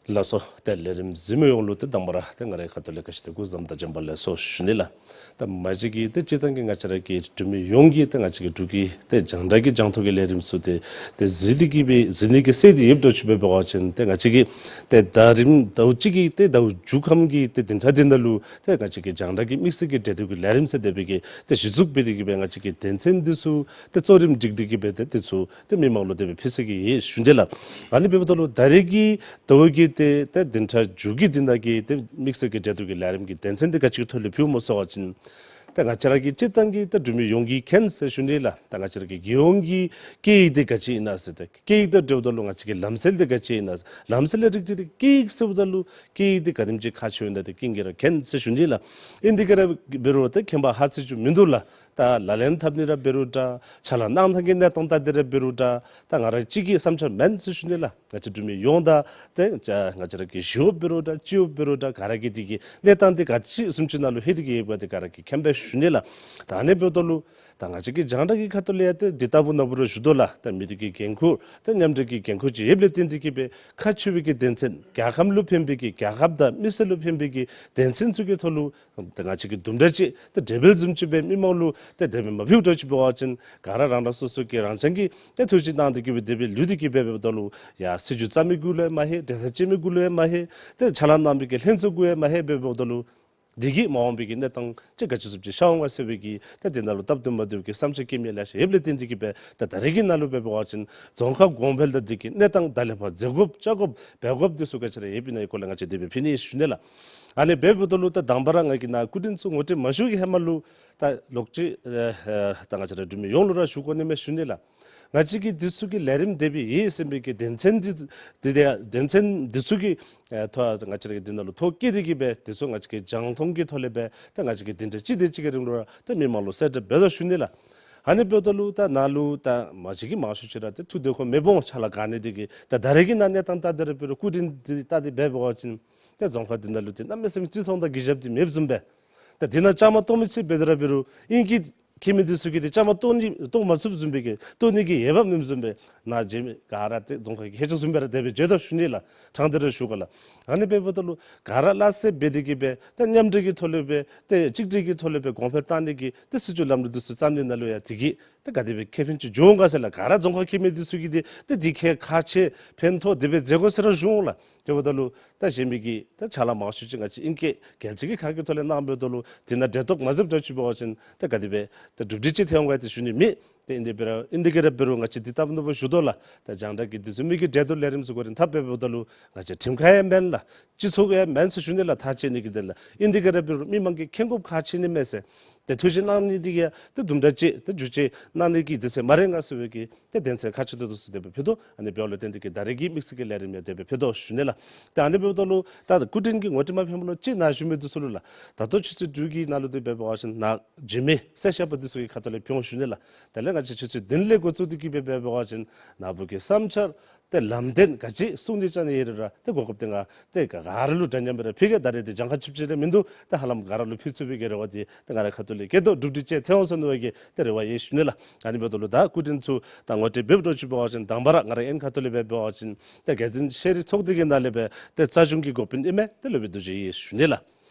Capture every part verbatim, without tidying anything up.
ལགས་སོ། ཏེ་ལས་རིམ་གཟིགས་མི་ཡོངས་ལུ་ཏེ་དང་པ་ར་ཏེ་ང་རའི་ཁ་ཐུག་ལས་ག་ཅི་ཏེ་སྐུ་གཟུགས་བཟང་དང་བྱོན་པ་ལེགས་སོ་ཞུ་ནི་ལགས། ད་མ་གཞི་གི་ཏེ་སྤྱིར་བཏང་གི་ང་བཅས་ར་གི་འབྲུག་མི་ཡོངས་ཀྱིས་ཏེ་ང་བཅས་ཀྱི་འབྲུག་གི་ཏེ་རྒྱང་བསྒྲགས་ཀྱི་རྒྱང་མཐོང་གི་ལས་རིམ་ཚུ་ཏེ་ཏེ་གཟིགས་ཏེ་གི་སྦེ་གཟིགས་ནི་གི་སྲོལ་འདི་ཡོདཔ་འདྲཝ་ཅིག་འབད་བ་ཅིན་ཏེ་ང་བཅས་ཀྱི་ཏེ་ཟླ་རིམ་ཟླཝ་གཅིག་གི་ཏེ་ཟླཝ་མཇུག་ཁམས་ཀྱི་ཏེ་བདུན་ཕྲག་འདི་ནང་ལུ་ཏེ་ང་བཅས་ཀྱི་རྒྱང་བསྒྲགས་ཀྱི་དམིགས་བསལ་གྱི་འབྲེལ་གཏོགས་ཀྱི་ལས་རིམ་ཟེར་དེ་སྦེ་གི་ཏེ་གཞི་བཙུགས་འབད་དེ་གི་སྦེ་ང་བཅས་ཀྱི་དོན་ཚན་འདི་ཚུ་ཏེ་གཙོ་རིམ་སྒྲིག་སྟེ་གི་སྦེ་ཏེ་འདི་ཚུ་ཏེ་མི་མང་ལུ་དེ་སྦེ་ཕུལ་ས་གི་ཡོད་ཞུ་ནི་ལགས། ཨ་ནི་འབདཝ་ད་ལུ་ད་རེས་ཀྱི་ཟླཝ་གི་ཏེ་ཏེ་བདུན་ཕྲག་མཇུག་གི་འདི་ནང་གི་ཏེ་དམིགས་བསལ་གྱི་འབྲེལ་གཏོགས་ཀྱི་ལས་རིམ་གྱི་དོན་ཚན་འདི་ག་ཅི་གི་ཐོག་ལས་ཕུལཝ་སྨོ་ཟེར་བ་ཅིན་ཏེ་ང་བཅས་ར་གི་སྤྱིར་བཏང་གི་ཏེ་འབྲུག་མི་ཡོངས་ཀྱིས་མཁྱེན་ཟེར་ཞུ་ནི་ལགས། ད་ང་བཅས་ར་གི་རྒྱལ་ཡོངས་ཀྱི་སྐད་ཡིག་འདི་ག་ཅི་ཨིན་ན་ཟེར་ཏེ་སྐད་ཡིག་དང་འབྲེལཝ་ད་ལུ་ང་བཅས་ཀྱི་ལམ་སྲོལ་འདི་ག་ཅི་ཨིན་ན་ཟེར་ལམ་སྲོལ་ལས་རིགས་འདི་སྐད་ཡིག་ཟེརཝ་ད་ལུ་སྐད་ཡིག་འདི་ག་དེམ་ཅིག་ཁག་ཆེཝ་ཨིན་ན་ཏེ་ཀུན་གྱིས་ར་མཁྱེན་ཟེར་ཞུ་ནི་ལགས། ཨིན་དེ་ག་ར་འབད་རུང་ཏེ་མཁྱེན་པ་ཧ་ཅང་ཅིག་མིན་འདུག་ལགས། ད་ལག་ལེན་འཐབ་ནི་ར་འབད་རུང་འདྲ་ཕྱག་ལཱ་གནང་ཐངས་ཀྱི་གནས་སྟངས་ལྟ་སྟེ་ར་འབད་རུང་འདྲ་ད་ང་ར་གཅིག་གི་བསམ་འཆར་མེན་ཟེར་ཞུ་ནི་ལགས། ང་བཅས་འབྲུག་མི་ཡོངས་དང་ཏེ་ང་བཅས་ར་གི་ཞི་གཡོགཔ་འབད་རུང་འདྲ་སྤྱི་གཡོགཔ་འབད་རུང་འདྲ་ག་ར་གིས་འདི་གི་གནས་སྟངས་འདི་ག་ཅི་བཟུམ་ཅིག་ནང་ལུ་ལྷོད་དེ་གི་ཡོདཔ་འདི་ག་ར་གིས་མཁྱེན་པས་ཞུ་ནི་ལགས། ད་ཨ་ནི་འབདཝ་ད་ལུ་ད་ང་བཅས་ཀྱི་རྒྱང་བསྒྲགས་ཀྱི་ཁ་ཐུག་ལས་ཡང་ཏེ་འདི་ལྟ་བུ་ནང་འབད་རུང་ཞུ་དོ་ལགས། ད་མི་སྡེ་གི་འགན་ཁུར་ད་མཉམ་འབྲེལ་གྱི་འགན་ཁུར་ཅིག་ཡོདཔ་ལས་བརྟེན་ཏེ་གི་སྦེ་ཁག་ཆེ་བའི་གི་དོན་ཚན་རྒྱལ་ཁབ་ལུ་ཕན་པའི་གི་རྒྱལ་ཁབ་དང་མི་སེར་ལུ་ཕན་པའི་གི་དོན་ཚན་ཚུ་གི་ཐོག་ལུ་ད་ང་བཅས་ཀྱིས་དུམ་གྲ་ཅིག་ཏེ་འབྲས་བུ་བཟུམ་ཅིག་སྦེ་མི་མང་ལུ་ཏེ་དེ་སྦེ་མ་ཕུལཝ་འདྲཝ་ཅིག་འབད་བ་ཅིན་ག་ར་རང་རང་སོ་སོ་གི་རང་རྐྱང་གི་ཏེ་ཐུགས་བཞེད་གནང་སྟེ་གི་སྦེ་དེ་སྦེ་ལུས་ཏེ་གི་སྦེ་འབདཝ་ད་ལུ་ཡ་སྲིད་བྱུས་རྩ་མེད་འགྱུར་ལོ་ཡང་མ་ཤེས། གྲོས་ཚོགས་བཅད་མེད་འགྱུར་ལོ་ཡང་མ་ཤེས། ཏེ་ཕྱག་ལཱ་གནང་བའི་གི་ལྷན་ཚོགས་འགྱུར་ཡང་མ་ཤེས་སྦེ་འབདཝ་ད་ལུ་འདི་གིས་མ་འོངས་པའི་གི་གནས་སྟངས་ཅིག་ག་ཅི་བཟུམ་ཅིག་ཤར་འོང་ག་ཟེར་བའི་གི་ཏེ་འདི་ནང་ལུ་སྟབས་བདེ་མ་བདེ་བའི་གི་བསམ་འཆར་བཀོད་མི་ལེ་ཤ་ཡོདཔ་ལས་བརྟེན་ཏེ་གི་སྦེ་ད་ད་རེས་ཀྱི་ནང་ལུ་འབད་བ་ཅིན་རྫོང་ཁག་གོང་འཕེལ་དང་འདི་གི་གནས་སྟངས་ད་ལས་ཕར་མཛད་དགོཔ་བཅར་དགོཔ་འབད་དགོཔ་འདི་ཚུ་ག་ཅི་ར་ཡོདཔ་ཨིན་ན་གི་སྐོར་ལས་ང་བཅས་དེ་སྦེ་ཕུལ་ནི་ཞུ་ནི་ལགས། ཨ་ནི་འབདཝ་ད་ལུ་ད་དང་པ་ར་ང་གིས་ནཱ་སྐུ་མགྲོན་ཚུ་ངོ་སྤྲོད་མ་ཞུ་གི་ཧེ་མ་ལུ་ད་ལོག་ཅིག་ཨེ་ཨེ་ད་ང་བཅས་ར་འབྲུག་མི་ཡོངས་ལུ་ར་ཞུ་དགོ་ནི་མས་ཞུ་ནི་ལགས། ང་བཅས་ཀྱིས་འདི་ཚུ་གི་ལས་རིམ་དེ་སྦེ་ཡོད་ཟེར་བའི་གི་དོན་ཚན་འདི་འདི་དེ་དོན་ཚན་འདི་ཚུ་གི་ཨེ་ཐོག་ང་བཅས་ར་གི་འདི་ནང་ལུ་ཐོ་བཀོད་དེ་གི་སྦེ་འདི་ཚུ་ང་བཅས་ཀྱིས་རྒྱང་མཐོང་གི་ཐོག་ལས་སྦེ་ད་ང་བཅས་ཀྱིས་བདུན་ཕྲག་གཅིག་དེ་ཅིག་གི་རིང་ལུ་ར་ད་མི་མང་ལུ་གསལ་བསྒྲགས་འབད་དོ་ཞུ་ནི་ལགས། ཨ་ནི་འབདཝ་ད་ལུ་ད་ནཱ་ལུ་ད་མ་གཞི་གིས་མང་ཤོས་ཅིག་ར་ཏེ་ཐུགས་འདོད་ཁོ་མེདཔ་འོང་ཕྱག་ལཱ་ག་ནི་འདི་གིས་ད་ད་རེས་ཀྱི་ནཱ་གནས་སྟངས་ལྟ་སྟེ་ར་འབད་རུང་སྐུ་མགྲོན་འདི་ལྟ་སྟེ་འབད་བ་ཅིན་ཏེ་རྫོང་ཁག་འདི་ནང་ལུ་ཏེ་གནམ་མེད་ས་མེད་བརྩི་མཐོང་དང་གུས་ཞབས་འདི་མེདཔ་བཟུམ་སྦེ་ད་འདི་ནང་བཅའ་མར་གཏོགས་མི་ཚུ་འབད་དེ་ར་འབད་རུང་ཨིང་སྐད་མཁྱེན་མི་འདི་ཚུ་གིས་ཏེ་བཅའ་མར་གཏོགས་ནི་གཏོགས་མ་ཚུགསཔ་བཟུམ་སྦེ་གི་གཏོགས་ནི་གི་འོས་འབབ་མེདཔ་བཟུམ་སྦེ་ནཱ་མཇལ་མི་ག་ར་ཏེ་རྫོང་ཁག་གི་ཁྱེད་ཅག་བཟུམ་སྦེ་ར་དེ་སྦེ་མཇལ་དོ་ཞུ་ནི་ལགས། དྲང་སྟེ་ར་ཞུ་ག་ལགས། ཨ་ནི་འབདཝ་ད་ལུ་ག་ར་སླ་བསྲེ་འབད་དེ་གི་སྦེ་ཏེ་མཉམ་འབྲེལ་གྱི་ཐོག་ལས་སྦེ་ཏེ་གཅིག་སྒྲིལ་གྱི་ཐོག་ལས་སྦེ་གོང་འཕེལ་བཏང་ནི་གི་ཏེ་སྲིད་བྱུས་ལམ་ལུགས་འདི་ཚུ་བརྩམ་ནི་ནང་ལུ་ཡང་དེ་གིས་ཏེ་ག་དེ་སྦེ་ཁེ་ཕན་ཅིག་འབྱུང་འོང་ག་ཟེར་ལགས། ག་ར་རྫོང་ཁག་ཁྱིམ་མི་འདི་ཚུ་གིས་ཏེ་ཏེ་འདི་ཁེ་ཁག་ཆེ་ཕན་ཐོགས་དེ་སྦེ་མཛད་དགོ་ཟེར་ར་ཞུ་འོང་ལགས། དེ་འབདཝ་ད་ལུ་ད་གཞན་མི་གི་ད་ཕྱག་ལཱ་མང་ཤོས་ཅིག་ང་བཅས་ཨིང་སྐད་རྒྱལ་སྤྱི་གི་ཁ་གི་ཐོག་ལས་གནང་འབདཝ་ད་ལུ་དེ་ནང་འབྲེལ་གཏོགས་མ་མཛདཔ་འདྲཝ་ཅིག་འབད་བ་ཅིན་ད་ག་དེ་སྦེ་ད་གྲུབ་འབྲས་ཅིག་ཐོན་འོང་ག་ཏེ་ཞུ་ནི་མེད། ཏེ་ཨིན་དེ་འབད་རུང་ཨིན་དེ་གི་ར་འབད་རུང་ང་བཅས་འདི་ལྟ་བུ་ནོར་བུ་ཞུ་དོ་ལགས། ད་རྒྱང་བསྒྲགས་ཀྱི་འདི་ཚུ་མི་གི་འབྲེལ་གཏོགས་ལས་རིམ་ཚུ་འགོ་འདྲེན་འཐབ་འབདཝ་ད་ལུ་ང་བཅས་ཁྲིམས་ཁང་ཡང་མེན་ལགས། སྤྱི་ཚོགས་ཡང་མེན་ཟེར་ཞུ་ནི་ལགས། ཐག་བཅད་ནི་གི་དེ་ལགས། ཨིན་དེ་གི་ར་འབད་རུང་མི་མང་གིས་མཁྱེན་དགོཔ་ཁག་ཆེ་ནི་མས་ཟེར། ཏེ་ཐུགས་བཞེད་གནང་ནི་འདི་གིས་ཏེ་དུམ་གྲ་ཅིག་ཏེ་འགྱུར་བཅོས་གནང་ནི་གི་དུས་ཚོད་མ་རན་ག་ཟེར་བའི་གི་ཏེ་དོན་ཚན་ཁག་ཆེ་ཏོག་ཏོ་ཚུ་དེ་སྦེ་ཕུལ་དོ། ཨ་ནི་འབདཝ་ལས་བརྟེན་ཏེ་གི་ད་རེས་ཀྱི་དམིགས་བསལ་གྱི་ལས་རིམ་ཡང་དེ་སྦེ་ཕུལ་དོ་ཞུ་ནི་ལགས། ཏེ་ཨ་ནི་འབདཝ་ད་ལུ་ད་སྐུ་མགྲོན་གྱི་ངོ་སྤྲོད་མ་ཕུལཝ་ལུ་ཅིག་ནཱ་བཞུགས་མི་འདི་ཚུ་ལུ་ལགས། ད་ལྟོ་ཆུ་ཚོད་དྲུག་གི་ནང་ལུ་འདི་འབད་བ་ཅིན་ནཱ་བྱོན་མི་གསལ་བཤད་པ་འདི་ཚུ་གི་ཁ་ཐུག་ལས་ཕུལ་འོང་ཞུ་ནི་ལགས། དེ་ལས་ང་བཅས་ཆུ་ཚོད་བདུན་ལས་འགོ་བཙུགས་ཏེ་གི་སྦེ་འབད་བ་ཅིན་ནཱ་བུ་གི་བསམ་འཆར་ཏེ་ལམ་སྟོན་ག་ཅི་གསུང་ནི་བཅར་ནི་ཡོད་རུང་ར་ཏེ་གོ་སྐབས་འདི་ང་ཏེ་ག་ག་ར་ལུ་འདྲ་མཉམ་སྦེ་ར་ཕུལ་གེ། ད་རེས་འདི་གྱངས་ཁ་ཆེཝ་ཅིག་ར་མིན་འདུག། ཏེ་ཧ་ལམ་ག་ར་ལུ་ཕུལ་ཚུགས་པའི་གི་རེ་བ་འདི་ཏེ་ང་རའི་ཁ་ཐུག་ལས་བསྐྱེད་དོ། གྲུབ་འབྲས་ཅིག་ཐོན་འོང་ཟེར་མནོ་བའི་གི་ཏེ་རེ་བ་ཡོད་ཞུ་ནི་ལགས། ཨ་ནི་འབདཝ་ད་ལུ་ད་སྐུ་མགྲོན་ཚུ་ད་ངོ་སྤྲོད་འབདཝ་འདྲཝ་ཅིག་འབད་བ་ཅིན་དང་པ་ར་ང་རའི་ཨིན་ཁ་ཐུག་ལས་འབད་བ་ཅིན་ཏེ་རྒྱལ་བཙུན་ཤེས་རིག་ཚོགས་སྡེ་གི་ནང་ལས་སྦེ་ཏེ་རྩ་གཞུང་གི་འགོ་དཔོན་ཨིན་མི་ཏེ་སློབ་དཔོན་རྡོ་རྗེ་ཡོད་ཞུ་ནི་ལགས།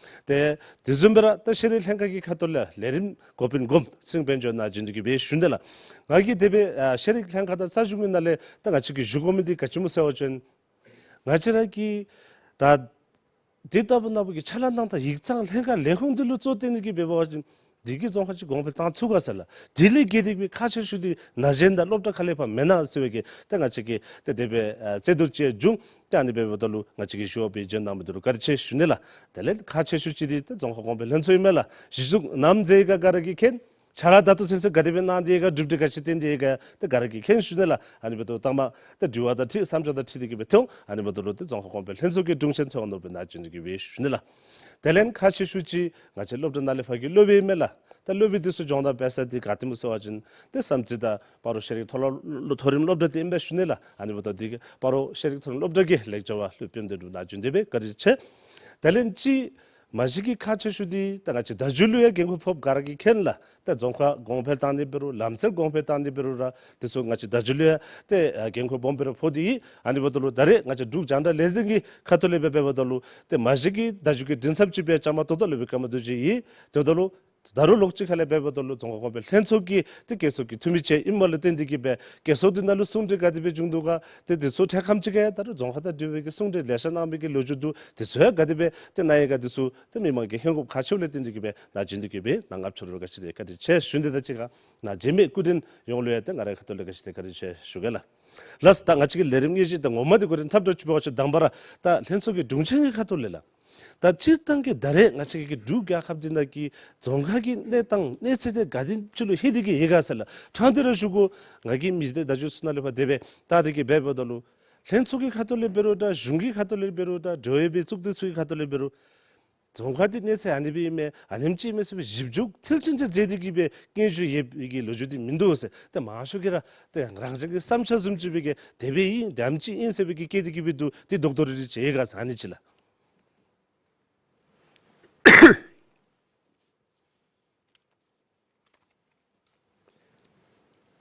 ཏེ་དེ་བཟུམ་སྦེ་ར་ཏེ་ཤེས་རིག་ལྷན་ཁག་གི་ཁ་ཐུག་ལས་ལས་རིམ་འགོ་དཔོན་འགོམ་སེང་དཔལ་འབྱོར་ནཱ་བྱོན་ཏེ་གི་སྦེ་ཞུ་ནི་ལགས། ང་གིས་དེ་སྦེ་ཨ་ཤེས་རིག་ལྷན་ཁག་དང་རྩ་གཞུང་གི་ནང་ལས་ད་ང་བཅས་ཀྱིས་ཞུ་དགོ་མི་འདི་ག་ཅི་སྨོ་ཟེར་བ་ཅིན་ང་བཅས་ར་གི་ད་དེ་ལྟ་བུ་ནང་བུ་གི་ཕྱག་ལཱ་གནང་ད་ཡིག་ཚང་ལྷན་ཁག་ལས་ཁུངས་འདི་ལུ་གཙོ་བོར་བཏོན་ནི་གི་འབད་བ་ཅིན་འདི་གིས་རྫོང་ཁག་ཅིག་གོང་འཕེལ་བཏང་ཚུགས་ག་ཟེར་ལགས། དེ་ལས་བརྒལ་ཏེ་གི་ཁག་ཆེ་ཤོས་འདི་ན་གཞོན་དང་སློབ་གྲྭ་ཁ་ལས་ཕར་མེན་ན་ཟེར་བའི་གི་ཏེ་ང་བཅས་ཀྱིས་ཏེ་དེ་སྦེ་ཨ་རྩོད་བསྡུར་ཅིག་བྱུང་། ཏེ་ཨ་ནི་འབདཝ་ད་ལུ་ང་བཅས་ཀྱིས་ཞུ་བ་སྦེ་བྱོན་གནང་མི་འདི་ལུ་བཀའ་དྲིན་ཆེ་ཞུ་ནི་ལགས། དེ་ལས་ཁག་ཆེ་ཤོས་ཅིག་འདི་ཏེ་རྫོང་ཁག་གོང་འཕེལ་ལྷན་ཚོགས་ཨིན་མས་ལགས། གཞི་བཙུགས་ནམ་མཛད་ཡི་ག་ག་ར་གིས་མཁྱེན། ཕྱག་ལཱ་ད་ལྟོ་ཚུན་ཚོད་ག་དེ་སྦེ་གནང་སྟེ་ཡི་ག་གྲུབ་འབྲས་ག་ཅི་བཏོན་ཏེ་ཡི་ག་ཏེ་ག་ར་གིས་མཁྱེན་ཞུ་ནི་ལགས། ཨ་ནི་འབདཝ་ད་ལུ་ད་མ་ཏེ་དྲི་བ་དང་འཁྲིལ་བསམ་འཆར་དང་འཁྲིལ་ཏེ་གི་སྦེ་ཐོན། ཨ་ནི་འབདཝ་ད་ལུ་ཏེ་རྫོང་ཁག་གོང་འཕེལ་ལྷན་ཚོགས་ཀྱི་དྲུང་ཆེན་ཚེ་དབང་ནོར་བུ་ནཱ་བྱོན་ཏེ་གི་སྦེ་ཞུ་ནི་ལགས། དེ་ལས་ཁག་ཆེ་ཤོས་ཅིག་ང་བཅས་སློབ་གྲྭ་ནང་ལས་ཕར་གྱི་སློབ་དཔོན་ཨིན་མས་ལགས། ད་སློབ་དཔོན་འདི་ཚུ་སྦྱོང་བརྡར་འབད་ས་འདི་ག་ཏེ་སྨོ་ཟེར་བ་ཅིན་ཏེ་བསམ་རྩེ་དང་སྤ་རོ་ཤེས་རིག་མཐོ་སློབ་མཐོ་རིམ་སློབ་གྲྭ་འདི་ཨིན་པས་ཞུ་ནི་ལགས། ཨ་ནི་འབདཝ་ད་འདི་གི་སྤ་རོ་ཤེས་རིག་མཐོ་རིམ་སློབ་གྲྭ་གི་ལེགས་སྦྱར་བ་སློབ་དཔོན་དོན་གྲུབ་ནཱ་བྱོན་ཏེ་སྦེ་བཀའ་དྲིན་ཆེ། དེ་ལས་ཅིག་ མ་གཞི་གི་ཁག་ཆེ་ཤོས་འདི་ད་ང་བཅས་བརྡ་བརྒྱུད་ལུ་ཡང་འགན་ཁུར་ཕོགཔ་ག་ར་གིས་མཁྱེན་ལགས། ད་རྫོང་ཁ་གོང་འཕེལ་བཏང་ནི་འབད་རུང་ལམ་སེལ་གོང་འཕེལ་བཏང་ནི་འབད་རུང་ར་དེ་ཚུ་ང་བཅས་བརྡ་བརྒྱུད་ལུ་ཡང་ཏེ་འགན་ཁུར་སྦོམ་སྦེ་ར་ཕོག་སྟེ་ཡོད། ཨ་ནི་འབདཝ་ད་ལུ་ད་རེས་ང་བཅས་འབྲུག་རྒྱང་བསྒྲགས་ལས་འཛིན་གྱི་ཁ་ཐུག་ལས་སྦེ་འབདཝ་ད་ལུ་ཏེ་མ་གཞི་གི་བརྡ་བརྒྱུད་ཀྱི་མགྲིན་ཚབ་ཅིག་སྦེ་བཅའ་མར་གཏོགས་ད་ལུ་སྦེ་བཀའ་མོལ་བསྡུ་ཅི་ཡི། དེ་འབདཝ་ད་ལུ་ད་རུང་ལོགས་ཅིག་ཁ་ལས་འབདཝ་ད་ལུ་རྫོང་ཁ་གོང་འཕེལ་ལྷན་ཚོགས་ཀྱི་ཏེ་བཀོད་ཚོགས་ཀྱི་འཐུས་མི་ཅིག་ཨིནམ་ལུ་བརྟེན་ཏེ་གིས་སྦེ་བཀོད་ཚོགས་འདི་ནང་ལུ་གསུང་གྲོས་ག་དེ་སྦེ་བྱུང་འདུག་ག། ཏེ་དེ་ཚུ་འཕྲལ་ཁམས་ཅིག་ཁར་ད་རུང་རྫོང་ཁ་དང་འབྲེལ་བའི་གི་གསུང་གྲོས་ལེ་ཤ་གནང་བའི་གི་ལོ་རྒྱུས་འདུག། དེ་ཚུ་ཡང་ག་དེ་སྦེ་ཏེ་གནང་ཡི་ག་དེ་ཚུ་ཏེ་མི་མང་གིས་ཧིང་གོ་ཁག་ཆེཝ་ལས་བརྟེན་ཏེ་གིས་སྦེ་ནཱ་བྱོན་ཏེ་གིས་སྦེ་ནཱ་ང་བཅས་ར་ག་ཅི་དེ་བཀའ་དྲིན་ཆེ་ཞུ་ནི་དང་གཅིག་ཁར་ནཱ་མཇལ་མི་སྐུ་མགྲོན་ཡོངས་ལུ་ཡང་ཏེ་ང་རའི་ཁ་ཐུག་ལས་ག་ཅི་དེ་བཀའ་དྲིན་ཆེ་ཞུ་གེ་ལགས། ལགས་སོ། ད་ང་བཅས་ཀྱི་ལས་རིམ་དངོས་གཞི་ད་ངོ་མ་འདི་འགོ་འདྲེན་འཐབ་འགྱོ་ཅི་འབད་བ་ཅིན་དང་པ་ར་ད་ལྷན་ཚོགས་ཀྱི་དྲུང་ཆེན་གྱི་ཁ་ཐུག་ལས་ལགས། ད་སྤྱིར་བཏང་གི་ད་རེས་ང་བཅས་ཀྱི་འབྲུག་རྒྱལ་ཁབ་འདི་ནང་གི་རྫོང་ཁ་གི་གནས་སྟངས་གནས་ཚད་དེ་ག་དེམ་ཅིག་ལུ་ལྷོད་དེ་གིས་ཡོད་ག་ཟེར་ལགས། ཕྲང་སྟེ་ར་ཞུ་དགོ། ང་གིས་མི་སྡེ་བརྡ་བརྒྱུད་ཚུ་ནང་ལས་ཕར་དེ་སྦེ་བལྟ་སྟེ་གིས་འབདཝ་ད་ལུ་ལྷན་ཚོགས་ཀྱི་ཁ་ཐུག་ལས་འབད་རུང་ད་གཞུང་གི་ཁ་ཐུག་ལས་འབད་རུང་ད་འབྲེལ་ཡོད་པའི་གཙུག་སྡེ་ཚུ་གི་ཁ་ཐུག་ལས་འབད་རུང་རྫོང་ཁ་འདི་གནས་ཚད་ཨ་ནི་སྦེ་ཨིན་མས་ཨ་ནེམ་ཅིག་ཨིན་མས་ཟེར་བའི་ཞིབ་འཇུག་མཐིལ་ཕྱིན་ཅིག་མཛད་དེ་གིས་སྦེ་སྙན་ཞུ་ཡོད་པའི་གི་ལོ་རྒྱུས་འདི་མིན་འདུག་ཟེར། ཏེ་མང་ཤོས་ཀྱིས་ར་ཏེ་རང་བཞིན་གྱི་བསམ་འཆར་བཟུམ་ཅིག་སྦེ་གིས་དེ་སྦེ་ཨིན་དེམ་ཅིག་ཨིན་ཟེར་བའི་གི་བཀོད་དེ་གིས་སྦེ་འདུག། ཏེ་རྡོག་རྡོག་རིལ་རིལ་ཅིག་ཡོད་ག་ཟེར་ཨ་ནི་ཅིག་ལགས།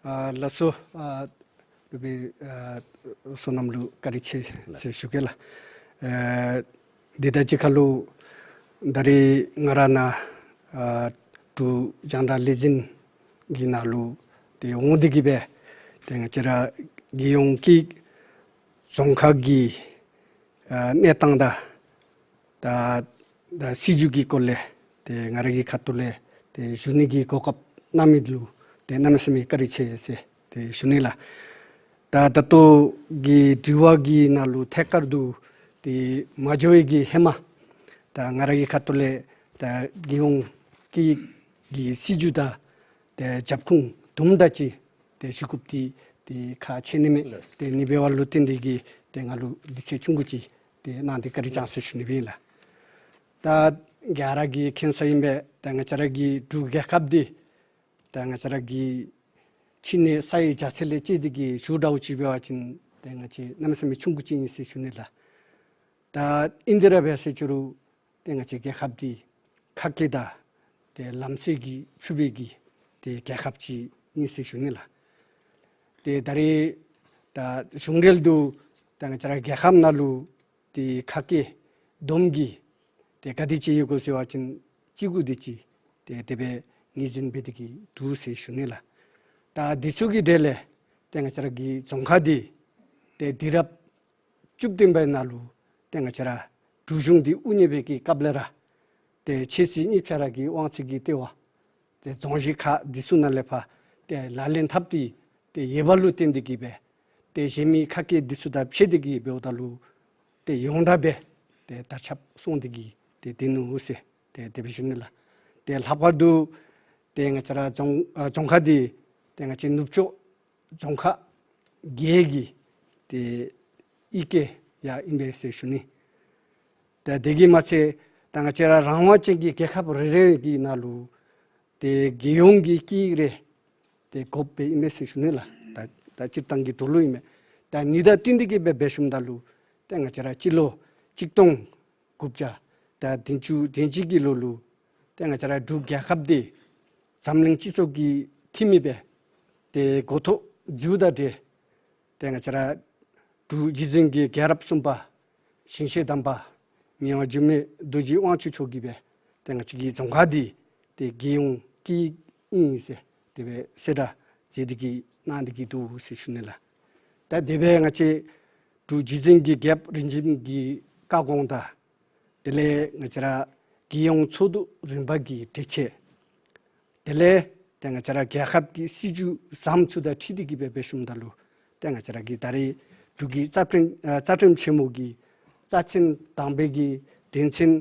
ཨ་ལགས་སོ། ཨ་ནུ་སྦེ་ཨ་བསོད་ནམས་ལུ་བཀའ་དྲིན་ཆེ་ཟེར་ཞུ་གེ་ལགས། ཨ་འདི་དང་གཅིག་ཁར་ལུ་ད་རེས་ང་ར་ནཱ་ཨ་འབྲུག་རྒྱང་བསྒྲགས་ལས་འཛིན་གྱི་ནང་ལུ་ཏེ་འོང་སྟེ་གིས་སྦེ་ཏེ་ང་བཅས་ར་རྒྱལ་ཡོངས་ཀྱི་རྫོང་ཁ་གི་ཨ་གནས་སྟངས་དང་ད་ད་སྲིད་བྱུས་ཀྱི་སྐོར་ལས་ཏེ་ང་ར་གི་ཁ་ཐུག་ལས་ཏེ་ཞུ་ནི་གི་གོ་སྐབས་གནང་མི་ལུ་ཏེ་གནམ་མེད་ས་མེད་བཀའ་དྲིན་ཆེ་ཟེར་ཏེ་ཞུ་ནི་ལགས། ད་ད་ལྟོ་གི་དྲི་བ་གི་ནང་ལུ་ཐད་ཀར་དུ་ཏེ་མ་འགྱོ་བའི་གི་ཧེ་མ་ད་ང་ར་གི་ཁ་ཐུག་ལས་ད་རྒྱལ་ཡོངས་ཀྱི་གི་སྲིད་བྱུས་དང་ཏེ་རྒྱབ་ཁུངས་དུམ་གྲ་ཅིག་ཏེ་ཞུ་དགོཔ་འདི་ཏེ་ཁག་ཆེ་ནི་མས། ལགས། ཏེ་ཨ་ནི་འབདཝ་ལུ་བརྟེན་ཏེ་གིས་ཏེ་ང་ལུ་དུས་ཚོད་ཆུང་ཀུ་ཅིག་ཏེ་གནང་སྟེ་བཀའ་དྲིན་བསྐྱངས་ཟེར་ཞུ་ནི་སྦེ་ཨིན་ལགས། ད་ག་ར་གིས་མཁྱེན་ས་ཨིན་པས། ད་ང་བཅས་ར་གི་འབྲུག་རྒྱལ་ཁབ་འདི་ད་ང་བཅས་ར་གི་ཕྱི་ནང་ས་ཡི་རྒྱ་ཚད་ལས་དཔྱད་དེ་གིས་ཞུ་འདྲཝ་ཅིག་འབད་བ་ཅིན་ཏེ་ང་བཅས་གནམ་མེད་ས་མེད་ཆུང་ཀུ་ཅིག་ཨིན་ཟེར་ཞུ་ནི་ལགས། ད་ཨིན་ཏེ་ར་འབད་ཟེར་ཅི་རུང་ཏེ་ང་བཅས་རྒྱལ་ཁབ་འདི་ཁ་སྐད་དང་ཏེ་ལམ་སྲོལ་གྱིས་ཕྱུག་པའི་གི་ཏེ་རྒྱལ་ཁབ་ཅིག་ཨིན་ཟེར་ཞུ་ནི་ལགས། ཏེ་ད་རེས་ད་གཞུང་འབྲེལ་དུ་ད་ང་བཅས་ར་རྒྱལ་ཁབ་ནང་ལུ་ཏེ་ཁ་སྐད་སྡོམ་གྱི་ཏེ་ག་དེ་ཅིག་ཡོད་ག་ཟེར་བ་ཅིན་གཅིག་དགུ་དེ་ཅིག་ཏེ་དེ་སྦེ་ངོས་འཛིན་འབད་དེ་གིས་འདུག་ཟེར་ཞུ་ནི་ལགས། ད་དེ་ཚུ་གི་གྲས་ལས་ཏེ་ང་བཅས་ར་གི་རྫོང་ཁ་འདི་ཏེ་དུས་རབས་བཅུ་བདུན་པའི་ནང་ལུ་ཏེ་ང་བཅས་ར་འབྲུག་གཞུང་འདི་དབུ་བརྙེས་པའི་གི་སྐབས་ལས་ར་ཏེ་ཆོས་སྲིད་གཉིས་ཆ་ར་གི་དབང་ཚད་ཀྱི་ལྟེ་བ་ཏེ་རྫོང་གཞི་ཁག་འདི་ཚུ་ནང་ལས་ཕར་ཏེ་ལག་ལེན་འཐབ་སྟེ་ཏེ་ཡོད་པ་ལུ་བརྟེན་ཏེ་གིས་སྦེ་ཏེ་གཞན་མི་ཁ་སྐད་འདི་ཚུ་དང་ཕྱད་དེ་གིས་འབདཝ་ད་ལུ་ཏེ་ཡོངས་གྲགས་སྦེ་ཏེ་དར་ཁྱབ་སོང་སྟེ་གིས་ཏེ་སྡོད་ནུག་ཟེར་ཏེ་དེ་སྦེ་ཞུ་ནི་ལགས། ཏེ་ལྷག་པར་དུ་ཏེ་ང་བཅས་ར་རྫོང་ཨ་རྫོང་ཁ་འདི་ཏེ་ང་བཅས་ནུབ་ཕྱོགས་རྫོང་ཁག་བརྒྱད་ཀྱི་ཏེ་གཡུས་སྐོར་ཡང་ཨིན་པས་ཟེར་ཞུ་ནི། ཏེ་དེ་གིས་མ་ཚད་ད་ང་བཅས་ར་རང་དབང་ཅན་གྱི་རྒྱལ་ཁབ་རེ་རེ་གི་ནང་ལུ་ཏེ་རྒྱལ་ཡོངས་ཀྱི་སྐད་ཡིག་རེ་ཏེ་དགོཔ་སྦེ་ཨིན་མས་ཟེར་ཞུ་ནི་ལགས། ད་ད་སྤྱིར་བཏང་གི་འགྲོ་ལུགས་ཨིན་མས། ད་ཨ་ནི་དང་བསྟུན་ཏེ་གིས་སྦེ་འབད་ཞིནམ་ད་ལུ་ཏེ་ང་བཅས་ར་སྤྱི་ལོ་གཅིག་སྟོང་དགུ་བརྒྱ་ད་བདུན་ཅུ་དོན་གཅིག་གི་ལོ་ལུ་ཏེ་ང་བཅས་ར་འབྲུག་རྒྱལ་ཁབ་འདི་འཛམ་གླིང་སྤྱི་ཚོགས་ཀྱི་འཐུས་མི་སྦེ་ཏེ་འགོ་ཐོག་འཛུལཝ་དང་འབྲེལ་ཏེ་ང་བཅས་ར་འབྲུག་རྗེ་བཙུན་གྱི་རྒྱལ་རབས་གསུམ་པ་ཞིང་གཤེགས་དམ་པ་མི་དབང་འབྱུང་གནས་རྡོ་རྗེ་དབང་ཕྱུག་མཆོག་གིས་སྦེ་ཏེ་ང་བཅས་ཀྱི་རྫོང་ཁ་འདི་ཏེ་རྒྱལ་ཡོངས་སྐད་ཡིག་ཨིན་ཟེར་དེ་སྦེ་གསལ་བསྒྲགས་མཛད་དེ་གིས་གནང་སྟེ་གིས་འདུག་ཟེར་ཞུ་ནི་ལགས། ད་དེ་སྦེ་ང་བཅས་འབྲུག་རྗེ་བཙུན་གྱི་རྒྱལ་རབས་རིམ་བྱོན་གྱི་བཀའ་དགོངས་དང་དེ་ལས་ང་བཅས་ར་རྒྱལ་ཡོངས་ཚོགས་འདུ་རིམ་པ་གི་གྲོས་ཆོད། དེ་ལས་ཏེ་ང་བཅས་ར་རྒྱལ་ཁབ་ཀྱི་སྲིད་བྱུས་བཟུམ་ཚུ་དང་འཁྲིལ་ཏེ་གིས་སྦེ་འབད་ཞིནམ་ད་ལུ་ཏེ་ང་བཅས་ར་གི་ད་རེས་འབྲུག་གི་རྩ་ཁྲིམས་ཨ་རྩ་ཁྲིམས་ཆེན་མོ་གི་རྩ་ཚན་དང་པའི་གི་དོན་ཚན་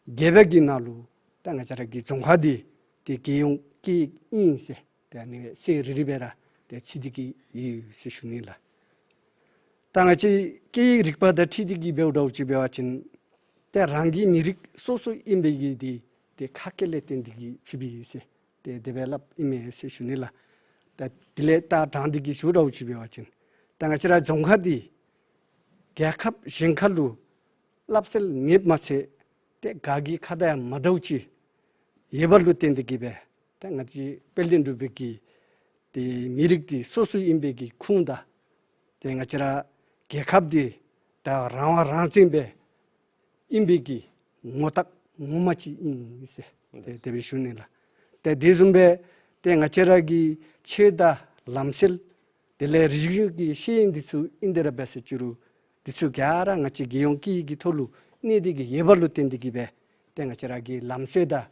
བརྒྱད་པའི་གི་ནང་ལུ་ཏེ་ང་བཅས་ར་གི་རྫོང་ཁ་འདི་ཏེ་རྒྱལ་ཡོངས་སྐད་ཡིག་ཨིན་ཟེར་ཏེ་ཨ་ནི་གསལ་རི་རི་སྦེ་ར་ཏེ་ཚུད་དེ་གིས་ཡོད་ཟེར་ཞུ་ནི་ལགས། ད་ང་བཅས་སྐད་ཡིག་རིག་པ་དང་འཁྲིལ་ཏེ་གིས་འབདཝ་འདྲཝ་ཅིག་འབད་བ་ཅིན་ཏེ་རང་གི་མི་རིགས་སོ་སོ་ཨིན་པའི་གི་འདི་ཏེ་ཁ་སྐད་ལས་བརྟེན་ཏེ་གིས་ཕྱེ་བའི་ཟེར་ཏེ་དེ་སྦེ་སླབ་ཨིན་མས་ཟེར་ཞུ་ནི་ལགས། ད་དེ་ལས་ད་དྲང་སྟེ་གིས་ཞུ་འདྲཝ་ཅིག་འབད་བ་ཅིན་ད་ང་བཅས་ར་རྫོང་ཁ་འདི་རྒྱལ་ཁབ་གཞན་ཁ་ལུ་སླབ་སྲོལ་མེདཔ་མ་ཚད་ ཏེ་ག་གི་ཁ་དང་ཡང་མ་འདྲཝ་ཅིག་ཡོད་པ་ལུ་བརྟེན་ཏེ་གིས་སྦེ་ཏེ་ང་བཅས་དཔལ་ལྡན་འབྲུག་པའི་གི་ཏེ་མི་རིགས་འདི་སོ་སོ་ཨིན་པའི་གི་ཁུངས་དང་ཏེ་ང་བཅས་ར་རྒྱལ་ཁབ་འདི་ད་རང་དབང་རང་བཙན་སྦེ་ཨིན་པའི་གི་ངོ་རྟགས་ངོ་མ་ཅིག་ཨིན་ཟེར་ཏེ་དེ་སྦེ་ཞུ་ནི་ལགས། ཏེ་དེ་བཟུམ་སྦེ་ཏེ་ང་བཅས་ར་གི་ཆོས་དང་ལམ་སྲོལ་དེ་ལས་རིག་གཞུང་གི་ཤེས་ཡོན་འདི་ཚུ་ཨིན་དེ་ར་འབད་ཟེར་ཅི་རུང་འདི་ཚུ་ག་ར་ང་བཅས་རྒྱལ་ཡོངས་སྐད་ཡིག་གི་ཐོག་ལུ་གནས་ཏེ་གིས་ཡོད་པ་ལུ་བརྟེན་ཏེ་གིས་སྦེ་ཏེ་ང་བཅས་ར་གི་ལམ་སྲོལ་དང་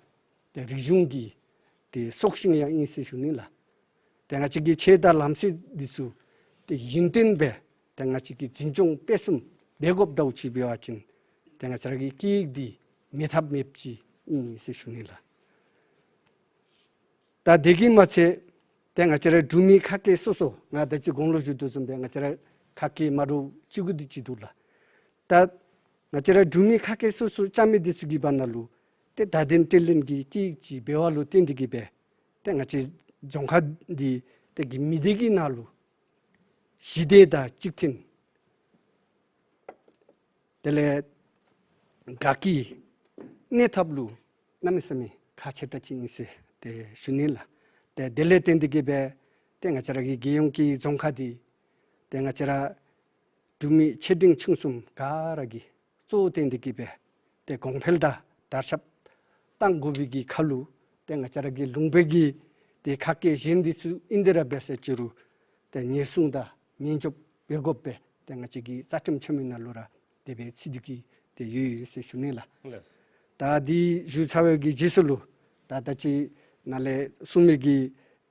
ཏེ་རིག་གཞུང་གི་ཏེ་སྲོག་ཤིང་ཡང་ཨིན་ཟེར་ཞུ་ནི་ལགས། ཏེ་ང་བཅས་ཀྱི་ཆོས་དང་ལམ་སྲོལ་འདི་ཚུ་ཏེ་ཡུན་བརྟན་སྦེ་ཏེ་ང་བཅས་ཀྱིས་འཛིན་སྐྱོང་སྤེལ་གསུམ་འབད་དགོཔ་འདྲཝ་ཅིག་འབད་བ་ཅིན་ཏེ་ང་བཅས་ར་གི་སྐད་ཡིག་འདི་མེད་ཐབས་མེདཔ་ཅིག་ཨིན་ཟེར་ཞུ་ནི་ལགས། ད་དེ་གིས་མ་ཚད་ཏེ་ང་བཅས་ར་འབྲུག་མི་ཁ་སྐད་སོ་སོ་ང་ད་ཅི་གོང་ལུ་ཞུ་དོ་བཟུམ་སྦེ་ང་བཅས་ར་ཁ་སྐད་མ་འདྲཝ་བཅུ་དགུ་དེ་ཅིག་འདུག་ལགས། ད་ང་བཅས་ར་འབྲུག་མི་ཁ་སྐད་སོ་སོ་རྐྱབ་མི་འདི་ཚུ་གི་བར་ན་ལུ་ཏེ་བརྡ་དོན་སྤྲོད་ལེན་གྱི་སྐད་ཡིག་ཅིག་འབད་བ་ལུ་བརྟེན་ཏེ་གིས་སྦེ་ཏེ་ང་བཅས་རྫོང་ཁ་འདི་ཏེ་གི་མི་སྡེ་གི་ནང་ལུ་ཞི་བདེ་དང་གཅིག་མཐུན་དེ་ལས་དགའ་སྐྱིད་གནས་ཐབས་ལུ་གནམ་མེད་ས་མེད་ཁག་ཆེ་དྲགས་ཅིག་ཨིན་ཟེར་ཏེ་ཞུ་ནི་ལགས། ཏེ་དེ་ལས་བརྟེན་ཏེ་གིས་སྦེ་ཏེ་ང་བཅས་ར་གི་རྒྱལ་ཡོངས་ཀྱི་རྫོང་ཁ་འདི་ཏེ་ང་བཅས་ར་འབྲུག་མི་ཆེ་འབྲིང་ཆུང་གསུམ་ག་ར་གིས་གཙོ་བོ་བཏོན་ཏེ་གིས་སྦེ་ཏེ་གོང་འཕེལ་དང་དར་ཁྱབ་གཏང་དགོ་པའི་གི་ཁར་ལུ་ཏེ་ང་བཅས་ར་གི་ལུང་པའི་གི་ཏེ་ཁ་སྐད་གཞན་འདི་ཚུ་ཨིན་དེ་ར་འབད་ཟེར་ཅི་རུང་ཏེ་ཉེན་སྲུང་དང་ཉེན་སྐྱོབ་འབད་དགོ་པས། ཏེ་ང་བཅས་ཀྱི་རྩ་ཁྲིམས་ཆེན་མོའི་ནང་ལུ་ར་དེ་སྦེ་ཚིག་འདི་གིས་ཏེ་ཡོད་ཡོད་ཟེར་ཞུ་ནི་ལགས། ལགས། ད་འདི་ཞུ་ཚར་བའི་གི་རྗེས་སུ་ལུ་ད་ད་ཅི་ནཱ་ལས་གསུང་མི་གི་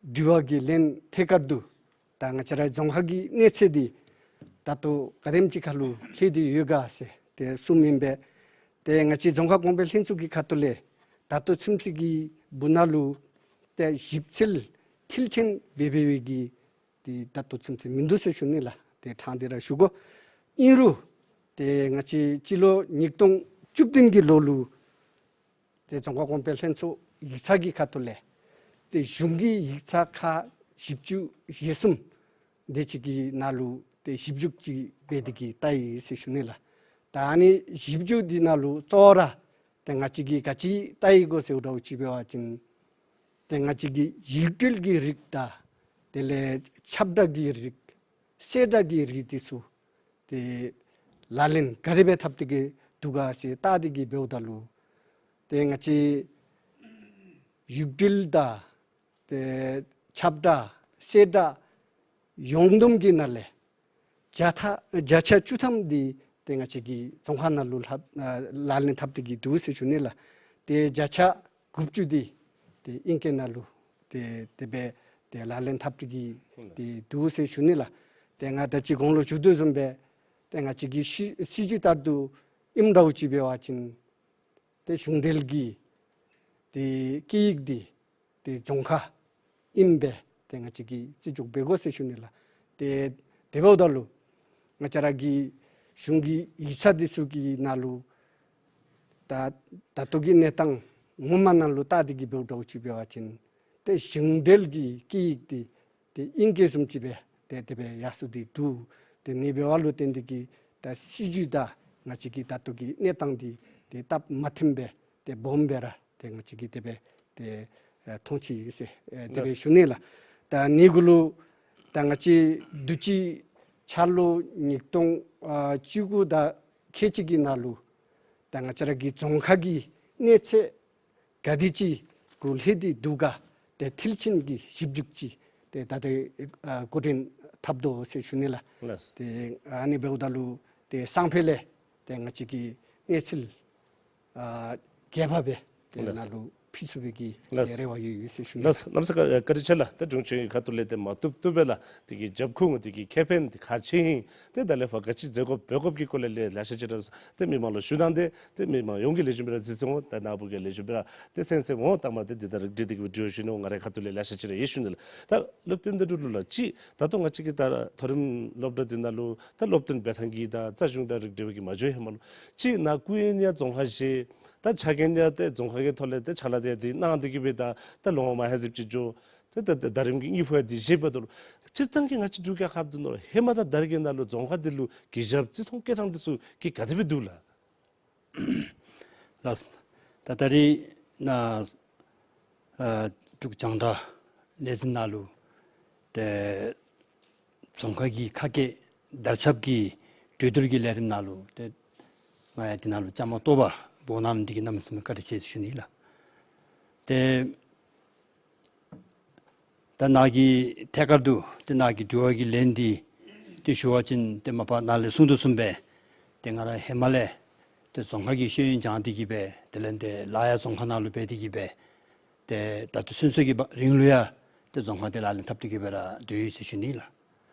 དྲི་བ་གི་ལན་ཐད་ཀར་དུ་ད་ང་བཅས་ར་རྫོང་ཁ་གི་གནས་ཚད་འདི་ད་ལྟོ་ག་དེམ་ཅིག་ཁར་ལུ་ལྷོད་དེ་ཡོད་ག་ཟེར་ཏེ་གསུངམ་ཨིན་པས། ཏེ་ང་བཅས་རྫོང་ཁ་གོང་འཕེལ་ལྷན་ཚོགས་ཀྱི་ཁ་ཐུག་ལས་ད་ལྟོ་ཚུན་ཚོད་ཀྱི་བར་ན་ལུ་ཏེ་ཞིབ་འཚོལ་མཐིལ་ཕྱིན་འབད་འབད་བའི་གི་ཏེ་ད་ལྟོ་ཚུན་ཚོད་མིན་འདུག་ཟེར་ཞུ་ནི་ལགས། ཏེ་ཕྲང་སྟེ་ར་ཞུ་དགོ། ཨིན་རུང་ཏེ་ང་བཅས་སྤྱི་ལོ་ཉིས་སྟོང་བཅུ་བདུན་གྱི་ལོ་ལུ་ཏེ་རྫོང་ཁ་གོང་འཕེལ་ལྷན་ཚོགས་ཡིག་ཚང་གི་ཁ་ཐུག་ལས་ཏེ་གཞུང་གི་ཡིག་ཚང་ཁག་བཞི་བཅུ་ཞེ་གསུམ་དེ་ཅིག་གི་ནང་ལུ་ཏེ་ཞིབ་འཇུག་ཅིག་འབད་དེ་གིས་བལྟ་ཡི་ཟེར་ཞུ་ནི་ལགས། ད་ཨ་ནི་ཞིབ་འཇུག་འདི་ནང་ལུ་གཙོ་བོ་ར་ཏེ་ང་བཅས་ཀྱིས་ག་ཅི་བལྟ་ཡི་གོ་ཟེརཝ་འདྲཝ་ཅིག་འབད་བ་ཅིན་ཏེ་ང་བཅས་ཀྱི་ཡིག་འབྲུ་གི་རིགས་དང་དེ་ལས་ཁྱབ་བསྒྲགས་ཀྱི་རིགས་གསལ་བསྒྲགས་ཀྱི་རིགས་འདི་ཚུ་ཏེ་ལག་ལེན་ག་དེ་སྦེ་འཐབ་སྟེ་གིས་འདུག་ག་ཟེར་བལྟ་སྟེ་གིས་འབདཝ་ད་ལུ་ཏེ་ང་བཅས་ཡིག་འབྲུ་དང་ཏེ་ཁྱབ་བསྒྲགས་གསལ་བསྒྲགས་ཡོངས་བསྡོམས་ཀྱི་ནང་ལས་བརྒྱ་ཐམ་བརྒྱ་ཆ་བཅུ་ཐམ་འདི་ཏེ་ང་བཅས་ཀྱི་རྫོང་ཁ་ནང་ལུ་ལྷབ་ཨ་ལག་ལེན་འཐབ་སྟེ་གིས་འདུག་ཟེར་ཞུ་ནི་ལགས། ཏེ་བརྒྱ་ཆ་དགུ་བཅུ་འདི་ཏེ་ཨིང་སྐད་ནང་ལུ་ཏེ་དེ་སྦེ་ཏེ་ལག་ལེན་འཐབ་སྟེ་གིས་ཏེ་འདུག་ཟེར་ཞུ་ནི་ལགས། ཏེ་ང་ད་ཅི་གོང་ལུ་ཞུ་དོ་བཟུམ་སྦེ་ཏེ་ང་བཅས་ཀྱི་སྲིད་སྲིད་བྱུས་ལྟར་དུ་ཨིནམ་འདྲཝ་ཅིག་འབད་བ་ཅིན་ཏེ་གཞུང་འབྲེལ་གྱི་ཏེ་སྐད་ཡིག་འདི་ཏེ་རྫོང་ཁ་ཨིནམ་སྦེ་ཏེ་ང་བཅས་ཀྱིས་བརྩི་འཇོག་འབད་དགོ་ཟེར་ཞུ་ནི་ལགས། ཏེ་དེ་འབདཝ་ད་ལུ་ང་བཅས་ར་གི་གཞུང་གི་ཡིག་ཚང་འདི་ཚུ་གི་ནང་ལུ་ད་ད་ལྟོ་གི་གནས་སྟངས་ངོ་མ་ནང་ལུ་བལྟ་སྟེ་གིས་འབདཝ་འདྲཝ་ཅིག་འབད་བ་ཅིན་ཏེ་གཞུང་འབྲེལ་གྱི་སྐད་ཡིག་འདི་ཏེ་ཨིང་སྐད་བཟུམ་ཅིག་སྦེ་ཏེ་དེ་སྦེ་ཡར་སོང་སྟེ་འདུག། ཏེ་ཨ་ནི་འབདཝ་ལུ་བརྟེན་ཏེ་གིས་ད་སྲིད་བྱུས་དང་ང་བཅས་ཀྱི་ད་ལྟོ་གི་གནས་སྟངས་འདི་ཏེ་སྟབས་མ་མཐུནམ་སྦེ་ཏེ་སྦོམ་སྦེ་ར་ཏེ་ང་བཅས་ཀྱིས་དེ་སྦེ་ཏེ་ཨེ་མཐོང་ཅི་ཟེར་ཨེ་དེ་སྦེ་ལགས། ཞུ་ནི་ལགས། ད་ཨ་ནི་གུ་ལུ་ད་ང་བཅས་དུས་ཅི་འཆར་ལོ་ཉིས་སྟོང་ཨ་བཅུ་དགུ་དང་ཁལ་གཅིག་གི་ནང་ལུ་ད་ང་བཅས་ར་གི་རྫོང་ཁ་གི་གནས་ཚད་ག་དེ་ཅིག་གུ་ལྷོད་དེ་འདུག་ག་ཏེ་མཐིལ་ཕྱིན་གྱི་ཞིབ་འཇུག་ཅིག་ཏེ་ད་ཏེ་ཨ་འགོ་འདྲེན་འཐབ་དོ་ཟེར་ཞུ་ནི་ལགས། ལགས། ཏེ་ཨ་ནི་འབདཝ་ད་ལུ་ཏེ་སང་ཕོད་ལས་ཏེ་ང་བཅས་ཀྱིས་གནས་ཚུལ་ཨ་རྒྱས་པ་སྦེ་ཏེ་ལགས། ནཱ་ལུ་ཕུལ་ཚུགས་པའི་གི་ལགས། རེ་བ་ཡོད་ཡོད་ཟེར་ཞུ་ནི། ལགས། གནམ་ས་བཀའ་དྲིན་ཆེ་ལགས། ཏེ་དྲུང་ཆེན་གྱི་ཁ་ཐུག་ལས་ཏེ་མ་བཏུབ་བཏུབ་སྦེ་ལགས་དེ་གི་རྒྱབ་ཁུངས་དེ་གི་ཁེ་ཕན་དེ་ག་ཅི་ཨིན། ཏེ་ད་ལས་ཕར་ག་ཅི་མཛད་དགོཔ་འབད་དགོཔ་གི་སྐོར་ལས་ལེ་ཤ་ཅིག་ར་ཏེ་མི་མང་ལུ་ཞུ་གནང་སྟེ་ཏེ་མི་མང་ཡོངས་ཀྱིས་ལེགས་ཤོམ་སྦེ་ར་གཟིགས་གཟིགསཔ་འོང་། ད་ནཱ་བུ་གིས་ལེགས་ཤོམ་སྦེ་ར་ཏེ་གསན་གཟིགསཔ་འོང་། ད་མ་ཏེ་འདི་དང་རིགས་བསྒྲེས་ཏེ་གི་བི་ཌི་ཡོ་ཞུ་ནི་འོང་། ང་རའི་ཁ་ཐུག་ལས་ལེ་ཤ་ཅིག་ར་ཡོད་ཞུ་ནི་ལགས། ད་སློབ་དཔོན་དོན་གྲུབ་ལུ་ལགས་ཅིག་ད་ལྟོ་ང་བཅས་ཀྱི་ད་མཐོ་རིམ་སློབ་གྲྭ་འདི་ནང་ལུ་ད་སློབ་སྟོན་འབད་ཐངས་ཀྱི་ད་རྩ་གཞུང་དང་རིགས་བསྒྲེས་པའི་གི་མ་འགྱོ་ཧེ་མ་ལུ་ཅིག་ནཱ་སྐུ་ཡོན་ཡང་རྫོང་ཁ་བཞེས། ད་ཕྱག་འགན་ཡང་ཏེ་རྫོང་ཁ་གི་ཐོག་ལས་ཏེ་ཕྱག་ལཱ་དེ་ཡང་ཏེ་གནང་སྟེ་གི་སྦེ་ད་ད་ལོ་ངོ་མ་ཧེ་ཟིབ་ཅིག་འགྱོ། ཏེ་ད་ད་རིམ་གྱི་གཉིས་པ་འདི་བཞེས་པ་ད་ལུ་སྤྱིར་བཏང་གི་ང་བཅས་འབྲུག་རྒྱལ་ཁབ་འདི་ནང་ལུ་ཧེ་མ་དང་ད་རེས་ཀྱི་ནང་ལུ་རྫོང་ཁ་འདི་ལུ་གུས་ཞབས་བརྩི་མཐོང་བསྐྱེད་ཐངས་འདི་ཚུ་གི་ག་དེ་སྦེ་འདུག་ལགས། ལགས། ད་ད་རིས་ནཱ་ཨ་འབྲུག་རྒྱང་བསྒྲགས་ལས་འཛིན་ནང་ལུ་ཏེ་རྫོང་ཁ་གི་ཁ་སྐད་དར་ཁྱབ་ཀྱི་གྲོས་བསྡུར་གྱི་ལས་རིམ་ནང་ལུ་ཏེ་ང་ཡང་འདི་ནང་ལུ་བཅའ་མར་གཏོགས་པར་འབོ་གནང་མི་འདི་གིས་གནམ་མེད་ས་མེད་བཀའ་དྲིན་ཆེ་ཟེར་ཞུ་ནི་ལགས། ཏེ་ད་ནཱ་གི་ཐད་ཀར་དུ་ཏེ་ནཱ་གི་དྲི་བ་གི་ལན་འདི་ཏེ་ཞུ་བ་ཅིན་ཏེ་མ་པ་ནཱ་ལས་གསུང་དོ་བཟུམ་སྦེ་ཏེ་ང་ར་ཧེ་མ་ལས་ཏེ་རྫོང་ཁ་གི་ཤེས་ཡོན་སྦྱང་སྟེ་གི་སྦེ་དེ་ལས་ཏེ་ལཱ་ཡང་རྫོང་ཁ་ནང་ལུ་འབད་དེ་གི་སྦེ་ཏེ་ད་ལྟོ་ཚུན་ཚོད་ཀྱི་བར་རིང་ལུ་ཡང་ཏེ་རྫོང་ཁ་འདི་ལག་ལེན་འཐབ་སྟེ་གི་སྦེ་ར་སྡོད་ཡི་ཟེར་ཞུ་ནི་ལགས།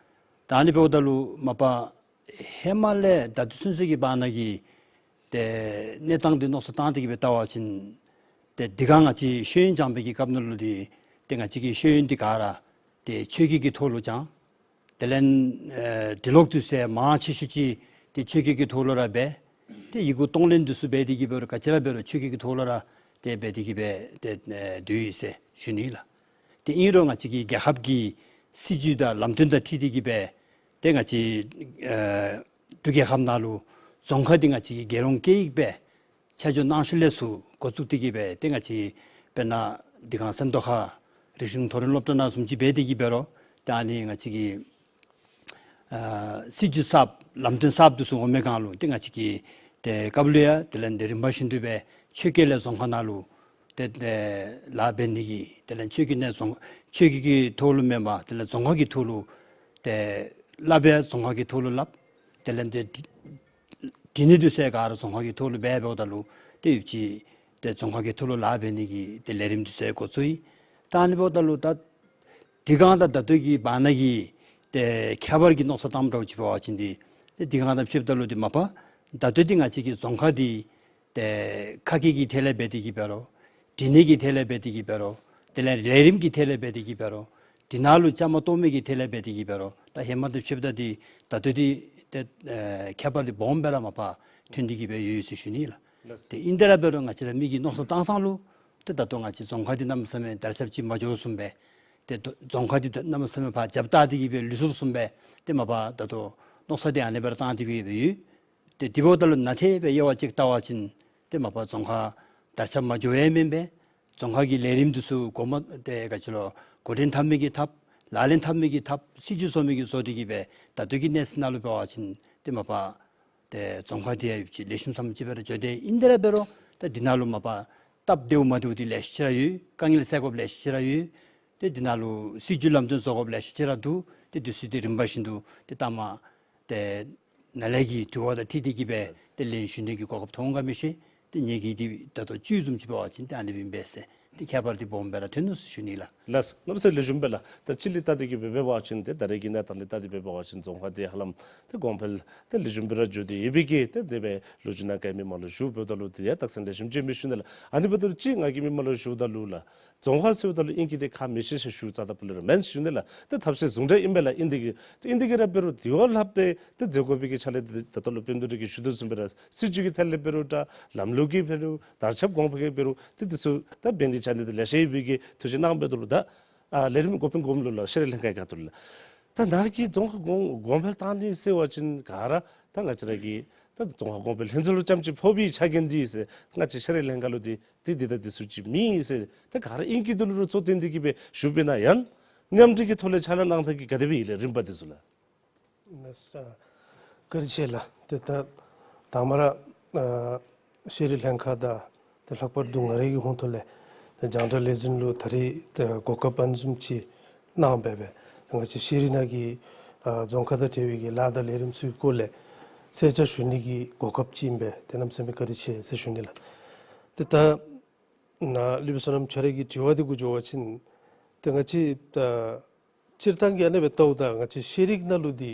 ད་ཨ་ནི་འབདཝ་ད་ལུ་མ་པ་ཧེ་མ་ལས་ད་ལྟོ་ཚུན་ཚོད་ཀྱི་བར་ན་གི་ཏེ་གནས་སྟངས་འདི་མནོ་བསམ་བཏང་སྟེ་གི་སྦེ་བལྟ་བ་ཅིན་ཏེ་འདི་ག་ང་བཅས་ཤེས་ཡོན་སྦྱང་པའི་གི་སྐབས་ནང་ལུ་འདི་ཏེ་ང་བཅས་ཀྱི་ཤེས་ཡོན་འདི་ག་ར་ཏེ་ཆོས་བརྒྱུད་ཀྱི་ཐོག་ལུ་སྦྱང་། དེ་ལས་ཨེ་འབྲི་ཀློག་འདི་ཚུ་མང་ཆེ་ཤོས་ཅིག་ཏེ་ཆོས་བརྒྱུད་ཀྱི་ཐོག་ལུ་ར་འབད། ཏེ་ཡི་གུ་གཏོང་ལེན་འདི་ཚུ་འབད་དེ་གི་འབད་རུང་ག་ཅི་ར་འབད་རུང་ཆོས་བརྒྱུད་ཀྱི་ཐོག་ལུ་ར་ཏེ་འབད་དེ་གི་སྦེ་ཏེ་ཨེ་སྡོད་ཡི་ཟེར་ཞུ་ནི་ལགས། ཏེ་ཨིན་རུང་ང་བཅས་ཀྱི་རྒྱལ་ཁབ་ཀྱི་སྲིད་བྱུས་དང་ལམ་སྟོན་དང་འཁྲིལ་ཏེ་གི་སྦེ་ཏེ་ང་བཅས་ཨེ་འབྲུག་རྒྱལ་ཁབ་ནང་ལུ་རྫོང་ཁ་འདི་ང་བཅས་ཀྱི་རྒྱལ་ཡོངས་སྐད་ཡིག་སྦེ་ཆ་འཇོག་གནང་ཞིནམ་ལས་ཚུར་འགོ་བཙུགས་ཏེ་གི་སྦེ་ཏེ་ང་བཅས་དཔེར་ན་འདི་ག་སེམས་རྟོགས་ཁ་རིག་གཞུང་མཐོ་རིམ་སློབ་གྲྭ་ནང་བཟུམ་ཅིག་འབད་དེ་གི་འབད་རུང་ཏེ་ཨ་ནི་ང་བཅས་ཀྱི་ཨ་སྲིད་བྱུས་གསརཔ་ལམ་སྟོན་གསརཔ་འདི་ཚུ་འོང་མི་སྒང་ལུ་ཏེ་ང་བཅས་ཀྱིས་ཏེ་སྐབས་ལུ་ཡང་དེ་ལས་ཏེ་རིམ་པ་བཞིན་དུ་སྦེ་ཆོས་སྐད་ལས་རྫོང་ཁ་ནང་ལུ་ཏེ་ཏེ་ལཱ་འབད་ནི་གི་དེ་ལས་ཆོས་བརྒྱུད་ནས་རྫོང་ཆོས་བརྒྱུད་ཀྱི་ཐོག་ལུ་མེན་པར་དེ་ལས་རྫོང་ཁ་གི་ཐོག་ལུ་ཏེ་སླབ་ཡང་རྫོང་ཁ་གི་ཐོག་ལུ་སླབ། དེ་ལས་ཏེ་འབྲི་ནི་འདི་ཚུ་ག་ར་རྫོང་ཁ་གི་ཐོག་ལུ་འབད་འབདཝ་ད་ལུ་ཏེ་ཡོདཔ་ཅིག་ཏེ་རྫོང་ཁ་གི་ཐོག་ལུ་ལཱ་འབད་ནི་གི་ཏེ་ལས་རིམ་འདི་ཚུ་འགོ་བཙུགས་ཡི། ད་ཨ་ནི་འབདཝ་ད་ལུ་ད་དེ་སྒང་དང་ད་ལྟོ་གི་བར་ན་གི་ཏེ་ཁྱད་པར་གྱི་མནོ་བསམ་བཏངམ་འདྲཝ་ཅིག་འབད་བ་ཅིན་འདི་ཏེ་དེ་སྒང་དང་ཕྱདཔ་ད་ལུ་འདི་མ་པ་ད་ལྟོ་འདི་ང་བཅས་ཀྱི་རྫོང་ཁ་འདི་ཏེ་ཁ་སྐད་ཀྱི་ཐད་ལས་འབད་དེ་གི་འབད་རུང་འབྲི་ནི་གི་ཐད་ལས་འབད་དེ་གི་འབད་རུང་དེ་ལས་ལས་རིམ་གྱི་ཐད་ལས་འབད་དེ་གི་འབད་རུང་འདི་ནང་ལུ་བཅའ་མར་གཏོགས་མི་གི་ཐད་ལས་འབད་དེ་གི་འབད་རུང་ད་ཧེ་མ་དང་ཕྱདཔ་ད་འདི་ད་ལྟོ་འདི་ཏེ་ཨེ་ཁྱད་པར་འདི་སྦོམ་སྦེ་ར་མ་པ་ཐོན་ཏེ་གི་སྦེ་ཡོད་ཡོད་ཟེར་ཞུ་ནི་ལགས། ལགས། ཏེ་ཨིན་ཏེ་ར་འབད་རུང་ང་བཅས་ར་མི་གིས་མནོ་བསམ་བཏང་ས་ལུ་ཏེ་ད་ལྟོ་ང་བཅས་རྫོང་ཁ་འདི་གནམ་མེད་ས་མེད་དར་ཁྱབ་ཅིག་མ་འགྱོཝ་བཟུམ་སྦེ་ཏེ་རྫོང་ཁ་འདི་གནམ་མེད་ས་མེད་ཕར་རྒྱབ་བཏགས་ཏེ་གི་སྦེ་ལུས་སོཔ་བཟུམ་སྦེ་ཏེ་མ་པ་ད་ལྟོ་མནོ་བསམ་འདི་ཨ་ནི་སྦེ་ར་བཏང་སྟེ་གི་སྦེ་ཡོད། ཏེ་དེ་འབདཝ་ད་ལུ་ནཱ་ཏེ་སྦེ་དབྱེ་བ་ཅིག་བལྟ་བ་ཅིན་ཏེ་མ་པ་རྫོང་ཁ་དར་ཁྱབ་མ་འགྱོ་ཡང་མེན་པས། རྫོང་ཁ་གི་ལས་རིམ་འདི་ཚུ་འགོ་མ་ཏེ་ག་ཅི་ལོ་འགོ་འདྲེན་འཐབ་མི་གི་འཐབ་ལག་ལེན་འཐབ་མི་གི་འཐབ་སྲིད་བྱུས་བཟོ་མི་གི་བཟོ་སྟེ་གི་སྦེ་ད་ལྟོ་གི་གནས་ཚུལ་ནང་ལུ་འབད་བ་ཅིན་ཏེ་མ་པ་ཏེ་རྫོང་ཁ་འདི་ཡང་ཡོདཔ་ཅིག་ལེགས་ཤོམ་ཙམ་ཅིག་སྦེ་ར་འགྱོ་དེས། ཨིན་ཏེ་ར་འབད་རུང་ད་འདི་ནང་ལུ་མ་པ་སྟབས་བདེཝ་མ་བདེཝ་འདི་ལེ་ཤ་ཅིག་ར་ཡོད། དཀའ་ངལ་སེལ་དགོཔ་ལེ་ཤ་ཅིག་ར་ཡོད། ཏེ་འདི་ནང་ལུ་སྲིད་བྱུས་ལམ་སྟོན་བཟོ་དགོཔ་ལེ་ཤ་ཅིག་ར་འདུག། ཏེ་འདི་ཚུ་འདི་རིམ་པ་བཞིན་དུ་ཏེ་ལྟ་མ་ཏེ་ནཱ་ལས་ཀྱི་དྲི་བ་དང་འཁྲིལ་ཏེ་གི་སྦེ་ཏེ་ལན་ཞུ་ནི་གི་གོ་སྐབས་ཐོབ་འོང་ག་མི་ཤེས། ཏེ་ངེ་གི་འདི་ད་ལྟོ་བཅུད་བཟུམ་ཅིག་འབད་བ་ཅིན་ཏེ་ཨ་ནི་སྦེ་ཨིན་པས་ཟེར་ཏེ་ཁྱད་པར་འདི་སྦོམ་སྦེ་ར་ཐོན་ནུག་ཟེར་ཞུ་ནི་ལགས། ལགས། གནམ་མེད་ས་མེད་ལེགས་ཤོམ་སྦེ་ལགས། ད་ཅི་ལས་བལྟ་སྟེ་གི་སྦེ་འབད་བ་ཅིན་ཏེ་ད་རེས་ཀྱི་གནས་སྟངས་ལས་བལྟ་སྟེ་འབད་བ་ཅིན་རྫོང་ཁ་འདི་ཧ་ལམ་ཏེ་གོང་འཕེལ་ཏེ་ལེགས་ཤོམ་སྦེ་ར་འགྱོ་སྟེ་ཡོད་པའི་གི་ཏེ་དེ་སྦེ་ལོ་རྒྱུས་ནང་གི་མི་མང་ལུ་ཞུ་འབདཝ་ད་ལུ་ཏེ་ཡང་རྟགས་མཚན་ལེགས་ཤོམ་ཅིག་མས་ཞུ་ནི་ལགས། ཨ་ནི་འབདཝ་ད་ལུ་ཅིག་ང་གིས་མི་མང་ལུ་ཞུཝ་ད་ལུ་ལགས། རྫོང་ཁ་ཟེརཝ་ད་ལུ་ཨིང་སྐད་འདི་ཁ་མི་ཤེས་ཟེར་ཞུ་རྩ་དང་པོ་ལས་ར་མེན་ཞུ་ནི་ལགས། ཏེ་ཐབས་ཤེས་ཟུང་འབྲེལ་ཨིན་པས་ལགས། ཨིན་ཏེ་གི་ཏེ་ཨིན་ཏེ་གི་ར་འབད་རུང་དེ་བ་ལྷག་སྦེ་ཏེ་མཛད་དགོ་པའི་གི་ཆ་ལས་ཏེ་ད་ལྟོ་ལུ་དཔལ་འབྱོར་གྱི་ཞུ་དོ་བཟུམ་སྦེ་ར་སྲིད་བྱུས་ཀྱི་ཐད་ལས་འབད་རུང་འདྲ་ལམ་ལུགས་ཀྱི་འབད་རུང་དར་ཁྱབ་གོང་འཕེལ་གྱི་འབད་རུང་ཏེ་དེ་ཚུ་ད་འབད་ནི་ཆ་ནི་ཏེ་ལེ་ཤ་ཡོད་པའི་གི་ཐུགས་བཞེད་གནང་འབདཝ་ད་ལུ་ད་ཨ་ལས་རིམ་འགོ་དཔོན་གོངམ་ལུ་ལགས་ཤེས་རིག་ལྷན་ཁག་གི་ཁ་ཐུག་ལས། ད་ནཱ་གིས་རྫོང་ཁ་གོང་གོང་འཕེལ་བཏང་ནི་ཟེར་བ་ཅིན་ག་ར་ད་ང་བཅས་ར་གི་ད་རྫོང་ཁ་གོང་འཕེལ་ལྷན་ཚོགས་ལུ་རྐྱངམ་ཅིག་ཕོག་པའི་ཆ་རྐྱེན་འདི་ཟེར་ང་བཅས་ཤེས་རིག་ལྷན་ཁག་ལུ་འདི་འདི་འདི་ད་འདི་ཚུ་ཅིག་མེད་ཟེར་ད་ག་ར་ཨིང་སྐད་འདི་ལུ་ར་གཙོ་བཏོན་ཏེ་གི་སྦེ་ཞུ་བ་ཨིན་ན་ཡང་མཉམ་འབྲེལ་གྱི་ཐོག་ལས་ཕྱག་ལཱ་གནང་ཐངས་ཀྱི་ག་དེ་སྦེ་ཨིན་ལགས་རིམ་པ་འདི་ཚུ་ལགས། ལགས་སོ། བཀའ་དྲིན་ཆེ་ལགས། ཏེ་ད་དང་པ་ར་ཨ་ཤེས་རིག་ལྷན་ཁག་དང་ཏེ་ལྷག་པར་དུ་ང་རའི་གི་ཧོངས་ཐོག་ལས་ཏེ་རྒྱང་བསྒྲགས་ལས་འཛིན་ལུ་ད་རེས་ཏེ་གོ་སྐབས་ཨ་ནི་བཟུམ་ཅིག་གནང་སྦེ་སྦེ་ང་བཅས་ཤེས་རིག་ནང་གི་ཨ་རྫོང་ཁ་དང་འབྲེལ་བའི་གི་ལཱ་དང་ལས་རིམ་ཚུའི་སྐོར་ལས་གསལ་ཆ་ཞུ་ནི་གི་གོ་སྐབས་ཅིག་ཨིན་པས། ཏེ་གནམ་མེད་ས་མེད་བཀའ་དྲིན་ཆེ་ཟེར་ཞུ་ནི་ལགས། ཏེ་ད་ནཱ་ལུས་པའི་བསོད་ནམས་ཁྱོད་རའི་གི་དྲི་བ་འདི་གུ་འགྱོ་བ་ཅིན་ཏེ་ང་བཅས་ད་སྤྱིར་བཏང་གི་ཨ་ནི་སྦེ་བལྟཝ་ད་ང་བཅས་ཤེས་རིག་ནང་ལུ་འདི་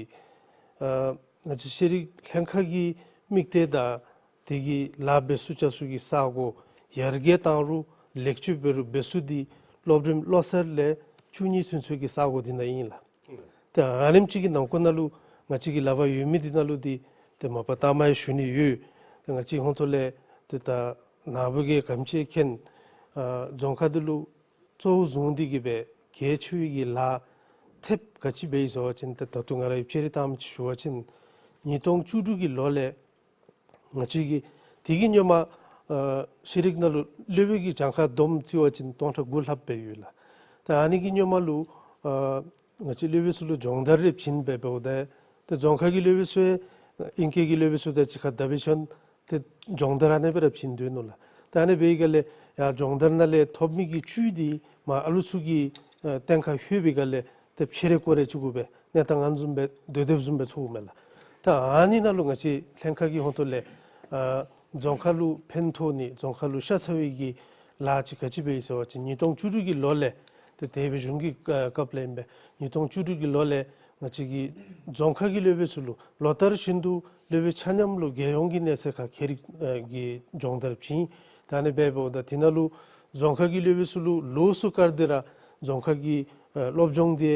ཨ་ང་བཅས་ཤེས་རིག་ལྷན་ཁག་གི་དམིགས་གཏད་དང་དེ་གི་ལཱ་འབད་ས་བྱ་ས་གི་ས་གོ་ཡར་རྒྱས་བཏང་རུང་ལེགས་བཅོས་འབད་རུང་འབད་ས་འདི་སློབ་རིམ་བློ་གསར་ལས་བཅུ་གཉིས་ཚུན་ཚོད་ཀྱི་ས་གོ་འདི་ནང་ཨིན་ལགས། ཏེ་ཨ་ནེམ་ཅིག་གི་ནང་འཁོད་ནང་ལུ་ང་བཅས་ཀྱི་ལག་པར་ཡོད་མི་འདི་ནང་ལུ་འདི་ཏེ་མ་པ་ལྟ་མ་ཡང་ཞུ་ནི་ཡོད། ཏེ་ང་བཅས་ཧོངས་ཐོག་ལས་ཏེ་ད་ནཱ་བུ་གིས་ག་དེམ་ཅིག་མཁྱེན་ཨ་རྫོང་ཁ་འདི་ལུ་གཙོ་བོ་བཟུང་སྟེ་གི་སྦེ་གལ་ཆེ་བའི་གི་ལཱ་ཐེབས་ག་ཅི་འབད་ཡི་ཟེར་བ་ཅིན་ཏེ་ད་ལྟོ་ང་ར་གིས་བཅར་ཏེ་བཏངམ་ཅིག་ཞུ་བ་ཅིན་ཉིས་སྟོང་བཅུ་དྲུག་གི་ལོ་ལས་ང་བཅས་ཀྱིས་དེ་གི་སྔོན་མ་ ཨ་ཤེས་རིག་ནང་ལུ་སློབ་དཔོན་གྱི་གྱངས་ཁ་བསྡོམས་རྩིས་པ་ཅིན་སྟོང་ཕྲག་དགུ་ལྷགཔ་སྦེ་ཡོད་ལགས། ད་ཨ་ནི་གི་སྔོན་མ་ལུ་ཨ་ང་བཅས་སློབ་དཔོན་ཚུ་ལུ་སྦྱོང་བརྡར་རེ་བྱིན་སྦེ་འབདཝ་ད་ཏེ་རྫོང་ཁ་གི་སློབ་དཔོན་ཚུ་ཨིང་སྐད་ཀྱི་སློབ་དཔོན་ཚུ་དང་གཅིག་ཁར་བསྡུ་བ་ཅིན་ཏེ་སྦྱོང་བརྡར་ཨ་ནི་སྦེ་ར་བྱིན་དོ་ནུག་ལགས། ད་ཨ་ནི་འབད་བའི་སྒང་ལས་ཡར་སྦྱོང་བརྡར་ནང་ལས་ཐོབ་མི་གི་བཅུད་འདི་མར་ཨ་ལུ་ཚུ་གི་ཨ་སྟེང་ཁར་ལྷོད་པའི་སྒང་ལས་ཏེ་ཕྱེ་རེ་ཀོ་རེ་ཅིག་གུ་སྦེ་གནས་སྟངས་ཨ་ནི་བཟུམ་སྦེ་སྡོད་སྡོདཔ་བཟུམ་སྦེ་ཚོརཝ་མས་ལགས། ད་ཨ་ནི་ནང་ལུ་ང་བཅས་ལྷན་ཁག་གི་ཧོང་ཐོག་ལས་ཨ་རྫོང་ཁ་ལུ་ཕན་ཐོགས་ནི་རྫོང་ཁ་ལུ་ཤ་ཚ་བའི་གི་ལཱ་ཅིག་ག་ཅི་འབད་ཡི་ཟེར་བ་ཅིན་ཉིས་སྟོང་བཅུ་དྲུག་གི་ལོ་ལས་ཏེ་དེ་སྦེ་གཞུང་གི་ཨ་སྐབས་ལས་ཨིན་པས། ཉིས་སྟོང་བཅུ་དྲུག་གི་ལོ་ལས་ང་བཅས་ཀྱི་རྫོང་ཁ་གི་སློབ་དཔོན་ཚུ་ལུ་ལོ་ལྟར་བཞིན་དུ་སློབ་དཔོན་ཆ་མཉམ་ལུ་རྒྱལ་ཡོངས་ཀྱི་གནས་ཚད་ཁར་ཁྱད་རིག་ཨ་གི་སྦྱོང་བརྡར་བྱིན། ད་ཨ་ནི་འབདཝ་ད་དེ་ནང་ལུ་རྫོང་ཁ་གི་སློབ་དཔོན་ཚུ་ལུ་ལོགས་སུ་བཀར་ཏེ་ར་རྫོང་ཁ་གི་ཨ་སློབ་སྦྱོང་འདི་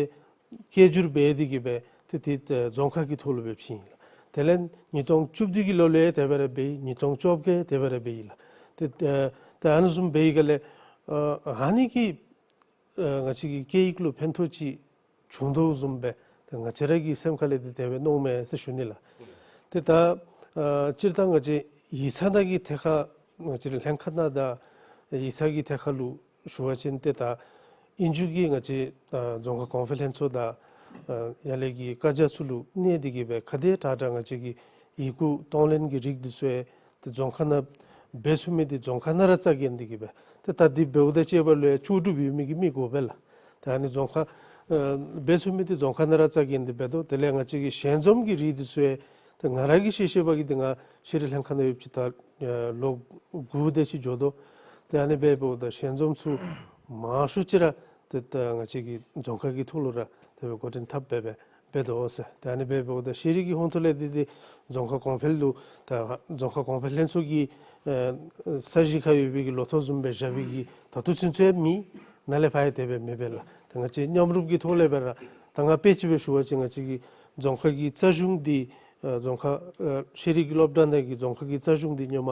སྐད་སྒྱུར་འབད་དེ་གི་སྦེ་ཏེ་ཏེ་ཨ་རྫོང་ཁ་གི་ཐོག་ལུ་སྦེ་བྱིན་ཡི་ལགས། དེ་ལས་ཉིས་སྟོང་བཅུ་བདུན་གྱི་ལོ་ལུ་ཡང་དེ་སྦེ་ར་འབད་ཡི། ཉིས་སྟོང་བཅོ་བརྒྱད་དེ་སྦེ་ར་འབད་ཡི་ལགས། ཏེ་ཨ་ཏེ་ཨ་ནི་བཟུམ་འབད་བའི་སྒང་ལས་ཨ་ཨ་ནི་གིས་ཨ་ང་བཅས་ཀྱི་སྐད་ཡིག་ལུ་ཕན་ཐོགས་ཅིག་བྱུང་དོ་བཟུམ་སྦེ་ཏེ་ང་བཅས་ར་གི་སེམས་ཁ་ལས་ཏེ་དེ་སྦེ་མནོཝ་མས་ཟེར་ཞུ་ནི་ལགས། ཏེ་ད་ཨ་སྤྱིར་བཏང་ང་བཅས་ཡིག་ཚང་ནང་གི་ཐད་ཁར་ང་བཅས་ར་ལྷན་ཁག་ནང་དང་ཡིག་ཚང་གི་ཐད་ཁར་ལུ་ཞུ་བ་ཅིན་ཏེ་ད་ཨིན་ཅི་གི་ང་བཅས་ཨ་རྫོང་ཁ་ཀོང་ཕེར་ལྷན་ཚོགས་དང་ཨ་ཡར་ལས་ཀྱི་བཀའ་རྒྱ་ཚུ་ལུ་གནས་ཏེ་གི་སྦེ་ཁ་བརྡ་དྲག་དྲག་ང་བཅས་ཀྱི་ཡི་གུ་གཏོང་ལེན་གྱི་རིགས་འདི་ཚུ་ཡང་ཏེ་རྫོང་ཁ་ནང་འབད་ཚུགས་མི་འདི་རྫོང་ཁ་ནང་ར་རྩ་འགེངས་ཏེ་གི་སྦེ་ཏེ་ད་འདི་འབདཝ་ད་དཔྱད་པ་ལུ་ཡང་ལྕོགས་གྲུབ་ཡོད་མི་གི་མི་དགོ་པས་ལགས། ད་ཨ་ནི་རྫོང་ཁ་ཨ་འབད་ཚུགས་མི་འདི་རྫོང་ཁ་ནང་ར་རྩ་འགེངས་ཏེ་འབད་དོ། དེ་ལས་ང་བཅས་ཀྱི་ཞལ་འཛོམས་ཀྱི་རིགས་འདི་ཚུ་ཡང་ཏེ་ང་ར་གིས་ཤེས་ཤེས་པ་གིས་ཏེ་ང་ཤེས་རིག་ལྷན་ཁག་ནང་ཡོདཔ་ཅིག་ད་ཨ་ལོ་དགུ་དེ་ཅིག་འགྱོ་དོ། ཏེ་ཨ་ནི་འབདཝ་ད་ཞལ་འཛོམས་ཚུ་མང་ཤོས་ཅིག་ར་ཏེ་ད་ང་བཅས་ཀྱི་རྫོང་ཁ་གི་ཐོག་ལུ་ར་དེ་སྦེ་འགོ་འདྲེན་འཐབ་སྦེ་སྦེ་འབད་དོ་ཟེར། ཏེ་ཨ་ནི་འབདཝ་ད་ཤེས་རིག་གི་ཧོང་ཐོག་ལས་འདི་ཏེ་རྫོང་ཁ་ཀོང་ཕེར་ལུ་ད་རྫོང་ཁ་ཀོང་ཕེར་ལྷན་ཚོགས་ཀྱི་ཨ་ས་གཞི་ཁར་ཡོད་པའི་གི་ལོ་ཐོག་བཟུམ་སྦེ་བཞག་པའི་གི་ད་ལྟོ་ཚུན་ཚོད་མེད། ནཱ་ལས་ཕར་ཡང་དེ་སྦེ་མེད་པས་ལགས། ད་ང་བཅས་མཉམ་རུབ་ཀྱི་ཐོག་ལས་སྦེ་ར་ད་ང་དཔེ་ཅིག་སྦེ་ཞུ་བ་ཅིན་ང་བཅས་ཀྱི་རྫོང་ཁ་གི་རྩ་གཞུང་འདི་ཨ་རྫོང་ཁ་ཨ་ཤེས་རིག་སློབ་གྲྭ་ནང་གི་རྫོང་ཁ་གི་རྩ་གཞུང་འདི་སྔོན་མ་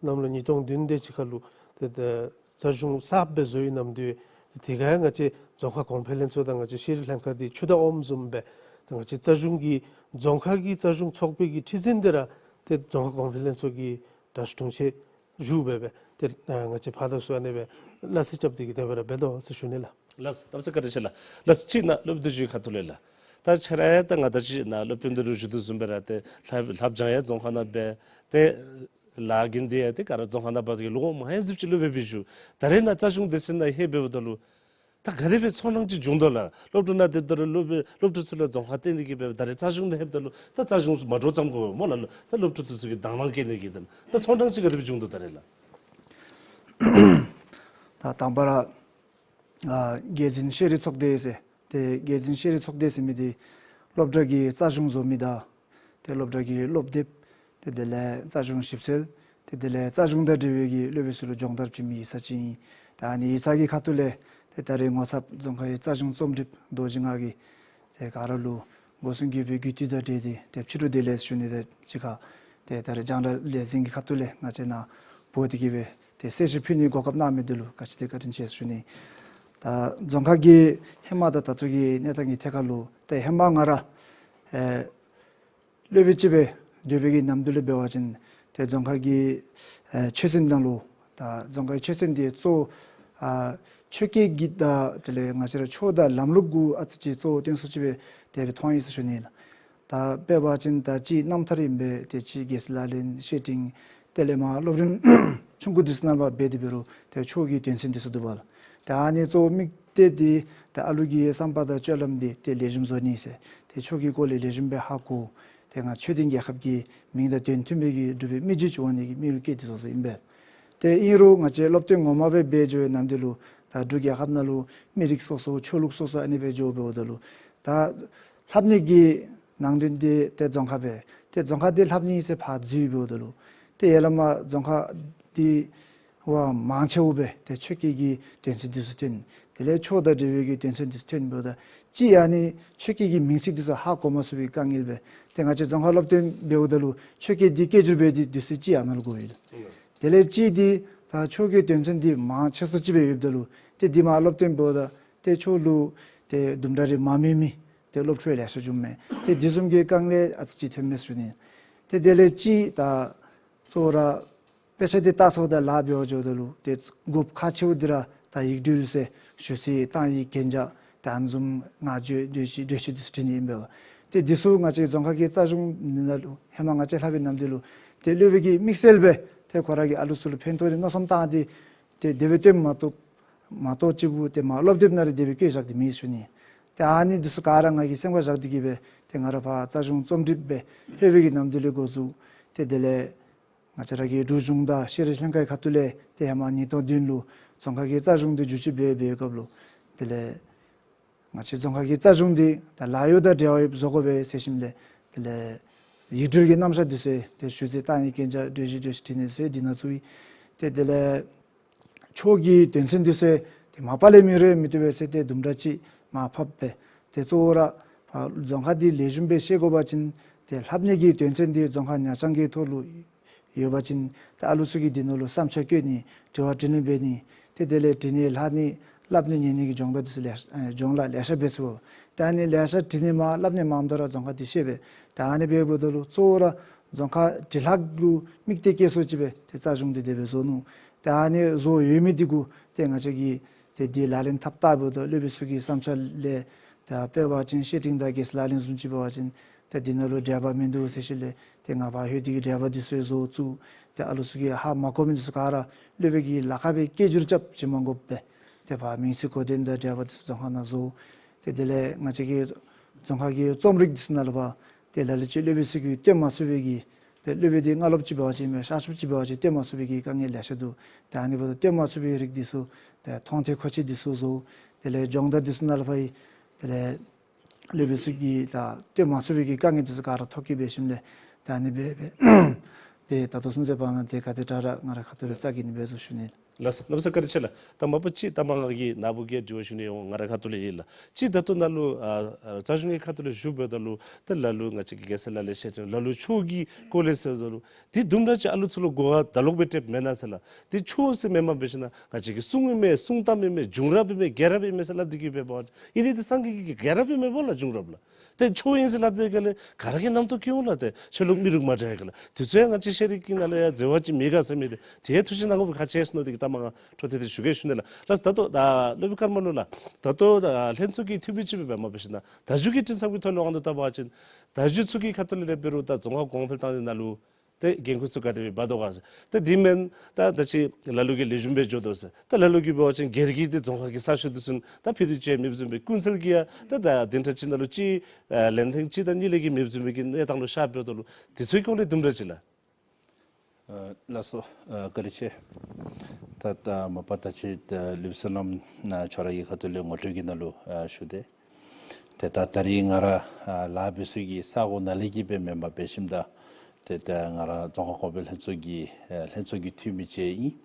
གནམ་ལོ་ཉིས་སྟོང་བདུན་དེ་ཅིག་ཁར་ལུ་ཏེ་ཏེ་རྩ་གཞུང་གསརཔ་སྦེ་བཟོ་ཡི་ནམ་དུས་ཏེ་དེ་ཁར་ཡང་ང་བཅས་རྫོང་ཁ་ཀོང་ཕེར་ལྷན་ཚོགས་དང་ང་བཅས་ཤེས་རིག་ལྷན་ཁག་འདི་ཆུ་དང་ཨོམ་བཟུམ་སྦེ་ད་ང་བཅས་རྩ་གཞུང་གི་རྫོང་ཁ་གི་རྩ་གཞུང་ཚོགས་པའི་གི་ཁྲི་འཛིན་འདི་ར་ཏེ་རྫོང་ཁ་ཀོང་ཕེར་ལྷན་ཚོགས་ཀྱི་དྲག་ཤོས་དྲུང་ཆེན་བཞུགས་སྦེ་སྦེ་ཏེ་ཨ་ང་བཅས་ཕར་དང་ཚུར་ཨ་ནི་སྦེ་སླ་བསྲེ་རྐྱབ་སྟེ་གི་དེ་སྦེ་ར་འབད་དོ་ཟེར་ཞུ་ནི་ལགས། ལགས་སོ། གནམ་མེད་ས་མེད་བཀའ་དྲིན་ཆེ་ལགས། ལགས་སོ། གཅིག་ནཱ་སློབ་དེབ་ཚུ་གི་ཁ་ཐུག་ལས་ལགས། ད་ཁྱེད་ར་ད་ང་ད་ཅི་ནཱ་སློབ་དཔོན་འདི་རུ་བཞུགས་དོ་བཟུམ་སྦེ་ར་ཏེ་ལྷབ་ལྷབ་སྦྱང་ཡང་རྫོང་ཁ་ནང་འབད། ཏེ་ལཱ་གི་འདི་ཡང་ཏེ་ག་ར་རྫོང་ཁ་ནང་འབད་དེ་ལོ་ངོ་མང་ཡང་ཟེར་ཅིག་སློབ་དཔོན་སྦེ་བཞུགས། ད་རེས་ནཱ་རྩ་གཞུང་སྡེ་ཚན་ནང་ལྷོད་འབདཝ་ད་ལུ་ད་ག་དེ་སྦེ་ཚོར་སྣང་ཅིག་བྱུང་དོ་ལགས། སློབ་གྲྭ་ནང་སྡོདཔ་ད་ལུ་སློབ་སློབ་ཕྲུག་ཚུ་ལུ་རྫོང་ཁ་བསྟན་ཏེ་གི་སྦེ་ད་རེས་རྩ་གཞུང་ནང་ལྷོདཔ་ད་ལུ་ད་རྩ་གཞུང་མ་འདྲཝ་ཙམ་གོ་སྨོ་ལགས། ད་སློབ་ཕྲུག་ཚུ་གིས་དང་བླངས་བསྐྱེད་ནི་གི་དང་ད་ཚོར་སྣང་ཅིག་ག་དེ་སྦེ་བྱུང་དོ་ད་རེས་ལགས། ད་དང་པ་ར་ཨ་དགེ་འཛིན་ཤེས་རིག་ཚོགས་སྡེ་ཟེར་ཏེ་དགེ་འཛིན་ཤེས་རིག་ཚོགས་སྡེ་ཟེར་མི་འདི་སློབ་གྲྭ་གི་རྩ་གཞུང་བཟོ་མི་དང་ཏེ་སློབ་གྲྭ་གི་སློབ་དེབ་ཏེ་དེ་ལས་རྩ་གཞུང་ཞིབ་འཚོལ་ཏེ་དེ་ལས་རྩ་གཞུང་དང་འབྲེལ་བའི་གི་སློབ་དཔོན་ཚུ་ལུ་སྦྱོང་བརྡར་བྱིན་མི་ཡིག་ཚང་ཅིག་ཨིན། ད་ཨ་ནི་ཡིག་ཚང་གི་ཁ་ཐུག་ལས་ཏེ་ད་རེས་ངོ་ཚབ་རྫོང་ཁའི་རྩ་གཞུང་རྩོམ་སྒྲིགཔ་རྡོ་རྗེ་ངག་གིས་ཏེ་ག་ར་ལུ་སྒོ་གསུམ་གུས་པའི་གུས་བཏུད་དང་འབྲེལ་ཏེ་ཏེ་ཕྱི་རུ་བདེ་ལེགས་ཞུ་ནི་དང་གཅིག་ཁར་ཏེ་ད་རེས་རྒྱང་བསྒྲགས་ལས་འཛིན་གྱི་ཁ་ཐུག་ལས་ང་བཅས་ནཱ་འབོ་སྟེ་གི་སྦེ་ཏེ་གསལ་བཤད་ཕུལ་ནིའི་གོ་སྐབས་གནང་མི་འདི་ལུ་ག་ཅི་དེ་བཀའ་དྲིན་ཆེ་ཞུ་ནི། ད་རྫོང་ཁ་གི་ཧེ་མ་དང་ད་ལྟོ་གི་གནས་སྟངས་ཀྱི་ཐད་ཁར་ལུ་ཏེ་ཧེ་མ་ང་ར་ཨེ་སློབ་དཔོན་ཅིག་སྦེ་སྡོད་པའི་གི་ནམ་དུས་ལུ་འབད་བ་ཅིན་ཏེ་རྫོང་ཁ་གི་ཨེ་ཆོས་ཚན་ནང་ལུ་ད་རྫོང་ཁའི་ཆོས་ཚན་འདི་གཙོ་བོ་ཨ་ཆོས་སྐད་ཀྱི་དང་དེ་ལས་ང་བཅས་ར་ཆོས་དང་ལམ་ལུགས་གུ་ཨ་ཙི་ཅིག་གཙོ་བོ་བཏོན་སོ་ཅིག་སྦེ་དེ་སྦེ་མཐོང་ཡི་ཟེར་ཞུ་ནི་ལགས། ད་དཔེ་འབད་བ་ཅིན་ད་ཅིག་རྣམ་ཐར་ཨིན་པས། ཏེ་ཅིག་རྒྱལ་སྲས་ལག་ལེན་བཤེས་སྤྲིང་དེ་ལས་མར་སློབ་རིམ་ཆུང་ཀུ་འདི་ཚུ་ནང་ལུ་འབད་དེ་འབད་རུང་ཏེ་ཆོས་ཀྱི་དོན་ཚན་འདི་ཚུ་འདུག་པ་ལགས། ཏེ་ཨ་ནི་གཙོ་བོ་དམིགས་གཏད་འདི་ཏེ་ཨ་ལུ་གི་བསམ་པ་དང་སྤྱོད་ལམ་འདི་ཏེ་ལེགས་ཤོམ་བཟོ་ནི་ཟེར་ཏེ་ཆོས་ཀྱི་སྐོར་ལས་ལེགས་ཤོམ་སྦེ་ཧ་གོ། ཏེ་ང་ཆོས་ལྡན་རྒྱལ་ཁབ་ཀྱི་མིང་དང་དོན་མཐུན་པའི་གི་འབྲུག་པའི་མི་རྒྱུད་ཅིག་འོང་ནི་གི་དམིགས་ཡུལ་བསྐྱེད་དེ་བཟོ་བཟོཝ་ཨིན་པས། ཏེ་ཨིན་རུང་ང་བཅས་སློབ་སྟོན་ངོ་མ་སྦེ་འབད་འགྱོ་བའི་ནམ་དུས་ལུ་ད་འབྲུག་རྒྱལ་ཁབ་ནང་ལུ་མི་རིགས་སོ་སོ་ཆོས་ལུགས་སོ་སོ་ཨ་ནི་སྦེ་འགྱོ་འབདཝ་ད་ལུ་ད་ལྷབ་ནི་གི་ནང་དོན་འདི་ཏེ་རྫོང་ཁ་སྦེ་ཏེ་རྫོང་ཁ་འདི་ལྷབ་ནི་ཨིན་ཟེར་ཕར་འཛུལ་འབདཝ་ད་ལུ་ཏེ་ཡར་ལས་མར་རྫོང་ཁ་འདི་བ་མང་ཆེ་བ་སྦེ་ཏེ་ཆོས་སྐད་ཀྱི་དོན་ཚན་འདི་ཚུ་ཐོན། དེ་ལས་ཆོས་དང་འབྲེལ་བའི་གི་དོན་ཚན་འདི་ཚུ་ཐོན་འབདཝ་ད་ཅིག་ཨ་ནི་ཆོས་སྐད་ཀྱི་མིང་ཚིག་འདི་ཚུ་ཧ་གོ་མ་ཚུགས་པའི་དཀའ་ངལ་སྦེ་ཏེ་ང་བཅས་རྫོང་ཁ་སློབ་སྟོན་འབདཝ་ད་ལུ་ཆོས་སྐད་འདི་སྐད་སྒྱུར་འབད་དེ་དུས་ཚོད་ཅིག་ཨ་ནཱ་ལུ་འགོར་ཡི། དེ་ལས་ཅིག་འདི་ད་ཆོས་ཀྱི་དོན་ཚན་འདི་མང་ཆེ་སུ་ཅིག་སྦེ་ཡོདཔ་ད་ལུ་ཏེ་འདི་མར་སློབ་སྟོན་འབདཝ་ད་ཏེ་ཆོས་ལུ་ཏེ་དུམ་གྲ་རེ་མ་མོས་མི་ཏེ་སློབ་ཕྲུག་ལེ་ཤ་བྱུངམ་མས། ཏེ་འདི་བཟུམ་གྱི་དཀའ་ངལ་ཨ་ཙི་ཅིག་ཐོན་མས་ཟེར་ཞུ་ནི། ཏེ་དེ་ལས་ཅིག་ད་གཙོ་བོ་ར་ དཔེ་ཆ་འདི་བལྟ་ཚརཝ་ད་ལཱ་འབད་བར་འགྱོཝ་ད་ལུ་ཏེ་དགོཔ་ཁག་ཆེཝ་འདི་ར་ད་ཡིག་འབྲེལ་ཟེར་ཞུ་ཚིག་བཏང་ཡིག་གན་རྒྱ་ཏེ་ཨ་ནི་བཟུམ་བསྔགས་བརྗོད་གྲོས་གཞི་གྲོས་གཞི་འདི་ཚུ་བྲིས་ནི་ཨིན་པས། ཏེ་འདི་ཚུ་ང་བཅས་རྫོང་ཁག་གི་རྩ་གཞུང་ནང་ལུ་ཧེ་མ་ང་བཅས་ལྷབ་པའི་ནམ་དུས་ལུ་ཏེ་སློབ་དཔོན་གྱིས་དམིགས་བསལ་སྦེ་ཏེ་ཁོ་ར་གིས་ཨ་ལུ་ཚུ་ལུ་ཕན་ཐོགས་ཏེ་མནོ་བསམ་བཏང་སྟེ་ཏེ་དེ་སྦེ་སྟོནམ་མ་གཏོགས་མ་གཏོགས་ཅིག་པུ་ཏེ་མ་སློབ་དེབ་ནང་ར་དེ་སྦེ་བཀོད་བཞག་སྟེ་མེད་ཞུ་ནི། ཏེ་ཨ་ནི་འདི་ཚུ་ག་ར་ང་གིས་སེམས་ཁར་བཞག་སྟེ་གིས་སྦེ་ཏེ་ང་ར་ཕར་རྩ་གཞུང་རྩོམ་སྒྲིག་འབད་ལྷོད་པའི་གི་ནམ་དུས་ལས་འགོ་བཙུགས་ཏེ་དེ་ལས་ང་བཅས་ར་གི་འབྲུག་གཞུང་དང་ཤེས་རིག་ལྷན་ཁག་གི་ཁ་ཐུག་ལས་ཏེ་ཧེ་མ་ཉིས་སྟོང་བདུན་ལུ་རྫོང་ཁག་གི་རྩ་གཞུང་འདི་བསྒྱུར་བཅོས་འབད་བའི་སྐབས་ལུ་དེ་ལས་ང་བཅས་རྫོང་ཁག་གི་རྩ་གཞུང་འདི་ད་ལཱ་གཡོག་དང་འབྲེལ་བ་ཡོདཔ་བཟོ་དགོ་པས་ཟེར་ཞིནམ་ལས་དེ་ལས་ཡིག་འབྲེལ་གྱི་རྣམ་གཞག་འདི་ཚུ་ཏེ་ཞུ་ཚིག་བཏང་ཡིག་གན་རྒྱ་གྲོས་གཞི་གྲོས་གཞི་བྲིས་ནི་ཚུ་འདི་ནང་ཚུད་ཡི། ཏེ་དེ་ལས་ཆོས་ཀྱི་དོན་ཚན་འདི་ཚུ་ཏེ་མ་པ་ལས་མི་རུང་མི་བཏུབ་པས་ཟེར་ཏེ་དུམ་གྲ་ཅིག་མར་ཕབ་སྦེ་ཏེ་གཙོ་བོ་ར་ཨ་རྫོང་ཁག་འདི་ལེགས་ཤོམ་སྦེ་ཤེས་དགོ་པ་ཅིན་ཏེ་ལྷབ་ནི་གི་དོན་ཚན་འདི་རྫོང་ཁག་ཉག་རྐྱང་གི་ཐོག་ལུ་ཡོད་པ་ཅིན་ཏེ་ཨ་ལུ་ཚུ་གིས་འདི་ནང་ལུ་བསམ་འཆར་བཀོད་ནི་དྲི་བ་དྲིས་ལན་འབད་ནི་ཏེ་དེ་ལས་འབྲི་ནི་ལྷག་ནི་ལྷབ་ནི་ཉན་ནི་གི་སྦྱོང་བརྡར་འདི་ཚུ་ལེ་ཤ་ཨེ་སྦྱོང་ལཱ་ལེ་ཤ་འབད་ཚུགས། ཏེ་ཨ་ནི་ལེ་ཤ་འབྲི་ནི་མང་ལྷབ་ནི་མངམ་ད་ར་རྫོང་ཁག་འདི་ཤེས་པས། ཏེ་ཨ་ནི་འབདཝ་ད་ལུ་གཙོ་བོ་ར་རྫོང་ཁག་འབྲི་ལྷག་ལུ་དམིགས་གཏད་བསྐྱེད་སོ་ཅིག་སྦེ་ཏེ་རྩ་གཞུང་འདི་དེ་སྦེ་བཟོ་ནུག། ཏེ་ཨ་ནི་བཟོ་ཡོད་མི་འདི་གུ་ཏེ་ང་བཅས་ཀྱིས་ཏེ་འདི་ལག་ལེན་འཐབ་བལྟཝ་ད་སློབ་དཔོན་ཚུ་གི་བསམ་འཆར་ལས་ད་དཔེ་འབད་བ་ཅིན་བཤེས་སྤྲིང་དང་རྒྱལ་སྲས་ལག་ལེན་བཟུམ་ཅིག་འབད་བ་ཅིན་ཏེ་འདི་ནང་ལུ་འགྲེལ་པ་མིན་འདུག་ཟེར་ཞིནམ་ལས་ཏེ་ང་ཕར་ལྷོད་དེ་གིས་འགྲེལ་པ་འདི་ཚུ་བཟོ་བཙུགས། ཏེ་ཨ་ལུ་ཚུ་གིས་ཧ་མ་གོ་མི་འདི་ཚུ་ག་ར་སློབ་དཔོན་གྱིས་ལཱ་ཁག་སྦེ་སྐད་སྒྱུར་རྐྱབ་ཅིག་མ་དགོཔ་སྦེ་ཏེ་ཕར་མིང་ཚིག་གོ་དོན་དང་འགྲེལ་པ་འདི་ཚུ་རྫོང་ཁ་ནང་བཟོ། ཏེ་དེ་ལས་ང་བཅས་ཀྱི་རྫོང་ཁ་གི་རྩོམ་རིག་འདི་ཚུ་ནང་ལུ་ཕར་ཏེ་ལ་ལུ་ཅིག་སློབ་དཔོན་ཚུ་གིས་སྟོན་མ་ཚུགས་པའི་གི་ཏེ་སློབ་དཔོན་འདི་སྔ་ལོགས་ཅིག་འབད་བ་ཅིན་མེན་ཤར་ཕྱོགས་ཅིག་འབད་བ་ཅིན་སྟོན་མ་ཚུགས་པའི་གི་དཀའ་ངལ་ལེ་ཤ་འདུག། ཏེ་ཨ་ནི་འབདཝ་ད་སྟོན་མ་ཚུགས་པའི་རིགས་འདི་ཚུ་ཏེ་མཐོང་ཐོས་གོ་ཆོད་འདི་ཚུ་བཟོ། དེ་ལས་སྦྱོང་བརྡར་འདི་ཚུ་ནང་ལུ་ཕར་དེ་ལས་སློབ་དཔོན་ཚུ་གིས་ད་སྟོན་མ་ཚུགས་པའི་གི་དཀའ་ངལ་འདི་ཚུ་ག་ར་ཐོ་བཀོད་འབད་ཞིནམ་ལས་ད་ཨ་ནི་སྦེ་སྦེ་ཏེ་ད་ལྟོ་ཚུན་ཚོད་བར་ན་ཏེ་ག་དེ་དྲག་ར་ང་རའི་ཁ་ཐུག་ལས་རྩ་འགེངས་ནི་འབད་བཟོ་ཞུ་ནི། ལགས་སོ། གནམ་མེད་ས་མེད་བཀའ་དྲིན་ཆེ་ལགས། ད་མ་པ་ཅིག་ད་མ་ང་གིས་ནཱ་བུ་གིས་དྲི་བ་ཞུ་ནི་ཡོད་ང་རའི་ཁ་ཐུག་ལས་ཨིན་ལགས། ཅིག་ད་ལྟོ་ནཱ་ལུ་ཨ་ཨ་རྩ་གཞུང་གི་ཁ་ཐུག་ལས་ཞུ་འབདཝ་ད་ལུ་ཏེ་ལ་ལུ་ང་བཅས་ཀྱི་རྒྱལ་སྲས་ལག་ལེན་བཤེས་སྤྲིང་ལ་ལུ་ཆོས་ཀྱི་སྐོར་ལས་ཟེརཝ་ད་ལུ་ཏེ་དུམ་གྲ་ཅིག་ཨ་ལུ་ཚུ་ལུ་གོ་བ་ད་ལོག་སྦེ་སྤྲོདཔ་མེན་ན་ཟེར་ལགས། ཏེ་ཆོས་ཟེར་མེནམ་འབད་ཞིན་ན་ང་བཅས་ཀྱི་གསུང་ཨིན་མས་གསུང་གཏམ་ཨིན་མས་བྱུང་རབས་ཨིན་མས་རྒྱལ་རབས་ཨིན་མས་ཟེར་སླབ་སྟེ་གིས་འབད་བ་ཅིན་ཨིན་ནི་འདི་སངས་རྒྱས་ཀྱི་རྒྱལ་རབས་ཨིན་མས་པ་ལགས་བྱུང་རབས་ལགས། ཏེ་ཆོས་ཨིན་ཟེར་སླབ་པའི་སྒང་ལས་ག་ར་གི་རྣམ་རྟོག་སྐྱེ་འོང་ལགས། ཏེ་ཆོས་ལུགས་མི་རིགས་མ་འདྲཝ་ཨིན་ག་ལགས། དེ་ཚུ་ཡང་ང་བཅས་ཤེས་རིག་གི་ནང་ལུ་ཡང་འཛོལ་བ་ཅིག་མེད་ག་ཟེར་མི་འདི་ཏེ་ཐུགས་ཞིབ་གནང་དགོཔ་ཁག་ཆེ་ཟེར་མནོ་སྟེ་གིས་ད་མ་ང་འཕྲོ་མཐུད་དེ་ཞུ་གེ་ཞུ་ནི་ལགས། ལགས་ད་ལྟོ་ད་སློབ་དཔོན་ཀརྨ་ནོར་ལགས་ད་ལྟོ་ད་ལྷན་ཚོགས་ཀྱི་འཐུས་མི་ཅིག་སྦེ་འབདཝ་འབད་ཞིན་ན་བརྡ་བརྒྱུད་ཀྱི་འཕྲིན་ཚབ་ཀྱི་ཐོག་ལས་དབང་དུ་བཏང་བ་ཅིན་བརྡ་བརྒྱུད་ཚུ་གི་ཁ་ཐུག་ལས་ལས་འབད་རུང་ད་རྫོང་ཁ་གོང་འཕེལ་བཏང་ནི་ནང་ལུ་ཏེ་འགན་ཁུར་ཚུ་ག་དེ་སྦེ་འབག་དོ་ག་ཟེར། ཏེ་འདི་མེན་ད་ད་ཅི་ལ་ལུ་གིས་ལེགས་ཤོམ་སྦེ་འགྱོ་དོ་ཟེར། ད་ལ་ལུ་གིས་འབད་བ་ཅིན་སྒེར་གྱི་ཏེ་རྫོང་ཁ་གི་ས་ཤུལ་འདི་ཚུ་ད་ཕུལ་ཏེ་བྱོན་མི་བཟུམ་སྦེ་ཀུན་གསལ་གྱིས་ཡང་ད་ད་འདི་འདྲ་ཅིག་ནང་ལུ་ཅིག་ཨ་ལན་ཐེངས་གཅིག་དང་གཉིས་ལས་ཀྱི་མི་བཟུམ་སྦེ་གི་གནས་སྟངས་ལུ་ཤར་འབདཝ་ད་ལུ་འདི་ཚུ་གི་སྐོར་ལས་དུམ་གྲ་ཅིག་ལགས། ཨ་ལགས་སོ། ཨ་བཀའ་དྲིན་ཆེ། ད་ད་མ་པ་ད་ཅི་ད་ལུས་བསོད་ནམས་ཁྱོད་ར་གི་ཁ་ཐུག་ལས་ངོ་སྤྲོད་ཀྱི་ནང་ལུ་ཨ་ཞུ་སྟེ། ཏེ་ད་ད་རིས་ང་ར་ཨ་ལཱ་འབད་ས་གི་ས་གོ་ནང་ལས་ཀྱི་སྦེ་མེན་པར་འབད་ཞིནམ་ད་ཏེ་ད་ང་ར་རྫོང་ཁ་གོང་འཕེལ་ལྷན་ཚོགས་ཀྱི་ཨ་ལྷན་ཚོགས་ཀྱི་འཐུས་མི་ཅིག་ཨིན།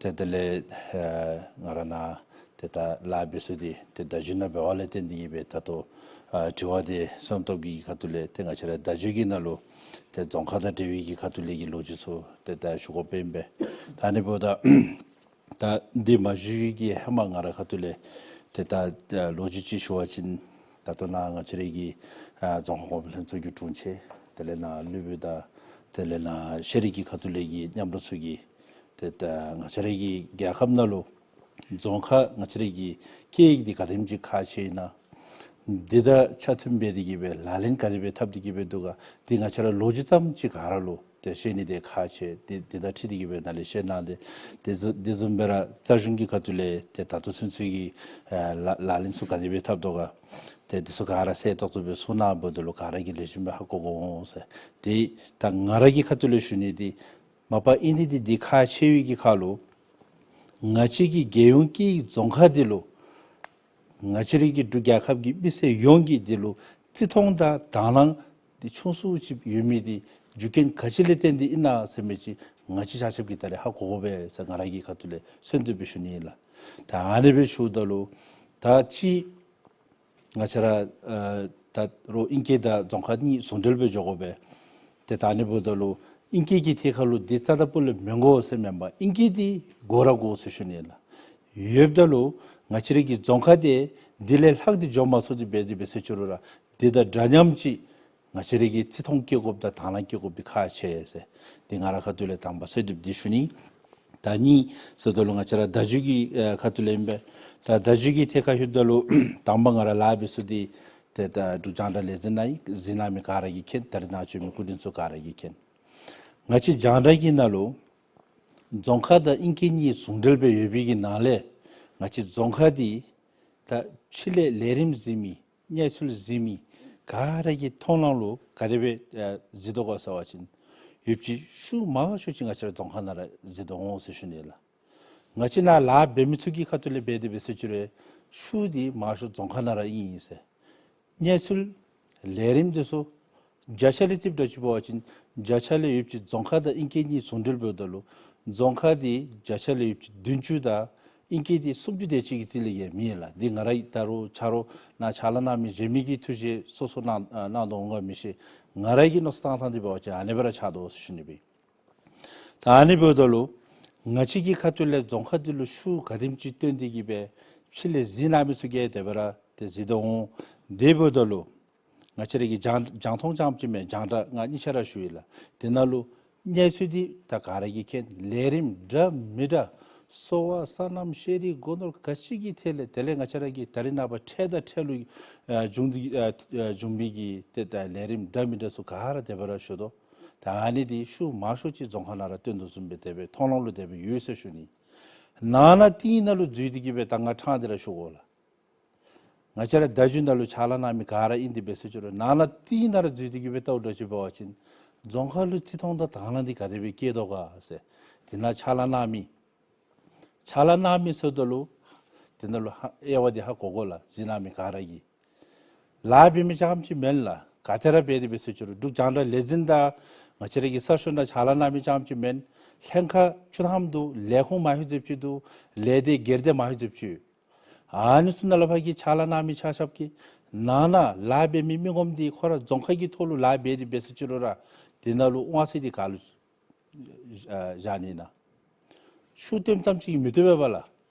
ཏེ་དེ་ལས་ཨ་ང་ར་ནཱ་ཏེ་ད་ལཱ་འབད་ས་འདི་ཏེ་བརྡ་བརྒྱུད་ནང་འབདཝ་ལས་བརྟེན་ཏེ་གིས་སྦེ་ད་ལྟོ་ཨ་དྲི་བ་འདི་བསོད་ནམས་སྟོབས་རྒྱས་ཀྱི་ཁ་ཐུག་ལས་ཏེ་ང་བཅས་ར་བརྡ་བརྒྱུད་ཀྱི་ནང་ལུ་ཏེ་རྫོང་ཁ་དང་འབྲེལ་བའི་གི་ཁ་ཐུག་ལས་ཀྱི་ལོ་རྒྱུས་ཚུ་ཏེ་ད་ཞུ་དགོཔ་ཨིན་པས། ད་ཨ་ནི་འབདཝ་ད་ད་འདི་མ་ཞུ་བའི་གི་ཧེ་མ་ང་རའི་ཁ་ཐུག་ལས་ཏེ་ད་ལོ་རྒྱུས་ཅིག་ཞུ་བ་ཅིན་ད་ལྟོ་ནཱ་ང་བཅས་རའི་གི་ཨ་རྫོང་ཁ་གོང་འཕེལ་ལྷན་ཚོགས་ཀྱི་དྲུང་ཆེན་དེ་ལས་ནཱ་སློབ་དཔོན་དང་དེ་ལས་ནཱ་ཤེས་རིག་གི་ཁ་ཐུག་ལས་ཀྱི་མཉམ་རོགས་ཚུ་གིས་ཏེ་ད་ང་བཅས་རའི་གི་རྒྱལ་ཁབ་ནང་ལུ་རྫོང་ཁ་ང་བཅས་རའི་གི་སྐད་ཡིག་འདི་ག་དེམ་ཅིག་ཁག་ཆེ་ཨིན་ན། འདི་དང་ཆ་མཐུན་འབད་དེ་གིས་སྦེ་ལག་ལེན་ག་དེ་སྦེ་འཐབ་སྟེ་གིས་སྦེ་འདུག་ག། འདི་ང་བཅས་ར་ལོ་རྒྱུས་ཙམ་ཅིག་ག་ར་ལུ་ཏེ་ཤེས་ནི་འདི་ཁག་ཆེ། འདི་འདི་དང་འཁྲིལ་ཏེ་གིས་སྦེ་ནཱ་ལས་བཤད་གནང་སྟེ། དེ་བཟུམ་དེ་བཟུམ་སྦེ་ར་རྩ་གཞུང་གི་ཁ་ཐུག་ལས་ཏེ་ད་ལྟོ་ཚུན་ཚོད་ཀྱི་ཨ་ལག་ལག་ལེན་ཚུ་ག་དེ་སྦེ་འཐབ་དོ་ག། ཏེ་འདི་ཚུ་ག་ར་གསལ་ཏོག་ཏོ་སྦེ་གསུང་གནང་འབདཝ་ད་ལུ་ག་ར་གིས་ལེགས་ཤོམ་སྦེ་ཧ་གོ་གོ་འོང་ཟེར། ཏེ་ད་ང་ར་གི་ཁ་ཐུག་ལས་ཞུ་ནི་འདི་མ་པ་ཨིན་ནི་འདི་འདི་ཁག་ཆེ་བའི་གི་ཁར་ལུ་ང་བཅས་ཀྱི་རྒྱལ་ཡོངས་སྐད་ཡིག་རྫོང་ཁ་འདི་ལུ་ང་བཅས་རའི་གི་འབྲུག་རྒྱལ་ཁབ་ཀྱི་མི་སེར་ཡོངས་ཀྱིས་འདི་ལུ་བརྩི་མཐོང་དང་དང་བླངས་འདི་ཆུང་སུ་ཅིག་ཡོད་མི་འདི་རྒྱུ་རྐྱེན་ག་ཅི་ལས་བརྟེན་ཏེ་ཨིན་ན་ཟེར་མི་ཅིག་ང་བཅས་ཆ་ཁྱབ་ཀྱིས་ད་རེས་ཧ་གོ་དགོ་པས་ཟེར་ང་ར་གི་ཁ་ཐུག་ལས་གསོལ་འདེབས་སྦེ་ཞུ་ནི་ཨིན་ལགས། ད་ཨ་ནི་སྦེ་ཞུཝ་ད་ལུ་ད་ཅི་ང་བཅས་ར་ཨ་ད་རུང་ཨིང་སྐད་དང་རྫོང་ཁ་གཉིས་ཟུང་འབྲེལ་སྦེ་འགྱོ་དགོ་པས། ཏེ་ད་ཨ་ནི་འབདཝ་ད་ལུ་ཨིང་སྐད་ཀྱི་ཐད་ཁར་ལུ་འདི་རྩ་དང་སྤུ་ལས་མི་དགོ་ཟེར་མེན་པར་ཨིང་སྐད་འདི་དགོ་ར་དགོ་ཟེར་ཞུ་ནི་ཨིན་ལགས། ཡོདཔ་ད་ལུ་ང་བཅས་རའི་གི་རྫོང་ཁ་འདི་འདི་ལས་ལྷག་སྟེ་འགྱོ་མ་ཚུགས་ཏེ་འབད་དེ་འབད་ཟེར་ཅི་རུང་ར་འདི་དང་འདྲ་མཉམ་ཅིག་ ང་བཅས་ར་གིས་བརྩི་མཐོང་བསྐྱེད་དགོཔ་དང་དང་བླངས་བསྐྱེད་དགོཔ་འདི་ཁག་ཆེ་ཟེར། འདི་ང་ར་ཁ་ཐུག་ལས་དང་པ་ཟེར་དེ་འདི་ཞུ་ནི། ད་གཉིས་ཟེརཝ་ད་ལུ་ང་བཅས་ར་བརྡ་བརྒྱུད་ཀྱི་ཨ་ཁ་ཐུག་ལས་ཨིན་པས། ད་བརྡ་བརྒྱུད་ཀྱི་ཐད་ཁར་ལྷོདཔ་ད་ལུ་དང་པ་ང་ར་ལཱ་འབད་ས་འདི་ཏེ་ད་འབྲུག་རྒྱང་བསྒྲགས་ལས་འཛིན་ནང་ཨིན། གཟིགས་གནང་མི་ག་ར་གིས་མཁྱེན། ད་རིས་ནཱ་བྱོན་མི་སྐུ་མགྲོན་ཚུ་ག་ར་གིས་མཁྱེན། ང་བཅས་རྒྱང་བསྒྲགས་ཀྱི་ནང་ལུ་རྫོང་ཁ་དང་ཨིང་སྐད་གཉིས་ཟུང་འབྲེལ་སྦེ་ཡོད་པའི་གི་ནང་ལས་ང་བཅས་རྫོང་ཁ་འདི་ད་ཕྱི་ལས་ལས་རིམ་གཟིགས་མི་གནས་ཚུལ་གཟིགས་མི་ག་ར་གི་མཐོང་སྣང་ལུ་ག་དེ་སྦེ་ཨ་གཟིགས་དོ་ག་ཟེར་བ་ཅིན་ཡོདཔ་ཅིག་ཤུགས་མང་ཤོས་ཅིག་ང་བཅས་ར་རྫོང་ཁ་ནང་ར་གཟིགས་དོ་འོང་ཟེར་ཞུ་ནི་ལགས། ང་བཅས་ནཱ་ལཱ་འབད་མི་ཚུ་གི་ཁ་ཐུག་ལས་འབད་དེ་འབད་ཟེར་ཅི་རུང་ཤུགས་འདི་མང་ཤོས་རྫོང་ཁ་ནང་ར་ཨིན་ཟེར། གནས་ཚུལ་ལས་རིམ་འདི་ཚུ་བརྒྱ་ཆ་ལས་རྩིས་འབད་ཅི་འབད་བ་ཅིན་བརྒྱ་ཆ་ལས་ཡོདཔ་ཅིག་རྫོང་ཁ་དང་ཨིང་སྐད་གཉིས་ཟུང་འབྲེལ་འབདཝ་ད་ལུ་རྫོང་ཁ་འདི་བརྒྱ་ཆ་ལས་ཡོདཔ་ཅིག་བདུན་ཅུ་དང་ཨིང་སྐད་འདི་སུམ་ཅུ་དེ་ཅིག་གི་རྩིས་ལས་བརྒལ་མེད་ལགས། འདི་ང་ར་ད་རུང་ཆ་རོགས་ནཱ་ཕྱག་ལཱ་གནང་མི་གཞན་མི་གིས་ཐུགས་བཞེད་སོ་སོ་གནང་གནང་དོ་འོང་ག་མི་ཤེས། ང་ར་གི་མནོ་བསམ་བཏང་ཐངས་འདི་འབད་བ་ཅིན་ཨ་ནི་སྦེ་ར་ཆགས་དོ་ཟེར་ཞུ་ནི་སྦེ། ད་ཨ་ནི་འབདཝ་ད་ལུ་ང་བཅས་ཀྱི་ཁ་ཐུག་ལས་རྫོང་ཁ་འདི་ལུ་ཤུགས་ག་དེམ་ཅིག་བཏོན་ཏེ་གི་སྦེ་ཕྱི་ལས་གཟིགས་གནང་མི་ཚུ་གིས་དེ་སྦེ་ར་ཏེ་གཟིགས་དོ་འོང་། དེ་འབདཝ་ད་ལུ་ང་བཅས་ར་གི་རྒྱང་རྒྱང་མཐོང་རྐྱངམ་ཅིག་མེན། རྒྱང་བསྒྲགས་ང་གཉིས་ཆ་ར་ཞུ་ཡི་ལགས། དེ་ནང་ལུ་གནས་ཚུལ་འདི་ད་ག་ར་གིས་མཁྱེན། ལས་རིམ་འདྲ་མི་འདྲ་གསོ་བ་སོ་ནམ་ཤེས་རིག་སྒོ་ནོར་ག་ཅི་གི་ཐད་ལས་དེ་ལས་ང་བཅས་ར་གི་ད་རིས་ནངས་པ་འཕྲལ་དང་འཕྲལ་ལུ་ཨ་འབྱུང་འདི་ཨ་ཨ་འབྱུང་བའི་གི་ཏེ་ད་ལས་རིམ་འདྲ་མི་འདྲ་ཚུ་ག་ར་དེ་སྦེ་ར་ཞུ་དོ། ད་ཨ་ནི་འདི་ཤུགས་མང་ཤོས་ཅིག་རྫོང་ཁ་ནང་ར་བཏོན་དོ་བཟུམ་སྦེ་དེ་སྦེ་མཐོང་སྣང་ལུ་དེ་སྦེ་ཡོད་ཟེར་ཞུ་ནི། ནང་ན་རྟིང་ནང་ལུ་འཛུལ་ཏེ་གི་སྦེ་ད་ང་ཕྲང་སྟེ་ར་ཞུ་དགོ་ལགས། ང་བཅས་ར་བརྡ་བརྒྱུད་ནང་ལུ་ཕྱག་ལཱ་གནང་མི་ག་ར་ཨིན་ཏེ་འབད་ཟེར་ཅི་རུང་ནང་ན་རྟིང་ནང་ར་འཛུལ་ཏེ་གི་སྦེ་བལྟཝ་ད་ཅིག་འབད་བ་ཅིན་རྫོང་ཁ་ལུ་བརྩི་མཐོང་དང་དང་བླངས་འདི་ག་དེ་སྦེ་བསྐྱེད་དོ་ག་ཟེར། དེ་ནང་ཕྱག་ལཱ་གནང་མི་ཕྱག་ལཱ་གནང་མི་ཟེརཝ་ད་ལུ་དེ་ནང་ལུ་ཧ་དབྱེ་བ་འདི་ཧ་གོ་དགོ་ལགས། གཟིགས་གནང་མི་ག་ར་གིས། ལཱ་འབད་མི་རྐྱངམ་ཅིག་མེན་ལགས། ག་ཏེ་ར་འབད་དེ་འབད་ཟེར་ཅི་རུང་འབྲུག་རྒྱང་བསྒྲགས་ལས་འཛིན་དང་ང་བཅས་ར་གི་གསར་ཤོག་ནང་ཕྱག་ལཱ་གནང་མི་རྐྱངམ་ཅིག་མེན། ལྷན་ཁག་བཅུ་ཐམ་འདུག། ལས་ཁུངས་མང་ཤོས་ཅིག་འདུག། ལས་སྡེ་སྒེར་སྡེ་མང་ཤོས་ཅིག། ཨ་ནི་ཚུ་ནང་ལས་ཕར་གྱི་ཕྱག་ལཱ་གནང་མི་ཆ་ཁྱབ་ཀྱིས་ནང་ན་ལཱ་འབད་མི་མི་ངོམ་འདི་ཁོ་ར་རྫོང་ཁ་གི་ཐོག་ལུ་ལཱ་འབད་དེ་འབད་ཟེར་ཅི་རུང་ར་དེ་ནང་ལུ་དབང་ཚད་འདི་ག་ལུ་ཨ་བཞག་ནི་ན། ཤུགས་བཏོན་ཙམ་ཅིག་མི་བཏུབ་པས་ལགས།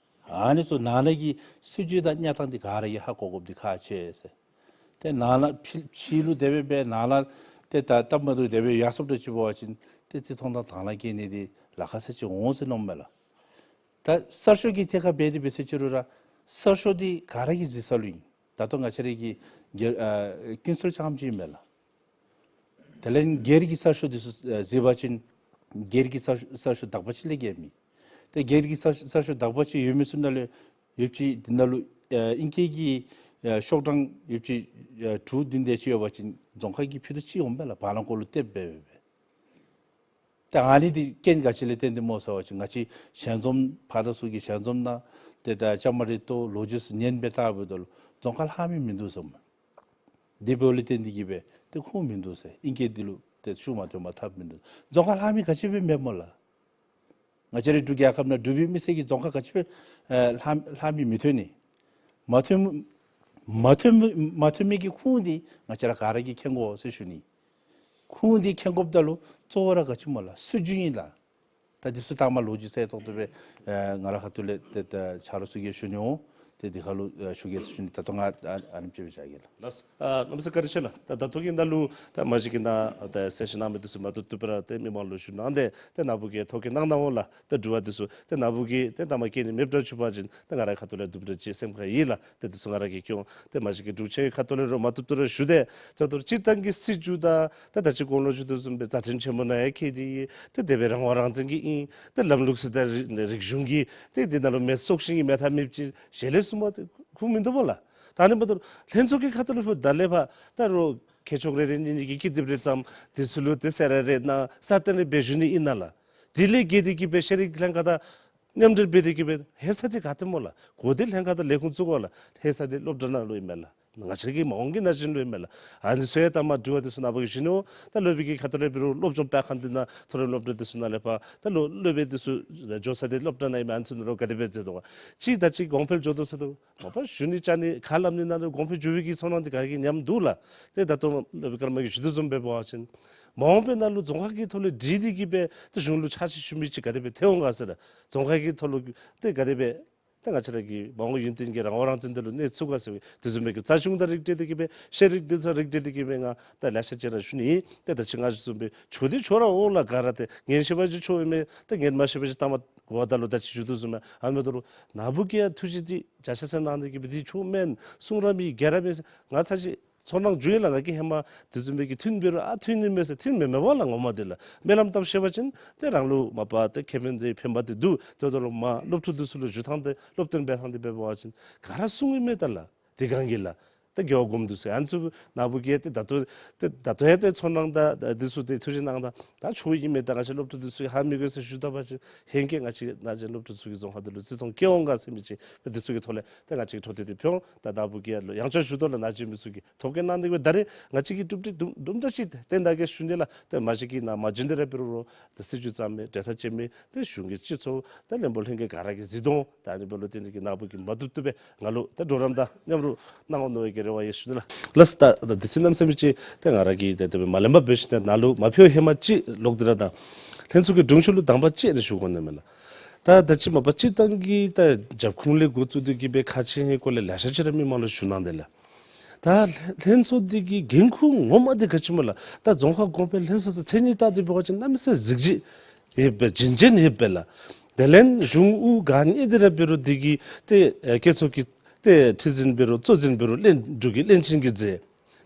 ཨ་ནི་ཚུ་ནང་ན་གི་སྲིད་བྱུས་དང་གནས་སྟངས་འདི་ག་ར་གིས་ཧ་གོ་དགོཔ་འདི་ཁག་ཆེ་ཟེར། ཏེ་ནང་ན་ཕྱི་ཕྱི་ལུ་དེ་སྦེ་འབད་ནང་ན་ཏེ་ད་སྟབས་མ་བདེཝ་དེ་སྦེ་ཡར་སོངམ་ད་ཅིག་འབད་བ་ཅིན་ཏེ་བརྩི་མཐོང་དང་དང་བླངས་བསྐྱེད་ནི་འདི་ལཱ་ཁག་ས་ཅིག་འོང་ཟེར་མནོཝ་མས་ལགས། ད་གསར་ཤོག་གི་ཐད་ཁར་འབད་དེ་འབད་ཟེར་ཅི་རུང་ར་གསར་ཤོག་འདི་ག་ར་གིས་གཟིགས་ས་ལུ་ཨིན། ད་ལྟོ་ང་བཅས་ར་གི་སྒེར་ཨ་ཀུན་གསལ་རྐྱངམ་ཅིག་མེན་ལགས། དེ་ལས་སྒེར་གྱི་གསར་ཤོག་འདི་ཚུ་ཨ་གཟིགས་པ་ཅིན་སྒེར་གྱི་གསར་གསར་ཤོག་དག་པ་ཅིག་ལས་བརྒལ་མེད། ཏེ་སྒེར་གྱི་གསར་གསར་ཤོག་དག་པ་ཅིག་ཡོད་མི་ཚུ་ནང་ལས་ཡོདཔ་ཅིག་འདི་ནང་ལུ་ཨ་ཨིང་སྐད་ཀྱི་ཨ་ཤོག་གྲངས་ཡོདཔ་ཅིག་ཨ་དྲུག་བདུན་དེ་ཅིག་ཡོད་པ་ཅིན་རྫོང་ཁ་གི་ཕུད་རྡོག་ཅིག་འོང་པས་ལགས། བར་ན་ཀོ་ལུ་ཏེ་འབད་འབད་འབད། ཏེ་ཨ་ནི་འདི་རྐྱེན་ག་ཅི་ལས་བརྟེན་ཏེ་སྨོ་ཟེར་བ་ཅིན་ང་བཅས་ཞལ་འཛོམས་ཕར་དང་ཚུར་གྱི་ཞལ་འཛོམས་ནང་ཏེ་ད་བཅའ་མར་གཏོགས་ལོ་རྒྱུས་ཚུ་ཉན་སྦེ་བལྟཝ་ད་ལུ་རྫོང་ཁ་ལྷག་མི་མིན་འདུག་ཟེར་མས། དེ་འབདཝ་ལས་བརྟེན་ཏེ་གི་སྦེ་ཏེ་ཁུངས་མིན་འདུག་ཟེར། ཨིང་སྐད་འདི་ལུ་ཏེ་ཤུགས་མ་བཏོན་པར་ཐབས་མིན་འདུག། རྫོང་ཁ་ལྷག་མི་ག་ཅི་སྦེ་མེད་སྨོ་ལགས། ང་བཅས་རའི་འབྲུག་རྒྱལ་ཁབ་ནང་འབྲུག་པའི་མི་སེར་གྱིས་རྫོང་ཁ་ག་ཅི་སྦེ་ཨེ་ལྷག་ལྷག་མི་མི་ཐོན་ནི། མ་ཐོན་མ་ཐོན་མ་ཐོན་མི་གི་ཁུངས་འདི་ང་བཅས་ར་ག་ར་གིས་མཁྱེན་དགོ་ཟེར་ཞུ་ནི། ཁུངས་འདི་མཁྱེན་དགོཔ་ད་ལུ་གཙོ་བོ་ར་ག་ཅི་སྨོ་ལགས། སྲིད་བྱུས་ཨིན་ལགས། ད་འདི་ཚུ་ད་མ་ལོ་རྒྱུས་གསལ་ཏོག་ཏོ་སྦེ་ཨེ་ང་ར་ཁ་ཐུག་ལས་ཏེ་ད་ཆ་རོགས་ཚུ་གིས་ཞུ་ནི་འོང་། ཏེ་འདི་ཁ་ལུ་ཨེ་ཞུ་གེ་ཟེར་ཞུ་ནི། ད་ལྟོ་ང་ཨ་ཨ་ནེམ་ཅིག་སྦེ་བཞག་གེ་ལགས། ལགས། ཨ་གནམ་མེད་ས་མེད་བཀའ་དྲིན་ཆེ་ལགས། ད་ད་ལྟོ་གི་ནང་ལུ་ད་མ་གཞི་གི་ནང་ད་གསལ་བཤད་གནང་མི་འདི་ཚུ་མ་བཏུབ་བཏུབ་སྦེ་ར་ཏེ་མི་མང་ལུ་ཞུ་གནང་སྟེ་ཏེ་ནཱ་བུ་གིས་ཐོ་བཀོད་གནང་གནངམ་ལས་ད་དྲི་བ་འདི་ཚུ་ཏེ་ནཱ་བུ་གིས་ཏེ་ད་མ་བཀོད་ནི་མེདཔ་འདྲཝ་ཅིག་འབད་བ་ཅིན་ད་ང་རའི་ཁ་ཐུག་ལས་དུམ་གྲ་ཅིག་སེམས་ཁར་ཡོད་ལགས། ཏེ་འདི་ཚུ་ང་ར་གིས་སྐྱོན་ཏེ་མ་གཞི་གི་འབྲུག་ཆེན་གྱི་ཁ་ཐུག་ལས་རོགས་མ་བཏུབ་བཏུབ་ར་ཞུ་སྟེ་ད་ལྟོ་སྤྱིར་བཏང་གི་སྲིད་བྱུས་དང་ད་ད་ཅི་གོང་ལུ་ཞུ་དོ་བཟུམ་སྦེ་མཛད་འཕྲིན་ཆེན་མོ་ནང་ཡང་བཀོད་དེ་ཡོད། ཏེ་དེ་སྦེ་རང་དབང་རང་བཙན་གྱི་ཨིན། ཏེ་ལམ་ལུགས་སྲོལ་དང་རིག་རིག་གཞུང་གི་ཏེ་འདི་ནང་ལུ་མེད་སྲོག་ཤིང་གི་མེད་ཐབས་མེདཔ་ཅིག་ཞལ་ལས་གསུངམ་མས། ཏེ་ཁུངས་མིན་འདུག་སྨོ་ལགས། ད་ཨ་ནི་འབདཝ་ད་ལྷན་ཚོགས་ཀྱི་ཁ་ཐུག་ལས་ཕུལ་ད་ལས་ཕར་ད་རོགས་མཁས་མཆོག་རེ་རེ་གཉིས་གཉིས་ཀྱིས་ཀི་དེབ་རེ་བརྩམས་འདི་ཚུ་ལུ་ཏེ་གསལ་ར་རེ་གནང་གསལ་བཏབ་རེ་འབད་ཞུ་ནི་ཨིན་ན་ལགས། དེ་ལས་བརྒལ་ཏེ་གི་སྦེ་ཤེས་རིག་ལྷན་ཁག་དང་མཉམ་འབྲེལ་འབད་དེ་གི་སྦེ་ལྷན་ས་འདི་ག་ཏེ་སྨོ་ལགས། གོ་བདེ་ལྷན་ཁག་དང་ལས་ཁུངས་བཙུགས་དགོ་ལགས། ལྷན་ས་འདི་སློབ་གྲྭ་ནང་ལུ་ཨིན་མས་ལགས། ང་བཅས་ཀྱི་མ་འོངས་ཀྱི་ན་གཞོན་ལུ་ཨིན་མས་ལགས། ཨ་ནི་ཚུ་ཡང་ད་མ་དྲི་བ་འདི་ཚུ་ནཱ་བུ་གིས་ཞུ་ནི་འོང་། ད་སློབ་དཔོན་གྱི་ཁ་ཐུག་ལས་འབད་རུང་སློབ་སྦྱོང་སྤེལ་ཁང་འདི་ནང་མཐོ་རིམ་སློབ་གྲྭ་འདི་ཚུ་ནང་ལས་ཕར་ད་སློབ་སློབ་དཔོན་འདི་ཚུ་འགྱོ་ས་འདི་སློབ་གྲྭ་ནང་ཨིན་མས། ཨ་ནི་ཚུ་ནང་ལུ་ག་དེ་སྦེ་མཛད་དོ་ག། གཅིག་ད་ཅི་གོང་འཕེལ་འགྱོ་དོ་ཟེར་དོ། མ་པ་ཞུ་ནི་བཅར་ནི་ཁ་སླབ་ནི་ནང་ལུ་གོང་འཕེལ་འགྱོ་བའི་གི་ཚོར་སྣང་འདི་ག་གིས་ཉམས་འདུག་ལགས། ཏེ་ད་ལྟོ་སློབ་དཔོན་ཀརྨ་གིས་ཞུ་དོ་བཟུམ་སྦེ་འབད་བ་ཅིན་མ་འོངས་པའི་ནང་ལུ་རྫོང་ཁག་གི་ཐོག་ལས་སྒྲིག་སྟེ་གི་སྦེ་ཏེ་གཞུང་ལུ་ཕྱག་ཕྱིད་ཞུ་མི་ཅིག་ག་དེ་སྦེ་ཐོན་འོང་ག་ཟེར་ལགས། རྫོང་ཁག་གི་ཐོག་ལུ་ཏེ་ག་དེ་སྦེ་ ཏེ་ང་བཅས་ར་གི་མ་འོངས་ཡུན་བརྟན་གྱི་རང་དབང་རང་བཙན་དེ་ལུ་གནས་ཚུགས་ག་ཟེར་བའི་དེ་བཟུམ་མའི་གི་རྩ་གཞུང་དང་རིགས་བསྒྲེས་ཏེ་གི་སྦེ་ཤེས་རིག་འདི་ཚུ་རིགས་བསྒྲེས་ཏེ་གི་སྦེ་ང་ད་ལེ་ཤ་ཅིག་ར་ཞུ་ནི་ཨིན། ཏེ་ད་ཅི་ང་བཟུམ་སྦེ་ཆོས་འདི་ཆོས་ར་འོང་ལགས། ག་ར་ཏེ་ཉན་ཤེས་པ་ཅིན་ཆོས་ཨིན་མས། ཏེ་ཉན་མ་ཤེས་པ་ཅིན་ལྟ་མ་གོ་བ་ད་ལུ་ད་ཅི་ཞུ་དོ་བཟུམ་མས། ཨ་མེན་ད་ལུ་ནཱ་བུ་གིས་ཡང་ཐུགས་བཞེད་འདི་བརྒྱ་ཆ་བརྒྱ་གནང་སྟེ་གི་སྦེ་འདི་ཆོས་མེན་གསུང་ར་མེད་རྒྱ་ར་མེད་ཟེར་ང་ཚ་ཅིག་ཚོར་སྣང་བྱུང་ཡི་ལགས། ང་གིས་ཧེ་མ་དེ་བཟུམ་མའི་གི་ཐོན་འབད་རུང་ཨ་ཐོན་ནི་མས་ཟེར་ཐོན་མེད་མས་པ་ལགས། ངོ་མ་འདི་ལགས་སྨོན་ལམ་བཏབ་ཤེས་པ་ཅིན་ཏེ་རང་ལུ་མ་པ་ཏེ་ཁེ་ཕན་འདི་ཕན་པ་འདི་འདུག། ཏེ་ད་ལུ་མ་སློབ་ཕྲུག་འདི་ཚུ་ལུ་ཞུ་ཐངས་འདི་སློབ་སྟོན་འབད་ཐངས་འདི་འབད་བ་ཅིན་ག་ར་གསུང་ཡི་མས་ད་ལགས། དེ་སྒང་གི་ལགས་ཏེ་དགེ་བ་སྒོམ་འདུག་ཟེར་ཨ་ནི་ཚུ་ནཱ་བུ་གིས་ཏེ་ད་ལྟོ་ཏེ་ད་ལྟོ་ཡང་ཏེ་ཚོར་སྣང་དང་ད་འདི་ཚུ་ཏེ་ཐུགས་བཞེད་གནང་དང་ད་ཆོས་ཨིན་མས། ད་ང་བཅས་སློབ་ཕྲུག་འདི་ཚུ་གིས་ཧ་མི་གོ་ཟེར་ཞུ་ད་པ་ཅིན་ཧེང་སྐལ་ང་བཅས་ནཱ་བྱོན་སློབ་ཕྲུག་ཚུ་གིས་རྫོང་ཁ་འདི་ལུ་བརྩི་མཐོང་སྐྱེ་འོང་ག་ཟེར་མི་ཅིག་ཏེ་འདི་ཚུ་གི་ཐོག་ལས་ཏེ་ང་བཅས་ཀྱིས་འཕྲོ་མཐུད་དེ་ཕུལ་འོང་། ད་ནཱ་བུ་གིས་ཡང་ལོ་ཡང་བསྐྱར་ཞུ་དོ་ལགས། ནཱ་བྱོན་མི་ཚུ་གིས་ཐུགས་ཁུར་གནང་སྟེ་གི་སྦེ་ད་རེས་ང་བཅས་ཀྱིས་གྲུབ་འབྲས་དུམ་དུམ་གྲ་ཅིག་བསྟན་ད་གེ་ཞུ་ནི་ལགས། ཏེ་མ་གཞི་གིས་ནཱ་མ་བྱོན་ཏེ་ར་འབད་རུང་ཏེ་སྲིད་བྱུས་བརྩམས་མི་གྲོས་ཐག་བཅད་མི་ཏེ་གཞུང་གི་སྤྱི་ཚོགས་ཏེ་བློན་པོ་ལྷན་རྒྱས་ག་ར་གིས་གཟིགས་དོ། ད་ཨ་ནི་འབདཝ་ལུ་བརྟེན་ཏེ་གི་ནཱ་བུ་གིས་མ་བཏུབ་བཏུབ་སྦེ་ང་ལུ་ཏེ་གྲོགས་རམ་དང་མཉམ་རུབ་གནང་འོང་མནོ་བའི་གི་རེ་བ་ཡོད་ཞུ་ནི་ལགས། ལགས་སོ། ད་ད་དུས་ཚོད་གནམ་མེད་ས་མེད་ཅིག་ཏེ་ང་ར་གིས་ཏེ་དེ་སྦེ་མ་ལེན་པར་འབད་ཞིནམ་ལས་ནཱ་ལུ་མ་ཕུལ་ཧེ་མ་ཅིག་ལོག་སྟེ་ར་ད་ལྷན་ཚོགས་ཀྱི་སྒྲུང་ཆོས་ལུ་དང་པ་ཅིག་ཨ་ནི་ཞུ་དགོ་ནི་མས་ལགས། ད་ད་ཅི་མ་པ་སྤྱིར་བཏང་གི་ད་རྒྱབ་ཁུངས་ལས་འགོ་བཙུགས་ཏེ་གི་སྦེ་ཁག་ཆེ་ཧེ་སྐོར་ལས་ལེ་ཤ་ཅིག་ར་མི་མང་ལུ་ཞུ་གནང་དེས་ལགས། ད་ལྷན་ཚོགས་འདི་གི་འགན་ཁུར་ངོ་མ་འདི་ག་ཅི་སྨོ་ལགས། ད་རྫོང་ཁ་གོང་འཕེལ་ལྷན་ཚོགས་ཟེར་མཚན་ཉིད་བཏགས་ཏེ་འབད་བ་ཅིན་གནམ་མེད་ས་མེད་གཟི་བརྗིད་ཡོདཔ་སྦེ་བྱིན་ཅན་ཡོདཔ་སྦེ་ལགས། དེ་ལས་གཞུང་དབུ་ག་ནི་འདི་ར་འབད་རུང་འདི་གི་ཏེ་ཨེ་བཀོད་ཚོགས་ཀྱི་ཏེ་ཁྲི་འཛིན་འབད་རུང་གཙོ་འཛིན་འབད་རུང་ལས་འགུལ་གྱི་བློན་ཆེན་གྱི་རྫས།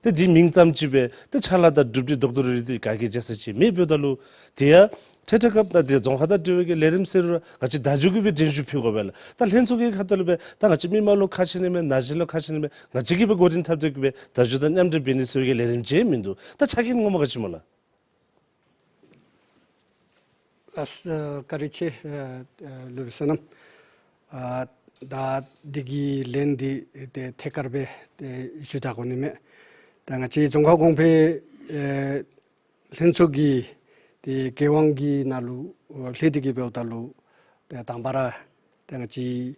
ཏེ་འདི་མིང་ཙམ་ཅིག་སྦེ་ཏེ་ཕྱག་ལཱ་དང་གྲུབ་འབྲས་རྡོག་རྡོག་རིལ་རིལ་འདི་ག་གིས་མཇལ་ས་ཅིག་མེདཔ་འབདཝ་ད་ལུ་དེ་ཡང་ཐད་ཐད་སྐབས་ད་དེ་རྫོང་ཁ་དང་འབྲེལ་བའི་གི་ལས་རིམ་ཟེར་རུང་ང་བཅས་བརྡ་བརྒྱུད་ཀྱི་སྦེ་སྒྲེན་ཞུ་ཕུལ་དགོ་པས་ལགས། ད་ལྷན་ཚོགས་ཀྱི་ཁ་ཐུག་ལུ་སྦེ་ད་ང་བཅས་མི་མང་ལུ་ཁག་ཆེ་ནི་མས་ན་གཞོན་ལུ་ཁག་ཆེ་ནི་མས་ང་བཅས་ཀྱིས་སྦེ་འགོ་འདྲེན་འཐབ་སྟེ་གི་སྦེ་བརྡ་བརྒྱུད་དང་མཉམ་འབྲེལ་འབད་ནི་ཟེར་བའི་གི་ལས་རིམ་ཅིག་མིན་འདུག། ད་ཆ་རྐྱེན་ངོ་མ་ག་ཅི་སྨོ་ལགས། ལགས་སོ། བཀའ་དྲིན་ཆེ། ཨ་ཨ་སློབ་དཔོན་བསོད་ནམས། ཨ་ད་འདི་གི་ལན་འདི་ཏེ་ཐད་ཀར་སྦེ་ཏེ་ཞུ་ད་དགོ་ནི་མས། ད་ང་བཅས་རྫོང་ཁ་གོང་འཕེལ་ཨེ་ལྷན་ཚོགས་ཀྱི་ཏེ་འགན་དབང་གི་ནང་ལུ་ལྷོད་དེ་གི་འབདཝ་ད་ལུ་ཏེ་དང་པ་ར་ཏེ་ང་བཅས་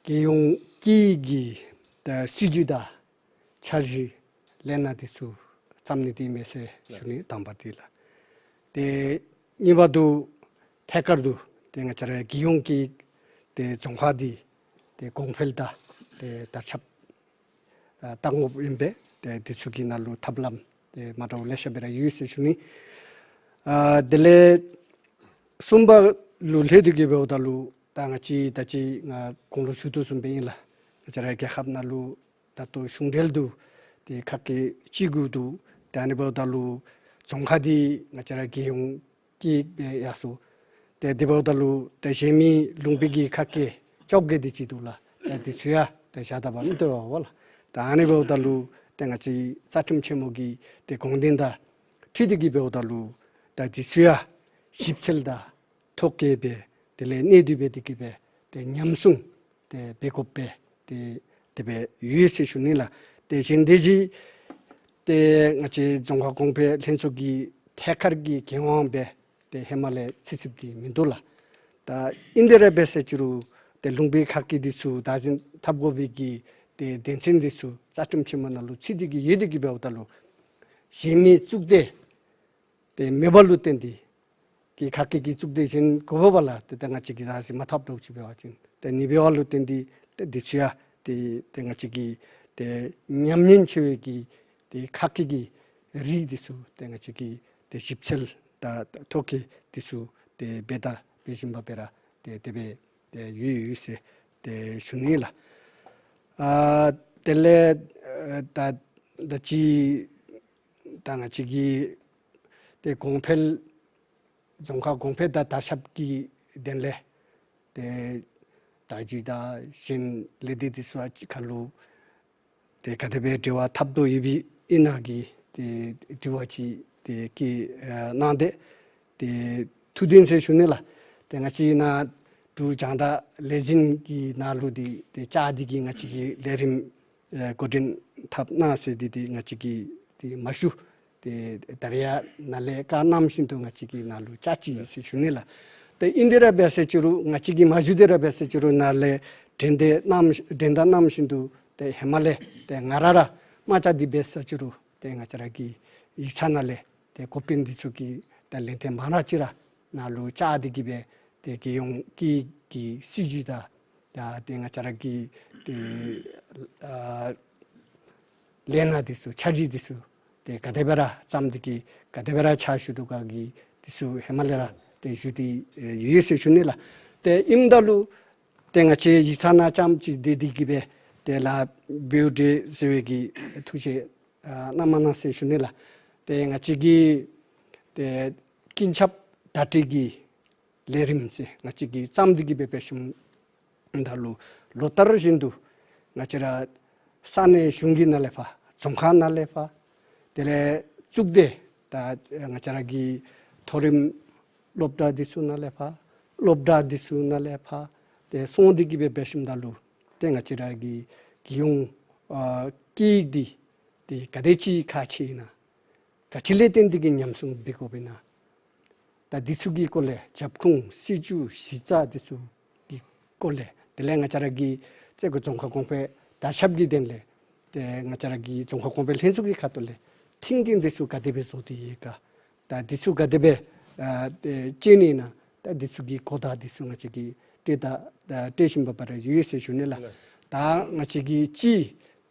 རྒྱལ་ཡོངས་ཀྱི་གི་ཏེ་སྲིད་བྱུས་དང་འཆར་གཞི་ལས་སྣ་འདི་ཚུ་བརྩམ་ནི་འདི་མས་ཟེར་ཞུ་ནི་དང་པ་འདི་ལགས། ཏེ་གཉིས་པ་འདི་ཐད་ཀར་དུ་ཏེ་ང་བཅས་ར་རྒྱལ་ཡོངས་ཀྱི་ཏེ་རྫོང་ཁག་འདི་ཏེ་གོང་འཕེལ་དང་ཏེ་དར་ཁྱབ་ཨ་གཏང་དགོཔ་ཨིན་པས། ཏེ་འདི་ཚུ་གི་ནང་ལུ་ཐབས་ལམ་ཏེ་མ་འདྲཝ་ལེ་ཤ་སྦེ་ར་ཡོད་ཟེར་ཞུ་ནི། ཨ་དེ་ལས་གསུམ་པ་ལུ་ལྷོད་དེ་གི་འབདཝ་ད་ལུ་ད་ང་བཅས་ད་ཅི་ང་གོང་ལུ་ཞུ་དོ་བཟུམ་སྦེ་ཨིན་ལགས། ང་བཅས་ར་རྒྱལ་ཁབ་ནང་ལུ་ད་ལྟོ་གཞུང་འབྲེལ་དུ་ཏེ་ཁག་བཀོད་ཅིག་དགོ་འདུག། ཏེ་ཨ་ནི་འབདཝ་ད་ལུ་རྫོང་ཁག་འདི་ང་བཅས་ར་རྒྱལ་ཡོངས་ཀྱི་སྦེ་ཡར་སོང་། ཏེ་དེ་འབདཝ་ད་ལུ་ཏེ་གཞན་མི་ལུང་པའི་གི་ཁག་བཀོད་བཅོ་བརྒྱད་དེ་ཅིག་འདུག་ལགས། ཏེ་འདི་ཚུ་ཡང་ཏེ་བཞག་ད་པ་མི་བཏུབ་པས་ལགས། ཏེ་ཨ་ནི་འབདཝ་ད་ལུ་ཏེ་ང་བཅས་རྩ་ཁྲིམས་ཆེན་མོ་གི་ཏེ་དགོངས་དོན་དང་འཁྲིལ་ཏེ་གི་འབདཝ་ད་ལུ་ཏེ་འདི་ཚུ་ཡང་ཞིབ་འཚོལ་དང་ཐོ་བཀོད་འབད་དེ་ལས་གནད་བསྡུས་འབད་དེ་གི་སྦེ་ཏེ་ཉམས་སྲུང་ཏེ་འབད་དགོཔ་སྦེ་ཏེ་དེ་སྦེ་ཡོད་ཟེར་ཞུ་ནི་ལགས། ཏེ་གཞན་དེ་ཅིག་ཏེ་ང་བཅས་རྫོང་ཁག་གོང་འཕེལ་ལྷན་ཚོགས་ཀྱི་ཐད་ཀར་གྱི་འགན་དབང་སྦེ་ཏེ་ཧེ་མ་ལས་ཚུད་ཚུདཔ་འདི་མིན་འདུག་ལགས། ད་ཨིན་དེ་ར་འབད་ཟེར་ཅི་རུང་ཏེ་ལུང་པའི་ཁག་བཀོད་འདི་ཚུ་བདག་འཛིན་འཐབ་དགོ་པའི་གི་ཏེ་དོན་ཚན་འདི་ཚུ་རྩ་ཁྲིམས་ཆེན་མོ་ནང་ལུ་ཚུད་དེ་གི་ཡོད་དེ་གི་འབདཝ་ད་ལུ་གཞན་མི་གཙུག་སྡེ་ཏེ་མེད་པ་ལུ་བརྟེན་ཏེ་གི་ཁག་བཀོད་ཀྱི་གཙུག་སྡེ་གཞན་དགོ་པས་ལགས། ཏེ་ད་ང་བཅས་ཀྱིས་ད་ཟེར་མ་ཐབས་སྡུག་ཅིག་འབད་བ་ཅིན་ཏེ་ཨ་ནི་འབདཝ་ལུ་བརྟེན་ཏེ་ཏེ་འདི་ཚུ་ཡང་ཏེ་ཏེ་ང་བཅས་ཀྱི་ཏེ་ཉམས་ཉེན་ཆེ་བའི་གི་ཏེ་ཁག་བཀོད་ཀྱི་རིགས་འདི་ཚུ་ཏེ་ང་བཅས་ཀྱིས་ཏེ་ཞིབ་འཚོལ་དང་ཐོ་བཀོད་འདི་ཚུ་ཏེ་འབད་དང་འབད་བཞིན་པ་སྦེ་ར་ཏེ་དེ་སྦེ་ཏེ་ཡོད་ཡོད་ཟེར་ཏེ་ཞུ་ནི་ལགས། ཨ་དེ་ལས་ཨ་ད་ད་ཅི་ད་ང་བཅས་ཀྱི་ཏེ་གོང་འཕེལ་རྫོང་ཁག་གོང་འཕེལ་དང་དར་ཁྱབ་ཀྱི་དོན་ལས་ཏེ་ད་ཅི་ད་གཞན་ལས་སྡེ་འདི་ཚུ་ཨ་ཅི་ཁ་ལུ་ཏེ་ག་དེ་སྦེ་འབྲེལ་བ་འཐབ་དོ་ཡོད་པའི་ཨིན་ན་གི་ཏེ་དྲི་བ་ཅིག་ཏེ་བཀོད་ཨ་གནང་སྟེ་ཏེ་ཐུགས་བདེན་ཟེར་ཞུ་ནི་ལགས། ཏེ་ང་བཅས་ནཱ་འབྲུག་རྒྱང་བསྒྲགས་ལས་འཛིན་གྱི་ནང་ལུ་འདི་ཏེ་བཅར་ཏེ་གི་ང་བཅས་ཀྱི་ལས་རིམ་ཨེ་འགོ་འདྲེན་འཐབ་གནང་ཟེར་འདི་ཏེ་ང་བཅས་ཀྱིས་ཏེ་མ་ཞུ། ཏེ་ད་རེས་ཡང་ནཱ་ལས་བཀའ་གནང་བཞིན་དུ་ང་བཅས་ཀྱིས་ནཱ་ལུ་བཅར་ཅི་ཟེར་ཞུ་ནི་ལགས། ཏེ་ཨིན་དེ་ར་འབད་ཟེར་ཅི་རུང་ང་བཅས་ཀྱིས་མ་ཞུ་དེ་ར་འབད་ཟེར་ཅི་རུང་ནཱ་ལས་འགྲན་བསྡུར་གནང་འགྲན་བསྡུར་གནང་བཞིན་དུ་ཏེ་ཧེ་མ་ལས་ཏེ་ང་ར་ར་མ་བཅར་ཏེ་འབད་ཟེར་ཅི་རུང་ཏེ་ང་བཅས་ར་གི་ཡིག་ཚང་ནང་ལས་ཏེ་འགོ་དཔོན་འདི་ཚུ་གིས་ཏེ་ལན་ཐེངས་མང་ར་ཅིག་ར་ནཱ་ལུ་བཅར་ཏེ་གི་སྦེ་ཏེ་རྒྱལ་ཡོངས་ཀྱི་གི་སྲིད་བྱུས་དང་ ད་ཏེ་ང་བཅས་ར་གི་ཏེ་ཨ་ལས་སྣ་འདི་ཚུ་ཕྱག་བྲིས་འདི་ཚུ་ཏེ་ག་དེ་སྦེ་ར་བརྩམས་ཏེ་གིས་ག་དེ་སྦེ་ར་ཕྱག་ཞུ་དོ་ག་གི་འདི་ཚུ་ཧེ་མ་ལས་ར་ཏེ་ཞུ་སྟེ་ཡོད་ཟེར་ཞུ་ནི་ལགས། ཏེ་ཨིནམ་ད་ལུ་ཏེ་ང་བཅས་ཡིག་ཚང་ནང་རྐྱངམ་ཅིག་སྡོད་དེ་གིས་སྦེ་ཏེ་ལཱ་འབདཝ་འདྲས་ཟེར་བའི་གི་ཐུགས་བཞེད་ཨ་གནང་མ་གནང་ཟེར་ཞུ་ནི་ལགས། ཏེ་ང་བཅས་ཀྱི་ཏེ་ཀུན་ཁྱབ་བརྡ་སྤྲོད་ཀྱི་ལས་རིམ་ཟེར་ང་བཅས་ཀྱིས་བརྩམས་ཏེ་གིས་སྦེ་འབད་ཞིནམ་ད་ལུ་ལོ་ལྟར་བཞིན་དུ་ང་བཅས་ར་ས་གནས་གཞུང་གི་ནང་ལས་ཕར་རྫོང་ཁག་ནང་ལས་ཕར་དེ་ལས་གཙུག་སྡེ་ད་ང་བཅས་ར་གི་མཐོ་རིམ་སློབ་གྲྭ་འདི་ཚུ་ནང་ལས་ཕར་སློབ་གྲྭ་འདི་ཚུ་ནང་ལས་ཕར་ཏེ་སོང་སྟེ་གིས་སྦེ་འབད་ཞིནམ་ད་ལུ་ཏེ་ང་བཅས་ར་གི་རྒྱལ་ཡོངས་ཨ་སྐད་ཡིག་འདི་ཏེ་ག་དེ་ཅིག་ཁག་ཆེ་ཨིན་ན། ག་ཅི་ལས་བརྟེན་ཏེ་གིས་ཉམས་སྲུང་འབད་དགོཔ་ཨིན་ན། ད་འདི་ཚུ་གི་སྐོར་ལས་རྒྱབ་ཁུངས་སྲིད་བྱུས་གཞི་རྩ་འདི་ཚུ་གི་སྐོར་ལས་དེ་ལས་ང་བཅས་ར་གི་རྩེ་ཁུག་རྫོང་ཁ་གོང་འཕེལ་དར་ཁྱབ་ཀྱི་དོན་ལས་ཏེ་ང་བཅས་ར་གི་རྫོང་ཁ་གོང་འཕེལ་ལྷན་ཚོགས་ཀྱི་ཁ་ཐུག་ལས་མཐུན་རྐྱེན་འདི་ཚུ་ག་དེ་སྦེ་བཟོ་སྟེ་ཡོད་ག། ད་འདི་ཚུ་ག་དེ་སྦེ་ཨ་ཏེ་སྤྱོད་ནི་ཨིན་ན། ད་འདི་ཚུ་གི་གོ་བརྡ་འདི་ཚུ་ང་བཅས་ཀྱིས་སྤྲོད་ད་ད་སྤྲོད་བཞིན་པ་སྦེ་ར་ཡོད་ཟེར་ཞུ་ནི་ལགས། ལགས། ད་ང་བཅས་ཀྱི་སྤྱི་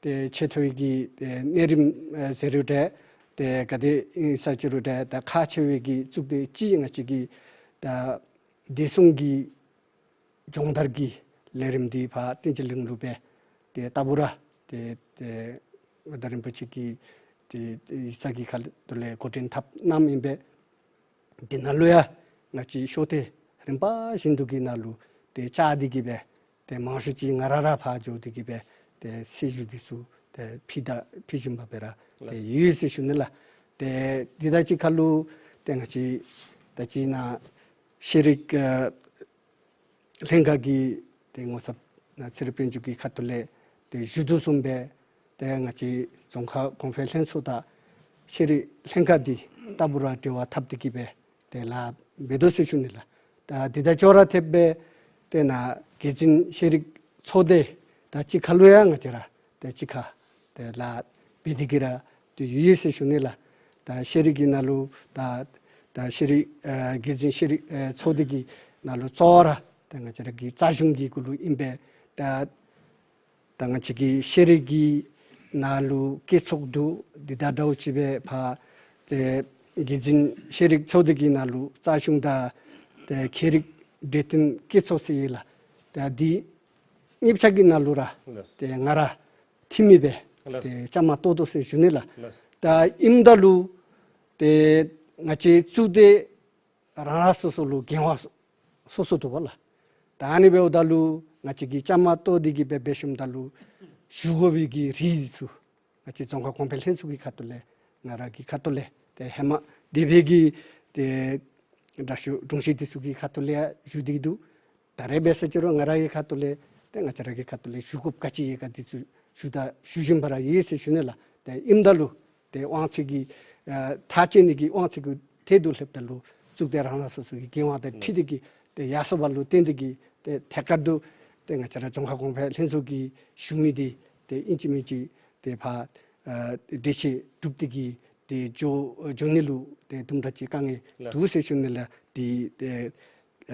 ཏེ་ཆེ་མཐོའི་གི་ཏེ་གནས་རིམ་ཨེ་ཟེར་རུང་འདྲ་ཏེ་ག་དེ་ཨིན་ས་ཅི་རུང་འདྲ་ད་ཁག་ཆེ་བའི་གི་གཙུག་སྡེ་སྤྱི་ང་བཅས་ཀྱི་ད་བདེ་སྲུང་གི་སྦྱོང་བརྡར་གྱི་ལས་རིམ་འདི་ཕར་བསྟན་འཛིན་གླིང་ལུ་སྦེ་ཏེ་ལྟ་བུ་ར་ཏེ་ཏེ་མངའ་བདག་རིན་པོ་ཆེ་གི་ཏེ་ཏེ་ཡིག་ཚང་གི་ཁ་ཐུག་ལས་འགོ་འདྲེན་འཐབ་གནངམ་ཨིན་པས། དེ་ནང་ལུ་ཡང་ང་བཅས་ཤོག་ཐེངས་རིམ་པ་བཞིན་དུ་གི་ནང་ལུ་ཏེ་བཅར་ཏེ་གིས་སྦེ་ཏེ་མང་ཤོས་ཅིག་ང་ར་ར་ཕར་འགྱོ་སྟེ་གིས་སྦེ་ཏེ་ཞལ་བཞུགས་འདི་ཚུ་ཏེ་ཕུལ་ད་ཕུལ་བཞིན་པ་སྦེ་ར་ཏེ་ལགས། ཡོད་ཟེར་ཞུ་ནི་ལགས། ཏེ་འདི་དང་གཅིག་ཁར་ལུ་ཏེ་ང་བཅས་ད་ཅི་ནཱ་ཤེས་རིག་ཨ་ལྷན་ཁག་གི་ཏེ་ངོ་ཚབ་ནཱ་ཚེ་རིང་དཔལ་འབྱོར་གྱི་ཁ་ཐུག་ལས་ཏེ་ཞུ་དོ་བཟུམ་སྦེ་ཏེ་ང་བཅས་རྫོང་ཁ་གོང་འཕེལ་ལྷན་ཚོགས་དང་ཤེས་རིག་ལྷན་ཁག་འདི་ལྟ་བུ་ར་འབྲེལ་བ་འཐབ་སྟེ་གིས་སྦེ་ཏེ་ལཱ་འབད་དོ་ཟེར་ཞུ་ནི་ལགས། ད་འདི་དང་ཅོག་ར་འཐདཔ་སྦེ་ཏེ་ནཱ་རྒྱལ་འཛིན་ཤེས་རིག་ཚོགས་སྡེ་དང་གཅིག་ཁར་ལུ་ཡང་ང་བཅས་ར་ཏེ་གཅིག་ཁར་ཏེ་ལཱ་འབད་དེ་གིས་ར་ཏེ་ཡོད་ཡོད་ཟེར་ཞུ་ནི་ལགས། ད་ཤེས་རིག་གི་ནང་ལུ་ད་ད་ཤེས་རིག་ཨེ་རྒྱལ་འཛིན་ཤེས་རིག་ཨེ་ཚོགས་སྡེ་གི་ནང་ལུ་གཙོ་བོ་ར་ད་ང་བཅས་ར་གི་རྩ་གཞུང་གི་གུ་ལུ་ཨིན་པས། ད་ད་ང་བཅས་ཀྱི་ཤེས་རིག་གི་ནང་ལུ་བཀོད་ཚོགས་འདུ་འདི་དང་འདྲཝ་ཅིག་སྦེ་ཕར་ཏེ་རྒྱལ་འཛིན་ཤེས་རིག་ཚོགས་སྡེ་གི་ནང་ལུ་རྩ་གཞུང་དང་ཏེ་ཁྱད་རིག་འབྲེལ་མཐུན་བཀོད་ཚོགས་ཟེར་ཡོད་ལགས། ད་འདི་གཉིས་ཆ་གི་ནང་ལུ་ར་ལགས། ཏེ་ང་ར་འཐུས་མི་སྦེ་ལགས། ཏེ་བཅའ་མར་གཏོགས་དོ་ཟེར་ཞུ་ནི་ལགས། ལགས། ད་ཨིནམ་ད་ལུ་ཏེ་ང་བཅས་གཙུག་སྡེ་རང་རང་སོ་སོ་ལུ་འགན་དབང་སོ་སོ་འདུག་པ་ལགས། ད་ཨ་ནི་འབདཝ་ད་ལུ་ང་བཅས་ཀྱིས་བཅའ་མར་གཏོགས་ཏེ་གིས་སྦེ་འབད་ཞིནམ་ད་ལུ་ཞུ་དགོ་པའི་གི་རིགས་འདི་ཚུ་ང་བཅས་རྫོང་ཁ་གོང་འཕེལ་ལྷན་ཚོགས་ཀྱི་ཁ་ཐུག་ལས་ང་ར་གི་ཁ་ཐུག་ལས་ཏེ་ཧེ་མ་དེ་སྦེ་གི་ཏེ་དྲག་ཤོས་དྲུང་ཆེན་འདི་ཚུ་གི་ཁ་ཐུག་ལས་ཡང་ཞུ་སྟེ་འདུག། ད་རེས་འབད་ས་ཅི་རུང་ང་ར་གི་ཁ་ཐུག་ལས་ཏེ་ང་བཅས་ར་གི་ཁ་ཐུག་ལས་ཞུ་དགོཔ་ག་ཅི་ཡོད་ག་འདི་ཚུ་ཞུ་ད་ཞུ་བཞིན་པ་ར་ཡོད་ཟེར་ཞུ་ནི་ལགས། ཏེ་ཨིནམ་ད་ལུ་ཏེ་དབང་ཚད་ཀྱི་ཨ་ཐག་བཅད་ནི་གི་དབང་ཚད་ཀྱི་ཐད་དུ་སླེབས་ད་ལུ་གཙུག་སྡེ་རང་རང་སོ་སོ་གི་འགན་དབང་དང་འཁྲིལ་ཏེ་གིས་ཏེ་ཡར་སོང་བ་ལུ་བརྟེན་ཏེ་གིས་ཏེ་ཐད་ཀར་དུ་ཏེ་ང་བཅས་ར་རྫོང་ཁ་གོང་འཕེལ་ལྷན་ཚོགས་ཀྱི་ཞུ་མི་འདི་ཏེ་ཨིན་ཅི་མིན་ཅི་ཏེ་ཕར་ཨ་འགྲེལ་བཤད་གྲུབ་སྟེ་གིས་ཏེ་འགྱོ་འགྱོ་ནི་ལུ་ཏེ་དུམ་གྲ་ཅིག་དཀའ་ངལ་ལགས། འདུག་ཟེར་ཞུ་ནི་ལགས། ཏེ་ཏེ་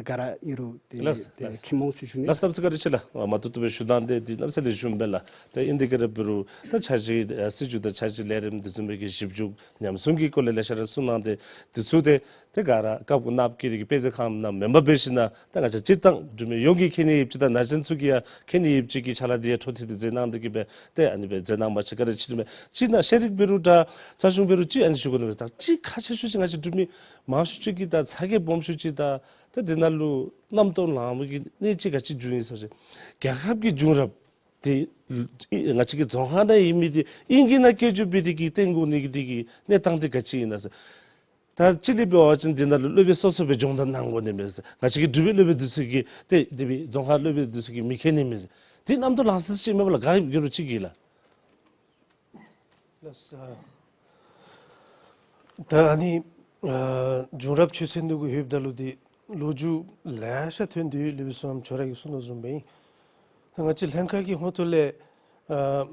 ག་ར་ཨིན་རུང་ཏེ་ལགས། ཏེ་ལགས། ཁྱེད་མོ་ཟེར་ཞུ་ནི། ལགས་སོ། བཀའ་དྲིན་ཆེ་ལགས། མ་ཐུབ་ཐུབ་སྦེ་ཞུ་དང་ཏེ་འདི་གནམ་ས་ལས་ཞུ་མེན་ལགས། ཏེ་ཨིན་དེ་ག་ར་འབད་རུང་ད་འཆར་གཞི་ཨ་སྲིད་བྱུས་དང་འཆར་གཞི་ལས་རིམ་འདི་ཚུ་མི་གི་ཞིབ་འཇུག་ཉམས་སྲུང་གི་སྐོར་ལས་ལེ་ཤ་ར་གསུངས་གནང་སྟེ་འདི་ཚུ་ཏེ་ཏེ་ག་ར་སྐབས་ཀྱི་ནང་གི་དེ་གི་དཔེ་ཆ་ཁང་ནང་མེན་པར་འབད་ཞིན་ན་ད་ང་བཅས་སྤྱིར་བཏང་འབྲུག་མི་ཡོངས་ཀྱིས་མཁྱེན་ནི་ཡོདཔ་ཅིག་དང་ན་གཞོན་ཚུ་གིས་ཡང་མཁྱེན་ནི་ཡོདཔ་ཅིག་གི་ཕྱག་ལཱ་འདི་ཡང་འཕྲོ་མཐུད་དེ་མཛད་གནང་སྟེ་གིས་སྦེ་ཏེ་ཨ་ནི་སྦེ་མཛད་གནང་བ་ཅིན་བཀའ་དྲིན་ཆེ་ནི་མས། སྤྱིར་ནཱ་ཤེས་རིག་འབད་རུང་འདྲ་རྩ་གཞུང་འབད་རུང་ཅིག་ཨ་ནི་ཞུ་དགོ་ནི་མས། ད་ཅིག་ཁག་ཆེ་ཤོས་ཅིག་ང་བཅས་འབྲུག་མི་མང་ཤོས་ཅིག་གིས་ད་ཚ་གྱང་སྦོམ་ཤོས་ཅིག་དང་ད་དེ་ནང་ལུ་རྣམ་རྟོག་ལངམ་གི་གནད་ཅིག་ག་ཅི་འབྱུང་ཡི་ཟེར་བ་ཅིན་རྒྱལ་ཁབ་ཀྱི་བྱུང་རབས་འདི་ང་བཅས་ཀྱི་རྫོང་ཁ་ནང་ཡོད་མི་འདི་ཨིང་སྐད་ནང་སྐད་སྒྱུར་འབད་དེ་གིས་བཏོན་དགོ་ནི་གི་དེ་གི་གནས་སྟངས་འདི་ག་ཅི་ཨིན་ན་ཟེར། ད་སྤྱི་ལས་འབད་བ་ཅིན་འདི་ནང་ལུ་སློབ་དཔོན་སོ་སོ་སྦེ་སྦྱོང་བརྡར་གནང་དགོ་ནི་མས་ཟེར། ང་བཅས་ཀྱི་འབྲུག་པའི་སློབ་དཔོན་འདི་ཚུ་གིས་ཏེ་དེ་སྦེ་རྫོང་ཁ་སློབ་དཔོན་འདི་ཚུ་གིས་མི་མཁྱེན་ནི་མས་ཟེར། འདི་རྣམ་རྟོག་ལང་ས་ཅིག་མེད་པ་ལགས། ག་གི་རུང་ཅིག་གིས་ལགས། ལགས་སོ། ད་ཨ་ནི་ཨ་བྱུང་རབས་ཆོས་ཚན་འདི་གུ་ལྷོདཔ་ད་ལུ་འདི་ལོ་རྒྱུས་ལེ་ཤ་ཐོན་ཏེ་ཡོད། སློབ་དཔོན་བསོད་ནམས་ཁྱོད་ར་གིས་གསུངས་དོ་བཟུམ་སྦེ་ཨིན། ད་ང་བཅས་ལྷན་ཁག་གི་ཧོངས་ཐོག་ལས་ཨ་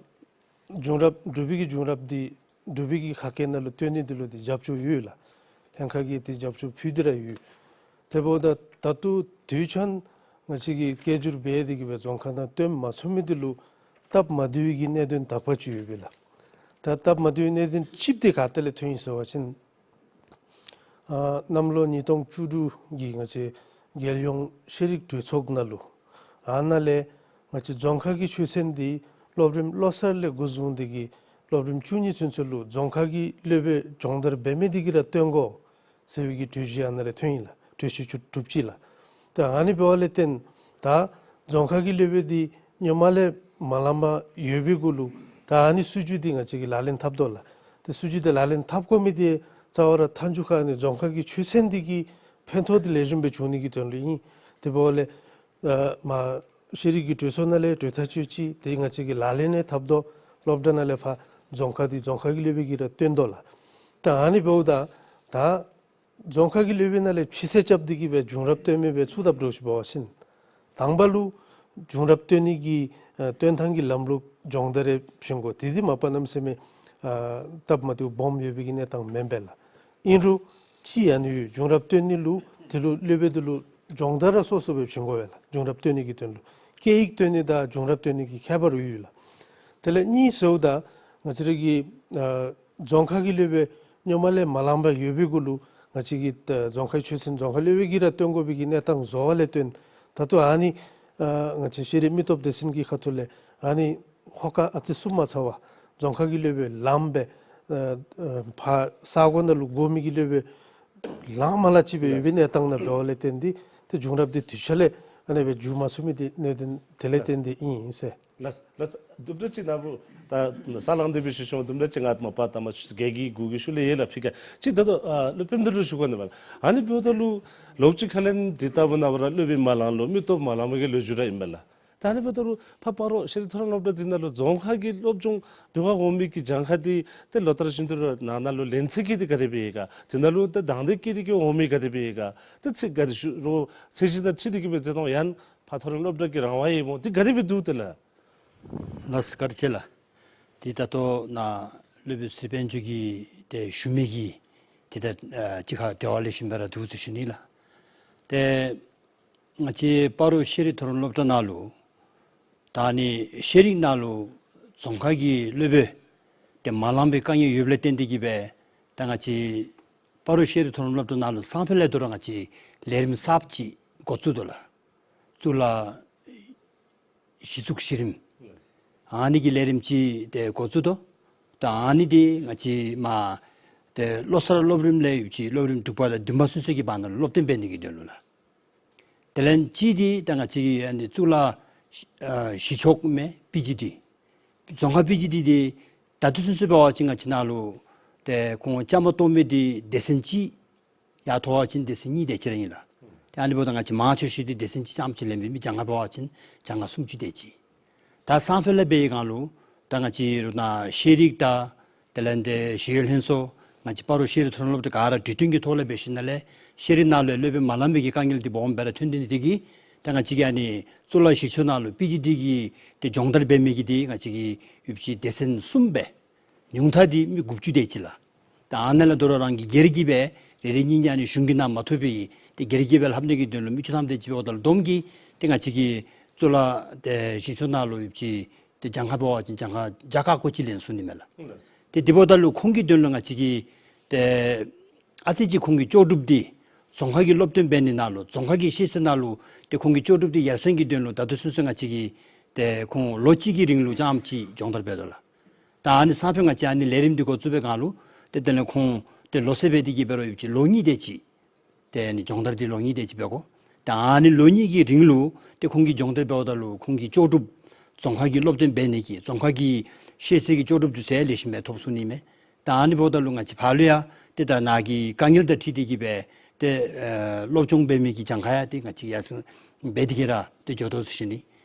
བྱུང་རབས་འབྲུག་པའི་གི་བྱུང་རབས་འདི་འབྲུག་པའི་གི་ཁ་སྐད་ནང་ལུ་བཏོན་ནི་འདི་ལུ་འདི་རྒྱབ་སྐྱོར་ཡོད་ལགས། ལྷན་ཁག་གིས་འདི་རྒྱབ་སྐྱོར་ཕུལ་ཏེ་ར་ཡོད། དེ་འབདཝ་ད་ད་ལྟོ་དུས་ཅང་ ང་བཅས་ཀྱིས་སྐད་སྒྱུར་འབད་དེ་གིས་སྦེ་རྫོང་ཁ་ནང་བཏོན་མ་ཚུགས་མི་འདི་ལུ་སྟབས་མ་བདེ་བའི་གི་གནད་དོན་དག་པ་ཅིག་ཡོདཔ་ཨིན་ལགས། ད་སྟབས་མ་བདེ་བའི་གནད་དོན་གཅིག་འདི་ག་ཏེ་ལས་ཐོན་ཡི་ཟེར་བ་ཅིན་ཨ་གནམ་ལོ་ཉིས་སྟོང་བཅུ་དྲུག་གི་ང་བཅས་རྒྱལ་ཡོངས་ཤེས་རིག་གྲོས་ཚོགས་ནང་ལུ་ཨ་ནཱ་ལས་ང་བཅས་རྫོང་ཁ་གི་ཆོས་ཚན་འདི་སློབ་རིམ་བློ་གསར་ལས་འགོ་བཟུང་སྟེ་གིས་སློབ་རིམ་བཅུ་གཉིས་ཚུན་ཚོད་ལུ་རྫོང་ཁ་གི་སློབ་དཔོན་སྦྱོང་བརྡར་འབད་མི་འདི་གིས་ར་བཏོན་དགོ་ཟེར་བའི་གི་གྲོས་གཞི་ཨ་ནཱ་ལས་ཐོན་ཡི་ལགས། གྲོས་གཞི་བཅུ་དྲུག་ཅིག་ལགས། ད་ཨ་ནི་འབདཝ་ལས་བརྟེན་ད་རྫོང་ཁ་གི་སློབ་དཔོན་འདི་སྔོན་མ་ལས་མ་ལངམ་ཡོད་པའི་གུ་ལུ་ད་ཨ་ནི་སྲིད་བྱུས་འདི་ང་བཅས་ཀྱིས་ལག་ལེན་འཐབ་དོ་ལགས། ཏེ་སྲིད་བྱུས་འདི་ལག་ལེན་འཐབ་དགོ་མི་འདི་རྩ་བ་ར་མཐའ་མཇུག་ཁར་ཨ་ནི་རྫོང་ཁ་གི་ཆོས་ཚན་འདི་གི་ཕན་ཐོགས་འདི་ལེགས་ཤོམ་སྦེ་འབྱུང་ནི་གི་དོན་ལུ་ཨིན། དེ་འབདཝ་ལས་ཨ་མ་ཤེས་རིག་གི་གྲོས་ཚོགས་ནང་ལས་གྲོས་ཐག་བཅད་ཅི། ཏེ་ང་བཅས་ཀྱིས་ལག་ལེན་ཡང་འཐབ་དོ། སློབ་གྲྭ་ནང་ལས་ཕར་རྫོང་ཁ་འདི་རྫོང་ཁ་གི་སློབ་དཔོན་གྱིས་ར་བཏོན་དོ་ལགས། ད་ཨ་ནི་འབདཝ་ད་ད་རྫོང་ཁ་གི་སློབ་དཔོན་ནང་ལས་ཕྱི་སེལ་རྐྱབ་སྟེ་གིས་སྦེ་བྱུང་རབས་བཏོན་མི་སྦེ་ཚུ་ཐབས་འགྲོ་ཞིག་འབད་བ་ཅིན་དང་པ་ལུ་བྱུང་རབས་བཏོན་ནི་གི་ཨ་བཏོན་ཐངས་ཀྱི་ལམ་ལུགས་སྦྱོང་བརྡར་རེ་བྱིན་དགོ། དེ་འདི་མ་པ་གནམ་མེད་ས་མེད་ཨ་སྟབས་མ་བདེཝ་སྦོམ་ཡོད་པའི་གི་གནས་སྟངས་མེན་པས་ལགས། ཨིན་རུང་ཅིག་ཨ་ནི་ཡོད། བྱུང་རབས་བཏོན་ནི་ལུ་དེ་ལུ་སློབ་དཔོན་དེ་ལུ་སྦྱོང་བརྡར་ར་སོ་སོ་སྦེ་བྱིན་དགོ་པས་ལགས། བྱུང་རབས་བཏོན་ནི་གི་དོན་ལུ་སྐད་ཡིག་བཏོན་ནི་དང་བྱུང་རབས་བཏོན་ནི་གི་ཁྱད་པར་ཡོད་ལགས། དེ་ལས་གཉིས་ཟེརཝ་ད་ང་བཅས་ར་གི་ཨ་རྫོང་ཁ་གི་སློབ་དཔོན་སྔོན་མ་ལས་མ་ལངམ་ཡོད་པའི་གུ་ལུ་ང་བཅས་ཀྱིས་ད་རྫོང་ཁའི་ཆོས་ཚན་རྫོང་ཁ་སློབ་དཔོན་གྱིས་ར་བཏོན་དགོ་པའི་གི་གནས་སྟངས་བཟོ་བ་ལས་བརྟེན་ད་ལྟོ་ཨ་ནི་ཨ་ང་བཅས་ཤེས་རིག་མི་སྟོབས་སྡེ་ཚན་གྱི་ཁ་ཐུག་ལས་ཨ་ནི་ཧོ་ཀ་ཨ་ཙི་གསུམ་མ་ཚར་བར་རྫོང་ཁ་གི་སློབ་དཔོན་ལངམ་སྦེ་ཨ་ཨ་ཕར་ས་གོ་ནང་ལུ་དགོ་མི་གི་སློབ་དཔོན་ལང་མ་ལང་ཅིག་སྦེ་ཡོད་པའི་གནས་སྟངས་ནང་འབདཝ་ལས་བརྟེན་ཏེ་ཏེ་བྱུང་རབས་འདི་དུས་ཚོད་ལས་ཨ་ནི་སྦེ་འགྱོ་མ་ཚུགས་མི་འདི་གནད་དོན་དེ་ལས་བརྟེན་ཏེ་ཨིན་ཟེར། ལགས་ལགས། དུམ་གྲ་ཅིག་ནཱ་བུ་ད་ས་ལང་སྟེ་སྦེ་ཞུ་ཞུཝ་དུམ་གྲ་ཅིག་ང་མ་པ་ད་མ་ཆུ་ཚོད་བརྒྱད་ཀྱི་དགུ་གི་ཤུལ་ལས་ཡར་ལགས། ཕི་ཁ་ཅིག་ད་ལྟོ་ཨ་སློབ་དཔོན་འདི་ལུ་ཞུ་དགོ་ནི་མས་ལགས། ཨ་ནི་འབདཝ་ད་ལུ་ལོགས་ཅིག་ཁ་ལས་འདི་ལྟ་བུ་ནང་བ་ར་སློབ་དཔོན་མ་ལང་ལོ་མི་སྟོབས་མ་ལང་མི་གི་ལོ་རྒྱུས་ར་ཨིན་པས་ལགས། ད་ཨ་ནི་འབདཝ་ད་ལུ་ཕར་སྤ་རོ་ཤེས་རིག་མཐོ་རིམ་སློབ་གྲྭ་འདི་ནང་ལུ་རྫོང་ཁ་གི་སློབ་སྦྱོང་འབད་བར་འོང་མི་གི་གྱངས་ཁ་འདི་ཏེ་ལོ་ལྟར་བཞིན་དུ་ར་ནང་ན་ལུ་ལེན་ཚད་ཀྱི་འདི་ག་དེ་སྦེ་ཡོད་ག། དེ་ནང་ལུ་ཏེ་དང་འདོད་བསྐྱེད་དེ་གིས་འོང་མི་ག་དེ་སྦེ་ཡོད་ག། ཏེ་ཚད་ག་དེ་ཞུ་རུང་ཚད་གཞི་དང་འཁྲིལ་ཏེ་གིས་སྦེ་ཏེ་ཡང་ཕར་མཐོ་རིམ་སློབ་གྲྭ་གི་རང་དབང་ཡོད་སྨོ། འདི་ག་དེ་སྦེ་འདུག་ཏེ་ལགས། ལགས་སོ། བཀའ་དྲིན་ཆེ་ལགས། འདི་ད་ལྟོ་ནཱ་སློབ་དཔོན་ཚེ་དཔལ་འབྱོར་གྱིས་ཏེ་ཞུ་མི་གི་འདི་ད་ཨ་གཅིག་ཁར་འབྲེལ་བ་ལེགས་ཤོམ་སྦེ་ར་འདུག་ཟེར་ཞུ་ནི་ལགས། ཏེ་ང་བཅས་སྤ་རོ་ཤེས་རིག་མཐོ་རིམ་སློབ་གྲྭ་ནང་ལུ་ད་ཨ་ནི་ཤེས་རིག་ནང་ལུ་རྫོང་ཁ་གི་སློབ་དཔོན་ཏེ་མ་ལང་པའི་དཀའ་ངལ་ཡོདཔ་ལས་བརྟེན་ཏེ་གིས་སྦེ་ད་ང་བཅས་སྤ་རོ་ཤེས་རིག་མཐོ་རིམ་སློབ་གྲྭ་ནང་ལུ་སང་ཕོད་ལས་དོ་རུང་ང་བཅས་ལས་རིམ་གསརཔ་ཅིག་འགོ་བཙུགས་དོ་ལགས། གཙུག་ལག་གཞི་བཙུགས་གཞི་རིམ་ཨ་ནི་གི་ལས་རིམ་ཅིག་ཏེ་འགོ་བཙུགས་དོ། ད་ཨ་ནི་འདི་ང་བཅས་མ་ཏེ་བློ་གསར་སློབ་རིམ་ལས་ཡུན་ཅིག་སློབ་རིམ་དྲུག་པ་དང་བདུན་པ་ཚུན་ཚོད་ཀྱི་བར་ན་ལུ་སློབ་སྟོན་འབད་ནི་གི་དོན་ལུ་ལགས། དེ་ལས་གཅིག་འདི་ད་ང་བཅས་ཀྱི་ཨ་ནི་གཙུག་ལག་ཨ་གཞི་ཕྱོགས་མས་པི་ཇི་ཌི། རྫོང་ཁ་པི་ཇི་ཌི་འདི་ད་ལྟོ་ཚུན་ཚོད་འབད་བ་ཅིན་ང་བཅས་ནང་ལུ་ཏེ་ཁོང་བཅའ་མར་གཏོགས་མི་འདི་སྡེ་ཚན་གཅིག་ཡར་མཐོ་བ་ཅིན་སྡེ་ཚན་གཉིས་དེ་ཅིག་ར་ཨིན་ལགས། ཏེ་ཨ་ནི་འབདཝ་ད་ང་བཅས་མང་ཆེ་ཤོས་འདི་སྡེ་ཚན་གཅིག་རྐྱངམ་ཅིག་ལེན་པའི་མི་གྱངས་ཁ་འབད་བ་ཅིན་གྱངས་ཁ་སུམ་ཅུ་དེ་ཅིག། ད་སང་ཕོད་ལས་འབད་བའི་སྒང་ལུ་ད་ང་བཅས་ར་ནཱ་ཤེས་རིག་དང་དེ་ལས་འདི་ཤེས་ཡོན་ལྷན་ཚོགས་ང་བཅས་སྤ་རོ་ཤེས་རིག་མཐོ་རིམ་སློབ་གྲྭ་ག་ར་གྲོས་བསྟུན་གྱི་ཐོག་ལས་འབད་ཞིནམ་ལས་ཤེས་རིག་ནང་ལུ་སློབ་དཔོན་མ་ལང་པའི་གི་དཀའ་ངལ་འདི་སྦོམ་སྦེ་ར་ཐོན་ཏེ་ནི་དེ་གིས་ད་ང་བཅས་ཀྱི་ཨ་ནི་གཙུག་ལག་གཞི་ཕྱོགས་ནང་ལུ་པི་ཇི་ཌི་གི་ཏེ་སྦྱོང་བརྡར་འབད་མི་གི་འདི་ང་བཅས་ཀྱི་ཡོདཔ་ཅིག་སྡེ་ཚན་གསུམ་སྦེ་ཉུང་མཐའ་འདི་མི་དགུ་བཅུ་དེ་ཅིག་ལགས། ད་ཨ་ནཱ་ལས་དོ་རུང་རང་གི་སྒེར་གྱི་སྦེ་རེ་རེ་གཉིས་གཉིས་ཨ་ནི་གཞུང་གི་ནང་མ་ཐོབ་པའི་ཏེ་སྒེར་གྱི་སྦེ་ལྷབ་ནི་གི་དོན་ལུ་མི་བཅུ་ཐམ་དེ་ཅིག་འབདཝ་ད་ལུ་བསྡོམས་ཀྱིས་ཏེ་ང་བཅས་ཀྱི་གཙུག་ལག་ཏེ་གཞི་ཕྱོགས་ནང་ལུ་ཡོདཔ་ཅིག་ཏེ་གྱངས་ཁ་འབད་བ་ཅིན་གྱངས་ཁ་བརྒྱ་ཁ་སྐོར་ཅིག་ལེན་ཚུགས་ནི་མས་ལགས། ཏེ་དེ་འབདཝ་ད་ལུ་ཁོང་གི་དོན་ལུ་ང་བཅས་ཀྱིས་ཏེ་ཨ་ཙི་ཅིག་ཁོང་གི་ལྕོགས་གྲུབ་འདི་རྫོང་ཁ་གི་སློབ་སྟོན་འབད་ནི་ནང་ལུ་རྫོང་ཁ་གི་ཤེས་ཚད་ནང་ལུ་ཏེ་ཁོང་གི་ལྕོགས་གྲུབ་འདི་ཡར་སེང་གི་དོན་ལུ་ད་ལྟོ་ཚུན་ཚོད་ང་བཅས་ཀྱིས་ཏེ་ཁོང་ལོ་གཅིག་གི་རིང་ལུ་རྐྱངམ་ཅིག་སྦྱོང་བརྡར་འབད་དོ་ལགས། ད་ཨ་ནི་སང་ཕོད་ང་བཅས་ཨ་ནི་ལས་རིམ་འདི་འགོ་བཙུགས་པའི་སྒང་ལུ་ཏེ་དེ་ལས་ཁོང་ཏེ་ལོ་ཚད་འབད་དེ་གིས་འབད་རུང་ཡོདཔ་ཅིག་ལོ་གཉིས་དེ་ཅིག་ཏེ་ཨ་ནི་སྦྱོང་བརྡར་འདི་ལོ་གཉིས་དེ་ཅིག་འབད་དགོ། ད་ཨ་ནི་ལོ་གཉིས་ཀྱི་རིང་ལུ་ཏེ་ཁོང་གིས་སྦྱོང་བརྡར་འབདཝ་ད་ལུ་ཁོང་གི་ལྕོགས་གྲུབ་རྫོང་ཁ་གི་སློབ་སྟོན་འབད་ནི་གི་རྫོང་ཁ་གི་ཤེས་ཚད་ཀྱི་ལྕོགས་གྲུབ་འདི་ཚུ་ལེགས་ཤོམ་སྦེ་ཐོབ་ཚུགས་ནི་མས། ད་ཨ་ནི་འབདཝ་ད་ལུ་ང་བཅས་ཕར་ལུ་ཡང་ཏེ་ད་ནཱ་གི་དཀའ་ངལ་དང་འཁྲིལ་ཏེ་གིས་སྦེ་ཏེ་ཨ་སློབ་སྦྱོང་འབད་མི་གི་གྱངས་ཁ་ཡང་ཏེ་ང་བཅས་ཡར་སེང་འབད་དེ་གིས་ར་ཏེ་འགྱོ་དོ་ཟེར་ཞུ་ནི།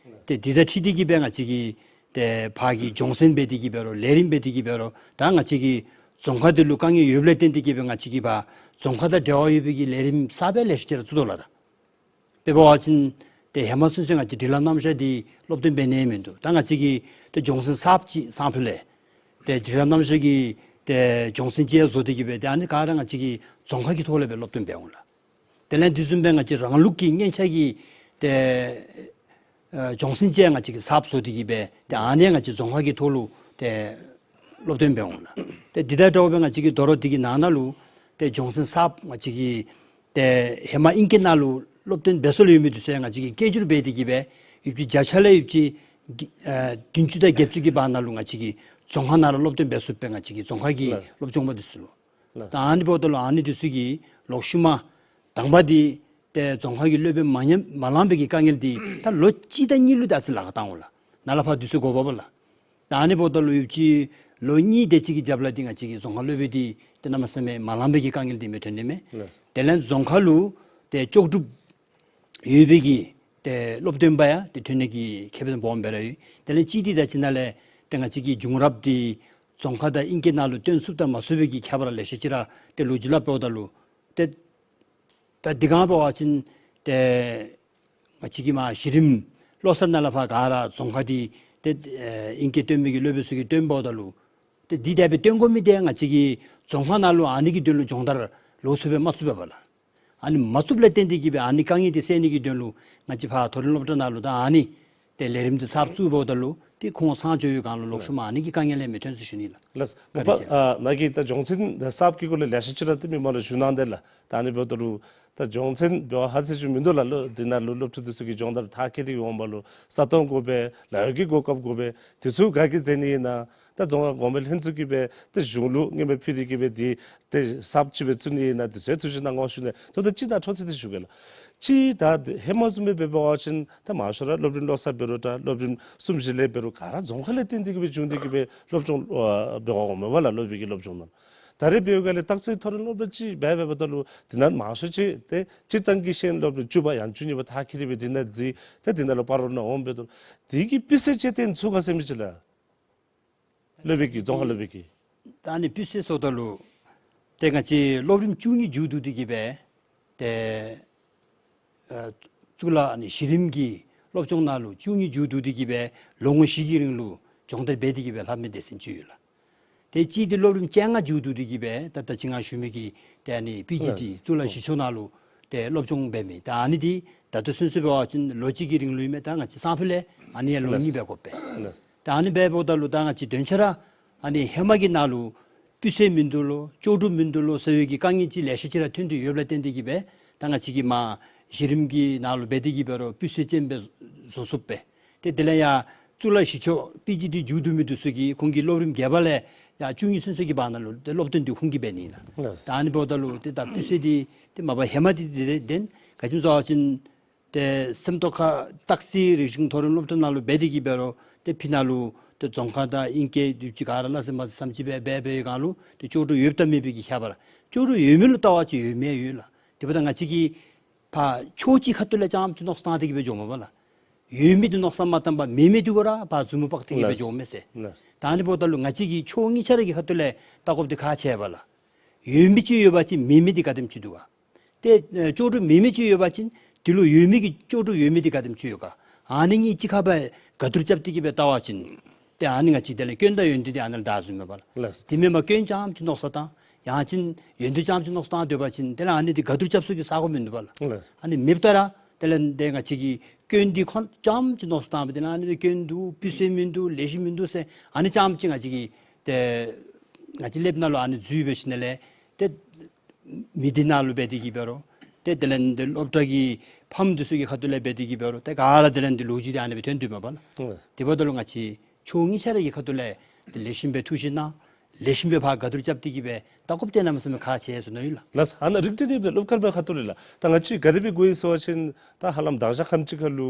ཏེ་འདི་དང་འཁྲིལ་ཏེ་གིས་སྦེ་ང་བཅས་ཀྱིས་ཏེ་ཕར་གྱི་སྦྱོང་ཚན་འབད་དེ་གིས་འབད་རུང་ལས་རིམ་འབད་དེ་གིས་འབད་རུང་ད་ང་བཅས་ཀྱི་རྫོང་ཁ་འདི་ལུ་དཀའ་ངལ་ཡོདཔ་ལས་བརྟེན་ཏེ་གིས་སྦེ་ང་བཅས་ཀྱིས་ཕར་རྫོང་ཁ་དང་འབྲེལ་བ་ཡོད་པའི་གི་ལས་རིམ་གསརཔ་ལེ་ཤ་ཅིག་ར་བཙུགས་དོ་ལགས། ད་དཔེ་འབད་བ་ཅིན་ཏེ་ཧེ་མ་ཚུན་ཚོད་ང་བཅས་སྒྲིག་ལམ་རྣམ་གཞག་འདི་སློབ་སྟོན་འབད་ནི་མིན་འདུག། ད་ང་བཅས་ཀྱིས་ཏེ་སྦྱོང་ཚན་གསརཔ་ཅིག་སང་ཕོད་ལས་ཏེ་སྒྲིག་ལམ་རྣམ་གཞག་གི་ཏེ་སྦྱོང་ཚན་ཅིག་བཟོ་སྟེ་གིས་སྦེ་ཏེ་ཨ་ནི་ག་ར་ང་བཅས་ཀྱིས་རྫོང་ཁ་གི་ཐོག་ལས་སྦེ་སློབ་སྟོན་འབད་འོང་ལགས། དེ་ལས་དེ་བཟུམ་སྦེ་ང་བཅས་རང་ལུགས་ཀྱི་སྔོན་ཆད་ཀྱི་ ཏེ་ཨ་སྦྱོང་ཚན་ཅིག་ང་བཅས་ཀྱིས་གསརཔ་བཟོ་སྟེ་གི་སྦེ་ཏེ་ཨ་ནི་ང་བཅས་རྫོང་ཁ་གི་ཐོག་ལུ་ཏེ་སློབ་སྟོན་འབད་འོང་ལགས། ཏེ་འདི་དང་འདྲཝ་སྦེ་ང་བཅས་ཀྱིས་དོ་རུང་འདི་གི་ནང་ན་ལུ་ཏེ་སྦྱོང་ཚན་གསརཔ་ང་བཅས་ཀྱིས་ཏེ་ཧེ་མ་ཨིང་སྐད་ནང་ལུ་སློབ་སྟོན་འབད་སྲོལ་ཡོད་མི་འདི་ཚུ་ཡང་ང་བཅས་ཀྱིས་སྐད་སྒྱུར་འབད་དེ་གི་སྦེ་ཡོདཔ་ཅིག་བརྒྱ་ཆ་ལས་ཡོདཔ་ཅིག་ཨ་བདུན་ཅུ་དང་བརྒྱད་ཅུ་གི་བར་ན་ལུ་ང་བཅས་ཀྱིས་རྫོང་ཁ་ནང་ལུ་སློབ་སྟོན་འབད་ཚུགསཔ་སྦེ་ང་བཅས་ཀྱི་རྫོང་ཁ་གི་ལགས། སློབ་སྦྱོང་པ་འདི་ཚུ་ལུ། ལགས། ད་ཨ་ནི་འབདཝ་ད་ལུ་ཨ་ནི་འདི་ཚུ་གིས་ལོག་ཤུལ་མ་དང་པ་འདི་ཏེ་རྫོང་ཁ་གི་སློབ་དཔོན་མ་ཉམས་མ་ལང་པའི་གི་དཀའ་ངལ་འདི་ད་ལོ་གཅིག་དང་གཉིས་ལུ་ད་ཨ་ཙི་ལཱ་ཁག་བཏང་འོང་ལགས། ནཱ་ལས་ཕར་འདི་ཚུ་དགོ་པས་ལགས། ད་ཨ་ནི་འབདཝ་ད་ལུ་ཡོདཔ་ཅིག་ལོ་གཉིས་དེ་ཅིག་གི་རྒྱབ་ལས་འདི་ང་བཅས་ཀྱི་རྫོང་ཁ་སློབ་དཔོན་འདི་ཏེ་གནམ་མེད་ས་མེད་མ་ལང་པའི་གི་དཀའ་ངལ་འདི་མི་ཐོན་ནི་མས། ལགས། དེ་ལས་རྫོང་ཁ་ལུ་ཏེ་ལྕོགས་གྲུབ་ཡོད་པའི་གི་ཏེ་སློབ་སྟོན་པ་ཡང་ཏེ་ཐོན་ནི་གི་ཁེ་ཕན་སྦོམ་སྦེ་ར་ཡོད། དེ་ལས་གཅིག་འདི་ད་ཅི་ནཱ་ལས་ཏེ་ང་བཅས་ཀྱི་བྱུང་རབས་འདི་རྫོང་ཁ་དང་ཨིང་སྐད་ནང་ལུ་སྟོན་ཚུགསཔ་དང་མ་ཚུགས་པའི་གི་ཁྱད་པར་ལེ་ཤ་ཅིག་ར་ཏེ་ལོ་རྒྱུས་ལུ་འབདཝ་ད་ལུ་ཏེ་ད་འདི་གང་འབད་བ་ཅིན་ཏེ་ང་བཅས་ཀྱི་མར་གཞི་རིམ་བློ་གསར་ནང་ལས་ཕར་ག་ར་རྫོང་ཁ་འདི་ཏེ་ཨེ་ཨིང་སྐད་སྟོན་མི་གི་སློབ་དཔོན་ཚུ་གིས་སྟོན་འབདཝ་ད་ལུ་ཏེ་འདི་དེ་སྦེ་སྟོན་དགོ་མི་འདི་ང་བཅས་ཀྱི་རྫོང་ཁ་ནང་ལུ་ཨ་ནི་གི་དོན་ལུ་སྦྱོང་བརྡར་ལོགས་སུ་སྦེ་མ་བཙུགས་པས་ལགས། ཨ་ནི་མ་བཙུགསཔ་ལས་བརྟེན་ཏེ་གི་སྦེ་ཨ་ནི་དཀའ་ངལ་འདི་སེལ་ནི་གི་དོན་ལུ་ང་བཅས་ཕར་མཐོ་རིམ་སློབ་གྲྭ་ནང་ལུ་ད་ཨ་ནི་ཏེ་ལས་རིམ་འདི་གསརཔ་བཙུགས་འབདཝ་ད་ལུ་ཏེ་ཁོང་ཚང་འཇོག་ཡོད་ག་ལུ་ལོག་ཤུལ་མ་ཨ་ནི་གི་དཀའ་ངལ་ལས་མི་ཐོན་ཟེར་ཞུ་ནི་ལགས། ལགས། མ་པ་ཨ་ནཱ་གི་ད་སྦྱོང་ཚན་གསརཔ་གི་སྐོར་ལས་ལེ་ཤ་ཅིག་ར་ཏེ་མི་མང་ལུ་ཞུ་གནང་དེས་ལགས། ད་ཨ་ནི་འབདཝ་ད་ལུ་ད་སྦྱོང་ཚན་འབད་བ་ཧ་ཅང་ཅིག་མིན་འདུག་ལགས། ལོ་འདི་ནང་ལུ་སློབ་ཕྲུག་འདི་ཚུ་གི་སྦྱོང་བརྡར་མཐར་འཁྱོལ་ཏེ་འོངམ་ད་ལུ་ས་སྟོང་དགོ་པས། ལཱ་གཡོག་གི་གོ་སྐབས་དགོ་པས། འདི་ཚུ་ག་གིས་མཛད་ནི་ཨིན་ན། ད་རྫོང་ཁ་གོང་འཕེལ་ལྷན་ཚོགས་ཀྱིས་སྦེ་ཏེ་གཞུང་ལུ་མངོན་པ་ཕུལ་ཏེ་གི་སྦེ་འདི་ཏེ་གསརཔ་ཅིག་སྦེ་བཙུགས་ནི་ཨིན་ན་འདི་ཚུ་ཐུགས་བཞེད་གནང་དགོ་ཞུ་ནི། ད་ད་ཅི་ད་འཕྲོ་མཐུད་དེ་ཞུ་གེ་ལགས། ཅི་ད་ཧེ་མ་བཟུམ་སྦེ་འབད་བ་ཅིན་ད་མང་ཤོས་ར་སློབ་རིམ་བློ་གསར་འབད་རུང་འདྲ་སློབ་རིམ་གསུམ་བཞི་ལས་འབད་རུང་ག་ར་རྫོང་ཁ་ལས་བརྟེན་ཏེ་གི་སྦེ་བྱུང་སྟེ་གི་སྦེ་སློབ་སྦྱོང་ཨ་འབད་དགོ་མས་པ་ལགས། སློབ་དཔོན་གྱི་སློབ་སྦྱོང་ནང་། ད་རེས་འབད་བའི་སྒང་ལས་སྟག་རྩེ་མཐོ་རིམ་སློབ་གྲྭ་ཅིག་འབད་འབདཝ་ད་ལུ་འདི་ནང་མང་ཤོས་ཅིག་ཏེ་སྤྱིར་བཏང་གི་ཤེས་ཡོན་སློབ་རིམ་བཅུ་པ་ཡང་བཅུ་གཉིས་པ་མཐར་འཁྱོལ་ཏེ་སྦེ་འདི་ནང་འཛུལ་ཏེ་འདི་ནང་ལུ་སྤ་རོ་ནང་འོང་འབད་དོ། དེ་གི་སྤུས་ཚད་ཅིག་ཏེ་ཚུ་ག་ཟེར་མི་ཅིག་ལགས། སློབ་དཔོན་གྱི་རྫོང་ཁ་སློབ་དཔོན་གྱི། ད་ཨ་ནི་སྤུས་ཚད་ཟེརཝ་ད་ལུ་ཏེ་ང་བཅས་སློབ་རིམ་བཅུ་གཉིས་མཇུག་བསྡུ་སྟེ་གི་སྦེ་ཏེ་ཨ་གཙུག་ལག་ཨ་ནི་གཞི་རིམ་གྱི་སློབ་སྦྱོང་ནང་ལུ་བཅུ་གཉིས་མཇུག་བསྡུ་སྟེ་གི་སྦེ་ལོ་ངོ་བཞི་གི་རིང་ལུ་སྦྱོང་བརྡར་འབད་དེ་གི་སྦེ་ལྷབ་མི་སྡེ་ཚན་ཅིག་ཡོད་ལགས། ཏེ་གཅིག་འདི་སློབ་རིམ་བཅོ་ལྔ་མཇུག་བསྡུ་སྟེ་གི་སྦེ་ད་ད་ཅི་ང་ཞུ་མི་གི་ཏེ་ཨ་ནི་པི་ཇི་ཊི་གཙུག་ལག་གཞི་ཕྱོགས་ནང་ལུ་ཏེ་སློབ་སྦྱོང་འབད་མི། ད་ཨ་ནི་འདི་ད་ལྟོ་ཚུན་ཚོད་འབད་བ་ཅིན་ལོ་གཅིག་གི་རིང་ལུ་ཨིན་མས། ད་ང་བཅས་སང་ཕོད་ལས་ཨ་ནི་ཡང་ལོ་གཉིས་འབད་དགོ་པས། ད་ཨ་ནི་འབདཝ་ད་ལུ་ད་ང་བཅས་དོན་ཆེ་ར་ཨ་ནི་ཧེ་མ་གི་ནང་ལུ་སྤུས་ཚད་མིན་འདུག་ལོ་ལྕོགས་གྲུབ་མིན་འདུག་ལོ་ཟེར་བའི་གི་དཀའ་ངལ་ཅིག་ལེ་ཤ་ཅིག་ར་ཐོན་ཏེ་ཡོདཔ་ལས་བརྟེན་ཏེ་གི་སྦེ་ད་ང་བཅས་ཀྱིས་མར་གཞི་རིམ་གྱི་ནང་ལུ་འབད་དེ་གི་འབད་རུང་སྤུས་ཚད་ཅན་སྦེ་བཟོ་ཚུགས་པས། ཏེ་དེ་ལས་ཡང་གཙུག་ལག་གཞི་ཕྱོགས་པི་ཇི་ཊི་མཇུག་བསྡུ་མི་འདི་ཚུ་གིས་ཁོང་གིས་སློབ་རིམ་བརྒྱད་པ་ལས་ཡར་བཅུ་གཉིས་ཚུན་ཚོད་ཀྱི་བར་ན་ལུ་ཏེ་སློབ་སྟོན་འདི་ཁོང་གིས་འབད་ནི་ཨིན་ལགས། ལགས། ད་ཨ་ནི་འབདཝ་ད་ལུ་ཏེ་ད་སྤུས་ཚད་འདི་ཏེ་མ་པ་ཧེ་མ་འདི་ཏེ་ཏེ་ག་ཅི་སྨོ་ཟེར་བ་ཅིན་ཏེ་སེམས་རྟོགས་ཁ་སྟག་རྩེ་རིག་གཞུང་མཐོ་རིམ་སློབ་གྲྭ་ནང་ལུ་འབད་དེ་གི་འབད་རུང་ཏེ་ཕྱི་ནང་ལུ་ཏེ་རྫོང་ཁ་དང་ཨིང་སྐད་དེ་ཅིག་ག་ར་སླ་བསྲེ་མ་བསྲེ་བསྲེ་ཅིག་སྦེ་འབད་འབད་བའི་སྒང་ལུ་ཏེ་ལྕོགས་གྲུབ་ཡོདཔ་དང་མེད་པའི་གི་ཁྱད་པར། ལྕོགས་གྲུབ་ཡོད་མི་ལུ་བལྟ་བ་ཅིན་ཡོད་མི་ཡོད་ལགས། དེ་འབདཝ་ད་ང་བཅས་ཀྱིས་ཕར་ཕྱོགས་གཅིག་ཁ་ཐུག་ལས་རྐྱངམ་ཅིག་མནོ་བསམ་བཏང་སྟེ་གི་སྦེ་འགྱོཝ་མས་པ་ལགས། ཡོད་མི་འདི་མནོ་བསམ་མ་བཏང་པར་མེད་མི་འདི་གུ་ར་ཕར་མཛུབ་མོ་དཔག་སྟེ་གི་སྦེ་ལགས། འགྱོཝ་མས་ཟེར། ལགས། ད་ཨ་ནི་འབདཝ་ད་ལུ་ང་བཅས་ཀྱིས་ཕྱོགས་གཉིས་ཆ་ར་གི་ཁ་ཐུག་ལས་བལྟ་དགོཔ་འདི་ཁག་ཆེ་བས་ལགས། ཡོད་མི་ཅིག་ཡོད་པ་ཅིན་མེད་མི་འདི་ག་དེམ་ཅིག་འདུག་ག། ཏེ་ཨེ་ལྕོགས་གྲུབ་མེད་མི་ཅིག་ཡོད་པ་ཅིན་དེ་ལུ་ཡོད་མི་གི་ལྕོགས་གྲུབ་ཡོད་མི་འདི་ག་དེམ་ཅིག་ཡོད་ག། ཨ་ནི་གཉིས་གཅིག་ཁར་སྦེ་ག་བསྡུར་རྐྱབ་སྟེ་གི་སྦེ་བལྟ་བ་ཅིན་ཏེ་ཨ་ནི་ང་བཅས་དེ་ལས་སྐྱོན་དང་ཡོན་ཏན་འདི་ཨ་ནཱ་ལུ་བདའ་ཟུན་མས་པ་ལགས། ལགས། དེ་མེན་པར་སྐྱོན་རྐྱངམ་ཅིག་མནོ་བསམ་བཏང་ཡང་ཅིན་ཡོན་ཏན་རྐྱངམ་ཅིག་མནོ་བསམ་བཏང་སྡོད་པ་ཅིན་དེ་ལས་ཨ་ནི་འདི་ག་བསྡུར་རྐྱབ་ས་གི་ས་གོ་མིན་འདུག་པ་ལགས། ལགས། ཨ་ནི་མེདཔ་ད་ར་དེ་ལས་ཏེ་ང་བཅས་ཀྱིས་སྐྱོན་འདི་ཁོ་རྐྱངམ་ཅིག་མནོ་བསམ་བཏང་སྦེ་དེ་ལས་ཨ་ནི་སྦེ་སྐྱོན་འདུག་སྤུས་ཚད་མིན་འདུག་ལེགས་ཤོམ་མིན་འདུག་ཟེར་ཨ་ནི་རྐྱངམ་ཅིག་ང་བཅས་ཀྱིས་ཏེ་ང་བཅས་ལེབ་ནང་ལུ་ཨ་ནི་འཛུལ་འབད་ཞིནམ་ལས་ཏེ་མི་སྡེ་ནང་ལུ་འབད་དེ་གི་འབད་རུང་ཏེ་དེ་ལས་ཏེ་སློབ་གྲྭ་གི་ཕམ་འདི་ཚུ་གི་ཁ་ཐུག་ལས་འབད་དེ་གི་འབད་རུང་ཏེ་ག་ར་དེ་ལས་ཏེ་ལོ་རྒྱུས་འདི་ཨ་ནི་སྦེ་ཐོན་དོ་མས་པ་ལགས། ཨ་དེ་འབདཝ་ད་ལུ་ང་བཅས་ཕྱོགས་གཉིས་ཆ་ར་གི་ཁ་ཐུག་ལས་ཏེ་ལེགས་ཤོམ་སྦེ་ཐུགས་བཞེད་གནང་། ལེགས་ཤོམ་སྦེ་ཕར་ག་བསྡུར་རྐྱབ་སྟེ་གི་སྦེ་བལྟ་དགོཔ་འདི་གནམ་མེད་ས་མེད་ཁག་ཆེ་ཟེར་མནོ་ཡི་ལགས། ལགས། ཨ་ནཱ་རིགས་གཏེར་འདི་སློབ་ཁག་སྦེ་ཁ་ཐུག་ལས་ལགས། ད་ང་བཅས་ག་དེ་སྦེ་དགོ་ཡི་ཟེར་བ་ཅིན་ད་ཧ་ལམ་དང་ཞག་ཁམས་ཅིག་ཁར་ལུ་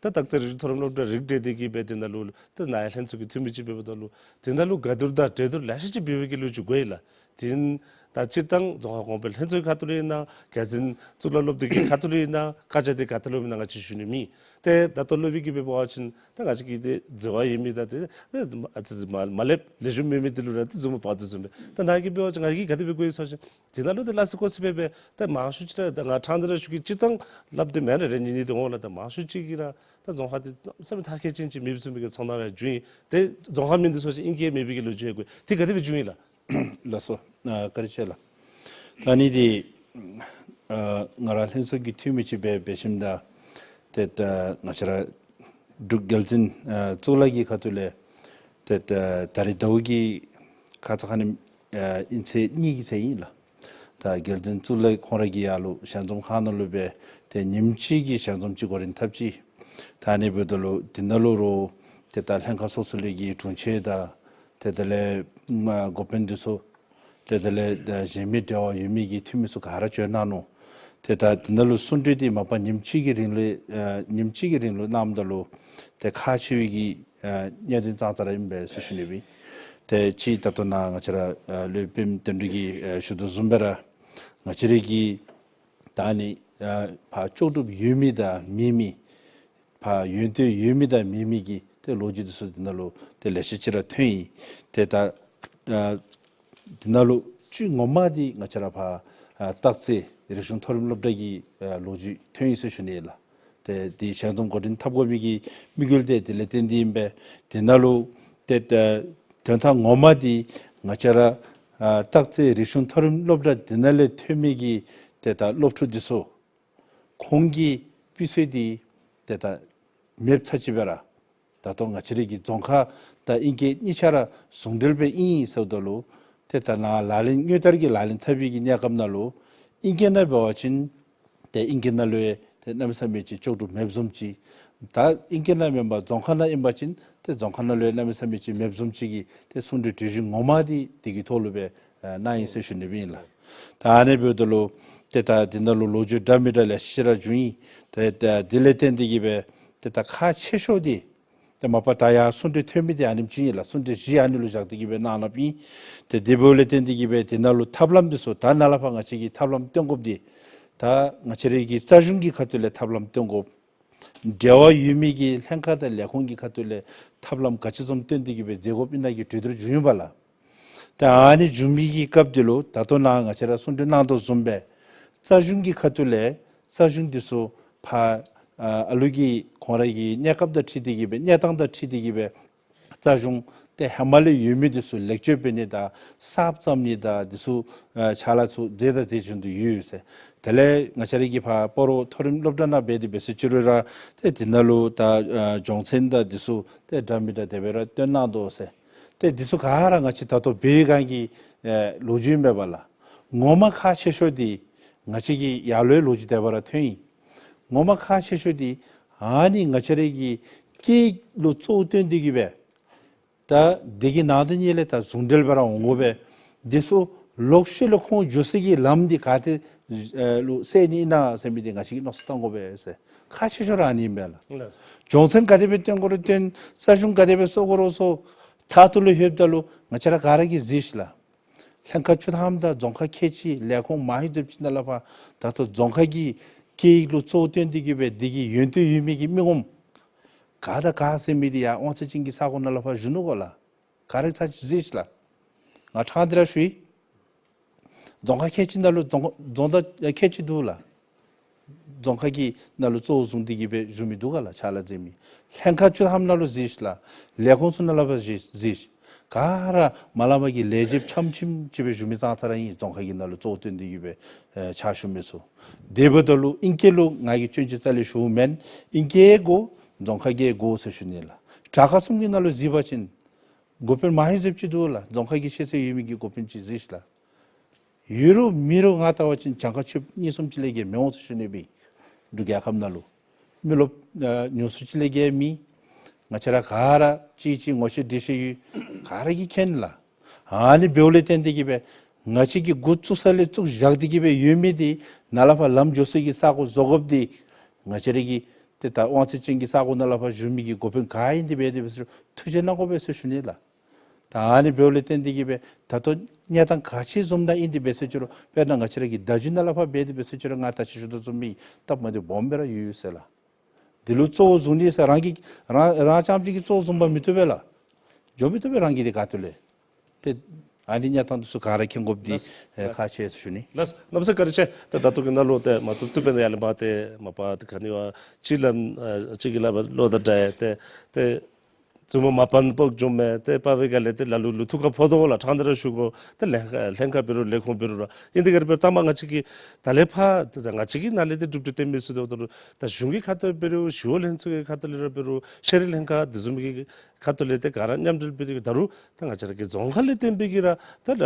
ད་སྟག་རྩེ་རིག་གཞུང་མཐོ་རིམ་སློབ་གྲྭ་རིགས་གཏེར་འདི་གི་སྦེ་དེ་ནང་ལུ་ད་ནཱ་ཡར་ལྷན་ཚོགས་ཀྱི་འཐུས་མི་ཅིག་འབདཝ་ད་ལུ་དེ་ནང་ལུ་ག་བསྡུར་དང་གྲོས་བསྡུར་ལེ་ཤ་ཅིག་འབད་བའི་གི་ལོ་རྒྱུས་དགོ་ཡི་ལགས། དེ་ད་སྤྱིར་བཏང་རྫོང་ཁ་གོང་འཕེལ་ལྷན་ཚོགས་ཁ་ཐུག་ལས་ཨིན་ན་རྒྱལ་འཛིན་གཙུག་ལག་སློབ་སྡེ་གི་ཁ་ཐུག་ལས་ཨིན་ན་བཀའ་རྒྱ་འདི་ག་ཏེ་ལུ་ཨིན་ན་ང་བཅས་ཞུ་ནི་མེད། ཏེ་ད་ལྟོ་སློབ་དཔོན་གྱིས་འབད་བ་ཅིན་ད་ང་བཅས་ཀྱི་ཏེ་འཛོལ་བ་ཡོད་མི་དང་ཏེ་ཨ་ཙི་ཙི་མ་མ་ལེགསཔ་ལེགས་ཤོམ་མེད་མི་འདི་ལུ་ར་ཏེ་མཛུབ་མོ་དཔག་སྟེ་བཟུམ་སྦེ། ད་ནཱ་གིས་འབད་བ་ཅིན་ང་གིས་ག་དེ་སྦེ་དགོ་ཡི་ཟེར་བ་ཅིན་དེ་ནང་ལུ་ཏེ་ལ་སི་ཀོ་སི་སྦེ་སྦེ་ད་མང་ཤོས་ཅིག་ར་ད་ང་ཕྲང་སྟེ་ར་ཞུ་གེ། སྤྱིར་བཏང་སླབ་སྟེ་མེན་ར་རེ་གཉིས་གཉིས་ཏེ་འོང་ལགས། ད་མང་ཤོས་ཅིག་གིས་ར་ད་རྫོང་ཁ་འདི་གནམ་མེད་ས་མེད་མཐར་འཁྱོལ་ཅན་ཅིག་མེདཔ་བཟུམ་མའི་གི་ཚོར་སྣང་ར་བྱུང་ཡི། ཏེ་རྫོང་ཁ་མེན་འདུག་ཟེར་བ་ཅིན་ཨིང་སྐད་མེད་པའི་གི་ལོ་རྒྱུས་ཡང་དགོ་ཡི། ཏེ་ག་དེ་སྦེ་བྱུང་ཡི་ལགས། ལགས་སོ། ཨ་བཀའ་དྲིན་ཆེ་ལགས། ད་ཨ་ནི་འདི་ཨ་ང་ར་ལྷན་ཚོགས་ཀྱི་འཐུས་མི་ཅིག་སྦེ་འབད་ཞིནམ་ད་ ཏེ་ད་ང་བཅས་ར་འབྲུག་རྒྱལ་བཙུན་ཨ་གཙུག་ལག་གི་ཁ་ཐུག་ལས་ཏེ་ད་ད་རིས་ཟླཝ་གི་ཁ་ཙ་ཁ་ཉིནམ་ཨ་ཨིན་ཚེས་གཉིས་ཀྱི་ཚེ་ཨིན་ལགས། ད་རྒྱལ་བཙུན་གཙུག་ལག་ཁོང་ར་གིས་ཡར་ལུ་ཞལ་འཛོམས་ཁང་ནང་ལུ་སྦེ་ཏེ་ཉིནམ་གཅིག་གི་ཞལ་འཛོམས་ཅིག་འགོ་འདྲེན་འཐབ་ཅི། ད་ཨ་ནི་འབདཝ་ད་ལུ་དེ་ནང་ལུ་རོགས་ཏེ་ད་ལྷན་ཁག་སོ་སོ་ལས་ཀྱི་དྲུང་ཆེན་དང་ཏེ་དེ་ལས་མ་འགོ་དཔོན་འདི་ཚུ་ཏེ་དེ་ལས་ད་གཞན་མི་འབྲེལ་བ་ཡོད་མི་གི་འཐུས་མི་ཚུ་ག་ར་བྱོན་གནང་ནུག། ཏེ་ད་དེ་ནང་ལུ་གསུང་གྲོས་འདི་མ་པ་ཉིནམ་གཅིག་གི་རིང་ལུ་ཨ་ཉིནམ་གཅིག་གི་རིང་ལུ་གནངམ་ད་ལུ་ཏེ་ཁག་ཆེ་བའི་གི་ཨ་གནད་དོན་ཙང་ཙ་ར་ཨིན་པས་ཟེར་ཞུ་ནི་སྦེ། ཏེ་གཅིག་ད་ལྟོ་ནཱ་ང་བཅས་ར་ཨ་སློབ་དཔོན་དོན་གྲུབ་ཀྱིས་ཨ་ཞུ་དོ་བཟུམ་སྦེ་ར་ང་བཅས་རའི་གི་ད་ཨ་ནི་ཨ་ཕར་ལྕོགས་གྲུབ་ཡོད་མི་དང་མེད་མི་ཕར་ཡོན་ཏན་ཡོད་མི་དང་མེད་མི་གི་ཏེ་ལོ་རྒྱུས་འདི་ཚུ་དེ་ནང་ལུ་ཏེ་ལེ་ཤ་ཅིག་ར་ཐོན་ཡི། ཏེ་ད་ཨ་དེ་ནང་ལུ་ཅིག་ངོ་མ་འདི་ང་བཅས་ར་ཕར་ཨ་སྟག་རྩེ་རིག་གཞུང་མཐོ་རིམ་སློབ་གྲྭ་གི་ཨ་ལོ་རྒྱུས་ཐོན་ཡི་ཟེར་ཞུ་ནི་ལགས། ཏེ་འདི་ཞལ་འཛོམས་འགོ་འདྲེན་འཐབ་དགོ་མི་གི་དམིགས་ཡུལ་འདི་དེ་ལས་བརྟེན་ཏེ་ཨིན་པས། དེ་ནང་ལུ་ཏེ་ད་དོན་དག་ངོ་མ་འདི་ང་བཅས་ར་ཨ་སྟག་རྩེ་རིག་གཞུང་མཐོ་རིམ་སློབ་གྲྭ་འདི་ནང་ལས་ཐོན་མི་གི་ཏེ་ད་སློབ་ཕྲུག་འདི་ཚུ་ཁོང་གི་སྤུས་ཚད་འདི་ཏེ་ད་མེདཔ་ཚར་ཅིག་སྦེ་ར་ད་ལྟོ་ང་བཅས་རའི་གི་རྫོང་ཁ་དང་ཨིང་སྐད་གཉིས་ཆ་ར་ཟུང་འབྲེལ་སྦེ་ཨིན་ཟེརཝ་ད་ལུ་ཏེ་ད་ནཱ་ལག་ལེན་དངོས་བསྟར་གྱི་ལག་ལེན་འཐབ་པའི་གི་གནས་སྐབས་ནང་ལུ་ཨིང་སྐད་ནང་འབད་བ་ཅིན་ཏེ་ཨིང་སྐད་ནང་ལུ་ཡང་ཏེ་གནམ་མེད་ས་མེད་ཅིག་ལྕོགས་གྲུབ་མེདཔ་བཟུམ་ཅིག། ད་ཨིང་སྐད་ནང་མེན་པར་རྫོང་ཁ་ནང་ཨིན་པ་ཅིན་ཏེ་རྫོང་ཁ་ནང་ལུ་ཡང་གནམ་མེད་ས་མེད་ཅིག་མེདཔ་བཟུམ་ཅིག་གི་ཏེ་གསུང་གྲོས་གྲོས་གཞི་ངོ་མ་འདི་དེ་གི་ཐོག་ལུ་སྦེ་ཨ་གནང་ཡི་ཟེར་ཞུ་ནི་སྦེ་ཨིན་ལགས། ད་ཨ་ནི་འབདཝ་ད་ལུ་ཏེ་ད་འདི་ནང་ལུ་ལོ་རྒྱུས་འདྲ་མི་འདྲ་ལེ་ཤ་ར་བྱུང་ཡི། ཏེ་ད་དེ་ལས་བརྟེན་ཏེ་གིས་སྦེ་ཏེ་ད་ཁག་ཆེ་ཤོས་འདི་ཏེ་མ་པ་ད་ཡར་གསུང་གྲོས་ཐོན་མི་འདི་ཨ་ནེམ་ཅིག་ཨིན་ལགས། གསུང་གྲོས་གཞི་ཨ་ནི་ལུ་བཞག་སྟེ་གིས་སྦེ་གནང་གནངམ་ཨིན། ཏེ་དེ་འབདཝ་ལས་བརྟེན་ཏེ་གིས་སྦེ་དེ་ནང་ལུ་ཐབས་ལམ་འདི་ཚུ་ད་ནཱ་ལས་ཕར་ང་བཅས་ཀྱིས་ཐབས་ལམ་སྟོན་དགོཔ་འདི་ད་ང་བཅས་རའི་གི་རྩ་གཞུང་གི་ཁ་ཐུག་ལས་ཐབས་ལམ་སྟོན་དགོཔ། འབྲེལ་བ་ཡོད་མི་གི་ལྷན་ཁག་དང་ལས་ཁུངས་ཀྱི་ཁ་ཐུག་ལས་ཐབས་ལམ་ག་ཅི་བཟུམ་སྟོན་ཏེ་གིས་སྦེ་མཛད་དགོཔ་ཨིན་ན་གི་གྲོས་བསྡུར་བྱུང་ཡོདཔ་ལགས། ད་ཨ་ནི་བྱུང་མི་གི་སྐབས་འདི་ལུ་ད་ལྟོ་ནཱ་ང་བཅས་ར་གསུང་གྲོས་གནང་དོ་བཟུམ་སྦེ་རྩ་གཞུང་གི་ཁ་ཐུག་ལས་རྩ་གཞུང་འདི་ཚུ་ཕར་ཨ་ཨ་ལུ་གི་ཁོང་ར་གི་གནས་སྐབས་དང་འཁྲིལ་ཏེ་གིས་སྦེ་གནས་སྟངས་དང་འཁྲིལ་ཏེ་གིས་སྦེ་རྩ་གཞུང་ཏེ་ཧེ་མ་ལས་ཡོད་མི་འདི་ཚུ་ལེགས་བཅོས་འབད་ནི་དང་གསརཔ་བརྩམ་ནི་དང་འདི་ཚུ་ཨ་ཕྱག་ལཱ་ཚུ་མཛད་དང་མཛད་བཞིན་དུ་ཡོད་ཡོད་ཟེར། དེ་ལས་ང་བཅས་ར་གི་ཕར་སྤ་རོ་མཐོ་རིམ་སློབ་གྲྭ་ནང་འབད་དེ་འབད་ཟེར་ཅི་རུང་ར་ཏེ་འདི་ནང་ལུ་ད་ཨ་སྦྱོང་ཚན་དང་འདི་ཚུ་ཏེ་འདྲ་མི་འདྲ་དེ་སྦེ་ར་སྟོན་གནང་དོ་ཟེར། ཏེ་འདི་ཚུ་ག་ར་ང་བཅས་ད་ལྟོ་འབད་བའི་སྒང་གི་ཨེ་ལོ་རྒྱུས་ཨིན་པས་ལགས། ངོ་མ་ཁག་ཆེ་ཤོས་འདི་ང་བཅས་ཀྱི་ཡར་ལུ་ཡང་ལོ་རྒྱུས་དེ་སྦེ་ར་ཐོན་ཡི། ངོ་མ་ཁག་ཆེ་ཤོས་འདི་ཨ་ནི་ང་བཅས་རའི་གི་སྐད་ཡིག་ལུ་གཙོ་བོ་བཏོན་ཏེ་གིས་སྦེ་ད་དེ་གི་ནང་དོན་གཉིས་ལས་ད་ཟུང་འབྲེལ་སྦེ་ར་འོང་དགོ་པས། འདི་ཚུ་ལོག་ཤུལ་ལས་ཁོང་འགྱོ་ས་གི་ལམ་འདི་ག་ཏེ་ཨེ་ལུ་སེལ་ནི་ཨིན་ན་ཟེར་མི་འདི་ང་བཅས་ཀྱིས་མནོ་བསམ་བཏང་དགོ་པས་ཟེར། ཁག་ཆེ་ཤོས་ར་ཨ་ནི་ཨིན་པས་ལགས། ལགས། སྦྱོང་ཚན་ག་དེ་སྦེ་སྟོན་དགོ་རུང་སྟོན། རྩ་གཞུང་ག་དེ་སྦེ་བཟོ་དགོ་རུང་བཟོ། མཐའ་མཇུག་ལུ་ལྷོདཔ་ད་ལུ་ང་བཅས་ར་ག་ར་གིས་གཟིགས་ཤིག་ལགས། ལྷན་ཁག་བཅུ་ཐམ་དང་རྫོང་ཁག་ཁལ་གཅིག་ལས་ཁུངས་མང་ཤོས་ཅིག་ནང་ལས་ཕར་ད་ལྟོ་རྫོང་ཁག་གི་སྐད་ཡིག་ལུ་གཙོ་བོ་བཏོན་ཏེ་གིས་སྦེ་འདི་གི་ཡོན་ཏན་ཡོད་མི་གི་མི་ངོམ་ག་དང་ག་ཟེར་མི་འདི་ཡར་དབང་ཚད་ཅན་གྱི་ས་གོ་ནང་ལས་ཕར་བཞུགས་ནུག་གོ་ལགས། ག་ར་ཚར་གཅིག་གཟིགས་ཤིག་ལགས། ང་ཕྲང་སྟེ་ར་ཞུ་ཡི། རྫོང་ཁག་ཁལ་གཅིག་ནང་ལུ་རྫོང་རྫོང་བདག་ཁལ་གཅིག་འདུག་ལགས། རྫོང་ཁག་གི་ནང་ལུ་གཙོ་བོ་བཟུང་སྟེ་གིས་སྦེ་བཞུགས་མི་འདུག་ག་ལགས། ཕྱག་ལཱ་མཛད་མི། ལྷན་ཁག་བཅུ་ཐམ་ནང་ལུ་གཟིགས་ཤིག་ལགས། ལས་ཁུངས་ཚུ་ནང་ལས་ཕར་གཟིགས་གཟིགས་ཤིག། ག་ར་མ་ལངམ་གི་ལས་བྱེདཔ་ཆམ་ཆིམ་ཅིག་སྦེ་བཞུགས་མི་ཙང་ཙ་ར་ཨིན། རྫོང་ཁག་གི་ནང་ལུ་གཙོ་བོ་བཏོན་ཏེ་གིས་སྦེ་ཨེ་ཕྱག་ཞུ་མི་ཚུ། དེ་འབདཝ་ད་ལུ་ཨིང་སྐད་ལུ་ང་གིས་སྐྱོན་ཅིག་རྩ་ལས་ཞུཝ་མེན། ཨིང་སྐད་དགོ། རྫོང་ཁག་གི་དགོ་ཟེར་ཞུ་ནི་ལགས། དྲག་ཁག་གསུམ་གྱི་ནང་ལུ་གཟིགས་པ་ཅིན་འགོ་དཔོན་མང་ཤོས་ཅིག་འདུག་ལགས། རྫོང་ཁག་གི་ཤེས་ཚད་ཡོད་མི་གི་འགོ་དཔོན་ཅིག་གཟིགས་ཤིག་ལགས། ཡོད་རུང་མེད་རུང་ང་བལྟ་བ་ཅིན་གྱངས་ཁ་ཆོདཔ་གཉིས་གསུམ་ཅིག་ལས་བརྒལ་མི་འོང་ཟེར་ཞུ་ནི་སྦེ། འབྲུག་རྒྱལ་ཁབ་ནང་ལུ་མི་རློབས་ཨ་ཉུང་སུ་ཅིག་ལས་བརྒལ་མེད། ང་བཅས་ར་ག་ར་གཅིག་གཅིག་ངོ་ཤེས་འདྲིས་ཤེས་ཡོད། ག་ར་གིས་མཁྱེན་ལགས། ཨ་ནི་འབདཝ་ལས་བརྟེན་ཏེ་གིས་སྦེ་ང་བཅས་ཀྱིས་འགོ་བཙུགས་ས་ལས་བཙུགས་བཞག་སྟེ་གིས་སྦེ་ཡོད་མི་འདི་ནཱ་ལས་ཕར་ལམ་འགྱོ་ས་གི་ས་གོ་བཟོ་དགོཔ་འདི་ང་བཅས་ར་གི་ཏེ་ད་དབང་ཚད་ཅན་གྱི་ས་གོ་ནང་ལས་ཕར་བཞུགས་མི་གི་འགོ་དཔོན་ག་ཨིན་ཏེ་འབད་དེ་འབད་ས་ཐུགས་རྗེ་གནང་དགོ་པས་ཟེར་ཞུ་ནི་ལགས། ད་ཨ་ནི་འབདཝ་ལས་བརྟེན་ཏེ་གིས་སྦེ་ད་ལྟོ་གནས་སྟངས་ག་ཅི་བཟུམ་ནང་ཨིན་ཏེ་འབད་ས་ཅི་རུང་དཔེར་ན་ང་བཅས་ར་གི་བརྡ་བརྒྱུད་ནང་ལས་ཕར་འབད་དེ་འབད་ས་ཅི་རུང་ང་ད་ཅི་ཞུ་དོ་བཟུམ་མི་སྟབས་མ་བདེཝ་སྦོམ་སྦེ་ར་ཡོད་ཡོད་ཟེར་ལགས། འདི་ལུ་གཙོ་བོ་བཟུང་ནི་ཟེར་རང་གིས་རང་རང་རྐྱངམ་གཅིག་གིས་གཙོ་བོ་བཟུང་པ་མི་བཏུབ་པས་ལགས། འགྱོ་མི་བཏུབ་པས་རང་གིས་འདི་ག་ཏེ་ལས། ཏེ་ཨ་ནི་གནས་སྟངས་འདི་ཚུ་ག་ར་མཁྱེན་དགོཔ་འདི་ལགས། ཨེ་ཁག་ཆེ་ཟེར་ཞུ་ནི། ལགས། གནམ་མེད་ས་མེད་བཀའ་དྲིན་ཆེ། ཏེ་ད་ལྟོ་གི་ནང་ལུ་ཏེ་མ་བཏུབ་བཏུབ་པའི་ནང་ཡར་ལས་མར་ཏེ་མ་པ་ཏེ་ག་ནི་བ་གཅིག་ལམ་ཨ་གཅིག་གིས་ལམ་བློ་དང་འདྲ་ཡི། ཏེ་ཏེ་ བཙུན་མོ་མ་པ་ནི་སྤོ་འགྱོ་མི་ཏེ་སྤར་བའི་སྒང་ལས་ཏེ་ལ་ལུ་ལུ་ཐུགས་ཁར་ཕོག་དོ་ལགས། ཕྲང་སྟེ་ར་ཞུ་དགོ། ཏེ་ལྷན་ཁག་ལྷན་ཁག་འབད་རུང་ལས་ཁུངས་འབད་རུང་ར་ཨིན་དེ་ག་ར་འབད་རུང་ད་མ་ང་བཅས་ཀྱིས་ད་ལས་ཕར་ཏེ་ང་བཅས་ཀྱི་ནང་ལས་ཏེ་གྲུབ་འབྲས་ཏེ་མི་ཚུ་དོ་དོ་རུང་ད་གཞུང་གི་ཁ་ཐུག་འབད་རུང་ཞི་གཡོག་ལྷན་ཚོགས་ཀྱི་ཁ་ཐུག་ལས་ར་འབད་རུང་ཤེས་རིག་ལྷན་ཁག་དེ་བཟུམ་གྱི་ཁ་ཐུག་ལས་ཏེ་ག་ར་མཉམ་འབྲེལ་འབད་དེ་ད་རུང་ད་ང་བཅས་ར་གི་རྫོང་ཁག་ལས་བརྟེན་པའི་གི་ར་ད་ལ་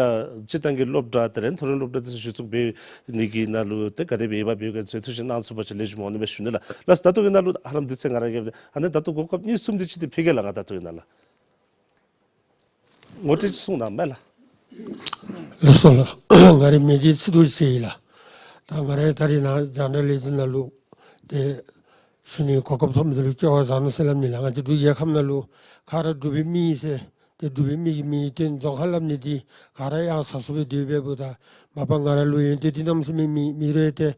སྤྱིར་བཏང་གི་སློབ་གྲྭ་དེ་ལས་མཐོ་རིམ་སློབ་གྲྭ་དེ་ཚུ་གཞི་བཙུགས་འབད་ནི་གི་ནང་ལུ་ཏེ་ག་དེ་སྦེ་ཡོདཔ་འབད་ག་ཚུ་ཐུགས་བཞེད་གནང་ཚུགས་པ་ཅིན་ལེགས་ཤོམ་འོང་ནི་མས་ཞུ་ནི་ལགས། ལགས་སོ། ད་ལྟོ་གི་ནང་ལུ་ཧ་ལམ་དུས་ཚོད་ང་ར་གིས་ཨ་ནི་ད་ལྟོ་གོ་སྐབས་གཉིས་གསུམ་དེ་ཅིག་ཏེ་ཕུལ་གེ་ལགས། ང་ད་ལྟོ་གི་ནང་ལུ་ངོ་སྤྲོད་ཅིག་གསུང་གནང་མས་ལགས། ལགས་སོ་ལགས། ང་རའི་མིང་འདི་ཚེ་རྡོ་རྗེ་ཟེར་ཡི་ལགས། ད་ང་ར་ད་རེས་ནཱ་རྒྱང་བསྒྲགས་ལས་འཛིན་ནང་ལུ་ཏེ་ཞུ་ནི་གོ་སྐབས་ཐོབ་མི་འདི་ལུ་སྐལ་བ་བཟང་ནུག་ཟེར་སླབ་ནི་ལགས། ང་བཅས་འབྲུག་རྒྱལ་ཁབ་ནང་ལུ་ག་ར་འབྲུག་པའི་མི་ཨིན་ཟེར་ཏེ་འབྲུག་པའི་མི་གི་མིང་ཡང་བཏོན་རྫོང་ཁག་སླབ་ནི་འདི་ག་ར་ཡང་ཟ་སུ་སྦེ་སྡོད་པས་འབདཝ་ད་མ་པ་ང་ར་ལུ་ཡོན་ཏན་འདི་གནམ་མེད་ས་མེད་མེད་མེད་རུང་ཏེ་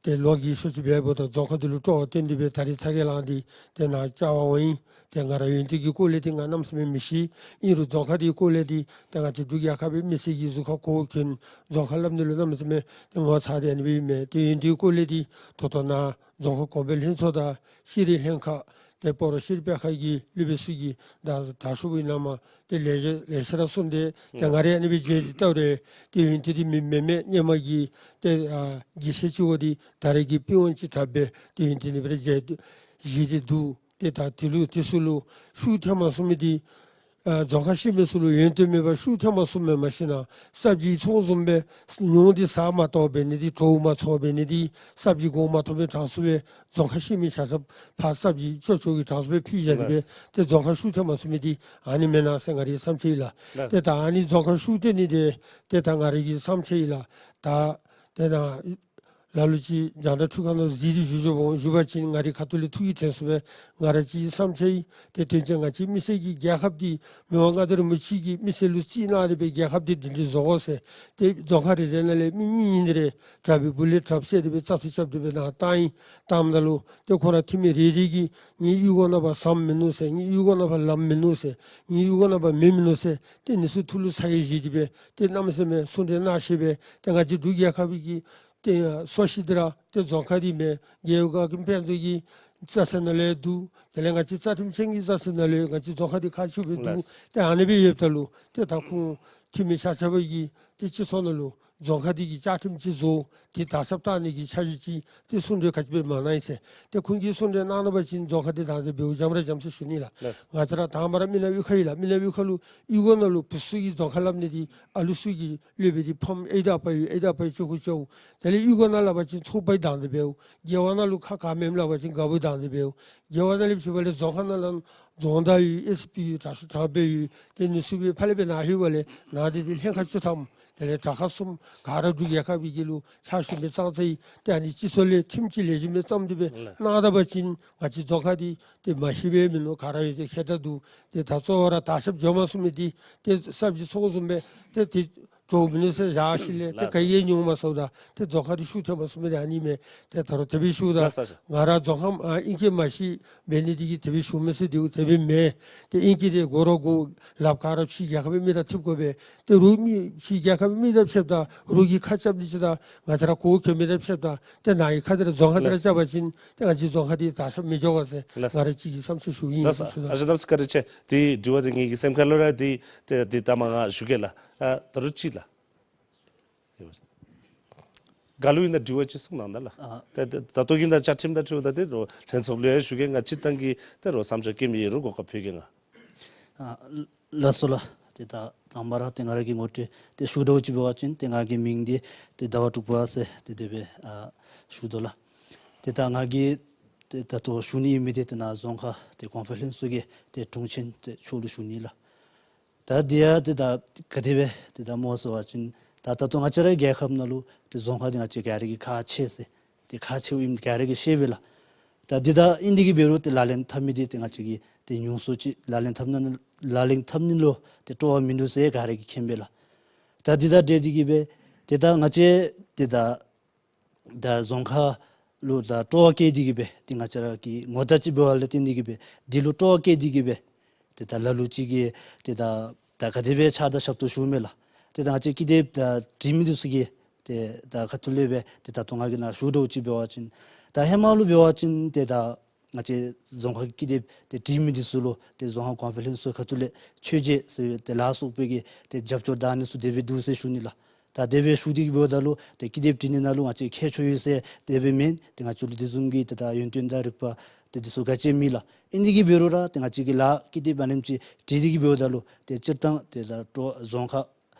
ཏེ་ལོ་རྒས་ཤོས་ཅིག་འབད་འབདཝ་ད་རྫོང་ཁག་འདི་ལུ་སྤྲོ་བ་བཏོན་ཏེ་སྦེ་ད་རེས་ཚ་གྱང་ལངས་ཏེ་ཏེ་ནཱ་བཅར་བར་འོང་ཡི། ཏེ་ང་ར་ཡོན་ཏན་གྱི་སྐོར་ལས་འདི་ང་གནམ་མེད་ས་མེད་མི་ཤེས། ཨིན་རུང་རྫོང་ཁག་འདི་གི་སྐོར་ལས་འདི་ཏེ་ང་བཅས་འབྲུག་རྒྱལ་ཁབ་པའི་མི་སེར་གྱི་གཟུགས་ཁར་གོ་གྱོན་རྫོང་ཁག་སླབ་ནི་ལུ་གནམ་མེད་ས་མེད་ཏེ་ངོ་ཚ་སྟེ་ཨ་ནི་སྦེ་ཨིན་མས། ཏེ་ཡོན་ཏན་གྱི་སྐོར་ལས་འདི་ད་ལྟོ་ནཱ་རྫོང་ཁག་གོང་འཕེལ་ལྷན་ཚོགས་དང་ཤེས་རིག་ལྷན་ཁག་ཏེ་སྤ་རོ་ཤེས་རིག་སྤེལ་ཁང་གི་སློབ་དཔོན་ཚུ་གིས་ད་དྲག་ཤོས་ཨིན་ན་མ་ཏེ་ལེགས་ཤོམ་ལེགས་ཤོམ་ར་གསུངས་ཏེ་ཏེ་ང་ར་ཨ་ནི་སྦེ་མཇལ་ཏེ་བལྟཝ་ད་ཏེ་ཡོན་ཏན་འདི་མེད་མེད་མེད་སྔོན་མ་གི་ཏེ་ཨ་དགེ་བཤེས་ཅིག་འོང་སྟེ་ད་རེས་ཀྱི་པི་ཝན་ཅིག་དྲག་སྦེ་ཏེ་ཡོན་ཏན་འདི་སྦེ་ར་མཇལ་ཏེ་བཞེས་ཏེ་འདུག། ཏེ་ད་དེ་ལུ་དེ་ཚུ་ལུ་ཤུགས་ཐེངས་མ་གསུངས་མི་འདི་ཨ་རྫོང་ཁག་ཤེས་མི་ཚུ་ལུ་ཡོན་ཏན་མེད་པར་ཤུགས་ཐེངས་མ་གསུངས་མི་མ་གཞི་ནཱ་སབ་ཇི་ཚོང་བཟུམ་སྦེ་ཉུང་སྟེ་ཟ་མ་བཏུབ་འབད་ནི་འདི་གྲོགས་མ་ཚོར་འབད་ནི་འདི་སབ་ཇི་གོང་མ་ཐོབ་པའི་གྲངས་སུ་སྦེ་རྫོང་ཁག་ཤེས་མི་ཆ་ཁྱབ་ཕར་སབ་ཇི་ཅོག་ཅོག་གི་གྲངས་སུ་སྦེ་ཕུལ་བཞག་སྟེ་སྦེ་ཏེ་རྫོང་ཁག་ཤུགས་ཐེངས་མ་གསུངས་མི་འདི་ཨ་ནི་མེན་ན་ཟེར་ང་རའི་བསམ་འཆར་ཨིན་ལགས། ཏེ་ད་ཨ་ནི་རྫོང་ཁག་ཤུགས་བཏོན་ནི་འདི་ཏེ་ད་ང་རའི་གི་བསམ་འཆར་ཨིན་ལགས། ད་ཏེ་ད་ལ་ལུ་ཅིག་རྒྱང་བསྒྲགས་ཁྲི་ཁང་ནང་གཟིགས་ཏེ་བཞུགས་བཞུགསཔ་འོང་། བཞུགས་པ་ཅིན་ང་རའི་ཁ་ཐུག་ལས་ཐུགས་ཀྱི་དྲན་གསོ་སྦེ་ང་ར་ཅིག་བསམ་འཆར་ཨིན། ཏེ་དོན་ཚན་ང་བཅས་མི་སེར་གྱི་རྒྱལ་ཁབ་འདི་མི་དབང་མངའ་བདག་རིན་པོ་ཆེ་གིས་མི་སེར་ལུ་རྩིས་གནང་སྟེ་སྦེ་རྒྱལ་ཁབ་འདི་སྒྲིང་སྒྲིང་བཟོ་དགོ་ཟེར། ཏེ་རྫོང་ཁག་རེ་རེ་ནང་ལས་མི་གཉིས་གཉིས་དེ་རེ་དྲག་པའི་བུ་ལས་དྲགཔ་བསད་དེ་སྦེ་བཙག་འཐུ་རྐྱབ་སྟེ་སྦེ་ནཱ་བཏང་ཡི། བཏངམ་ད་ལུ་ཏེ་ཁོང་ར་འཐུས་མི་རེ་རེ་གིས་ངེའི་གཡུས་སྒོ་ནང་ཕར་ཟམ་མིན་ནུག་ཟེར། ངེའི་གཡུས་སྒོ་ནང་ཕར་ལམ་མིན་ནུག་ཟེར། ངེའི་གཡུས་སྒོ་ནང་ཕར་མེ་མིན་ནུག་ཟེར། ཏེ་ཨ་ནི་ཚུ་ཐུགས་ལུ་ཚ་གྱང་བཞེས་ཏེ་སྦེ་ཏེ་གནམ་མེད་ས་མེད་གསུང་གྲོས་གནང་ཤེས་པས། ཏེ་ང་བཅས་འབྲུག་རྒྱལ་ཁབ་ཀྱི་ཏེ་སོ་ཤི་འདི་ར་ཏེ་རྫོང་ཁག་འདི་མས། རྒེད་འོག་གི་དཔོན་ཚུ་གི་རྩ་ཚན་ནང་ལས་འདུག། དེ་ལས་ང་བཅས་རྩ་ཁྲིམས་ཅན་གྱི་རྩ་ཚན་ནང་ལས་ང་བཅས་རྫོང་ཁག་འདི་ཁག་ཆེཝ་སྦེ་འདུག། ལགས། ཏེ་ཨ་ནི་སྦེ་ཡོདཔ་ད་ལུ་ཏེ་ད་ཁོང་འཐུས་མི་ཆ་ཁྱབ་ཀྱིས་ཏེ་སྤྱི་ཚོགས་ནང་ལུ་རྫོང་ཁག་འདི་གི་བཅའ་ཁྲིམས་ཅིག་བཟོ་སྟེ་དར་ཁྱབ་བཏང་ནི་གི་འཆར་གཞི་ཅིག་ཏེ་གསུང་གྲོས་ག་ཅི་སྦེ་མ་གནང་ཡི་ཟེར། ཏེ་ཁོང་གིས་གསུང་གྲོས་གནང་ད་པ་ཅིན་རྫོང་ཁག་འདི་བདག་འཛིན་འབདཝ་འཇམ་ར་འཇམ་ཟེར་ཞུ་ནི་ལགས། ལགས། ང་བཅས་ར་དང་པ་ར་མི་ནག་གཡུས་ཁ་ཨིན་ལགས། མི་ནག་གཡུས་ཁ་ལུ་གཡུས་སྒོ་ནང་ལུ་བུ་ཚུ་གིས་རྫོང་ཁག་སླབ་ནི་འདི་ཨ་ལུ་ཚུ་གིས་སླབ་པའི་འདི་ཕམ་ཨེ་ད་པ་ཡོད། ཨེ་ད་པ་ཡོད་ཅོ་ཁུ་ཅོ། དེ་ལས་གཡུས་སྒོ་ནང་སླབ་པ་ཅིན་ཚོགས་པའི་བདག་འཛིན་འབདཝ། རྒེད་འོག་ནང་ལུ་ཁ་ག་མེནམ་སླབ་པ་ཅིན་རྒེད་འོག་བདག་འཛིན་འབདཝ། རྒེད་འོག་ནང་ལས་ཕྱི་པ་ལས་རྫོང་ཁག་ནང་ལུ་རྫོང་བདག་ཡོད། ཨེསི་པི་ཡོད། དྲག་ཤོས་དྲག་སྦེ་ཡོད། ཏེ་ཨ་ནི་ཚུ་སྦེ་ཕར་ལས་སྦེ་ནཱ་ལྷོད་པ་ལས་ནཱ་འདི་འདི་ལྷན་ཁག་བཅུ་ཐམ་དེ་ལས་དྲག་ཁག་གསུམ་ག་ར་འབྲུག་རྒྱལ་ཁབ་ཀྱི་དཀྱིལ་ལུ་ཕྱག་ཞུ་མི་ཙང་ཙ་ཨིན། ཏེ་ཨ་ནི་སྤྱི་ཚོགས་ལས་ཁྲིམས་ཀྱི་ལེགས་ཤོམ་སྦེ་བརྩམས་ཏེ་སྦེ་ལགས། གནང་ད་པ་ཅིན་ང་བཅས་རྫོང་ཁག་འདི་ཏེ་མ་ཤེས་པའི་མིན་ནུག། ག་ར་ཡོད། ཏེ་མཁས་དྲགས་འདུག། ཏེ་ད་གཙོ་བོ་ར་དར་ཁྱབ་འགྱོ་མ་ཚུགས་མི་འདི་ཏེ་གསརཔ་ཅིག་ཚོགས་བཟུམ་སྦེ་ཏེ་ཏེ་གྲོགས་མིན་ནུག་ཟེར་བཞག་ཞིནམ་ལས་ཏེ་ལགས། ག་ཡང་མྱོང་མ་ཚུགས་ད། ཏེ་རྫོང་ཁག་འདི་ཤུགས་ཐེངས་མ་གསུངས་མི་འདི་ཨ་ནི་མས། ཏེ་ད་རུང་དེ་སྦེ་ཞུཝ་ད། ལགས་སོ། ང་ར་རྫོང་ཁག་ཨ་ཨིན་སྐད་མ་ཤེས་འབད་ནི་འདི་གིས་དེ་སྦེ་ཞུ་མི་ཟེར་འདི་དེ་སྦེ་མེན། ཏེ་ཨིན་སྐད་འདི་གོ་ར་གོ། ལགཔ་ག་ར་ཕྱི་རྒྱལ་ཁབ་པའི་མི་དང་འཁྲིལ་དགོ་པས། ཏེ་རོགས་མི་ཕྱི་རྒྱལ་ཁབ་པའི་མི་དང་ཕྱདཔ་ད་རོགས་ཀྱིས་ཁ་རྐྱབ་ནི་ཅིག་དང་ང་བཅས་ར་གོ་གྱོན་མི་དང་ཕྱདཔ་ད་ཏེ་ནཱ་གི་ཁ་འདི་ར་རྫོང་ཁག་འདི་ར་ལགས། རྐྱབ་པ་ཅིན་ཏེ་ང་བཅས་རྫོང་ཁག་འདི་དར་ཁྱབ་མི་འགྱོ་ག་ཟེར། ལགས། ང་ར་གཅིག་གི་བསམ་ཚུལ་ཞུཝ་ཨིན། ལགས་སོ། ཞུ་དོ། ཨ་ཞང་གནམ་མེད་ས་མེད་བཀའ་དྲིན་ཆེ། ཏེ་དྲི་བ་འདི་ངེ་གི་སེམས་ཁར་ལུ་ར་འདི་ཏེ་འདི་ལྟ་མ་ང་ཞུ་གེ་ལགས། ཨ་ད་རུང་ཅིག་ལགས། ག་ལུ་ཨིན་ན་དྲི་བ་ཅིག་གསུང་གནང་ད་ལགས། ཨ་ཏེ་ཏེ་ད་ལྟོ་གི་ནང་བཅའ་ཁྲིམས་དང་འཁྲིལཝ་ད་ཏེ་རོགས་ལྷན་ཚོགས་ལུ་ཡང་ཞུ་གེ། ང་སྤྱིར་བཏང་གི་ཏེ་རོགས་བསམ་འཆར་བཀོད་མི་ཡོད་རུང་གོ་སྐབས་ཕུལ་གེ་ང་། ཨ་ལགས་སོ་ལགས། ཏེ་ད་དང་པ་ར་ཏེ་ང་ར་གི་ངོ་སྤྲོད་ཏེ་ཞུ་དོ་ཅིག་འབད་བ་ཅིན་ཏེ་ང་གི་མིང་འདི་ཏེ་ཟླ་བ་དྲུག་པ་ཟེར་ཏེ་དེ་སྦེ་ཨ་ཞུ་དོ་ལགས། ཏེ་ད་ང་གིས་ཏེ་ད་ལྟོ་ཞུ་ནི་ཨིན་མི་འདི་ཏེ་ནཱ་རྫོང་ཁག་ཏེ་གོང་འཕེལ་ལྷན་ཚོགས་ཀྱི་ཏེ་དྲུང་ཆེན་ཏེ་མཆོག་ལུ་ཞུ་ནི་ལགས། ད་འདི་ཡང་ཏེ་ད་ག་དེ་སྦེ་ཏེ་ད་སྨོ་ཟེར་བ་ཅིན་ད་ད་ལྟོ་ང་བཅས་རའི་རྒྱལ་ཁབ་ནང་ལུ་ཏེ་རྫོང་ཁག་འདི་ང་བཅས་ག་ར་གིས་ཁག་ཆེ་ཟེར་ཏེ་ཁག་ཆེཝ་ཨིནམ་ག་ར་གིས་ཤེས་པས་ལགས། ད་འདི་ད་ཨིན་དེ་གིས་འབད་རུང་ཏེ་ལག་ལེན་འཐབ་མི་འདི་ཏེ་ང་བཅས་ཀྱིས་ཏེ་ཉུང་སུ་ཅིག་ལག་ལེན་འཐབ་ནི་ལག་ལེན་འཐབ་ནི་ལུ་ཏེ་སྤྲོ་བ་མིན་འདུག་ཟེར་ག་ར་གིས་མཁྱེན་པས་ལགས། ད་འདི་ད་འདི་འདི་གིས་སྦེ་ཏེ་ད་ང་བཅས་ཏེ་ད་ད་རྫོང་ཁག་ལུ་ད་སྤྲོ་བ་བསྐྱེད་དེ་གིས་སྦེ་ཏེ་ང་བཅས་ར་གི་ངོ་རྟགས་ཅིག་འབད་བ་ལས་བརྟེན་དེ་གིས་སྦེ་འདི་ལུ་སྤྲོ་བ་བསྐྱེད་དེ་གིས་སྦེ་ཏེ་ད་ལ་ལུ་ཅིག་གིས་ཏེ་ད་ད་ག་དེ་སྦེ་ཕྱག་དང་ཞབས་ཏོག་ཞུཝ་མས་ལགས། ཏེ་ད་ང་བཅས་ཀྱིས་ཏེ་ད་དྲི་མི་འདི་ཚུ་གི་ཏེ་ད་ཁ་ཐུག་ལས་སྦེ་ཏེ་ད་ལྟོ་ང་གིས་ནཱ་ཞུ་དོ་ཅིག་འབད་བ་ཅིན་ད་ཧེ་མ་ལུ་འབད་བ་ཅིན་ཏེ་ད་ ང་བཅས་རྫོང་ཁག་གི་ཀི་དེབ་ཏེ་བྲིས་མི་འདི་ཚུ་ལུ་ཏེ་རྫོང་ཁག་གོང་འཕེལ་ལྷན་ཚོགས་ཁ་ཐུག་ལས་མཆོད་མཇལ་ཟེར་ཏེ་ལ་སོགས་པའི་གི་ཏེ་རྒྱབ་སྐྱོར་དང་ཨ་ནི་ཚུ་དེ་སྦེ་འདུག་ཟེར་ཞུ་ནི་ལགས། ད་དེ་སྦེ་ཞུ་སྟེ་གི་འབདཝ་ད་ལུ་ཏེ་ཀི་དེབ་བྲིས་ནི་ནང་ལུ་ང་བཅས་ཁྱད་ཆོས་ཡོད་ཟེར་དེ་སྦེ་མེན། ཏེ་ང་བཅས་ལུ་དེ་བཟུམ་གྱི་ཏེ་ད་ཡོན་ཏན་དང་རིག་པ་ཏེ་འདི་ཚུ་ག་ཅི་མེད་ལགས། ཨིན་ཏེ་གི་འབད་རུང་ར་ཏེ་ང་བཅས་ཀྱིས་ལཱ་ཀི་དེབ་ཨ་ནེམ་ཅིག་བྲིས་ཏེ་གི་འབདཝ་ད་ལུ་ཏེ་སྤྱིར་བཏང་ཏེ་ད་སྤྲོ་རྫོང་ཁག་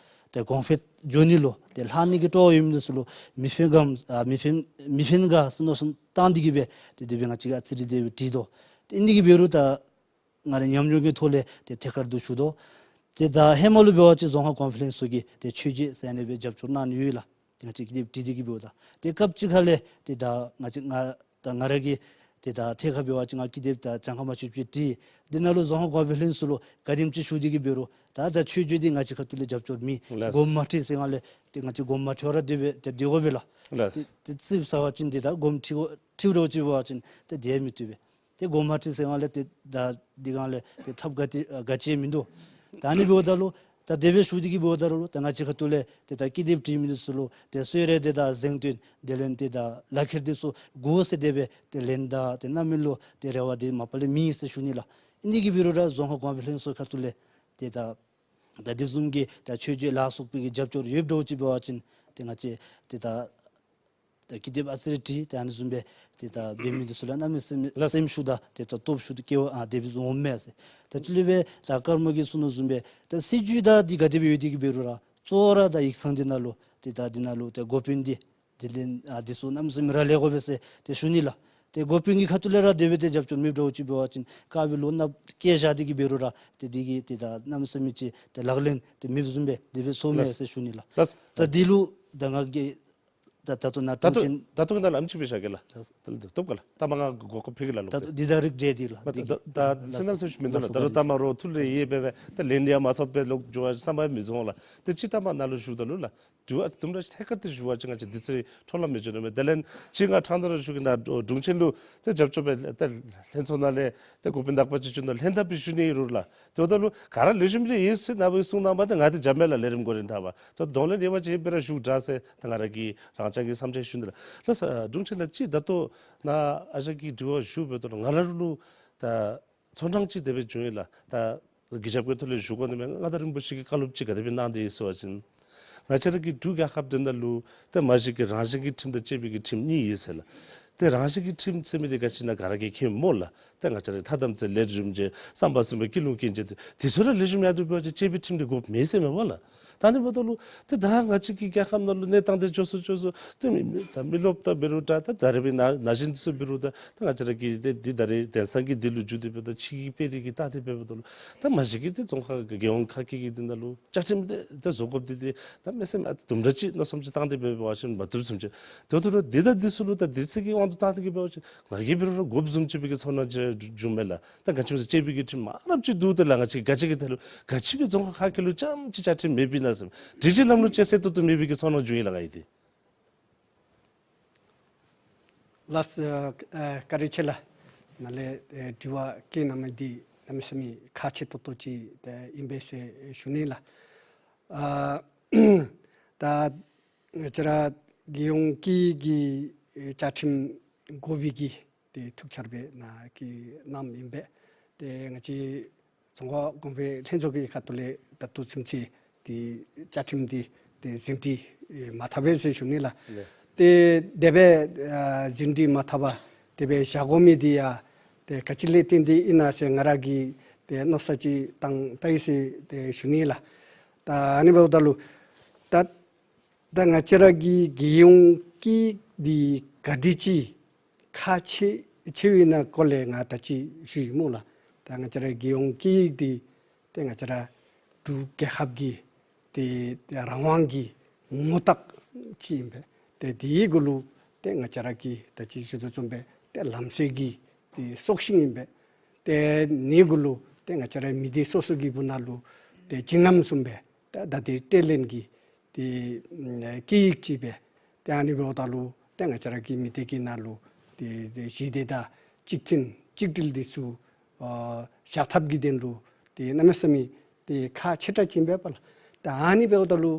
ཏེ་གོང་འཕེལ་འགྱོ་ནི་ལུ་ཏེ་ལྷག་ནི་གི་སྤྲོ་བ་ཡོད་མི་འདི་ཚུ་ལུ་མི་ཕན་ག་ཨ་མི་ཕན་མི་ཕན་ག་ཟེར་མནོ་བསམ་བཏང་སྟེ་གི་སྦེ་ཏེ་དེ་སྦེ་ང་བཅས་ཀྱིས་ཨ་ཙི་རེ་དེ་སྦེ་བྲིས་དོ། ཏེ་ཨིན་ཏེ་གི་འབད་རུང་ད་ང་རའི་ཉམས་མྱོང་གི་ཐོག་ལས་ཏེ་ཐད་ཀར་དུ་ཞུ་དོ། ཏེ་ད་ཧེ་མ་ལུ་འབད་བ་ཅིན་རྫོང་ཁག་གོང་འཕེལ་ལྷན་ཚོགས་ཀྱིས་ཏེ་མཆོད་མཇལ་ཟེར་ཨ་ནི་སྦེ་རྒྱབ་སྐྱོར་གནང་ནི་ཡོད་ལགས། ཏེ་ང་བཅས་ཀི་དེབ་བྲིས་ཏེ་གི་འབདཝ་ད་ཏེ་སྐབས་ཅིག་ཁ་ལས་ཏེ་ད་ང་བཅས་ང་ད་ང་ར་གིས་ཏེ་ད་ཐད་ཀར་འབད་བ་ཅིན་ང་ཀི་དེབ་ད་གྱངས་ཁ་མ་ཆོདཔ་ཅིག་བྲིས། དེ་ནང་ལུ་རྫོང་ཁག་གོང་འཕེལ་ལྷན་ཚོགས་ལུ་ག་དེམ་ཅིག་ཞུ་སྟེ་གི་འབད་རུང་ད་ད་མཆོད་མཇལ་འདི་ང་བཅས་ཁ་ཐུག་ལས་རྒྱབ་སྐྱོར་མེད། ལགས། དགོངསམ་མ་ཁྲེལ་ཟེར་སྒང་ལས་ཏེ་ང་བཅས་དགོངསམ་མ་ཁྲེལ་བར་དེ་སྦེ་ཏེ་སྡོད་དགོ་པས་ལགས། ལགས། ཏེ་ཏེ་ཙིགཔ་ཟ་བ་ཅིན་ཏེ་ད་དགོངསམ་ཁྲེལ་དགོ་ཁྲེལ་རོགས་ཅིག་འབད་བ་ཅིན་ཏེ་དེ་མི་བཏུབ་པས། ཏེ་དགོངསམ་མ་ཁྲེལ་ཟེར་སྒང་ལས་ཏེ་ད་འདི་སྒང་ལས་ཏེ་ཐབས་ག་ཏེ་ཨ་ག་ཅི་མིན་འདུག། ད་ཨ་ནི་འབདཝ་ད་ལུ་ད་དེ་སྦེ་ཞུ་སྟེ་གི་འབདཝ་ད་ལུ་ད་ང་བཅས་ཁ་ཐུག་ལས་ཏེ་ད་ཀི་དེབ་བྲིས་མི་འདི་ཚུ་ལུ་ཏེ་གསོལ་རས་དེ་དང་གཟེངས་བསྟོད་དེ་ལས་ཏེ་ད་ལག་ཁྱེར་འདི་ཚུ་དགོ་ཟེར་དེ་སྦེ་ཏེ་ལན་ད་ཏེ་གནང་མི་ལུ་ཏེ་རེ་བ་འདི་མ་པ་ལས་མེད་ཟེར་ཞུ་ནི་ལགས། ཨིན་ཏེ་གི་འབད་རུང་ར་རྫོང་ཁག་གོང་འཕེལ་ལྷན་ཚོགས་ཁ་ཐུག་ལས་ཏེ་ད་ད་དེ་བཟུམ་གྱི་ད་མཆོད་མཇལ་ལ་སོགས་པའི་གི་རྒྱབ་སྐྱོར་ཡོདཔ་འདྲཝ་ཅིག་འབད་བ་ཅིན་ཏེ་ང་བཅས་ཏེ་ད་ད་ཀི་དེབ་ཨ་ཙི་རེ་བྲིས་ཏེ་ཨ་ནི་བཟུམ་སྦེ་ཏེ་ད་འབད་མི་འདི་ཚུ་ལུ་གནམ་མེད་ས་མེད་ལགས། སེམས་ཤུགས་དང་ཏེ་ད་སྟོབས་ཤུགས་དང་སྐྱེ་བ་ཨ་དེ་སྦེ་བཟུམ་འོང་མས་ཟེར། ད་ཅི་ལས་སྦེ་ད་ཀརྨ་གིས་གསུངས་དོ་བཟུམ་སྦེ་ད་སྲིད་བྱུས་དང་འདི་ག་དེ་སྦེ་ཡོད་དེ་གི་འབད་རུང་ར་གཙོ་བོ་ར་ད་ཡིག་ཚང་འདི་ནང་ལུ་ཏེ་ད་འདི་ནང་ལུ་ཏེ་འགོ་དཔོན་འདི་དེ་ལས་ཨ་འདི་ཚུ་གནམ་མེད་ས་མེད་ར་ལེགས་དགོ་པས་ཟེར་ཏེ་ཞུ་ནི་ལགས། ཏེ་འགོ་དཔོན་གྱི་ཁ་ཐུག་ལས་ར་དེ་སྦེ་ཏེ་རྒྱབ་སྐྱོར་མེདཔ་འདྲཝ་ཅིག་འབད་བ་ཅིན་ཀ་སྦེ་ལོག་ནཱ་བསྐྱལ་བཞག་སྟེ་གི་འབད་རུང་ར་ཏེ་འདི་གིས་ཏེ་ད་གནམ་མེད་ས་མེད་ཅིག་ཏེ་ལག་ལེན་ཏེ་མེདཔ་བཟུམ་སྦེ་དེ་སྦེ་སོང་མས་ཟེར་ཞུ་ནི་ལགས། ལགས། ད་འདི་ལུ་ད་ང་གིས་ད་ད་ལྟོ་ནཱ་ད་ལྟོ་དྲུང་ཆེན་ད་ལྟོ་གི་ནང་ལུ་ཨེམ་ཆི་སྦེ་བཞག་གེ་ལགས། ལགས། ད་ལྟོ་ཐོབ་ག་ལགས། ད་མ་ང་གོ་སྐབས་ཕུལ་གེ་ལགས། ད་ལོག་ཏེ་འདི་ད་རིགས་འགྲེ་འདི་ལགས། མ་འདི་ད་གི་ད་ད་ལགས་སོ། སེམས་ནང་སེམས་ཤིག་མིན་འདུག་ལགས། ད་ལྟོ་ད་མ་རོགས་ཐུགས་ལས་ཡེ་སྦེ་སྦེ་ད་ལན་ཡང་མ་ཐོབ་པས་ལོག་འགྱོ་བ་བསམ་པ་མི་བཟོ་འོང་ལགས། ཏེ་ཅིག་ད་མ་ནཱ་ལུ་ཞུཝ་ད་ལུ་ལགས། དྲི་བ་དུམ་གྲ་ཅིག་ཐད་ཀར་དུ་ཞུ་བ་ཅིན་ང་བཅས་འདི་ཚེ་འཕྲོ་བརླག་མི་འགྱོ་ནི་མས། དེ་ལས་ཅིག་ང་ཕྲང་སྟེ་ར་ཞུ་གེ། ནཱ་དྲུང་ཆེན་ལུ་ཏེ་རྒྱབ་སྐྱོར་འབད་ཏེ་ལྷན་ཚོགས་ནང་ལས་ཏེ་འགོ་དཔོན་དག་པ་ཅིག་བྱོན་ཏེ་ལྷན་ཐབས་སྦེ་ཞུ་ནི་ཨིན་རུང་ལགས། དེ་འབདཝ་ད་ལུ་ག་ར་ལེགས་ཤོམ་ཅིག་ཡོད་ཟེར་ནཱ་བུ་གསུང་གནང་བ་ཏེ་ང་ཏེ་འཇམ་མེ་ལགས་ལས་རིམ་འགོ་འདྲེན་འཐབ་པ་ད་གདོང་ལེན་ཡོད་པ་ཅིན་སྦེ་ར་ཞུ་དྲག་ཟེར་ད་ང་ར་གི་རང་རྐྱང་གི་བསམ་འཆར་ཞུ་ནི་ལགས། ལགས་སོ། དྲུང་ཆེན་ལགས། ཅིག་ད་ལྟོ་ནཱ་ཨ་ཞང་གིས་དྲི་བ་ཞུ་འབདཝ་ད་ལུ་ང་ར་ལུ་ད་ཚོར་སྣང་ཅིག་དེ་སྦེ་བྱུང་ཡི་ལགས། ད་གི་ཞབས་སྐྱེལ་ཐོག་ལས་ཞུ་དགོ་ནི་མས། མངའ་བདག་རིན་པོ་ཆེ་གིས་བཀའ་སློབ་ཅིག་ག་དེ་སྦེ་གནང་སྟེ་ཡོད་ཟེར་བ་ཅིན་ང་བཅས་ར་གི་འབྲུག་རྒྱལ་ཁབ་འདི་ནང་ལུ་ཏེ་མ་གཞི་གི་རང་བཞིན་གྱི་ཁྲིམས་དང་བཅས་པའི་གི་ཁྲིམས་གཉིས་ཡོད་ཟེར་ལགས། ཏེ་རང་བཞིན་གྱི་ཁྲིམས་ཟེར་མི་འདི་ག་ཅི་ཨིན་ན་ག་ར་གིས་མཁྱེན་སྨོ་ལགས། ཏེ་ང་བཅས་ར་ཐ་དམ་ཚིག་ལས་རིམ་གྲོས་བསམ་པ་སེམས་པ་ཀུན་སློང་སྐྱོན་བརྗོད་དེ་ཚུ་ར་ལེགས་ཤོམ་ཡར་དུ་འབད་བ་ཅིན་བཅས་པའི་ཁྲིམས་འདི་དགོཔ་མེད་ཟེར་མས་པ་ལགས། ད་ཨ་ནི་འབདཝ་ད་ལུ་ཏེ་ད་ང་བཅས་ཀྱི་རྒྱལ་ཁབ་ནང་ལུ་གནས་སྟངས་འདི་འགྱོ་སུ་འགྱོ་སུ་ཏེ་མི་མི་ད་མི་རློབས་དང་འབད་རུང་འདྲ་ད་ད་རེས་པའི་ན་ན་གཞོན་འདི་ཚུ་འབད་རུང་འདྲ་ད་ང་བཅས་ར་གི་ཏེ་འདི་ད་རེས་དེང་སང་གི་འདི་ལུ་འགྱོ་སྟེ་འབདཝ་ད་ཕྱི་གི་དཔེ་རིས་ཀྱི་ལྟ་སྟེ་འབདཝ་ད་ལུ་ད་མ་གཞི་གི་ཏེ་རྫོང་ཁག་གི་རྒྱལ་ཡོངས་ཁག་གི་གི་འདི་ནང་ལུ་བཅའ་ཁྲིམས་འདི་ཏེ་བཟོ་དགོཔ་འདི་ཏེ་ད་མི་སེམས་ཨ་དུམ་གྲ་ཅིག་མནོ་བསམ་ཅིག་བཏང་སྟེ་འབད་བ་ཅིན་མ་བཏུབ་བཟུམ་ཅིག། དེ་འབདཝ་ད་ལུ་འདི་དང་འདི་ཚུ་ལུ་ད་འདི་ཚུ་གི་དབང་དུ་བཏང་སྟེ་གི་འབད་བ་ཅིན་ང་གིས་འབད་རུང་ར་དགོཔ་བཟུམ་ཅིག་སྦེ་གི་ཚོར་སྣང་ཅིག་འབྱུང་མས་ལགས། ད་ག་ཅི་སྨོ་ཟེར་བཅས་པའི་གི་ཁྲིམས་མང་རབས་ཅིག་འདུག། ཏེ་ལགས་ང་བཅས་ག་ཅི་གི་ཐད་ལུ་ག་ཅི་སྦེ་རྫོང་ཁག་ཁག་གི་ལུ་རྐྱངམ་ཅིག་བཅའ་ཁྲིམས་མེདཔ་ཨིན་ན་ཟེར་སྒྲིག་གཞི་ལམ་ལུགས་ཅིག་གསལ་ཏོག་ཏོ་མེད་པའི་གི་ཚོར་སྣང་འབྱུང་ཡི་ལགས་ང་གིས་ཏེ། ལགས་སོ། ཨ་བཀའ་དྲིན་ཆེ་ལགས། ནཱ་ལས་ཨེ་དྲི་བ་བཀོད་གནང་མི་འདི་གནམ་མེད་ས་མེད་ཁག་ཆེ་ཏོག་ཏོ་ཅིག་ཨེ་ཨིན་པས་ཟེར་ཞུ་ནི་ལགས། ཨ་ད་ང་བཅས་ར་རྒྱལ་ཡོངས་ཀྱི་གི་ཨེ་བཅའ་ཁྲིམས་དགོ་པའི་གི་ཏེ་ཐུགས་འཆར་སྦེ་ནཱ་གི་གནངམ་ཨིན་པས། ཏེ་ང་བཅས་རྫོང་ཁག་གོང་འཕེལ་ལྷན་ཚོགས་ཀྱི་ཁ་ཐུག་ལས་ད་ལྟོ་ཚུན་ཚོད་ཏེ་བཅའ་ཁྲིམས་འདི་ཏེ་ཟིན་བྲིས་ཨེ་མ་འཐབ་པས་ཟེར་ཞུ་ནི་ལགས། ལགས། ཏེ་དེ་སྦེ་ཨ་ཟིན་བྲིས་མ་འཐབ་པར་དེ་སྦེ་བཞག་དགོ་མི་འདི་ཡང་ཏེ་ག་ཅི་ལས་བརྟེན་ཏེ་ཨིན་ན་ཟེར་ང་ར་གིས་ཏེ་མནོ་བསམ་ཅིག་བཏང་ད་ཡི་ཟེར་ཏེ་ཞུ་ནི་ལགས། ད་ཨ་ནི་འབདཝ་ད་ལུ་ད་ད་ང་བཅས་ར་གི་རྒྱལ་ཡོངས་ཀྱི་འདི་ག་དེ་ཅིག་ཁག་ཆེ་ཆེ་བའི་ནང་སྐོར་ལས་ང་ད་ཅི་ཞུ་ཡི་སྨོ་ལགས། ད་ང་བཅས་ར་རྒྱལ་ཡོངས་ཀྱི་འདི་ཏེ་ང་བཅས་ར་འབྲུག་རྒྱལ་ཁབ་ཀྱི་ཏེ་རང་དབང་གི་ངོ་རྟགས་ཅིག་ཨིན་པས། ཏེ་དེའི་གུ་ལུ་ཏེ་ང་བཅས་ར་གིས་ད་ཅི་ཞུ་དོ་བཟུམ་སྦེ་ཏེ་ལམ་སྲོལ་གྱི་ཏེ་སྲོག་ཤིང་ཨིན་པས། ཏེ་ཨ་ནི་གུ་ལུ་ཏེ་ང་བཅས་ར་མི་སྡེ་སོ་སོ་གི་སྦུག་ན་ལུ་ཏེ་བྱིན་རླབས་བཟུམ་སྦེ་ད་ད་ཏེ་སྤྲོད་ལེན་གྱི་ཏེ་ཨ་སྐད་ཡིག་ཅིག་སྦེ་ཏེ་ཨ་ནི་འབདཝ་ད་ལུ་ཏེ་ང་བཅས་ར་གི་མི་སྡེ་གི་ནང་ལུ་ཏེ་ཏེ་ཞི་བདེ་དང་གཅིག་མཐུན་གཅིག་སྒྲིལ་འདི་ཚུ་ཨ་བཞག་ཐབས་ཀྱི་དོན་ལུ་ཏེ་གནམ་མེད་ས་མེད་ཏེ་ཁག་ཆེ་དྲགས་ཅིག་ཨིན་པས་པ་ལགས། ཏེ་ཨ་ནི་འབདཝ་ད་ལུ་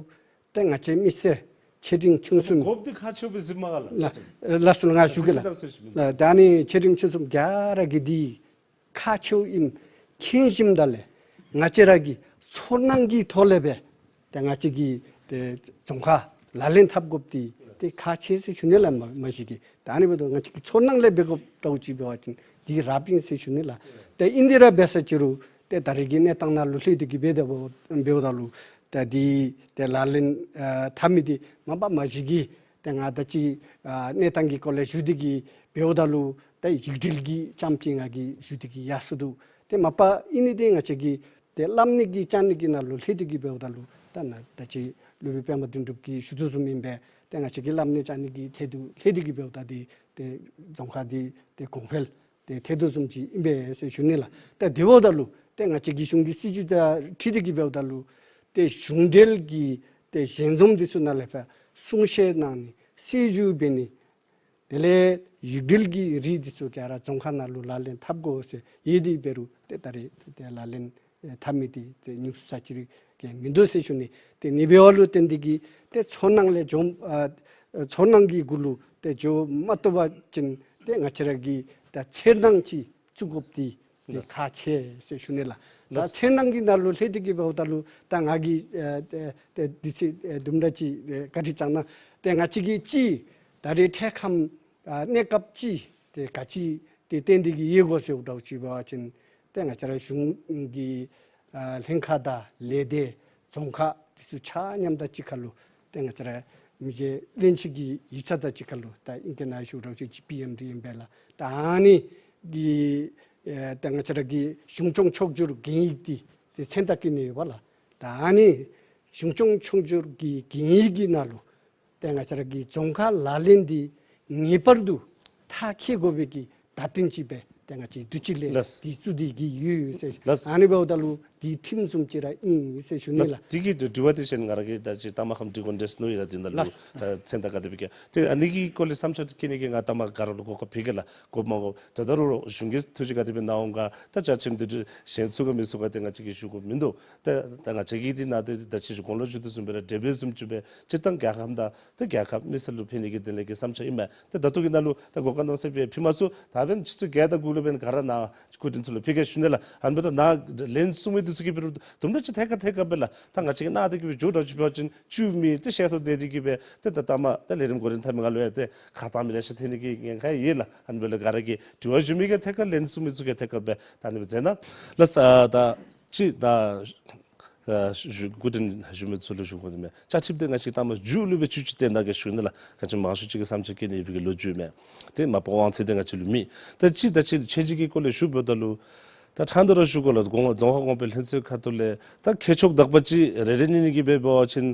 ཏེ་ང་བཅས་མི་སེར་ ཆེ་འབྲིང་ཆུང་གསུམ། དགོཔ་འདི་ཁག་ཆེཝ་སྦེ་གཟིགསམ་མས་ག་ལགས། ལགས་ལགས་སོ་ལགས། ང་ཞུ་གེ་ལགས། ལགས་ད་ཨ་ནི་ཆེ་འབྲིང་ཆུང་གསུམ་ག་ར་གིས་འདི་ཁག་ཆེཝ་ཨིནམ་མཁྱེན་ཞིནམ་ད་ལས་ང་བཅས་ར་གིས་ཚོར་སྣང་གི་ཐོག་ལས་སྦེ་ཏེ་ང་བཅས་ཀྱིས་ཏེ་རྫོང་ཁ་ལག་ལེན་འཐབ་དགོཔ་འདི་ཏེ་ཁག་ཆེ་ཟེར་ཞུ་ནི་ལགས། མ་མ་གཞི་གིས་ད་ཨ་ནི་འབདཝ་ད་ང་བཅས་ཀྱིས་ཚོར་སྣང་ལས་འབད་དགོཔ་འདྲཝ་ཅིག་འབད་བ་ཅིན་འདི་རབ་ཨིན་ཟེར་ཞུ་ནི་ལགས། ཏེ་ཨིན་དེ་ར་འབད་ས་ཅིག་རུང་ཏེ་ད་རེས་ཀྱི་གནས་སྟངས་ནང་ལུ་ལྷོད་དེ་གིས་འབད་དེ་འབདཝ་ད་ལུ་ཏེ་འདི་ཏེ་ལག་ལེན་ཨ་འཐབ་མི་འདི་མ་པ་མ་གཞི་གིས་ཏེ་ང་ད་ཅི་ཨ་གནས་སྟངས་ཀྱི་སྐོར་ལས་ཞུ་སྟེ་གིས་འབདཝ་ད་ལུ་ཏེ་ཡིག་འབྲེལ་གྱི་ཙམ་ཅིག་ང་གིས་ཞུ་སྟེ་གིས་ཡར་སོང་འདུག། ཏེ་མ་པ་ཨིན་ནི་འདི་ང་བཅས་ཀྱིས་ཏེ་སླབ་ནི་གི་བཅར་ནི་གི་ནང་ལུ་ལྷོད་དེ་གིས་འབདཝ་ད་ལུ་ད་ནཱ་ད་ཅི་སློབ་དཔོན་པདྨ་དོན་གྲུབ་ཀྱིས་ཞུ་དོ་བཟུམ་ཨིན་པས། ཏེ་ང་བཅས་ཀྱིས་སླབ་ནི་བཅར་ནི་གི་ཐད་དུ་ལྷོད་དེ་གིས་འབདཝ་ད་འདི་ཏེ་རྫོང་ཁ་འདི་ཏེ་གོང་འཕེལ་ཏེ་ཐལ་དོ་བཟུམ་ཅིག་ཨིན་པས་ཟེར་ཞུ་ནི་ལགས། ཏེ་དེ་འབདཝ་ད་ལུ་ཏེ་ང་བཅས་ཀྱི་གཞུང་གི་སྲིད་བྱུས་དང་འཁྲིལ་ཏེ་གིས་འབདཝ་ད་ལུ་ཏེ་གཞུང་འབྲེལ་གྱི་ཏེ་ཞལ་འཛོམས་འདི་ཚུ་ནང་ལས་ཕར་གསུང་བཤད་གནང་ནི་སྲི་ཞུ་འབད་ནི་དེ་ལས་ཡིག་འབྲེལ་གྱི་རིགས་འདི་ཚུ་ག་ར་རྫོང་ཁ་ནང་ལུ་ལག་ལེན་འཐབ་དགོ་ཟེར་ཡོད་དེ་འབད་རུང་ཏེ་ད་རེས་ཏེ་ལག་ལེན་ཨེ་འཐབ་མི་འདི་ཏེ་ཉུང་སུ་ས་ཅིག་ར་གིས་མིན་འདུག་ཟེར་ཞུ་ནི། ཏེ་ཨ་ནི་འབདཝ་ལུ་བརྟེན་ཏེ་གིས་ཏེ་ཚོར་སྣང་ལས་འཇོམས་ཨ་ཚོར་སྣང་གི་གུ་ལུ་ཏེ་འགྱོ་མ་བཏུབ་པ་ཅིན་ཏེ་ང་བཅས་ར་གིས་ད་འཚེར་སྣང་ཅིག་བཙུགས་དགོཔ་འདི་ཏེ་ལགས། ཁག་ཆེ་ཟེར་ཞུ་ནི་ལགས། ད་ལགས། འཚེར་སྣང་གི་ནང་ལུ་ལྷོད་དེ་གིས་འབདཝ་ད་ལུ་ད་ང་གིས་ཨེ་ཏེ་ཏེ་དུས་ཚོད་ཨེ་དུམ་གྲ་ཅིག་ཨེ་བཀའ་དྲིན་བསྐྱང་གནང་། ཏེ་ང་བཅས་ཀྱིས་ཅིག་ད་རེས་འཕྲལ་ཁམས་ཨ་གནས་སྐབས་ཅིག་ཏེ་ག་ཅི་ཏེ་བརྟེན་ཏེ་གིས་ཡོད་གོ་ཟེརཝ་འདྲཝ་ཅིག་འབད་བ་ཅིན་ཏེ་ང་བཅས་ར་གཞུང་གི་ཨ་ལྷན་ཁག་དང་ལས་སྡེ་རྫོང་ཁག་འདི་ཚུ་ཆ་མཉམ་དང་གཅིག་ཁར་ལུ་ཏེ་ང་བཅས་ར་མི་རྗེ་བློན་ཆེན་གྱི་ཡིག་ཚང་དང་གཅིག་ཁར་ལུ་ད་ཨིང་སྐད་ནང་ཞུཝ་འདྲཝ་ཅིག་ཇི་པི་ཨེམ་ཌི་ཨིན་པས་ལགས། ད་ཨ་ནི་གི་ཨེ་ད་ང་བཅས་ར་གི་གཞུང་སྐྱོང་ཕྱོགས་བསྒྱུར་གན་ཡིག་འདི་ཏེ་མཚན་རྟགས་བཀོད་ནི་ཡོདཔ་ལགས། ད་ཨ་ནི་གཞུང་སྐྱོང་ཕྱོགས་བསྒྱུར་གྱི་གན་ཡིག་གི་ནང་ལུ་ཏེ་ང་བཅས་ར་གི་རྫོང་ཁ་ལག་ལེན་འདི་ངེས་པར་དུ་མཐར་འཁྱོལ་དགོ་པའི་གི་བརྡ་སྟོན་ཅིག་སྦེ་ཏེ་ང་བཅས་དུས་ཅི་ལས་ལགས། འདི་བཙུགས་ཏེ་གིས་ཡོད་ཡོད་ཟེར། ལགས། ཨ་ནི་འབདཝ་ད་ལུ་འདི་ཁྲིམས་བཟུམ་ཅིག་ར་ཨིན་ཟེར་ཞུ་ནི་ལགས། ལགས། འདི་གི་དྲི་བ་འདི་གཞན་ང་ར་གིས་ད་ཅི་ལྟ་མ་ཁམས་འདྲི་དགོ་འདྲས་མནོ་ཡི་ལགས། འདི་ནང་ལུ་ལགས། ད་མཚན་རྟགས་ག་དེ་སྦེ་བཀོད། ཏེ་ཨ་ནི་གི་སྐོར་ལས་བསམ་འཆར་བཀོད་ནི་གི་ང་ལྟ་མ་ག་ར་ལུ་གོ་སྐབས་ཕུལ་གེ་ལགས། དགོཔ་མ་དགོཔ་ད་ད་རུང་གཞུང་གིས་ཐུགས་བཞེད་ག་དེ་སྦེ་གནང་འོང་ག། ད་བཅའ་ཁྲིམས་འདི་གཞན་ཚུ་ག་མི་ཚུ་ག་ཏེ་ང་བཅས་ཀྱིས་ཞུ་དགོཔ་མིན་འདུག། ད་ད་ང་བཅས་ཀྱིས་འདི་ནང་ཏེ་ད་ཅི་ཞུ་གོང་ལུ་ཞུ་དོ་བཟུམ་སྦེ་ར་འབྲེལ་བའི་བཟུམ་ཅིག་སྦེ་སྤྱིར་བཏང་རྒྱལ་ཁབ་དང་ཏེ་རྒྱལ་ཁབ་མི་སེར་ལུ་ཕན་ནི་གི་དོན་ལས་ཀྱི་བསམ་འཆར་ཨིན་མས། ཏེ་ད་ལྟོ་གི་ནང་ལུ་ད་གོ་སྐབས་གནང་ས་སྦེ་ཕུལ་མ་ཚུགས། ད་འབདན་ཆུ་ཚོད་བརྒྱད་དང་དགུ་ལུ་འབདན་ག་ར་ནཱ་སྐུ་མགྲོན་ཚུ་ལུ་ཕུལ་གེ་ཞུ་ནི་ལགས། ཨ་ནི་འབདཝ་ད་ནཱ་ལན་གསུང་མི་འདི་ཚུ་གིས་འབད་རུང་དུམ་གྲ་ཅིག་ཐད་ཀར་ཐད་ཀར་སྦེ་ལགས། ད་ང་བཅས་ཀྱིས་གནང་སྟེ་གིས་སྦེ་འགྱོ་འདྲཝ་ཅིག་འབད་བ་ཅིན་བཙུགས་མི་ཏེ་ཤེས་སོང་དེ་འདི་གིས་སྦེ་ཏེ་ད་ལྟ་མ་ད་ལས་རིམ་འགོ་འདྲེན་འཐབ་མི་ང་ལུ་ཡང་ཏེ་ཁ་གཏང་མི་ལེ་ཤ་ཐོན་ནི་གི་ཉེན་ཁ་ཡོད་ལགས། ཨ་ནི་འབདཝ་ལས་ག་ར་གིས་དྲི་བ་ཞུ་མི་གིས་ཐད་ཀར་ལན་གསུང་མི་ཚུ་གིས་ཐད་ཀར་སྦེ་ད་ཨ་ནི་སྦེ་མཛད་གནང་ལགས། ཨ་ད་ཅི་ད་ཨ་ཞུ་སྐུ་མགྲོན་ཞུ་མི་ཚུ་ལུ་ཞུ་དགོ་ནི་མས། བཅའ་ཁྲིམས་འདི་ང་བཅས་ལྟ་མ་མཇུག་ལུ་སྦེ་བཅུད་བསྡུ་ནང་གི་ཞུ་ནི་ལགས། ག་ཅི་མང་ཤོས་ཅིག་གིས་བསམ་འཆར་བཀོད་ནི་ཡོད་པའི་གི་ལོ་རྒྱུས་མས། ཏེ་མ་པ་དབང་ཚད་འདི་ང་བཅས་ལུ་མེད། ད་ཅི་ད་ཅི་ཆེ་བརྗོད་ཀྱི་སྐོར་ལས་ཞུ་འབདཝ་ད་ལུ་ད་ཕྲང་སྟེ་ར་ཞུ་དགོ་ལགས། གོང་རྫོང་ཁ་གོང་འཕེལ་ལྷན་ཚོགས་ཁ་ཐུག་ལས་ད་མཁས་མཆོག་དག་པ་ཅིག་རེ་རེ་གཉིས་གཉིས་ཀྱིས་འབད་བ་ཅིན་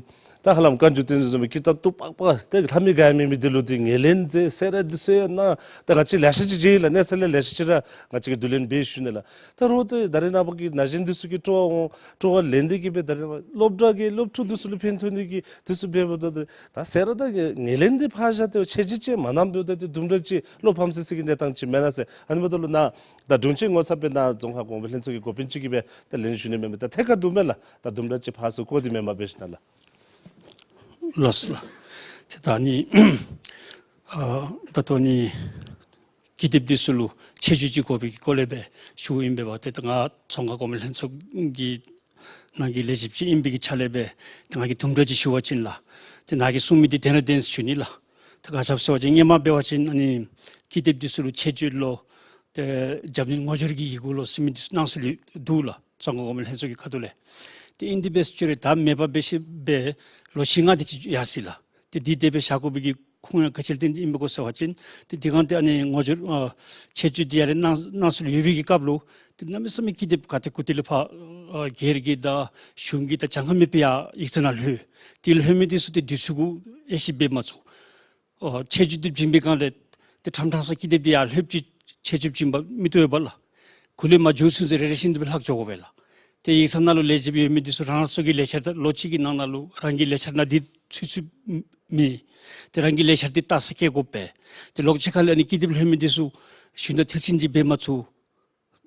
ད་ཧ་ལམ་བཀའ་འགྱུར་བསྟན་འཛིན་བཟུམ་སྦེ་ཀི་ཏབ་ཏུ་པག་པ་ཏེ་ལྷབ་མི་དགའ་མི་མི་འདི་ལུ་ཏེ་ངོས་ལེན་མཛད་ཟེར་ར་འདི་ཚུ་ཡང་གནང་། ད་ང་བཅས་ལེ་ཤ་ཅིག་མཇལ་ཡི་ལགས། གནས་ཚུལ་ལེ་ཤ་ཅིག་ར་ང་བཅས་ཀྱིས་བསྡུ་ལེན་འབད་ཞུ་ནི་ལགས། ད་རུང་ཏེ་ད་རེས་ནངས་པ་གི་ན་གཞོན་འདི་ཚུ་གིས་སྤྲོ་བ་འོང་སྤྲོ་བ་ལེན་ཏེ་གིས་སྦེ་ད་རེས་སློབ་གྲྭ་གི་སློབ་ཕྲུག་འདི་ཚུ་ལུ་ཕན་ཐོགས་ནི་གི་འདི་ཚུ་འབདཝ་ད་ད་ཟེར་ར་ད་ངོས་ལེན་འདི་ཕར་བཞག་སྟེ་ཆེ་བརྗོད་ཅིག་མ་གནངམ་འབདཝ་ད་ཏེ་དུམ་གྲ་ཅིག་བློ་ཕམ་སི་སི་གི་གནས་སྟངས་ཅིག་མེན་ན་ཟེར། ཨ་ནི་འབདཝ་ད་ལུ་ནཱ་ད་དྲུང་ཆེན་ངོ་ཚབ་སྦེ་ནཱ་རྫོང་ཁ་གོང་འཕེལ་ལྷན་ཚོགས་ཀྱི་འགོ་དཔོན་ཅིག་གིས་སྦེ་ད་ལན་ཞུ་ནི་མེན་མས། ད་ཐད་ཀར་འདུག་མས་ལགས། ད་དུམ་གྲ་ཅིག་ཕར་ཚུར་བཀོད་དེ་མེན་མས་འབད་ཞིནམ་ལགས། ལགས་སོ་ལགས། ཏེ་ད་ནི་ཨ་ད་ལྟོ་ནི་ཀི་དེབ་འདི་ཚུ་ལུ་ཆེ་བརྗོད་ཅིག་དགོ་པའི་གི་སྐོར་ལས་སྦེ་ཞུཝ་ཨིན་པས་པ། ཏེ་ད་ང་རྫོང་ཁ་གོང་འཕེལ་ལྷན་ཚོགས་ཀྱི་ནང་གི་ལས་བྱེདཔ་ཅིག་ཨིན་པའི་གི་ཆ་ལས་སྦེ་ཏེ་ང་གིས་དུམ་གྲ་ཅིག་ཞུ་བ་ཅིན་ལགས། ཏེ་ནཱ་གིས་གསུང་མི་འདི་བདེན་ར་བདེན་ཟེར་ཞུ་ནི་ལགས། ཏེ་ག་ཅི་སྦེ་ཟེར་བ་ཅིན་སྔོན་མ་འབད་བ་ཅིན་ཨ་ནི་ཀི་དེབ་འདི་ཚུ་ལུ་ཆེ་བརྗོད་ལོ་ཏེ་རྒྱབ་གནོན་ངོ་སྦྱོར་གྱི་ཡི་གུ་ལོ་ཟེར་མི་འདི་ཚུ་གནང་སྲོལ་འདུག་ལགས། རྫོང་ཁ་གོང་འཕེལ་ལྷན་ཚོགས་ཀྱི་ཁ་ཐུག་ལས། ཏེ་ཨིན་དེ་སྦེ་ཟེར་རུང་ད་མེད་པ་འབད་ཞིནམ་སྦེ་ལོ་བཞི་ལྔ་དེ་ཅིག་ཡར་སོ་ཡི་ལགས། ཏེ་འདི་དེ་སྦེ་བཞག་དགོ་པའི་གི་ཁུངས་ཡང་ག་ཅི་ལས་བརྟེན་ཏེ་ཨིན་པས་གོ་ཟེར་བ་ཅིན་ཏེ་འདི་སྒང་ཏེ་ཨ་ནི་ངོ་སྦྱོར་ཨ་ཆེ་བརྗོད་འདི་ཡར་ལས་གནང་གནང་སྲོལ་ཡོད་པའི་གི་སྐབས་ལུ་ཏེ་གནམ་མེད་ས་མེད་ཀི་དེབ་ག་ཏེ་གུ་ཏེ་ལས་ཕར་ཨ་སྒེར་གྱི་དང་གཞུང་གི་དང་གྱངས་ཁ་མེད་པའི་ཡར་ཡིག་ཚང་ནང་ལྷོད། ཏེ་ལྷོད་མི་འདི་ཚུ་ཏེ་དུས་ཚོད་གུ་དབྱེ་ཞིབ་འབད་མ་ཚུགས། ཨོ་ཆེ་བརྗོད་འདི་བྱིན་པའི་སྒང་ལས་ཏེ་ཕྲང་ཕྲང་ས་ཀི་དེབ་འདི་ཡར་ལྷོདཔ་ཅིག་ཆེ་བརྗོད་བྱིན་པ་མི་བཏུབ་པས་ལགས། གུ་ལས་མར་མཇུག་ཚུན་ཚོད་རེ་རེ་བཞིན་དུ་སྦེ་ལྷག་འགྱོ་དགོ་པས་ལགས། ཏེ་ཡིག་ཚང་ནང་ལུ་ལས་བྱེདཔ་ཡོད་མི་འདི་ཚུ་རང་སོ་གི་ལས་འཆར་དང་ལོ་གཅིག་གི་ནང་ན་ལུ་རང་གི་ལས་འཆར་ནང་འདི་ཚུད་ཚུད་མེད། ཏེ་རང་གི་ལས་འཆར་འདི་ལྟ་ས་བསྐྱལ་དགོ་པས། ཏེ་ལོག་ཅིག་ཁ་ལས་ཨ་ནི་ཀི་དེབ་ལྷོད་མི་འདི་ཚུ་ཞུན་དག་མཐིལ་ཕྱིན་ཅིག་འབད་མ་ཚུགས།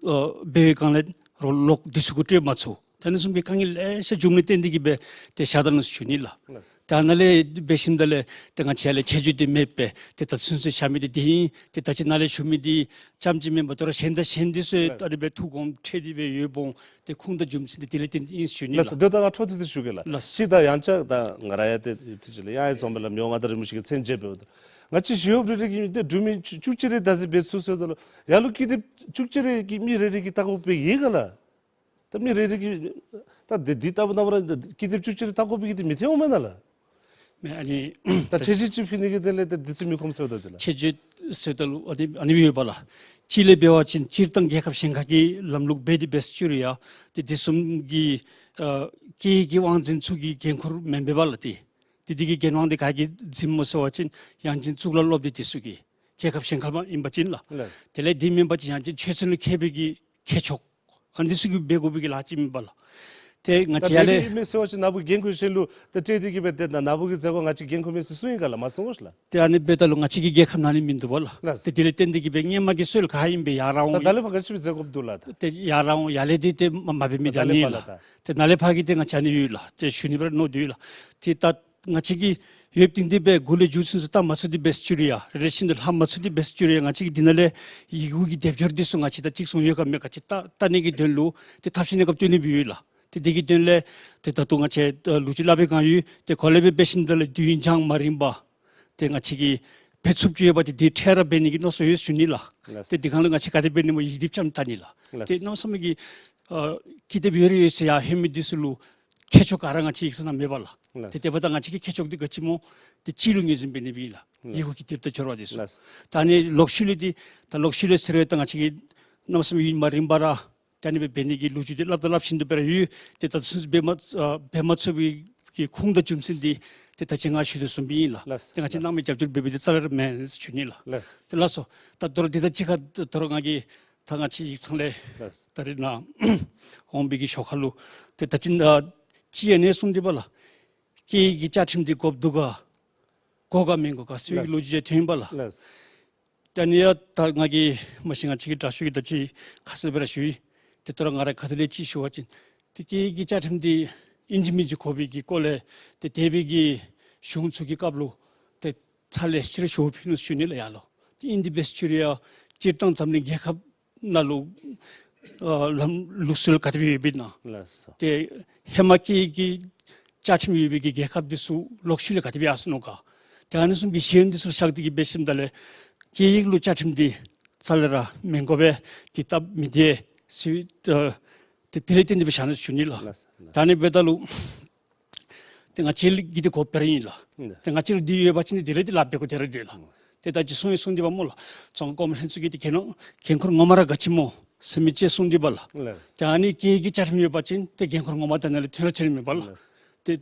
ཨ་འབད་བའི་སྒང་ལས་རོགས་ལོག་དུས་ཚོད་གུ་སྤྲོད་མ་ཚུགས། ཨ་ནི་བཟུམ་གྱི་དཀའ་ངལ་ལེ་ཤ་འབྱུངམ་ལས་བརྟེན་ཏེ་གིས་སྦེ་ཏེ་བཞག་ད་ནུག་ཟེར་ཞུ་ནི་ལགས། ལགས། ད་ནཱ་ལས་འབད་ཞིནམ་ད་ལས་ཏེ་ང་བཅས་ཡར་ལས་ཆེད་བརྗོད་འདི་མེད་པས། ཏེ་ད་ཚུན་ཚོད་བཞག་མི་འདི་འདི་ཨིན། ཏེ་ད་ཅི་ནཱ་ལས་ཞུ་མི་འདི་ཙམ་ཅིག་མེན་པར་དོ་རུང་གཞན་དང་གཞན་འདི་ཚུ་ལགས། ད་རིས་སྦེ་ཐུགས་དགོངས་འཕྲད་དེ་སྦེ་ཡོདཔ་འོང་། ཏེ་ཁུངས་དང་རྒྱུ་མཚན་འདི་དེ་ལས་བརྟེན་ཏེ་ཨིན་ཟེར་ཞུ་ནི་ལགས། ལགས་སོ། དེ་ད་ང་འཕྲོ་མཐུད་དེ་ཞུ་གེ་ལགས། ལགས་སོ། གཅིག་ད་ཡང་བསྐྱར་ད་ང་ར་ཡང་ཏེ་ཐུགས་རྗེ་ཆེ་ལགས། ཡང་ཡང་བཟུམ་སྦེ་ལགས་མི་དབང་མངའ་བདག་རིན་པོ་ཆེ་གིས་མཚན་བརྗོད་འབདཝ་ད་ང་བཅས་ཞི་གཡོགཔ་རེ་རེ་གིས་ཏེ་འབྲུག་མི་བཅུ་བཅུ་གཅིག་རེ་ད་ཟེར་འབད་ཚུགས་ཟེརཝ་ད་ལུ་ཡར་ལུ་ཀི་དེབ་བཅུ་གཅིག་རེ་གི་མི་རེ་རེ་གིས་བལྟ་དགོ་པའི་ཡོད་ག་ལགས། ད་མི་རེ་རེ་གིས་ད་འདི་འདི་ལྟ་བུ་ནང་ར་ཀི་དེབ་བཅུ་གཅིག་རེ་བལྟ་དགོ་པའི་གི་འདི་མི་ཐོན་འོང་མེན་ན་ལགས། མེན་ཨ་ནི་ད་ད་ཆེད་བརྗོད་ཅིག་ཕུལ་ནི་གི་དེ་ལས་ད་འདི་ཚུ་མི་ཁོམ་ཟེརཝ་ད་དེ་ལགས། ཆེད་བརྗོད་ཟེརཝ་ད་ལུ་ཨ་ནི་ཨ་ནི་ཡོདཔ་ལགས། གཅིག་ལས་འབད་བ་ཅིན་སྤྱིར་བཏང་རྒྱལ་ཁབ་གཞན་ཁ་གི་ལམ་ལུགས་འབད་དེ་འབད་ས་ཅིག་རུང་ཡང་ཏེ་དེ་བཟུམ་གྱི་ཨ་སྐད་ཡིག་གི་དབང་འཛིན་ཚུ་གི་འགན་ཁུར་མེན་པས་པ་ལགས། ཏེ་ཏེ་དེ་གི་འགན་དབང་འདི་ག་གིས་འཛིནམ་སྨོ་ཟེར་བ་ཅིན་ཡང་ཅིན་གཙུག་ལག་སློབ་སྡེ་འདི་ཚུ་གིས། རྒྱལ་ཁབ་གཞན་ཁ་མ་ཨིན་པ་ཅིན་ལགས། ལགས། དེ་ལས་འདི་མེན་པ་ཅིན་ཡང་ཅིན་ཆོས་སྲིད་ལུ་མཁས་པའི་གི་མཁས་མཆོག་ཨ་ནི་ཚུ་གིས་འབད་དགོ་པའི་གི་ལཱ་ཅིག་ཨིན་པས་ལགས། ཏེ་ང་བཅས་ད་ཡར་ལས་དེ་གིས་མེན་ཟེར་བ་ཅིན་ནཱ་བུ་འགན་ཁུར་ཞིནམ་ལུ་ད་སྤྲོད་དེ་གིས་སྦེ་ཏེ་ནཱ་ནཱ་བུ་གི་མཛད་སྒོ་ང་བཅས་འགན་ཁུར་མས་ཟེར་གསུངས་ཡི་ག་ལགས། མ་གསུངས་གོ་ཤིག་ལགས། ཏེ་ཨ་ནི་འབདཝ་ད་ལུ་ང་བཅས་ཀྱི་རྒྱལ་ཁབ་ནང་ལུ་མིན་འདུག་པ་ལགས། ལགས། ཏེ་དེ་ལས་བརྟེན་ཏེ་གིས་སྦེ་སྔོན་མ་གི་སྲོལ་ག་ཨིནམ་སྦེ་ཡར་ར་འོང་ད་ད་ལས་ཕར་ག་ཅི་སྦེ་མཛད་དགོཔ་འདུག་ལགས། ཏེ་ཡར་ར་འོང་ཡར་ལས་འདི་ཏེ་མ་མ་འབད་མི་ད་ད་ལས་ཨ་ནི་ཕར་ལགས། ལགས་ད། ཏེ་ནཱ་ལས་ཕར་གྱི་ཏེ་ང་བཅས་ཨ་ནི་ཡོད་ལགས། ཏེ་ཞུ་ནི་སྦེ་ར་མནོ་དོ་ཡོད་ལགས། ཏེ་ད་ང་བཅས་ཀྱི་ཡོདཔ་འདི་འདི་སྦེ་འགོ་ལས་མཇུག་ཚུན་ཚོད་བལྟ་མ་ཚུགས་ཏེ་འབད་ས་ཅིག་རུང་ཡང་རེ་རེ་བཞིན་དུ་ལྷག་མ་ཚུགས་ཏེ་འབད་ས་ཅིག་རུང་ཡང་ང་བཅས་ཀྱིས་འདི་ནང་ལས་ཡི་གུ་གི་སྡེབ་སྦྱོར་འདི་ཚུ་ང་བཅས་ད་ཅིག་ཚང་ཡོད་ག་མེད་ག་ཅིག་བལྟ་བལྟ་ནི་གི་དོན་ལུ་ཏེ་ཐབས་ཤེས་གནས་སྐབས་སྟོན་ནི་སྦེ་ཡོད་ལགས། ཏེ་འདི་གི་དོན་ལས་ཏེ་ད་ལྟོ་ང་བཅས་ལོ་རྒྱུས་སླབ་པའི་སྒང་ཡོད། ཏེ་གོ་ལ་སྦེ་འབད་ཞིནམ་ད་ལས་དུས་ཡུན་འགྱངས་མ་རིངམ་ཏེ་ང་བཅས་ཀྱིས་འབད་ཚུགསཔ་ཅིག་ཡོད་པ་ཏེ་འདི་འཕྲལ་ར་འབད་ནི་གི་མནོ་བསམ་ཡོད་ཞུ་ནི་ལགས། ལགས། ཏེ་འདི་སྒང་ལུ་ང་བཅས་ག་དེ་འབད་ནི་སྨོ་ཡིག་སྡེབ་རྐྱངམ་བལྟ་ནི་ལགས། ལགས། ཏེ་གནམ་མེད་ས་མེད་ཀྱི་ཨ་ཀི་དེབ་ཡོད་རེ་ཡོད་ཟེར་ཡར་ལྷོད་མི་འདི་ཚུ་ལུ་མཁས་མཆོག་ག་ར་ང་བཅས་ཡིག་ཚང་ནང་མེད་པས་ལགས། ལགས། ཏེ་དེ་འབདཝ་ད་ང་བཅས་ཀྱི་མཁས་མཆོག་འདི་ག་ཅི་སྨོ་ཏེ་སྤྱི་ལུ་ངོས་འཛིན་འབད་ནི་སྦེ་ལགས། ལགས། ཡི་གུ་གི་སྡེབ་དང་སྦྱོར་བ་འདི་ཚུ། ལགས། ད་ཨ་ནི་ལོག་ཤུལ་ལས་འདི་ད་ལོག་ཤུལ་ལས་ཟེར་བའི་ད་ང་བཅས་ཀྱིས་གནམ་མེད་ས་མེད་ཡུན་མ་རིངམ་ར་ད་ཨ་ནི་སྦེ་འབད་ནི་གི་ལོ་རྒྱུས་འདི་སླབ་དང་སླབ་བཞིན་དུ་སྦེ་ར་ཡོད། ཏེ་ད་ཚུན་ཚོད་འབད་མ་ཨ་འབད་མ་ཚུགས་པའི་གི་ཁུངས་དང་རྒྱུ་མཚན་འདི་ཏེ་ད་ཅི་ང་ཞུ་དོ་བཟུམ་སྦེ་ཨིན་ལགས། ལགས། ཏེ་ང་བཅས་ནང་མི་རྒྱབ་སྐྱོར་འབད་མི་འདི་རྩ་ལས་ར་མེན་ཟེར་ཞུ་ནི་ལགས། ལགས། ཏེ་ལགས་སོ། ད་དོ་རུང་འདི་དང་གཅིག་ཁར་དོ་རུང་ང་གིས་ད་ང་བཅས་ཡིག་ཚང་ལས་ལགས། ད་རིས་ནཱ་འོང་བའི་གི་ཞོར་ཁ་ལུ་ཏེ་ད་ཅི་ཨ་ཅི་ཨ་ནི་གསུངས་ཏེ་འབད་ལགས། སྐད་ཡིག་གི་བཅའ་ཁྲིམས་འདི་དགོཔ་འདུག་ག་དགོ་ག་མི་དགོ་ག་ཟེར་བའི་ལགས། ལོ་རྒྱུས་ཅིག་ཐོན་པས་ལགས། ལགས། ད་ཨ་ནི་ཡང་ད་ང་གིས་མ་གཞི་ང་བཅས་ཀྱི་དྲག་ཤོས་ཀྱིས་ད་ཅི་ཁ་གསལ་སྦེ་ར་ཞུ་ཡི། ཏེ་དོ་རུང་ང་ར་ཁ་ཐུག་ལས་ཅིག་ཞུ་བ་ཅིན་ཏེ་སྐད་ཡིག་གི་བཅའ་ཁྲིམས་འདི་ཨིན་ཅི་མིན་ཅི་དགོ་པའི་གི་སྐོར་ལས་ཏེ་འདས་པའི་གི་གཞུང་ཚུ་གི་སྐབས་ལུ་ཏེ་ཚར་ལེ་ཤ་རེ་ཞུ་ཕུལ་ནུག་ཞུ་ནི་ལགས་ཡར་ལུ། ཏེ་ཨིན་ཏེ་འབད་ས་ཅིག་རུང་ཡང་སྤྱིར་བཏང་འཛམ་གླིང་རྒྱལ་ཁབ་ནང་ལུ་ཨ་ལམ་ལུགས་སྲོལ་ག་དེ་སྦེ་ཡོདཔ་ཨིན་ན། ལགས་སོ། ཏེ་ཧེ་མ་སྐད་ཡིག་གི་བཅའ་ཁྲིམས་ཡོད་པའི་གི་རྒྱལ་ཁབ་འདི་ཚུ་ལོག་ཤུལ་ལས་ག་དེ་སྦེ་ཡར་སོང་ནུག་ག། ཏེ་ཨ་ནི་བཟུམ་གྱི་གཞན་འདི་ཚུ་བཞག་སྟེ་གིས་འབད་ཞིནམ་ད་ལས་སྐད་ཡིག་ལུ་བཅའ་ཁྲིམས་འདི་རྩ་ལས་ར་མི་དགོ་པས། ཏེ་སྟབས་མི་བདེ་ཟེར་ཨ་ཏེ་དེ་ལས་བརྟེན་ཏེ་སྦེ་བཞག་ནུག་ཞུ་ནི་ལགས། ལགས་སོ། ལགས། ད་ཨ་ནི་འབདཝ་ད་ལུ་ཏེ་ང་བཅས་ཀྱིས་འདི་དགོཔ་སྦེ་ར་ཨིན་ལགས། ཨིན་ལགས། ཏེ་ང་བཅས་ལུ་འདི་ཡོད་པ་ཅིན་འདི་ར་འདི་ལཱ་འབད་དགོཔ་འདི་ར་འདི་ལགས། ཨིན། ཏེ་ད་ཅི་གསུངས་ཡང་གསུངས་ཏེ་འབདཝ་སྨོ་ལགས། རྫོང་ཁ་གོང་མ་ལྷན་ཚོགས་ཀྱིས་ཏེ་འགན་ཁུར་ངོ་མ་ར་ག་ཅི་སྨོ་ཟེར་མི་ཅིག་གསུངས་ཏེ་འབདཝ་ལགས། ལགས། ཏེ་ཨ་ནི་སྐད་ཡིག་གི་བཅའ་ཁྲིམས་ཡོད་པ་ཅིན་ཏེ་འགན་ཁུར་ངོ་མ་ད་ནཱ་ལས་ཐོན་ར་ཐོན་མི་འབདཝ་ལགས། ལགས། ཏེ་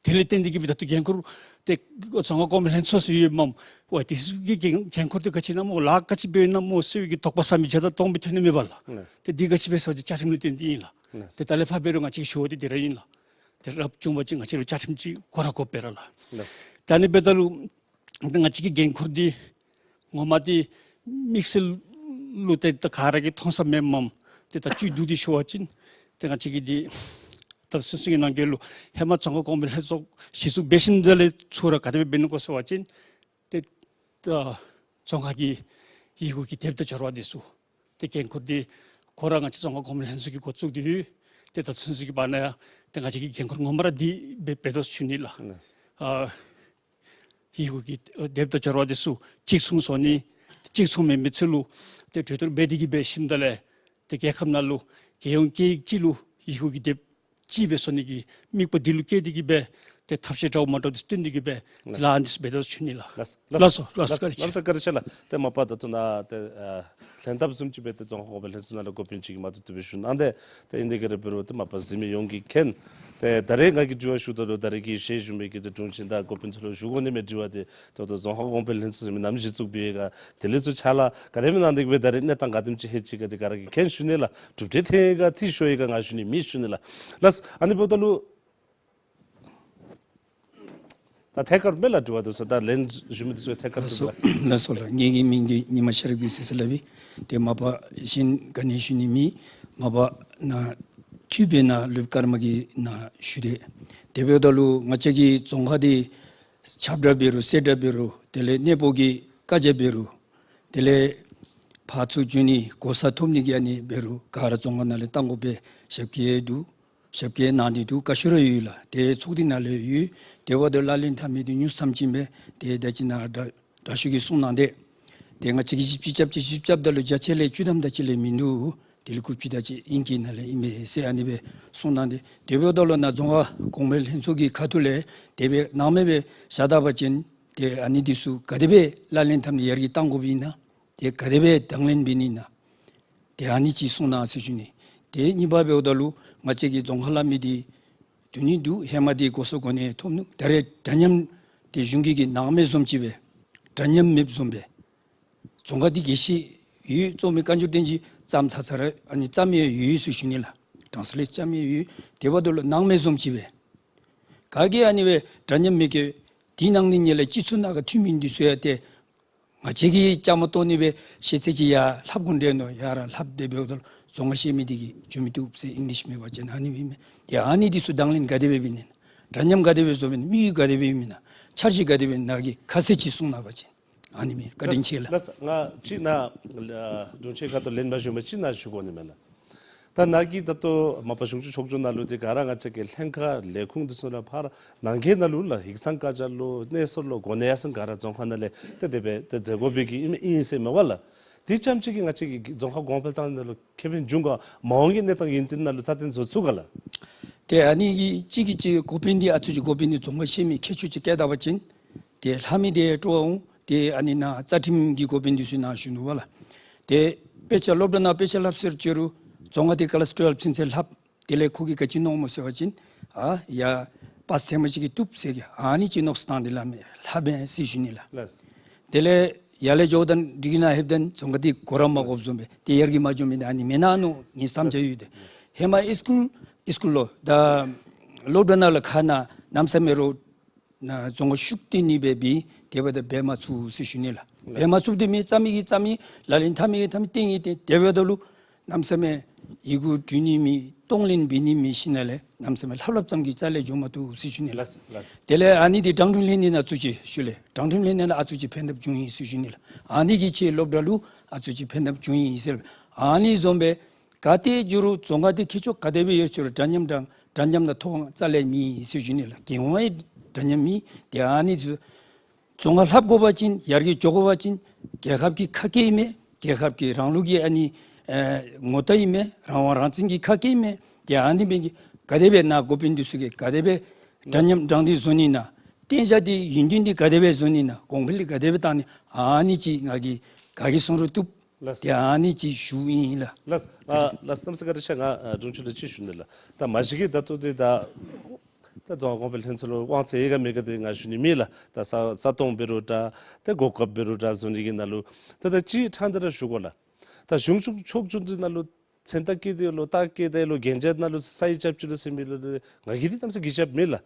དེ་ལས་བརྟེན་ཏེ་གིས་འབདཝ་ད་ཏེ་འགན་ཁུར་ཏེ་རྫོང་ཁ་གོང་མ་ལྷན་ཚོགས་ཟེར་ཡོདཔ་མས། ཝའི་དེ་ཚུ་གི་འགན་འགན་ཁུར་འདི་ག་ཅི་ཨིན་ན་སྨོ་ལཱ་ག་ཅི་འབད་ནི་ཨིན་ན་སྨོ་ཟེར་བའི་གི་དོགས་པ་ཟ་མི་བརྒྱ་དང་སྟོང་སྦེ་ཐོན་ནི་མས་པ་ལགས། ལགས། ཏེ་འདི་ག་ཅི་སྦེ་ཟེར་བ་ཅིན་བཅའ་ཁྲིམས་ལས་བརྟེན་ཏེ་ཨིན་ལགས། ལགས། ཏེ་ད་ལས་ཕར་འབད་རུང་ང་བཅས་ཀྱིས་ཞུ་བ་འདི་འདི་ར་ཨིན་ལགས། ཏེ་རབ་བྱུང་བ་ཅིན་ང་བཅས་ལུ་བཅའ་ཁྲིམས་ཅིག་དགོ་ར་དགོཔ་སྦེ་ར་ལགས། ལགས། ད་ཨ་ནི་འབདཝ་ད་ལུ་ང་བཅས་ཀྱི་འགན་ཁུར་འདི་ངོ་མ་འདི་དམིགས་བསལ་ལུ་ཏེ་ད་ག་ར་གིས་མཐོང་ས་མེནམ་མས། ཏེ་ད་བཅུད་བསྡུ་སྟེ་ཞུ་བ་ཅིན་ཏེ་ང་བཅས་ཀྱིས་འདི་ད་སོ་སོ་གི་ནང་འཁོད་ལུ་ཧེ་མ་རྫོང་ཁ་གོང་མ་ལྷན་ཚོགས་གཞི་བཙུགས་འབད་ཞིནམ་ད་ལས་ཚུར་ར་ག་དེ་སྦེ་འབད་ནི་གོ་ཟེར་བ་ཅིན་ཏེ་ད་རྫོང་ཁ་གི་ཡི་གུ་གི་དེབ་དང་སྦྱོར་བ་འདི་ཚུ་ཏེ་འགན་ཁུར་འདི་ཁོ་ར་ང་བཅས་རྫོང་ཁ་གོང་མ་ལྷན་ཚོགས་ཀྱིས་འགོ་བཙུགས་ཏེ་ཡོད། ཏེ་ད་ཚུན་ཚོད་ཀྱི་བར་ན་ཡང་ཏེ་ང་བཅས་ཀྱི་འགན་ཁུར་ངོ་མ་ར་འདི་འབད་འབད་དོ་ཞུ་ནི་ལགས། ཨ་ཡི་གུ་གི་ཨ་དེབ་དང་སྦྱོར་བ་འདི་ཚུ་གཅིག་མཚུངས་བཟོ་ནི། གཅིག་མཚུངས་མེན་མི་ཚུ་ལུ་ཏེ་གྲོས་བསྡུར་འབད་དེ་གིས་འབད་ཞིནམ་ད་ལས་ཏེ་རྒྱལ་ཁབ་ནང་ལུ་རྒྱལ་ཡོངས་སྐད་ཡིག་གཅིག་ལུ་ཡི་གུ་གི་དེབ་གཅིག་སྦེ་བཟོ་ནི་གི་དམིགས་པ་འདི་ལུ་བསྐྱེད་དེ་གིས་སྦེ་ཏེ་ཐབས་ཤེས་འདྲཝ་མ་འདྲཝ་འདི་བཏོན་ཏེ་གིས་སྦེ་ཏེ་ལཱ་འདི་ཚུ་འབད་དོ་ཞུ་ནི་ལགས། ལགས་སོ། ལགས་སོ། ལགས་སོ། བཀའ་དྲིན་ཆེ། ལགས་སོ། བཀའ་དྲིན་ཆེ་ལགས། ཏེ་མ་པ་ད་ལྟོ་ནཱ་ཏེ་ཨ་ལྷན་ཐབས་བཟུམ་ཅིག་སྦེ་ཏེ་རྫོང་ཁ་གོང་མ་ལྷན་ཚོགས་ནང་ལུ་འགོ་དཔོན་ཅིག་གིས་མ་ཐུབ་ཐུབ་སྦེ་ཞུ་གནང་སྟེ་ཏེ་ཨིན་དེ་ག་ར་འབད་རུང་ཏེ་མ་པ་གཟིགས་མི་ཡོངས་ཀྱིས་མཁྱེན། ཏེ་ད་རེས་ང་གིས་དྲི་བ་ཞུཝ་ད་ལུ་ད་རེས་ཀྱི་ཞལ་བཞུགས་མི་གི་ཏེ་དྲུང་ཆེན་དང་འགོ་དཔོན་ཚུ་ལུ་ཞུ་དགོ་ནི་མས། དྲི་བ་འདི་ད་ལྟོ་རྫོང་ཁ་གོང་མ་ལྷན་ཚོགས་ཟེར་མི་ནམ་གཞི་བཙུགས་པའི་ག་དེ་ལས་ཚུར་ཕྱག་ལཱ་ག་དེ་མི་གནང་དེ་གིས་སྦེ་ད་རེས་གནས་སྟངས་ག་དེམ་ཅིག་ལྷོད་ཅི་ག་འདི་ག་ར་གིས་མཁྱེན་ཞུ་ནི་ལགས། གྲུབ་འབྲས་ཐོན་ཡི་ག་འཐུས་ཤོར་ཡི་ག་ང་ཞུ་ནི་མེད་ཞུ་ནི་ལགས། ལགས། ཨ་ནི་འབདཝ་ད་ལུ་ད་ཐད་ཀར་མས་ལགས། དྲི་བ་འདི་ཚུ་ད་ལན་ཞུ་མི་འདི་ཚུ་ཐད་ཀར་ལགས་སོ། ཞུ་ལགས། ལགས་སོ་ལགས། ངེ་གི་མིང་འདི་ཉི་མ་ཤེས་རབ་ཀྱི་ཟེར་ཟེར་སླབ་ཨིན། ཏེ་མ་པ་གཞན་ག་ནི་ཞུ་ནི་མེད། མ་པ་ནཱ་ འཐུས་འབད་ནི་ལུ་སྐར་མ་གི་ནང་ཞུ་དེས། དེ་འབདཝ་ད་ལུ་ང་བཅས་ཀྱི་རྫོང་ཁག་འདི་ཁྱབ་བསྒྲགས་འབད་རུང་གསལ་བསྒྲགས་འབད་རུང་དེ་ལས་གནས་སྤོ་གི་བཀའ་རྒྱ་འབད་རུང་དེ་ལས་ཕར་ཚུར་འགྱོ་ནི་གོ་ས་ཐོབ་ནི་གི་ཨ་ནི་འབད་རུང་ག་ར་རྫོང་ཁག་ནང་ལས་བཏང་དགོ་པའི་ཞབས་སྐྱེལ་འདུག། ཞབས་སྐྱེལ་གནང་སྟེ་འདུག། བཀའ་ཤོག་ར་ཡོད་ལགས། དེ་ཚོགས་སྡེ་ནང་ལས་ཡོད། དེ་འབདཝ་ད་ལག་ལེན་འཐབ་མི་འདི་ཉུང་ཙམ་ཅིག་ཨིན་པས། དེ་ད་ཅི་ནཱ་དྲག་དྲག་ཤོས་ཀྱིས་གསུངས་གནང་དེས། དེ་ང་བཅས་ཀྱིས་ཞིབ་དཔྱད་རྐྱབ་ཅི་ཞིབ་དཔྱད་ད་ལུ་བརྒྱ་ཆ་ལས་བཅུ་ཐམ་དེ་ཅིག་ལས་མིན་འདུག། དེ་ལས་དགུ་བཅུ་དེ་ཅིག་ཨིན་གྱི་ནང་ལས་ཨིན་པས་ཟེར་ཨ་ནི་སྦེ་གསུངས་གནང་དེས། དེ་འབདཝ་ད་ལུ་ནཱ་རྫོང་ཁག་གོང་འཕེལ་ལྷན་ཚོགས་ཀྱི་ཁ་ཐུག་ལས་དེ་སྦེ་སྣང་མེད་སྦེ་བཞག་ད་པ་ཅིན་དེ་ཨ་ནི་འདི་ཚུ་ག་དེ་སྦེ་ལག་ལེན་འཐབ་ནི་ཡར་རྒྱས་གཏང་དགོཔ་ཨིན་ན། དེ་ག་དེ་སྦེ་དང་ལེན་འབད་ནི་ཨིན་ན། དེ་ཨ་ནི་ཅིག་གསུངས་གནང་ཟེར་ཞུ་ནི། དེ་གཉིས་པ་འབདཝ་ད་ལུ་ང་བཅས་ཀྱི་རྫོང་ཁག་ལས་མི་འདི་འདུག་ནི་འདུག། ཧེ་མ་འདི་གོ་ས་གོ་གནས་ཐོབ་ནུག། ད་རེས་འདྲ་མཉམ་དེ་གཞུང་གི་གི་སྣང་མེད་བཟུམ་ཅིག་སྦེ་འདྲ་མཉམ་མེདཔ་བཟུམ་སྦེ་རྫོང་ཁག་འདི་གི་ཤེས་ཡོན་གཙོ་མི་བཀའ་འགྱུར་བསྟན་འཛིན་བརྩམས་ཚར་ཚར་ར་ཨ་ནི་བརྩམས་ཡོད་ཡོད་ཟེར་ཞུ་ནི་ལགས། ཊཱནས་ལེཊ་བརྩམས་ཡོད་ཡོད། དེ་འབདཝ་ད་ལུ་སྣང་མེད་བཟུམ་ཅིག་སྦེ་ག་གིས་ཨ་ནི་སྦེ་འདྲ་མཉམ་མེད་ཀྱི་དེ་ནང་ནི་ཉེ་ལས་སྤྱི་ཚོགས་ནང་ག་འཐུས་མི་འདི་ཚུ་ཡང་ཏེ་ང་བཅས་ཀྱིས་བཅའ་མར་གཏོགས་ནི་སྦེ་ཤེས་ཚད་ཅིག་ཡར་ལྷབ་དགོ་འདྲས་མནོ། ཡར་ར་ལྷབ་སྟེ་འབདཝ་ད་ལུ་རྫོང་ཁ་ཤེས་མི་འདི་གིས་འགྱོ་མི་བཏུབ་ཟེར་ཨིང་ལིཤ་མེད་པ་ཅིན་ཨ་ནི་ཨིན་མས། ཏེ་ཨ་ནི་འདི་ཚུ་དང་ལེན་ག་དེ་སྦེ་འབད་ནི་ཨིན་ན། འདྲ་མཉམ་ག་དེ་སྦེ་བཟོ་འབད་ནི་ཨིན་ན། དམིགས་ཡུལ་ག་དེ་སྦེ་ཨིན་ན། འཆར་གཞི་ག་དེ་སྦེ་ཨིན་ན་གི་ཁ་གསལ་ཅིག་གསུངས་གནང་པ་ཅིན་ཨ་ནི་ཨིན་མས། བཀའ་དྲིན་ཆེ་ལགས། ལགས་སོ། ང་ཅིག་ནཱ་ཨ་དྲུང་ཆེ་ཁ་ཐུག་ལན་མ་ཞུ་མི་ཅིག་ནཱ་ཞུ་དགོ་ནི་མས་ལགས། ད་ནཱ་གིས་ད་ལྟོ་མ་པ་གཞུང་ཕྱོགས་ཕྱོགས་བསྒྱུར་ནང་ལུ་དེ་ག་ར་ང་བཅས་ཀྱི་ལྷན་ཁག་ལས་ཁུངས་འདི་ཚུ་ལུ་ཕར་ནང་འཁོད་ནང་ལུ་ལགས་ཡིག་ཚང་བཀའ་རྒྱ་ལུ་གནས་ཚུལ་ལུ་གོ་གནས་ཡར་སེང་ག་ར་རྫོང་ཁག་ནང་ལས་ཏེ་དེ་སྦེ་ཏེ་མཛད་དགོ་པའི་གི་ཨིན་ཨིན་ཟེར་མས་པ་ལགས། དེ་ཙམ་ཅིག་གིས་ང་བཅས་ཀྱི་རྫོང་ཁག་གོང་འཕེལ་བཏང་ནི་ནང་ལུ་ཁེ་ཕན་འབྱུང་ག། མ་འོངས་ཀྱི་གནས་སྟངས་ཡུན་བརྟན་ནང་ལུ་རྩ་བརྟན་བཟོ་ཚུགས་ག་ལགས། ཏེ་ཨ་ནི་གི་གཅིག་གིས་གཅིག་འགོ་དཔོན་འདི་ཨ་ཙི་ཅིག་འགོ་དཔོན་འདི་རྫོང་ཁ་ཤེས་མི་མཁས་མཆོག་ཅིག་བཀལ་ད་པ་ཅིན་ཏེ་ལྷབ་མི་འདི་སྤྲོ་བ་འོང་། ཏེ་ཨ་ནི་ནཱ་རྩ་ཁྲིམས་ཀྱི་འགོ་དཔོན་འདི་ཚུ་ནཱ་ཞུ་ནུག་པ་ལགས། ཏེ་དཔེ་ཆ་སློབ་གྲྭ་ནང་དཔེ་ཆ་ལྷབ་ཟེར་ཅི་རུང་རྫོང་ཁ་འདི་ཀ་ལཱསི་ཊུ་ཝེལ་ཕྱིན་ཚེ་ལྷབ། དེ་ལས་ཁོ་གིས་ག་ཅི་མནོཝ་སྨོ་ཟེར་བ་ཅིན་ཨ་ཡར་པཱསི་ཐེངས་མ་གཅིག་གིས་བཏུབ་ཟེར་གི་ཨ་ནི་ཅིག་མནོ་བསམ་བཏང་སྟེ་ལྷབ་མས་ལྷབ་མས་ཟེར་ཞུ་ནི་ལགས། ལགས། དེ་ལས་ཡར་ལས་འགྱོཝ་ད་ཌིག་རི་ནང་ལྷོདཔ་ད་རྫོང་ཁ་འདི་གོ་ར་མ་གོཝ་བཟུམ་སྦེ་ཏེ་ཡར་རྒྱས་མ་འགྱོ་མི་འདི་ཨ་ནི་མེན་ན་མནོ་ངེའི་བསམ་འཆར་ཡོད་དེ། ཧེ་མ་ཧའི་སི་ཀུལ་ཧའི་སི་ཀུལ་ལུ་ད་སློབ་གྲྭ་ནང་ལུ་ཁ་ནང་གནམ་མེད་ས་མེད་རོགས་ནཱ་རྫོང་ཁ་ཤུགས་བཏོན་ནི་སྦེ་འབད་དེ་འབདཝ་ད་འབད་མ་ཚུགས་ཟེར་ཞུ་ནི་ལགས། འབད་མ་ཚུགསཔ་འདི་མི་རྩ་མི་གིས་རྩ་མི་ལག་ལེན་འཐབ་མི་གིས་འཐབ་མི་བཏོན་ནི་ཏེ་དེ་འབདཝ་ད་ལུ་གནམ་མེད་ས་མེད་ཡི་གུ་འབྲུ་ནི་མེད་གཏོང་ལེན་འབད་ནི་མེད་ཞིནམ་ལས་གནམ་མེད་ས་མེད་ལྷབ་ལྷབ་ཙམ་གྱིས་རྩ་ལས་འགྱོ་མ་བཏུབ་ཟེར་ཞུ་ནི་ལགས། ལགས་ལགས། དེ་ལས་ཨ་ནི་འདི་དྲང་ཁྲིམས་ལྷན་སྡེ་ནང་བཙུགས་ཅི་ཞུ་ལགས། དྲང་ཁྲིམས་ལྷན་སྡེ་ནང་ཨ་ཙི་ཅིག་ཕན་ཐབས་འབྱུང་ཡི་ཟེར་ཞུ་ནི་ལགས། ཨ་ནི་གིས་ཁྱེད་སློབ་གྲྭ་ལུ་ཨ་ཙི་ཅིག་ཕན་ཐབས་འབྱུང་ཡི་ཟེར། ཨ་ནི་བཟུམ་སྦེ་ག་ཏེ་འགྱོ་རུང་རྫོང་ཁ་འདི་ཁྱད་ཆོས་ག་དེ་སྦེ་ཡོད་ཅི་རུང་འདྲ་མཉམ་དང་འདྲ་མཉམ་དང་ཐོག་ཁང་རྩ་ལས་མེད་ཟེར་ཞུ་ནི་ལགས། གི་ཧོང་ཡང་འདྲ་མཉམ་མེད། ཏེ་ཨ་ནི་ཚུ་རྫོང་ཁ་ལྷབ་དགོ་པ་ཅིན་ཡར་རྒྱས་འགྱོ་དགོ་པ་ཅིན་རྒྱལ་ཁབ་ཀྱི་ཁ་སྐད་ཨིན་མས། རྒྱལ་ཁབ་ཀྱི་རང་ལུགས་ཀྱི་ཨ་ནི་ཨེ་ངོ་རྟགས་ཨིན་མས། རང་དབང་རང་བཙན་གྱི་ཁ་སྐད་ཨིན་མས། ཏེ་ཨ་ནི་འབད་ནི་གིས་ག་དེ་སྦེ་ནཱ་འགོ་དཔོན་འདི་ཚུ་གིས་ག་དེ་སྦེ་འདྲ་མཉམ་དྲང་བདེན་བཟོ་ནི་ཨིན་ན། བརྟན་བཞག་འདི་ཡུན་བརྟན་འདི་ག་དེ་སྦེ་བཟོ་ནི་ཨིན་ན། གོང་འཕེལ་འདི་ག་དེ་སྦེ་བཏང་ནི། ཨ་ནི་ཅིག་ང་གིས་ག་གིས་གསུང་རུང་བཏུབ། ལགས། ཏེ་ཨ་ནི་ཅིག་ཞུཝ་ཨིན་ལགས། ལགས། ཨ་ལགས་གནམ་མེད་ས་མེད་བཀའ་དྲིན་ཆེ། ང་ཨ་དྲུང་ཆེ་ལུ་ཅིག་ཞུ་ནི་ལགས། ད་མ་གཞི་གི་ད་ལྟོ་འདི་ད་ད་རྫོང་ཁ་གོང་འཕེལ་ལྷན་ཚོགས་ལུ་དབང་ཚད་ཡོད་ག་མེད་ག་འདི་ང་ཞུ་ནི་མེད་ལགས། ད་ས་ས་སྟོང་འབད་རུང་འདྲ་ཏེ་གོ་སྐབས་འབད་རུང་འདྲ་བཟོ་ནི་གི་ནང་ལུ་ད་ད་ཅིག་ཕྲང་སྟེ་ར་ཞུ་དགོ་ལགས། ད་གཞུང་ཕྱོགས་ཕྱོགས་བསྒྱུར་འདི་ནང་ལུ་མཚན་རྟགས་བཀོད་དེ་ལུ་རྟགས་བཀོད་དེ་ལུ་གན་རྒྱ་ནང་ལུ་ས་ཡིག་རྐྱབ་ཅི་ལོ་ཟེར་མི་ལུ་ང་གིས་འདི་གནམ་མེད་ས་མེད་གི་རྒྱབ་མེད་ལགས།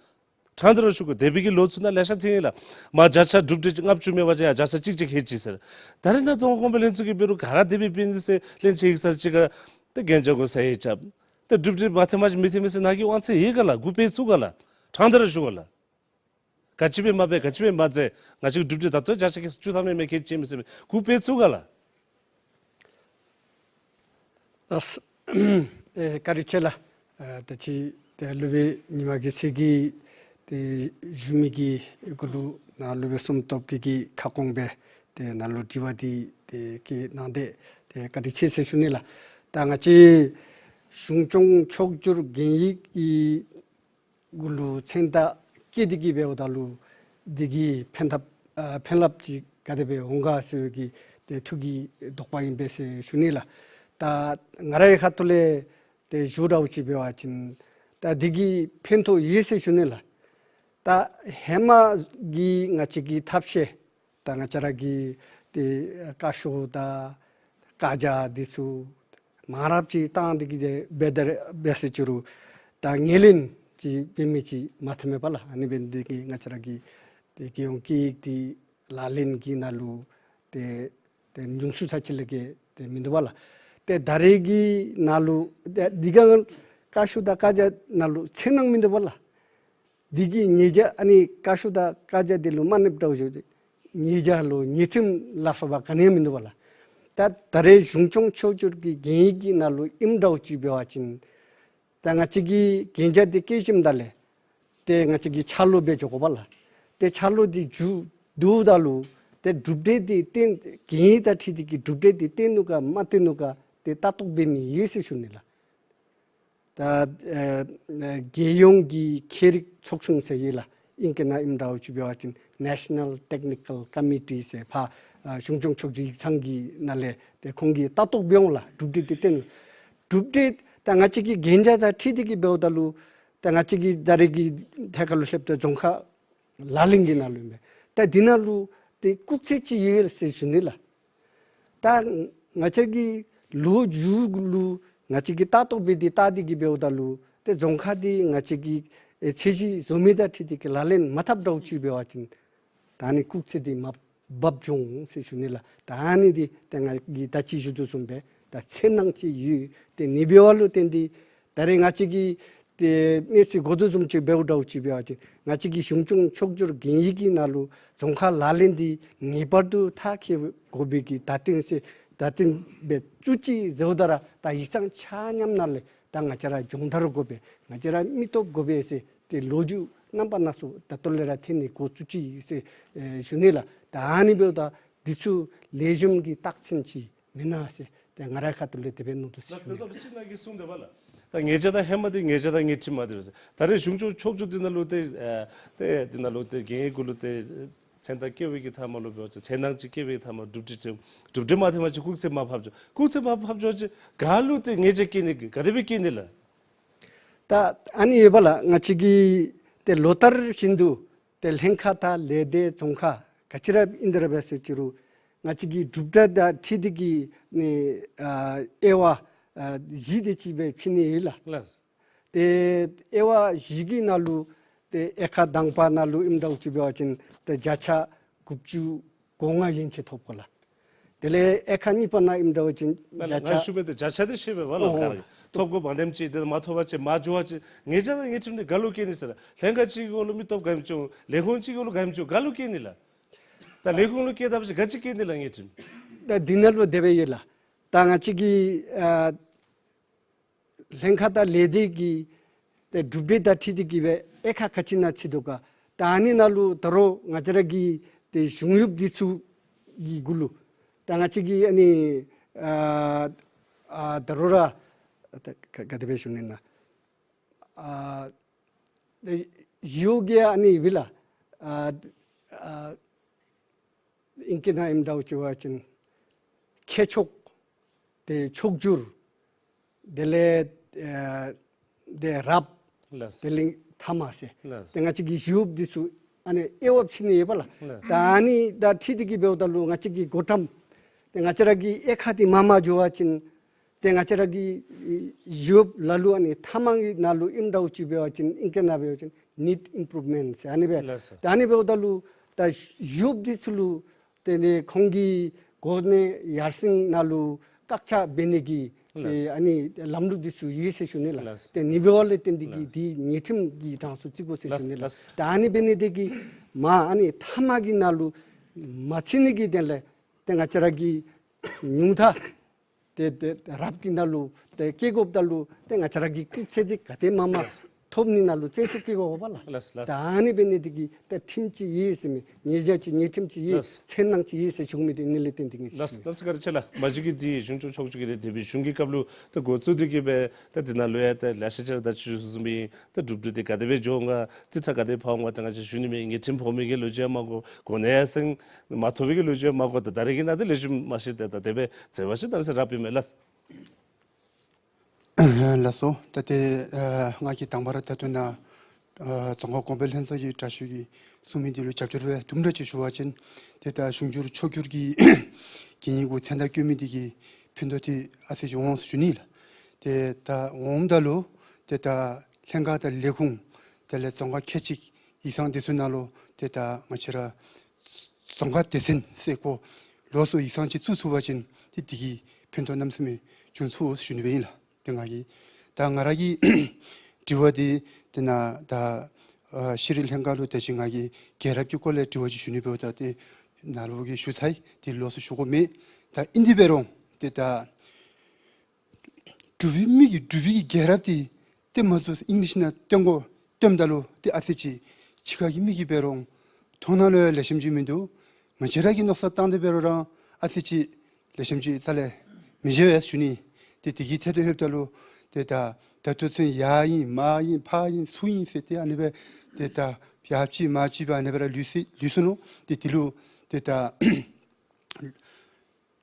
ཕྲང་སྟེ་ར་ཞུ་དགོ། འདས་པའི་གི་ལོ་ཚུ་ནང་ལེ་ཤ་ཐོན་ཡི་ལགས། མར་བརྒྱ་ཆ་གྲུབ་འབྲས་ལྔ་བཅུ་མེད་པ་ཅིན་ཡང་བརྒྱ་ཆ་གཅིག་གཅིག་ལྷོད་ཅི་ཟེར། ད་རེས་ནཱ་རྫོང་ཁ་གོང་འཕེལ་ལྷན་ཚོགས་ཀྱིས་འབད་རུང་ག་ར་དེ་སྦེ་འབད་ནི་ཟེར་ལན་ཅིག་ཡིག་ཚང་ཅིག་ཁར་ཏེ་གན་རྒྱ་གུ་ས་ཡིག་རྐྱབ། ཏེ་གྲུབ་འབྲས་མ་ཐོན་མ་གཞི་མི་ཐོན་མས་ཟེར་ནཱ་གིས་དབང་ཚད་ཡོད་ག་ལགས། གུ་སྤེལ་ཚུགས་ག་ལགས། ཕྲང་སྟེ་ར་ཞུ་དགོ་ལགས། ག་ཅི་སྦེ་མ་འབད་ག་ཅི་སྦེ་མ་མཛད། ང་བཅས་ཀྱི་གྲུབ་འབྲས་ད་ལྟོ་བརྒྱ་ཆ་བཅུ་ཐམ་མེན་མེན་ཁེ་ཅིག་མི་ཟེར་མི་གུ་སྤེལ་ཚུགས་ག་ལགས། ལགས། ཨེ་བཀའ་དྲིན་ཆེ་ལགས། ཨ་ད་ཅི་ཏེ་སློབ་དཔོན་ཉི་མ་རྒྱལ་མཚན་གྱིས་ཏེ་ཞུ་མི་གི་གུ་ལུ་ནཱ་སློབ་དཔོན་བསོད་ནམས་སྟོབས་རྒྱས་ཀྱིས་ཁ་སྐོང་སྦེ་ཏེ་ནཱ་ལུ་དྲི་བ་འདི་ཏེ་བཀོད་གནང་སྟེ་ཏེ་བཀའ་དྲིན་ཆེ་ཟེར་ཞུ་ནི་ལགས། ད་ང་བཅས་གཞུང་སྐྱོང་ཕྱོགས་བསྒྱུར་གན་ཡིག་གི་གུ་ལུ་མཚན་རྟགས་བཀོད་དེ་གི་འབདཝ་ད་ལུ་འདི་གིས་ཕན་ཐབས་ཨ་ཕན་རླབས་ཅིག་ག་དེ་སྦེ་འོང་ག་ཟེར་བའི་གི་ཏེ་ཐུགས་ཀྱི་དོགས་པ་ཨིན་པས་ཟེར་ཞུ་ནི་ལགས། ད་ང་རའི་ཁ་ཐུག་ལས་ཏེ་ཞུ་འདྲཝ་ཅིག་འབད་བ་ཅིན་ད་འདི་གིས་ཕན་ཐོགས་ཡོད་ཟེར་ཞུ་ནི་ལགས། ད་ཧེ་མ་གི་ང་བཅས་ཀྱི་ཐབས་ཤེས་ད་ང་བཅས་ར་གི་ཏེ་བཀའ་ཤོག་དང་བཀའ་རྒྱ་འདི་ཚུ་མང་རབས་ཅིག་བཏང་སྟེ་གི་ཏེ་འབད་དེ་ར་འབད་ཟེར་ཅི་རུང་ད་ངོས་ལེན་ཅིག་འབད་མི་ཅིག་མ་ཐོན་མས་པ་ལགས། ཨ་ནི་འབད་ནི་འདི་གིས་ང་བཅས་ར་གི་ཏེ་རྒྱལ་ཡོངས་སྐད་ཡིག་འདི་ལག་ལེན་གྱི་ནང་ལུ་ཏེ་ཏེ་ཉུང་སུ་ས་ཅིག་ལས་བརྒལ་ཏེ་མིན་འདུག་པ་ལགས། ཏེ་ད་རེས་ཀྱི་ནང་ལུ་ཏེ་འདི་ག་ བཀའ་ཤོག་དང་བཀའ་རྒྱ་ནང་ལུ་ཚེར་སྣང་མིན་འདུག་པ་ལགས། འདི་གིས་ཉེས་བྱ་ཨ་ནི་བཀའ་ཤོག་དང་བཀའ་རྒྱ་འདི་ལུ་མ་གནསཔ་འདྲཝ་ཅིག་ཉེས་བྱ་ལོ་ཉེས་ཁྲིམས་ལ་སོགས་པ་ག་ནི་ཡང་མིན་འདུག་པ་ལགས། ད་ད་རེས་གཞུང་སྐྱོང་ཕྱོགས་བསྒྱུར་གྱི་གན་ཡིག་གི་ནང་ལུ་ཨིནམ་འདྲཝ་ཅིག་འབད་བ་ཅིན་ད་ང་བཅས་ཀྱིས་གན་རྒྱ་འདི་བཀོད་ཞིནམ་ད་ལས་ཏེ་ང་བཅས་ཀྱིས་ཕྱག་ལུ་སྦེ་འགྱོ་དགོ་པ་ལགས། ཏེ་ཕྱག་ལུ་འདི་མཇུག་བསྡུཝ་ད་ལུ་ཏེ་གྲུབ་འབྲས་འདི་བཏོན་གན་ཡིག་དང་འཁྲིལ་ཏེ་གི་གྲུབ་འབྲས་འདི་བཏོན་ནུག་ག་མ་བཏོན་ནུག་ག་ཏེ་ལྟ་རྟོག་འབད་མི་ཡོད་ཟེར་ཞུ་ནི་ལགས། ད་ཨ་ཨ་རྒྱལ་ཡོངས་ཀྱི་ཁྱད་རིག་ཚོགས་ཆུང་ཟེར་ཡོད་ལགས། ཨིང་སྐད་ནང་ཨིནམ་འདྲཝ་ཅིག་འབད་བ་ཅིན་National Technical Committee ཟེར་ཕར་ཨ་གཞུང་སྐྱོང་ཕྱོགས་བསྒྱུར་ཡིག་ཚང་གི་ནང་ལས་ཏེ་ཁོང་གིས་ལྟ་རྟོག་འབད་འོང་ལགས། གྲུབ་འབྲས་འདི་བཏོན་གྲུབ་འབྲས་ད་ང་བཅས་ཀྱི་གན་རྒྱ་དང་འཁྲིལ་ཏེ་གི་འབདཝ་ད་ལུ་ད་ང་བཅས་ཀྱིས་ད་རེས་ཀྱི་ཐད་ཁར་ལུ་ལྷོདཔ་ད་རྫོང་ཁ་ལག་ལེན་གྱི་ནང་ལུ་ཨིན་པས། ད་འདི་ནང་ལུ་ཏེ་སྐུགས་ཚད་ཅིག་ཡོད་ཟེར་ཞུ་ནི་ལགས། ད་ང་བཅས་ཀྱིས་ལོ་མཇུག་ལུ་ང་བཅས་ཀྱིས་ལྟ་རྟོག་འབད་དེ་བལྟ་སྟེ་གི་འབདཝ་ད་ལུ་ཏེ་རྫོང་ཁ་འདི་ང་བཅས་ཀྱིས་ཨེ་ཚད་གཞི་བཟོ་མི་དང་འཁྲིལ་ཏེ་གི་ལག་ལེན་མ་འཐབ་འདྲཝ་ཅིག་འབད་བ་ཅིན་ད་ཨ་ནི་སྐུགས་ཚད་འདི་མར་བབས་འགྱོ་འོང་ཟེར་ཞུ་ནི་ལགས། ད་ཨ་ནི་འདི་ཏེ་ང་གིས་ད་ཅི་ཞུ་དོ་བཟུམ་སྦེ་ད་ཚེར་སྣང་ཅིག་ཡོད། ཏེ་ཨ་ནི་འབདཝ་ལུ་བརྟེན་ཏེ་ད་རེས་ང་བཅས་ཀྱིས་ཏེ་གནས་ཚུལ་གོ་དོ་བཟུམ་ཅིག་འབདཝ་འདྲཝ་ཅིག་འབད་བ་ཅིན་ང་བཅས་ཀྱིས་གཞུང་སྐྱོང་ཕྱོགས་བསྒྱུར་གན་ཡིག་གི་ནང་ལུ་རྫོང་ཁ་ལག་ལེན་འདི་ངེས་པར་དུ་མཐར་འཁྱོལ་དགོ་པའི་གི་བརྡ་སྟོན་ཟེར་བརྡ་སྟོན་སྦེ་བཙུགས་ཅི་ཟེརཝ་ད་ར་ད་ཡིག་ཚང་ཆ་མཉམ་ནང་ལས་ད་ང་བཅས་ར་སྦྱོང་བརྡར་དགོ་པས། ང་བཅས་ར་མི་སྟོབས་དགོ་པས་ཟེར་ཏེ་ལོ་རྒྱུས་རྣམ་པ་སྣ་ཚོགས་ད་ལྟོ་ལས་ར་འཐོན་ནི་འགོ་བཙུགས་ཅི་ཟེར་ཨེ་ཞུ་ནི་ལགས། ད་ཨ་ནི་འབདཝ་ད་འདི་ཚུ་ལེགས་ཤོམ་གྱི་རྟགས་མཚན་ཅིག་མེན་ན་ཟེར་ཏེ་ང་རའི་ཁ་ཐུག་ལས་དེ་སྦེ་མནོ་དོ་ཟེར་ཞུ་ནི་ལགས། ད་ལྟོ་ལུ་ཅིག་ནང་གི་གསུངས་དེ་བ་ལགས། ད་ཉེས་བྱ་དང་ཧེ་མ་འདི་ཉེས་བྱ་དང་ཉེས་ཁྲིམས་མ་འདི་རེད་ཟེར། ད་རེས་གཞུང་སྐྱོང་ཕྱོགས་བསྒྱུར་འདི་ནང་ལུ་ཏེ་ཨ་ཏེ་འདི་ནང་ལུ་ཏེ་གན་ཡིག་གུ་ལུ་ཏེ་མཚན་རྟགས་བཀོད་པའི་གི་མཐའ་མ་ལུ་འབད་བ་ཅིན་ཚེར་སྣང་ཅིག་བཀོད་པའི་གི་མཐའ་མ་གྲུབ་འབྲས་ཅིག་གྲུབ་འབྲས་མ་ཐོན་པ་ཅིན་སྐུགས་ཚད་མར་ཕབ་འགྱོ། སྐུགས་ཚད་མར་ཕབ་འགྱོ་ཅིག་ག་ལུ་ཏེ་ཉེས་བྱ་བཀལ་ནི་གི་ག་དེ་སྦེ་བཀལ་ནི་ལགས། ད་ཨ་ནི་ཡོད་པ་ལགས། ང་བཅས་ཀྱིས་ཏེ་ལོ་ལྟར་བཞིན་དུ་ཏེ་ལྷན་ཁག་དང་ལས་སྡེ་རྫོང་ཁག་ག་ཅི་ར་ཨིན་ད་ར་འབད་ཟེར་ཅི་རུང་ང་བཅས་ཀྱིས་གྲུབ་འབྲས་དང་འཁྲིལ་ཏེ་གི་ཨ་ནི་ཨ་དབྱེ་བ་ཨ་བཞི་དེ་ཅིག་སྦེ་ཕྱེ་ནི་ཡོད་ལགས། ལགས། ཏེ་དབྱེ་བ་བཞི་གི་ནང་ལུ་ཏེ་དབྱེ་ཁག་དང་པ་ནང་ལུ་ཨིནམ་འདྲཝ་ཅིག་འབད་བ་ཅིན་ཏེ་བརྒྱ་ཆ་དགུ་བཅུ་གོ་ལྔ་ཡན་ཆད་ཐོབ་དགོ་ལགས། དེ་ལས་དབྱེ་ཁག་གཉིས་པ་ནང་ཨིནམ་འདྲཝ་ཅིན་ང་བརྒྱ་ཆ་ང་ཞུ་བའི་ཏེ་བརྒྱ་ཆ་དེ་ཤེས་པས་བ་ལགས། ཨོ། ག་ར་ཐོབ་དགོཔ་དེམ་ཅིག་ཏེ་མ་ཐོབ་པ་ཅིན་མར་འགྱོ་བ་ཅིན་ཉེས་བྱ་དང་ཉེས་ཁྲིམས་དེ་ག་ལུ་བཀལ་ནི་ཟེར་ལགས། ལྷན་ཁག་ཅིག་གི་འོག་ལུ་མི་སྟོབས་ག་ཨིནམ་ཅིག་ལས་ཁུངས་ཅིག་གི་འོག་ལུ་ག་ཨིནམ་ཅིག་ག་ལུ་བཀལ་ནི་ལགས། ད་ལས་ཁུངས་ལུ་བཀལ་ད་པ་ཅིན་ག་ཅི་བཀལ་ནི་ལགས་ཉེས་ཁྲིམས། ད་འདི་ནང་ལུ་དེ་སྦེ་ཡོད་ལགས། ད་ང་བཅས་ཀྱི་ཨ་ལྷན་ཁག་དང་ལས་སྡེ་གི་ཏེ་གྲུབ་འབྲས་དང་འཁྲིལ་ཏེ་གི་སྦེ་དབྱེ་ཁག་ག་ཅི་ནང་ཚུད་དོ་ག། ད་ཨ་ནི་ནང་ལུ་ད་རུང་ང་བཅས་ར་གི་ཏེ་གཞུང་གཡོགཔ་འདི་ཚུ་གི་གུ་ལུ་ད་ང་བཅས་ཀྱི་ཨ་ནི་ཨ་ཨ་ད་རུང་ར་ད་ག་ག་དེ་སྦེ་ཞུ་ནི་ན་ཨ་ཏེ་ཡོད་གི་ཨ་ནི་བི་ལ་ཨ་ཨ་ཨིང་སྐད་ནང་ཨིནམ་འདྲཝ་ཅིག་འབད་བ་ཅིན་ཁྱད་ཆོས་ཏེ་ཕྱོགས་བསྒྱུར་དེ་ལས་ཨ་ཏེ་རབ་ལགས། དེ་ལས་ཐ་མ་ཟེར། ལགས། ཏེ་ང་བཅས་ཀྱི་གཞུང་གཡོགཔ་འདི་ཚུ་ཨ་ནི་དབྱེ་བ་ཕྱེ་ནི་ཡོད་པ་ལགས། ལགས། ད་ཨ་ནི་དང་འཁྲིལ་ཏེ་གི་འབདཝ་ད་ལུ་ང་བཅས་ཀྱི་འགོ་ཁྲམ་ཏེ་ང་བཅས་ར་གི་དབྱེ་ཁག་འདི་མར་མར་འགྱོ་བ་ཅིན་ཏེ་ང་བཅས་ར་གི་གཞུང་གཡོགཔ་ལ་ལུ་ཨ་ནི་ཐ་མ་གི་ནང་ལུ་ཨིནམ་འདྲཝ་ཅིག་འབད་བ་ཅིན་ཨིང་སྐད་ནང་འབད་བ་ཅིན་need improvement ཟེར་ཨ་ནི་སྦེ། ལགས་སོ། ཏེ་ཨ་ནི་འབདཝ་ད་ལུ་ད་གཞུང་གཡོགཔ་འདི་ཚུ་ལུ་ཏེ་ནི་ཁོང་གི་གོ་གནས་ཡར་སེང་ནང་ལུ་བཀག་ཆ་འབད་ནི་གི་ལགས། ཏེ་ཨ་ནི་ལམ་ལུགས་འདི་ཚུ་ཡོད་ཟེར་ཞུ་ནི་ལགས། ལགས། ཏེ་ཨ་ནི་འབདཝ་ལས་བརྟེན་ཏེ་གི་ལགས། འདི་ཉེས་ཁྲིམས་ཀྱི་གྲངས་སུ་བརྩི་དགོ་ཟེར་ཞུ་ནི་ལགས། ལགས། ཏེ་ཨ་ནི་འབད་ནི་དེ་གིས་མར་ཨ་ནི་ཐ་མ་གི་ནང་ལུ་མ་ཚུད་ནི་གི་དོན་ལས་ཏེ་ང་བཅས་ར་གིས་ཉུང་མཐའ་ཏེ་ཏེ་རབ་ཀྱི་ནང་ལུ་ཏེ་བཀལ་དགོཔ་ད་ལུ་ཏེ་ང་བཅས་ར་གིས་སྐུགས་ཚད་འདི་ག་དེ་མར་མར་ཐོབ་ནི་ནང་ལུ་བཙན་ཤུགས་བཀལ་དགོ་པ་ལགས། ལགས། ལགས། ད་ཨ་ནི་འབད་ནི་དེ་གིས་ཏེ་ཁྲིམས་ཅིག་ཡོད་ཟེར་མི་ཉེས་བྱ་ཅིག་ཉེས་ཁྲིམས་ཅིག་ཡོད། ལགས། ཚེར་སྣང་ཅིག་ཡོད་ཟེར་ཞུ་མི་འདི་ཨ་ནི་ལས་བརྟེན་ཏེ་ཨིན་ཟེར་ཞུ་ནི། ལགས། ལགས་སོ། བཀའ་དྲིན་ཆེ་ལགས། མ་གཞི་གི་འདི་གཞུང་སྐྱོང་ཕྱོགས་བསྒྱུར་གྱི་འདི་འདས་པའི་གཞུང་གི་སྐབས་ལུ་ད་འགོ་བཙུགས་ཏེ་གི་སྦེ་ད་འདི་ནང་ལུ་ཡང་ད་ལེ་ཤ་ཅིག་ར་ད་ཅི་ཞུ་ཞུ་མི་ད་གྲུབ་འབྲས་འདི་ག་དེ་སྦེ་འགྱོ་འོང་ག་རྩིས་ཁྲ་ག་དེ་ཕབ་འོང་ག་ད་ང་བཅས་ཞུ་ནི་མེད། ཉེས་ཁྲིམས་ཕོག་མི་གི་ལོ་རྒྱུས་ཡང་མ་གོ། གོ་གནས་ཡར་སེང་མ་ཐོབ་པའི་གི་ལོ་རྒྱུས་ཡང་མ་གོ། ད་ད་རེས་ཀྱི་ནང་འདི་ལེགས་ཤོམ་མ་ཤེས། ཏེ་ད་དེ་སྦེ་མཛད་པ་ཅིན་གནམ་མེད་ས་མེད་རབ་ཨིན་མས་ལགས། ལགས་སོ། ད་ཏེ་ཨ་ང་གིས་དང་པ་ར་ད་ལྟོ་ནཱ་ཨ་རྫོང་ཁ་གོང་འཕེལ་ལྷན་ཚོགས་ཀྱི་དྲག་ཤོས་ཀྱིས་གསུངས་མི་འདི་ལུ་རྒྱབ་སྐྱོར་སྦེ་དུམ་གྲ་ཅིག་ཞུ་བ་ཅིན་ཏེ་ད་གཞུང་བསྒྱུར་ཕྱོགས་བསྒྱུར་གྱི་གན་ཡིག་གུ་མཚན་རྟགས་བཀོད་མི་འདི་གིས་ཕན་ཐོགས་འདི་ཨ་ཙི་ཅིག་འོང་ཟེར་ཞུ་ནི་ལགས། ཏེ་ད་འོངམ་ད་ལུ་ཏེ་ད་ལྷན་ཁག་དང་ལས་ཁུངས་དེ་ལས་རྫོང་ཁག་ཁལ་གཅིག་ཡིག་ཚང་འདི་ཚུ་ནང་ལུ་ཏེ་ད་ང་བཅས་ར་རྫོང་ཁག་སྡེ་ཚན་ཟེར་གོ་ལོགས་སུ་ཡིག་ཚང་ཅིག་བཙུགས་ཚུགས་པ་ཅིན་ཏེ་འདི་གིས་ཕན་ཐོགས་གནམ་མེད་ས་མེད་འབྱུང་ཚུགས་ཟེར་ཞུ་ནི་སྦེ་ཨིན་ལགས། ཏེ་ང་གིས་ད་ ད་ང་ར་གི་དྲི་བ་འདི་དེ་ནང་ད་ཨ་ཤེས་རིག་ལྷན་ཁག་ལུ་ད་ཅི་ང་གིས་རྒྱལ་རབས་ཀྱི་སྐོར་ལས་དྲི་བ་ཅིག་ཞུ་ནི་འབདཝ་ད་ཏེ་ནཱ་ལུ་གིས་ཞུ་ཚར་ཡི། ཏེ་ལོགས་སུ་ཞུ་དགོཔ་མེད། ད་ཨིན་དེ་འབད་རུང་ཏེ་ད་འབྲུག་པའི་མི་གི་འབྲུག་པའི་གི་རྒྱལ་རབས་འདི་ཏེ་མ་ཚུ་ཨིང་ལིཤ་ནང་སྟོན་དགོ་སྟོནམ་ད་ལུ་ཏེ་ཨ་ཙི་ཅིག་ཕྱི་ཁ་གི་མི་གིས་འབད་རུང་མཐོང་སྣང་ལུ་ཡང་ལེགས་ཤོམ་ཅིག་མིན་འདུག། ང་བཅས་ར་གིས་མནོ་བསམ་བཏང་སྟེ་འབད་རུང་ར་ཨ་ཙི་ཅིག་ལེགས་ཤོམ་ཅིག་རྩ་ལས་མི་མཇལ་བས་ཞུ་ནི། ཏེ་དེ་གི་ཐད་དུ་ལྷོདཔ་ད་ལུ་ཏེ་ད་ད་ལྟོ་ཚུན་ཡར་ཨིན་མར་ཨིན་ཕར་ཨིན་ཚུར་ཨིན་ཟེར་ཏེ་ཨ་ནི་སྦེ་ཏེ་ད་ཡར་ཅིག་མར་ཅིག་སྦེ་ཨ་ནི་སྦེ་ར་ལུས་སོ་ལུས་སོ་ནུག། ཏེ་དེ་ལུ་ཏེ་ད་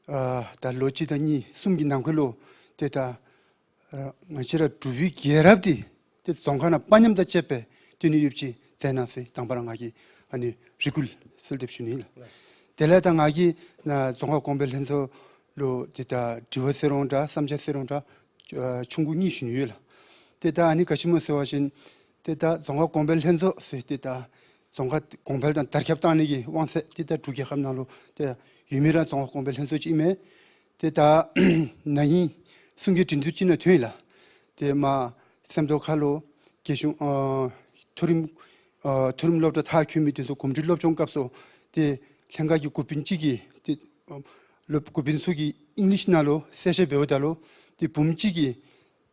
ཨ་ད་ལོ་གཅིག་དང་གཉིས་གསུམ་གྱི་ནང་འཁོད་ལུ་ཏེ་ད་ཨ་ང་བཅས་ར་འབྲུག་པའི་རྒྱལ་རབས་འདི་ཏེ་རྫོང་ཁ་ནང་དཔའ་ཉམས་དང་བཅས་པའི་སྟོན་ནི་ཡོདཔ་ཅིག་མཛད་གནང་ཟེར་དང་པ་ར་ང་གིས་ཨ་ནི་རེ་སྐུལ་གསོལ་འདེབས་ཞུ་ནི་ལགས། དེ་ལས་ད་ང་གིས་ནཱ་རྫོང་ཁ་གོང་འཕེལ་ལྷན་ཚོགས་ལུ་ཏེ་ད་དྲི་བ་ཟེར་རུང་འདྲ་བསམ་འཆར་ཟེར་རུང་འདྲ་ཨ་ཆུང་ཀུ་གཉིས་ཞུ་ནི་ཡོད་ལགས། ཏེ་ད་ཨ་ནི་ག་ཅི་སྨོ་ཟེར་བ་ཅིན་ཏེ་ད་རྫོང་ཁ་གོང་འཕེལ་ལྷན་ཚོགས་ཟེར་ཏེ་ད་རྫོང་ཁ་གོང་འཕེལ་དང་དར་ཁྱབ་བཏང་ནི་གི་དབང་ཚད་ཏེ་ད་འབྲུག་རྒྱལ་ཁབ་ནང་ལུ་ཏེ་ཡོད་མི་ར་རྫོང་ཁ་གོང་འཕེལ་ལྷན་ཚོགས་ཅིག་ཨིན་མས། ཏེ་ད་ན་ཧིང་གསུམ་གྱི་འགྲན་བསྡུར་ཅིག་ནང་ཐོན་ཡི་ལགས། ཏེ་མར་སེམས་རྟོགས་ཁ་ལུ་རྒྱལ་གཞུང་ཨ་མཐོ་རིམ་ཨ་མཐོ་རིམ་སློབ་གྲྭ་མཐར་འཁྱོལ་མི་དེ་ཚུ་གོམས་འདྲིས་སློབ་སྦྱོང་སྐབས་སུ་ཏེ་ལྷན་ཁག་གི་འགོ་དཔོན་ཅིག་གིས་ཏེ་ཨ་སློབ་འགོ་དཔོན་ཚུ་གིས་ཨིང་ལིཤ་ནང་ལུ་གསལ་བཤད་འབདཝ་ད་ལུ་ཏེ་བུམོ་ཅིག་གིས་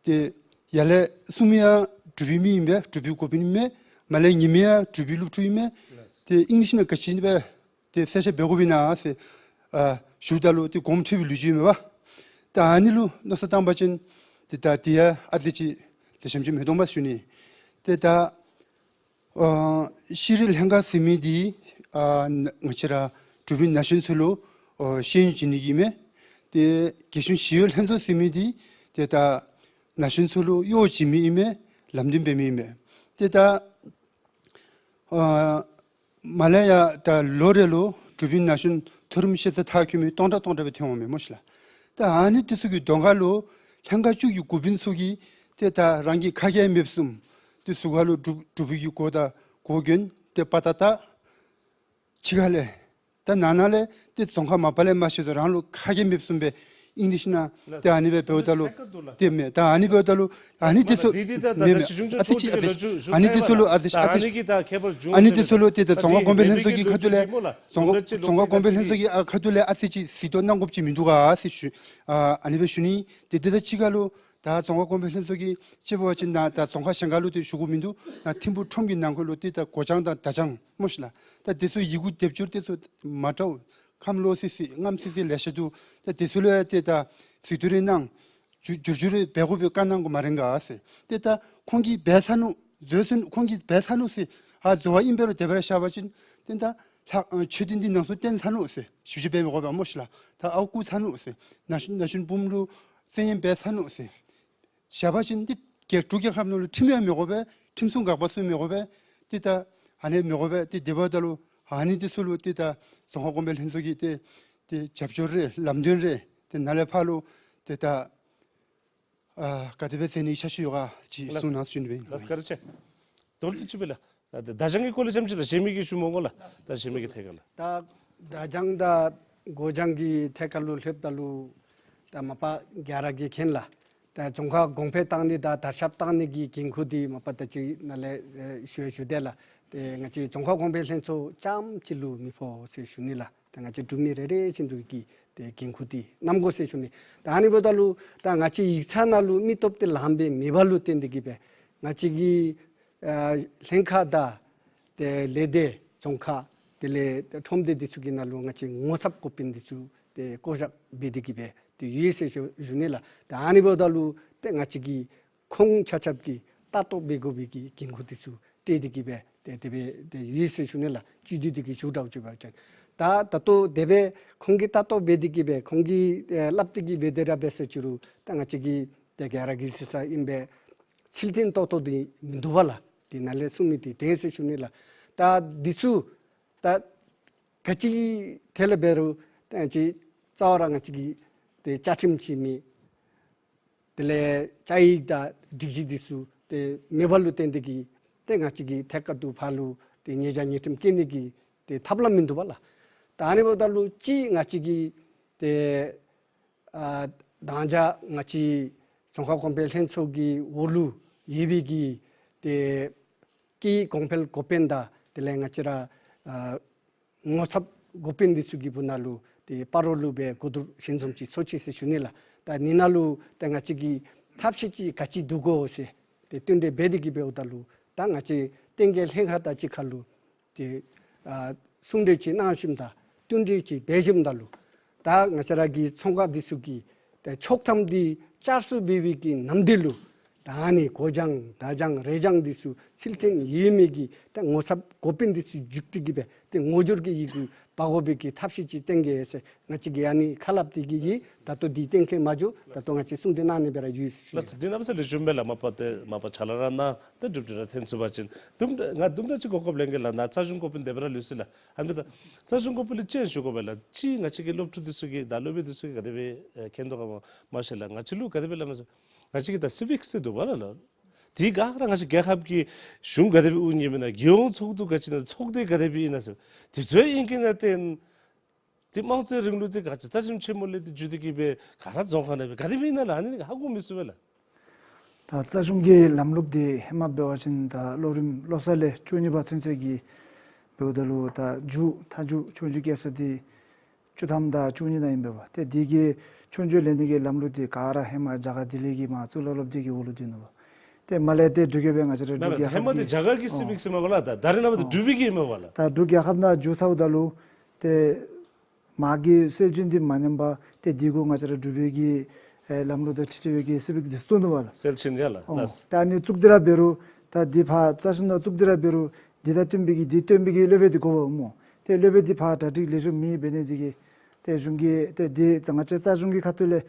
ཏེ་ཡར་ལས་གསུངམ་ཡང་འབྲུག་པའི་མི་ཨིན་པས། འབྲུག་པའི་འགོ་དཔོན་ཨིན་མས། མར་ལས་ཉིམ་ཡང་འབྲུག་པའི་སློབ་ཕྲུག་ཨིན་མས། ཏེ་ཨིང་ལིཤ་ནང་ག་ཅི་སྦེ་ཏེ་གསལ་བཤད་འབད་དགོཔ་ཨིན་ན་ཟེར་ཨ་ཞུཝ་ད་ལུ་ཏེ་དགོངསམ་ཁྲེལ་བའི་ལོ་རྒྱུས་ཨིན་མས་པ། ད་ཨ་ནི་ལུ་མནོ་བསམ་བཏང་བ་ཅིན་ཏེ་ད་དེ་ཡང་ཨ་ཙི་ཅིག་ལེགས་ཤོམ་ཅིག་མེད་དོ་བས་ཞུ་ནི། ཏེ་ད་ཨ་ཤེས་རིག་ལྷན་ཁག་ཟེར་མི་འདི་ཨ་ང་བཅས་ར་འབྲུག་པའི་ན་གཞོན་ཚུ་ལུ་ཨ་ཤེས་ཡོན་སྦྱིན་ནི་གི་ཨིན་མས། ཏེ་རྒྱལ་གཞུང་ཞི་གཡོག་ལྷན་ཚོགས་ཟེར་མི་འདི་ཏེ་ད་ན་གཞོན་ཚུ་ལུ་གཡོག་བྱིན་མི་ཨིན་མས། ལམ་སྟོན་འབད་མི་ཨིན་མས། ཏེ་ད་ཨ་མར་ལས་ཡར་ད་ལོ་རེ་ལུ་འབྲུག་པའི་ན་གཞོན་མཐོ་རིམ་ཤེས་ཚད་མཐར་འཁྱོལ་མི་སྟོང་ཕྲག་སྟོང་ཕྲག་སྦེ་ཐོན་འོང་མས་སྨོ་ཤིག་ལགས། ད་ཨ་ནི་དེ་ཚུ་གི་གདོང་ཁ་ལུ་ལྷན་ཁག་བཅུ་གི་འགོ་དཔོན་ཚུ་གིས་ཏེ་ད་རང་གི་ཁ་སྐད་མེདཔ་བཟུམ་ཏེ་ཟུར་ཁ་ལུ་འབྲུག་འབྲུག་པའི་གི་གོ་དང་གོ་གྱོན་ཏེ་པ་ཏ་བཏགས། ཕྱི་ཁ་ལས་ད་ནང་ན་ལས་ཏེ་རྫོང་ཁ་མ་པ་ལས་མ་ཤེས་སོ་རང་ལུ་ཁ་སྐད་མེདཔ་བཟུམ་སྦེ་ཨིང་ལིཤ་ནང་ཏེ་ཨ་ནི་སྦེ་འབདཝ་ད་ལུ་ཏེ་མེད། ད་ཨ་ནི་འབདཝ་ད་ལུ་ཨ་ནི་དེ་ཚུ་མེད་མེད་ཨ་ཙི་ཅིག་ཨ་ཙི་ཅིག་ཨ་ནི་དེ་ཚུ་ལུ་ཨ་ཙི་ཅིག་ཨ་ནི་དེ་ཚུ་ལུ་ཏེ་ད་རྫོང་ཁ་གོང་འཕེལ་ལྷན་ཚོགས་ཀྱི་ཁ་ཐུག་ལས་རྫོང་ཁ་རྫོང་ཁ་གོང་འཕེལ་ལྷན་ཚོགས་ཀྱི་ཨ་ཁ་ཐུག་ལས་ཨ་ཙི་ཅིག་གཟིགས་རྟོག་གནང་དགོཔ་ཅིག་མིན་འདུག་ག་ཟེར་ཞུ་ཨ་ཨ་ནི་སྦེ་ཞུ་ནི། ཏེ་དེ་དང་གཅིག་ཁར་ལུ་ད་རྫོང་ཁ་གོང་འཕེལ་ལྷན་ཚོགས་ཀྱི་ཅིག་འབད་བ་ཅིན་ནཱ་ད་རྫོང་ཁག་གཞན་ཁར་ལུ་ཏེ་ཞུ་དགོཔ་མིན་འདུག། ནཱ་ཐིམ་ཕུག་ཁྲོམ་གྱི་ནང་འཁོད་ལུ་ཏེ་ད་སྒོ་བྱང་དང་བརྡ་བྱང་སྨོ་ཤིག་ལགས། ད་དེ་ཚུ་ཡི་གུ་སྡེབ་སྦྱོར་དེ་ཚུ་མ་འདྲཝ་ཁམས་ལོག་སི་སི་རྔམ་སི་སི་ལེ་ཤ་འདུག། ད་དེ་ཚུ་ལུ་ཡང་ཏེ་ད་གཟིགས་རྟོག་རེ་གནང་བསྒྱུར་བསྒྱུར་བཅོས་རེ་འབད་དགོ་པའི་བཀའ་གནང་དགོ་མ་རེན་ག་ཟེར། ཏེ་ད་ཁོང་གིས་འབད་ཚར་ནུག། འཛོལ་སོང་ཁོང་གིས་འབད་ཚར་ནུག་ཟེར། ཨ་རྫོགས་པ་ཨིན་པས་རུང་དེ་སྦེ་ར་བཞག་པ་ཅིན་ཏེ་ད་ལྷག་ཨ་ཆོས་དོན་འདི་ནང་སོ་བཏོན་ཚར་ནུག་ཟེར་ཞིབ་ཞིབ་འབད་མི་དགོ་པས་སྨོ་ཤིག་ལགས། ད་ཨརཝ་བརྐུ་ཚར་ནུག་ཟེར། ན་གཞོན་ན་གཞོན་བུམོ་ལུ་བཙན་གཡེམ་འབད་ཚར་ནུག་ཟེར་བཞག་པ་ཅིན་ཏེ་རྒྱལ་འབྲུག་རྒྱལ་ཁབ་ནང་ལུ་ཁྲིམས་ཡང་མི་དགོ་པས། ཁྲིམས་སྲུང་འགག་པ་ཚུ་མི་དགོ་པས། ཏེ་ད་ཨ་ནི་མི་དགོ་པས། ཏེ་དེ་འབདཝ་ད་ལུ་ཨ་ནི་དེ་ཚུ་ལུ་ཏེ་ད་རྫོང་ཁ་གོང་འཕེལ་ལྷན་ཚོགས་ཀྱིས་ཏེ་ཏེ་རྒྱབ་སྐྱོར་རེ་ལམ་སྟོན་རེ་ཏེ་ནཱ་ལས་ཕར་ལུ་ཏེ་ད་ཨ་ག་དེ་སྦེ་མཛད་ནི་འཆར་གཞི་ཡོད་ག་ཅིག་གསུང་གནང་ཞུ་ནི་སྦེ་ཨིན། ལགས་བཀའ་དྲིན་ཆེ། མདོར་བསྡུས་ཅིག་སྦེ་ལགས། ད་བརྡ་བྱང་གི་སྐོར་ལས་ཙམ་ཅིག་ལགས། གཞན་མི་གིས་ཞུ་མི་དགོ་ལགས། ད་གཞན་མི་གི་ཐད་ཁར་ལགས། ད་བརྡ་བྱང་དང་སྒོ་བྱང་གི་ཐད་ཁར་ལུ་ལྷོདཔ་ད་ལུ་ད་མ་པ་ག་ར་གིས་མཁྱེན་ལགས། ད་རྫོང་ཁ་གོང་འཕེལ་བཏང་ནི་དང་དར་ཁྱབ་བཏང་ནི་གི་འགན་ཁུར་འདི་མ་པ་ད་ཅི་ནཱ་ལས་ཨེ་ཞུ་ཡང་ཞུ་དེས་ལགས། ཏེ་ང་བཅས་རྫོང་ཁ་གོང་འཕེལ་ལྷན་ཚོགས་རྐྱངམ་གཅིག་ལུ་མི་ཕོག་ཟེར་ཞུ་ནི་ལགས། ད་ང་བཅས་འབྲུག་མི་རེ་རེ་བཞིན་དུ་གིས་ཏེ་འགན་ཁུར་འདི་བསྣམ་དགོ་ཟེར་ཞུ་ནི། ད་ཨ་ནི་འབདཝ་ད་ལུ་ད་ང་བཅས་ཡིག་ཚང་ནང་ལུ་མི་སྟོབས་འདི་ལངམ་སྦེ་མེད་པ་ལུ་བརྟེན་ཏེ་གིས་སྦེ་ང་བཅས་ཀྱི་ཨ་ལྷན་ཁག་དང་ཏེ་ལས་སྡེ་རྫོང་ཁག་དེ་ལས་ཁྲོམ་སྡེ་འདི་ཚུ་གི་ནང་ལུ་ང་བཅས་ངོ་ཚབ་འགོ་དཔོན་འདི་ཚུ་ཏེ་བསྐོ་བཞག་འབད་དེ་གིས་སྦེ་ཏེ་ཡོད་ཟེར་ཞུ་ཞུ་ནི་ལགས། ད་ཨ་ནི་འབདཝ་ད་ལུ་ཏེ་ང་བཅས་ཀྱིས་ཁོང་ཆ་ཁྱབ་ཀྱིས་ལྟ་རྟོག་འབད་དགོ་པའི་གི་འགན་ཁུར་འདི་ཚུ་སྤྲོད་དེ་གིས་སྦེ་ཏེ་དེ་སྦེ་ཏེ་ཡོད་ཟེར་ཞུ་ནི་ལགས། བཅུད་བསྡུས་ཏེ་གིས་ཞུ་དྲག་ཅིག་འབད་བ་ཅིན་ད་ད་ལྟོ་དེ་སྦེ་ཁོང་གིས་ལྟ་རྟོག་འབད་དེ་གིས་སྦེ་ཁོང་གིས་ཨེ་སླབ་སྟེ་གིས་འབད་དེ་ར་འབད་ཟེར་ཅི་རུང་ད་ང་བཅས་ཀྱིས་ཏེ་ག་ར་གིས་གཟིགས་ས་ཨིན་པས། ཚུལ་བརྟན་ཏོག་ཏོ་འདི་མིན་འདུག་པ་ལགས། དེ་ནཱ་ལས་གསུང་མི་འདི་བདེན་ཟེར་ཞུ་ནི་ལགས། ད་འདི་ཚུ་ད་ག་ཅི་ཐད་ལས་འབད་རུང་ད་ཅི་རྩ་བ་ར་ང་བཅས་ཀྱི་ཏེ་བཅའ་ཁྲིམས་ཅིག་མེད། དེ་ལས་བཅའ་ཡིག་དང་སྒྲིག་གཞི་འདི་ཚུ་ཏེ་མེད་པ་ལུ་བརྟེན་ཏེ་གིས་ཏེ་ང་བཅས་ཀྱིས་ཐད་ཀར་དུ་ཕར་ལུ་ཏེ་ཉེས་བྱ་ཉེས་ཁྲིམས་བཀལ་ནི་གི་ཏེ་ཐབས་ལམ་མིན་འདུག་པ་ལགས། ད་ཨ་ནི་འབདཝ་ད་ལུ་ཅིག་ང་བཅས་ཀྱིས་ཏེ་ཨ་དང་ཅ་ང་བཅས་ རྫོང་ཁག་གོང་འཕེལ་ལྷན་ཚོགས་ཀྱི་འོག་ལུ་ཡོད་པའི་གི་ཏེ་ཀྱི་གོང་འཕེལ་འགོ་དཔོན་དང་དེ་ལས་ང་བཅས་ར་ཨ་ངོ་ཚབ་འགོ་དཔོན་འདི་ཚུ་གི་སྦུག་ན་ལུ་ཏེ་སྤ་རོ་ལུ་སྦེ་གོ་བསྡུར་ཞལ་འཛོམས་ཅིག་ཚོགས་ཅི་ཟེར་ཞུ་ནི་ལགས། ད་ཨ་ནི་ནང་ལུ་ད་ང་བཅས་ཀྱི་ཐབས་ཤེས་ཅིག་ག་ཅི་འདུག་གོ་ཟེར་ཏེ་བསྟུན་གྲོས་འབད་དེ་གི་འབདཝ་ད་ལུ་ད་ང་བཅས་བསྟན་རྒྱས་ལྷན་ཁག་དང་གཅིག་ཁར་ལུ་ཏེ་ཨ་གསུང་གྲོས་ཅིག་གནང་ཞིནམ་ད་བསྟུན་གྲོས་ཅིག་འབད་ཞིནམ་ད་ལུ་ད་ང་བཅས་ར་གི་ཚོང་ཁང་འདི་ཚུ་གི་ཏེ་ཆོག་ཐམ་འདི་བསྐྱར་གསོ་འབད་བའི་གི་ནམ་དུས་ལུ་ད་ཨ་ནི་སྒོ་བྱང་དར་བྱང་རས་བྱང་འདི་ཚུ་ཚུལ་མཐུན་ཡོད་མི་གི་ད་ངོ་ཚབ་འགོ་དཔོན་འདི་ཚུ་བརྒྱུད་དེ་གི་སྦེ་ཏེ་ངོ་སྦྱོར་གྱི་ཡི་གུ་འབག་དགོ་པའི་གི་ཐབས་ཤེས་ཅིག་བསྟན་གེ་ཟེར་ང་བཅས་ཀྱིས་ཨ་ནི་ཁ་སླབ་སྟེ་གི་ཡོད། ད་ལྟོ་འདི་གཏན་འཁེལ་མ་བྱུང་། ད་ལྟོ་ང་བཅས་གསུང་གྲོས་གནང་ནི་སྦེ་ར་ཡོད་ཟེར་ཞུ་ནི། ལགས་སོ། འདི་གནམ་ས་ལེགས་ཤོམ་སྦེ་ལགས། མ་པ་ཏེ་མ་པ་ཕྱག་ལཱ་ར་གནང་ཏེ་གྲུབ་འབྲས་ར་ཐོན་ཚུགས་པ་ཅིན་དུམ་གྲ་ང་དུམ་གྲ་ཅིག་གོ་སྐབས་ལེན་གེ་ལགས། ནཱ་རྩ་གཞུང་འགོ་དཔོན་དེ་སྦེ་ར་ལུས་སོ་ལགས། ཨ་ནི་ད་རྩ་གཞུང་འགོ་དཔོན་ལུ་ཅིག་ཞུ་དགོ་པས་ལགས། ཅིག་ང་བཅས་ཀྱི་སློབ་ཕྲུག་འདི་ཚུ་གིས་ད་སློབ་དཔོན་འདི་ཚུ་གིས་ག་དེ་སྦེ་ཨེ་མཁྱེན་དོ་ག་མ་མ་ཤེས་ལགས། ང་བཅས་ལུ་ག་དེ་སྦེ་སླབ་མས་ཟེར་ང་བཅས་ཀྱི་ད་སི་བིག་སི་འདུག་པ་ལགས། འདི་ག་ར་ང་བཅས་རྒྱལ་ཁབ་ཀྱི་གཞུང་ག་དེ་སྦེ་དབུ་བརྙེས་མི་ན་རྒྱལ་ཡོངས་ཚོགས་འདུ་ག་ཅི་ན་ཚོགས་སྡེ་ག་དེ་སྦེ་ཨིན་ན་ཟེར་འདི་ཚུ་ཨིན་གྱི་ན་ཏེ་ཏེ་དམངས་གཙོའི་རིང་ལུགས་འདི་ག་ཅི་རྩ་ཁྲིམས་ཆེན་མོ་ལས་ཏེ་བརྒྱུད་དེ་གི་སྦེ་ག་ར་རྫོང་ཁ་ནང་སྦེ་ག་དེ་སྦེ་ཨིན་ན་ལགས། ཨ་ནི་ཧ་གོ་མི་ཚུགས་པས་ལགས། ད་རྩ་གཞུང་གི་ལམ་ལུགས་འདི་ཧེ་མ་འབད་བ་ཅིན་ད་ལོ་རིམ་ལོ་གསར་ལས་བཅུ་གཉིས་པ་ཚུན་ཚོད་ཀྱི་འབདཝ་ད་ལུ་ད་མཇུག་མཐའ་མཇུག་ཆོས་རྒྱུགས་རྒྱལ་ས་འདི་བཅུ་ཐམ་དང་བཅུ་གཉིས་ནང་ཨིན་པས་པ། ཏེ་འདི་གི་ཆོས་རྒྱུགས་ལེན་ནི་གི་ལམ་ལུགས་འདི་ག་ར་ཧེ་མ་རྒྱ་གར་ལྡི་ལི་གི་མ་གཙུག་ལག་སློབ་སྡེ་གི་འོག་ལུ་སྡོད་ནུག་པ། ཏེ་མར་ལས་ཏེ་འབྲུག་རྒྱལ་པོའི་ང་བཅས་ར་འབྲུག་རྒྱལ་ཁབ་ཀྱི་ཧེ་མ་འདི་རྒྱ་གར་གྱི་སི་བིག་སི་ཨིན་པས་ལགས། ད་ད་རེས་ནངས་པ་འདི་འབྲུག་པའི་གི་ཨིན་པས་ལགས། ད་འབྲུག་རྒྱལ་ཁབ་ནང་འགྱོ་ཚརཝ་ད་ལུ་ཏེ་མ་གི་སྲོལ་རྒྱུན་འདི་མ་ཉམས་པར་ཏེ་འདི་གུ་ང་བཅས་ར་འབྲུག་པའི་གི་ཨེ་ལམ་ལུགས་དང་འཁྲིལ་ཏེ་སྦེ་གི་སི་བིག་འདི་བཙུགས་ནུག་པ་ལགས། སྲོལ་ཆེན་ཡ་ལགས། ཨོ་ལགས། ད་ཨ་ནི་བཙུགས་ཏེ་ར་འབད་རུང་ད་འདི་ཕར་རྩ་གཞུང་ནང་བཙུགས་ཏེ་ར་འབད་རུང་འདི་དང་བསྟུན་པའི་གི་འདི་སྟོན་པའི་གི་སློབ་དཔོན་འདི་དགོ་པས་སྨོ། ཏེ་སློབ་དཔོན་འདི་ཕར་གྲ་སྒྲིག་ལེགས་ཤོམ་མེད་འབད་ནི་འདི་གིས་ཏེ་གཞུང་གིས་ཏེ་འདི་ང་བཅས་རྩ་གཞུང་གི་ཁ་ཐུག་ལས་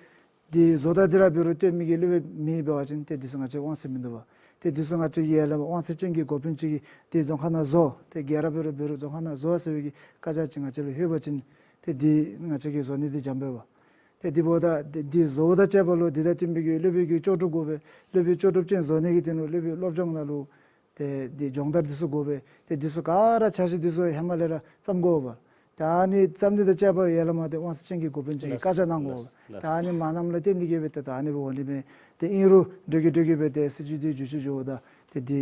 འདི་བཟོ་ད་འདི་ར་འབད་རུང་སྟོན་མི་གི་སློབ་དཔོན་མེད་འབད་བ་ཅིན་ཏེ་འདི་ཚུ་ང་བཅས་དབང་ཚད་མིན་འདུག་པ། ཏེ་འདི་ཚུ་ང་བཅས་ཀྱི་ཡར་ལས་དབང་ཚད་ཅན་གྱི་འགོ་དཔོན་ཅིག་གིས་འདི་རྫོང་ཁ་ནང་བཟོ་ཏེ་རྒྱལ་རབས་འབད་རུང་འབད་རུང་རྫོང་ཁ་ནང་བཟོ་ཟེར་བའི་གི་བཀའ་རྒྱ་ཅིག་ང་བཅས་ལུ་ལྷོད་པ་ཅིན་ཏེ་འདི་ང་བཅས་ཀྱིས་བཟོ་ནི་འདི་འཇམ་པས་པ། ཏེ་འདི་འབདཝ་ད་འདི་འདི་བཟོཝ་དང་བཅས་པ་ལུ་འདི་དང་བསྟུན་པའི་གི་སློབ་དཔོན་གྱི་ལྕོགས་གྲུབ་དགོ་པས། སློབ་དཔོན་ལྕོགས་གྲུབ་ཅན་བཟོ་ནི་གི་དོན་ལུ་སློབ་དཔོན་སློབ་སྦྱོང་ནང་ལུ་ཏེ་འདི་སྦྱོང་བརྡར་འདི་ཚུ་དགོ་པས། ཏེ་འདི་ཚུ་ག་ར་འཆར་གཞི་འདི་ཚུ་ཧེ་མ་ལས་ར་བརྩམ་དགོ་པ། ད་ཨ་ནི་བརྩམ་ནི་དང་བཅས་པ་ཡར་ལས་མར་ཏེ་དབང་ཚད་ཅན་གྱི་འགོ་དཔོན་ཅིག་གིས་བཀའ་རྒྱ་གནང་དགོ་པ། ད་ཨ་ནི་མ་གནངམ་ལས་བརྟེན་ཏེ་གི་སྦེ་ཏེ་ད་ཨ་ནི་འབདཝ་ལས་མས། ཏེ་ཨིན་རུང་འགྲོ་གི་འགྲོ་གི་སྦེ་ཏེ་སྲིད་བྱུས་འདི་བསྒྱུར་བཅོས་འགྱོཝ་ད་ཏེ་འདི་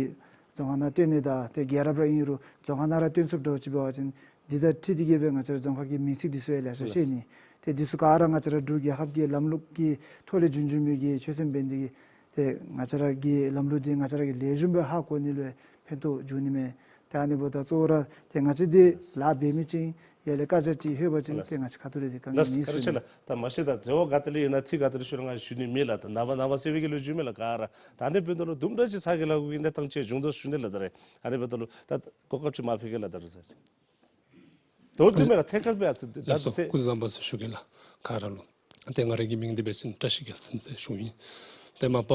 རྫོང་ཁ་ནང་སྟོན་ནི་དང་ཏེ་རྒྱལ་རབས་ར་ཨིན་རུང་རྫོང་ཁ་ནང་ར་སྟོན་ཚུགསཔ་འདྲཝ་ཅིག་འབད་བ་ཅིན་འདི་དང་འཁྲིལ་ཏེ་གི་སྦེ་ང་བཅས་ར་རྫོང་ཁ་གི་མིང་ཚིག་འདི་ཚུ་ཡང་ལེགས་ཤོམ་ཤེས་ནི། ཏེ་འདི་ཚུ་ག་ར་ང་བཅས་ར་འབྲུག་རྒྱལ་ཁབ་ཀྱི་ལམ་ལུགས་ཀྱི་ཐོག་ལས་བྱུང་བྱུང་མི་གི་ཆོས་སེམས་འབད་ནི་དེ་གིས་ཏེ་ང་བཅས་ར་གི་ལམ་ལུགས་འདི་ང་བཅས་ར་གིས་ལེགས་ཤོམ་སྦེ་ཧ་གོ་ནི་ལུ་ཕན་ཐོགས་འབྱུང་ནི་མས། ཏེ་ཨ་ནི་འབདཝ་ད་གཙོ་བོ་ར་ཏེ་ང་བཅས་འདི་ལཱ་འབད་མི་ཅིག་ཡར་ལས་བཀའ་རྒྱ་ཅིག་ལྷོད་པ་ཅིན་ཏེ་ང་བཅས་ཁ་ཐུག་ལས་འདི་དཀའ་ངལ་མེད་ཟེར་ཞུ་ནི། ད་མ་གཞི་ད་འཛོལ་བ་ག་ཏེ་ལས་ཡོད་ན་འཐུས་ག་ཏེ་ལས་ཤོར་ང་ཞུ་ནི་མེད་ལགས། ད་ནངས་པ་ནངས་པ་ཟེར་བའི་གི་ལོ་རྒྱུས་མེད་ལགས་ག་ར། ད་ཨ་ནི་འབདཝ་ད་ལུ་དུམ་གྲ་ཅིག་ཚ་གྱང་ལང་གི་གནས་སྟངས་ཅིག་བྱུང་དོ་ཞུ་ནི་ལགས། ད་རེས་ཨ་ནི་འབདཝ་ད་ལུ་ད་གོ་སྐབས་ཅིག་མ་ཕུལ་གེ་ལགས། ད་རུང་ཚར་ཅིག་མདོར་བསྡུས་མེད་ལགས། ཐད་ཀར་སྦེ་ཨ་ཙི་ད་ལགས་སོ། ཚེ་སྐུ་གཟུགས་བཟང་པོ་ཟེར་ཞུ་གེ་ལགས་ག་ར་ལུ། ཏེ་ང་རའི་གི་མིང་འདི་འབད་བ་ཅིན་བཀྲ་ཤིས་རྒྱལ་མཚན་ཟེར་ཞུཝ་ཨིན། ཏེ་མ་པ་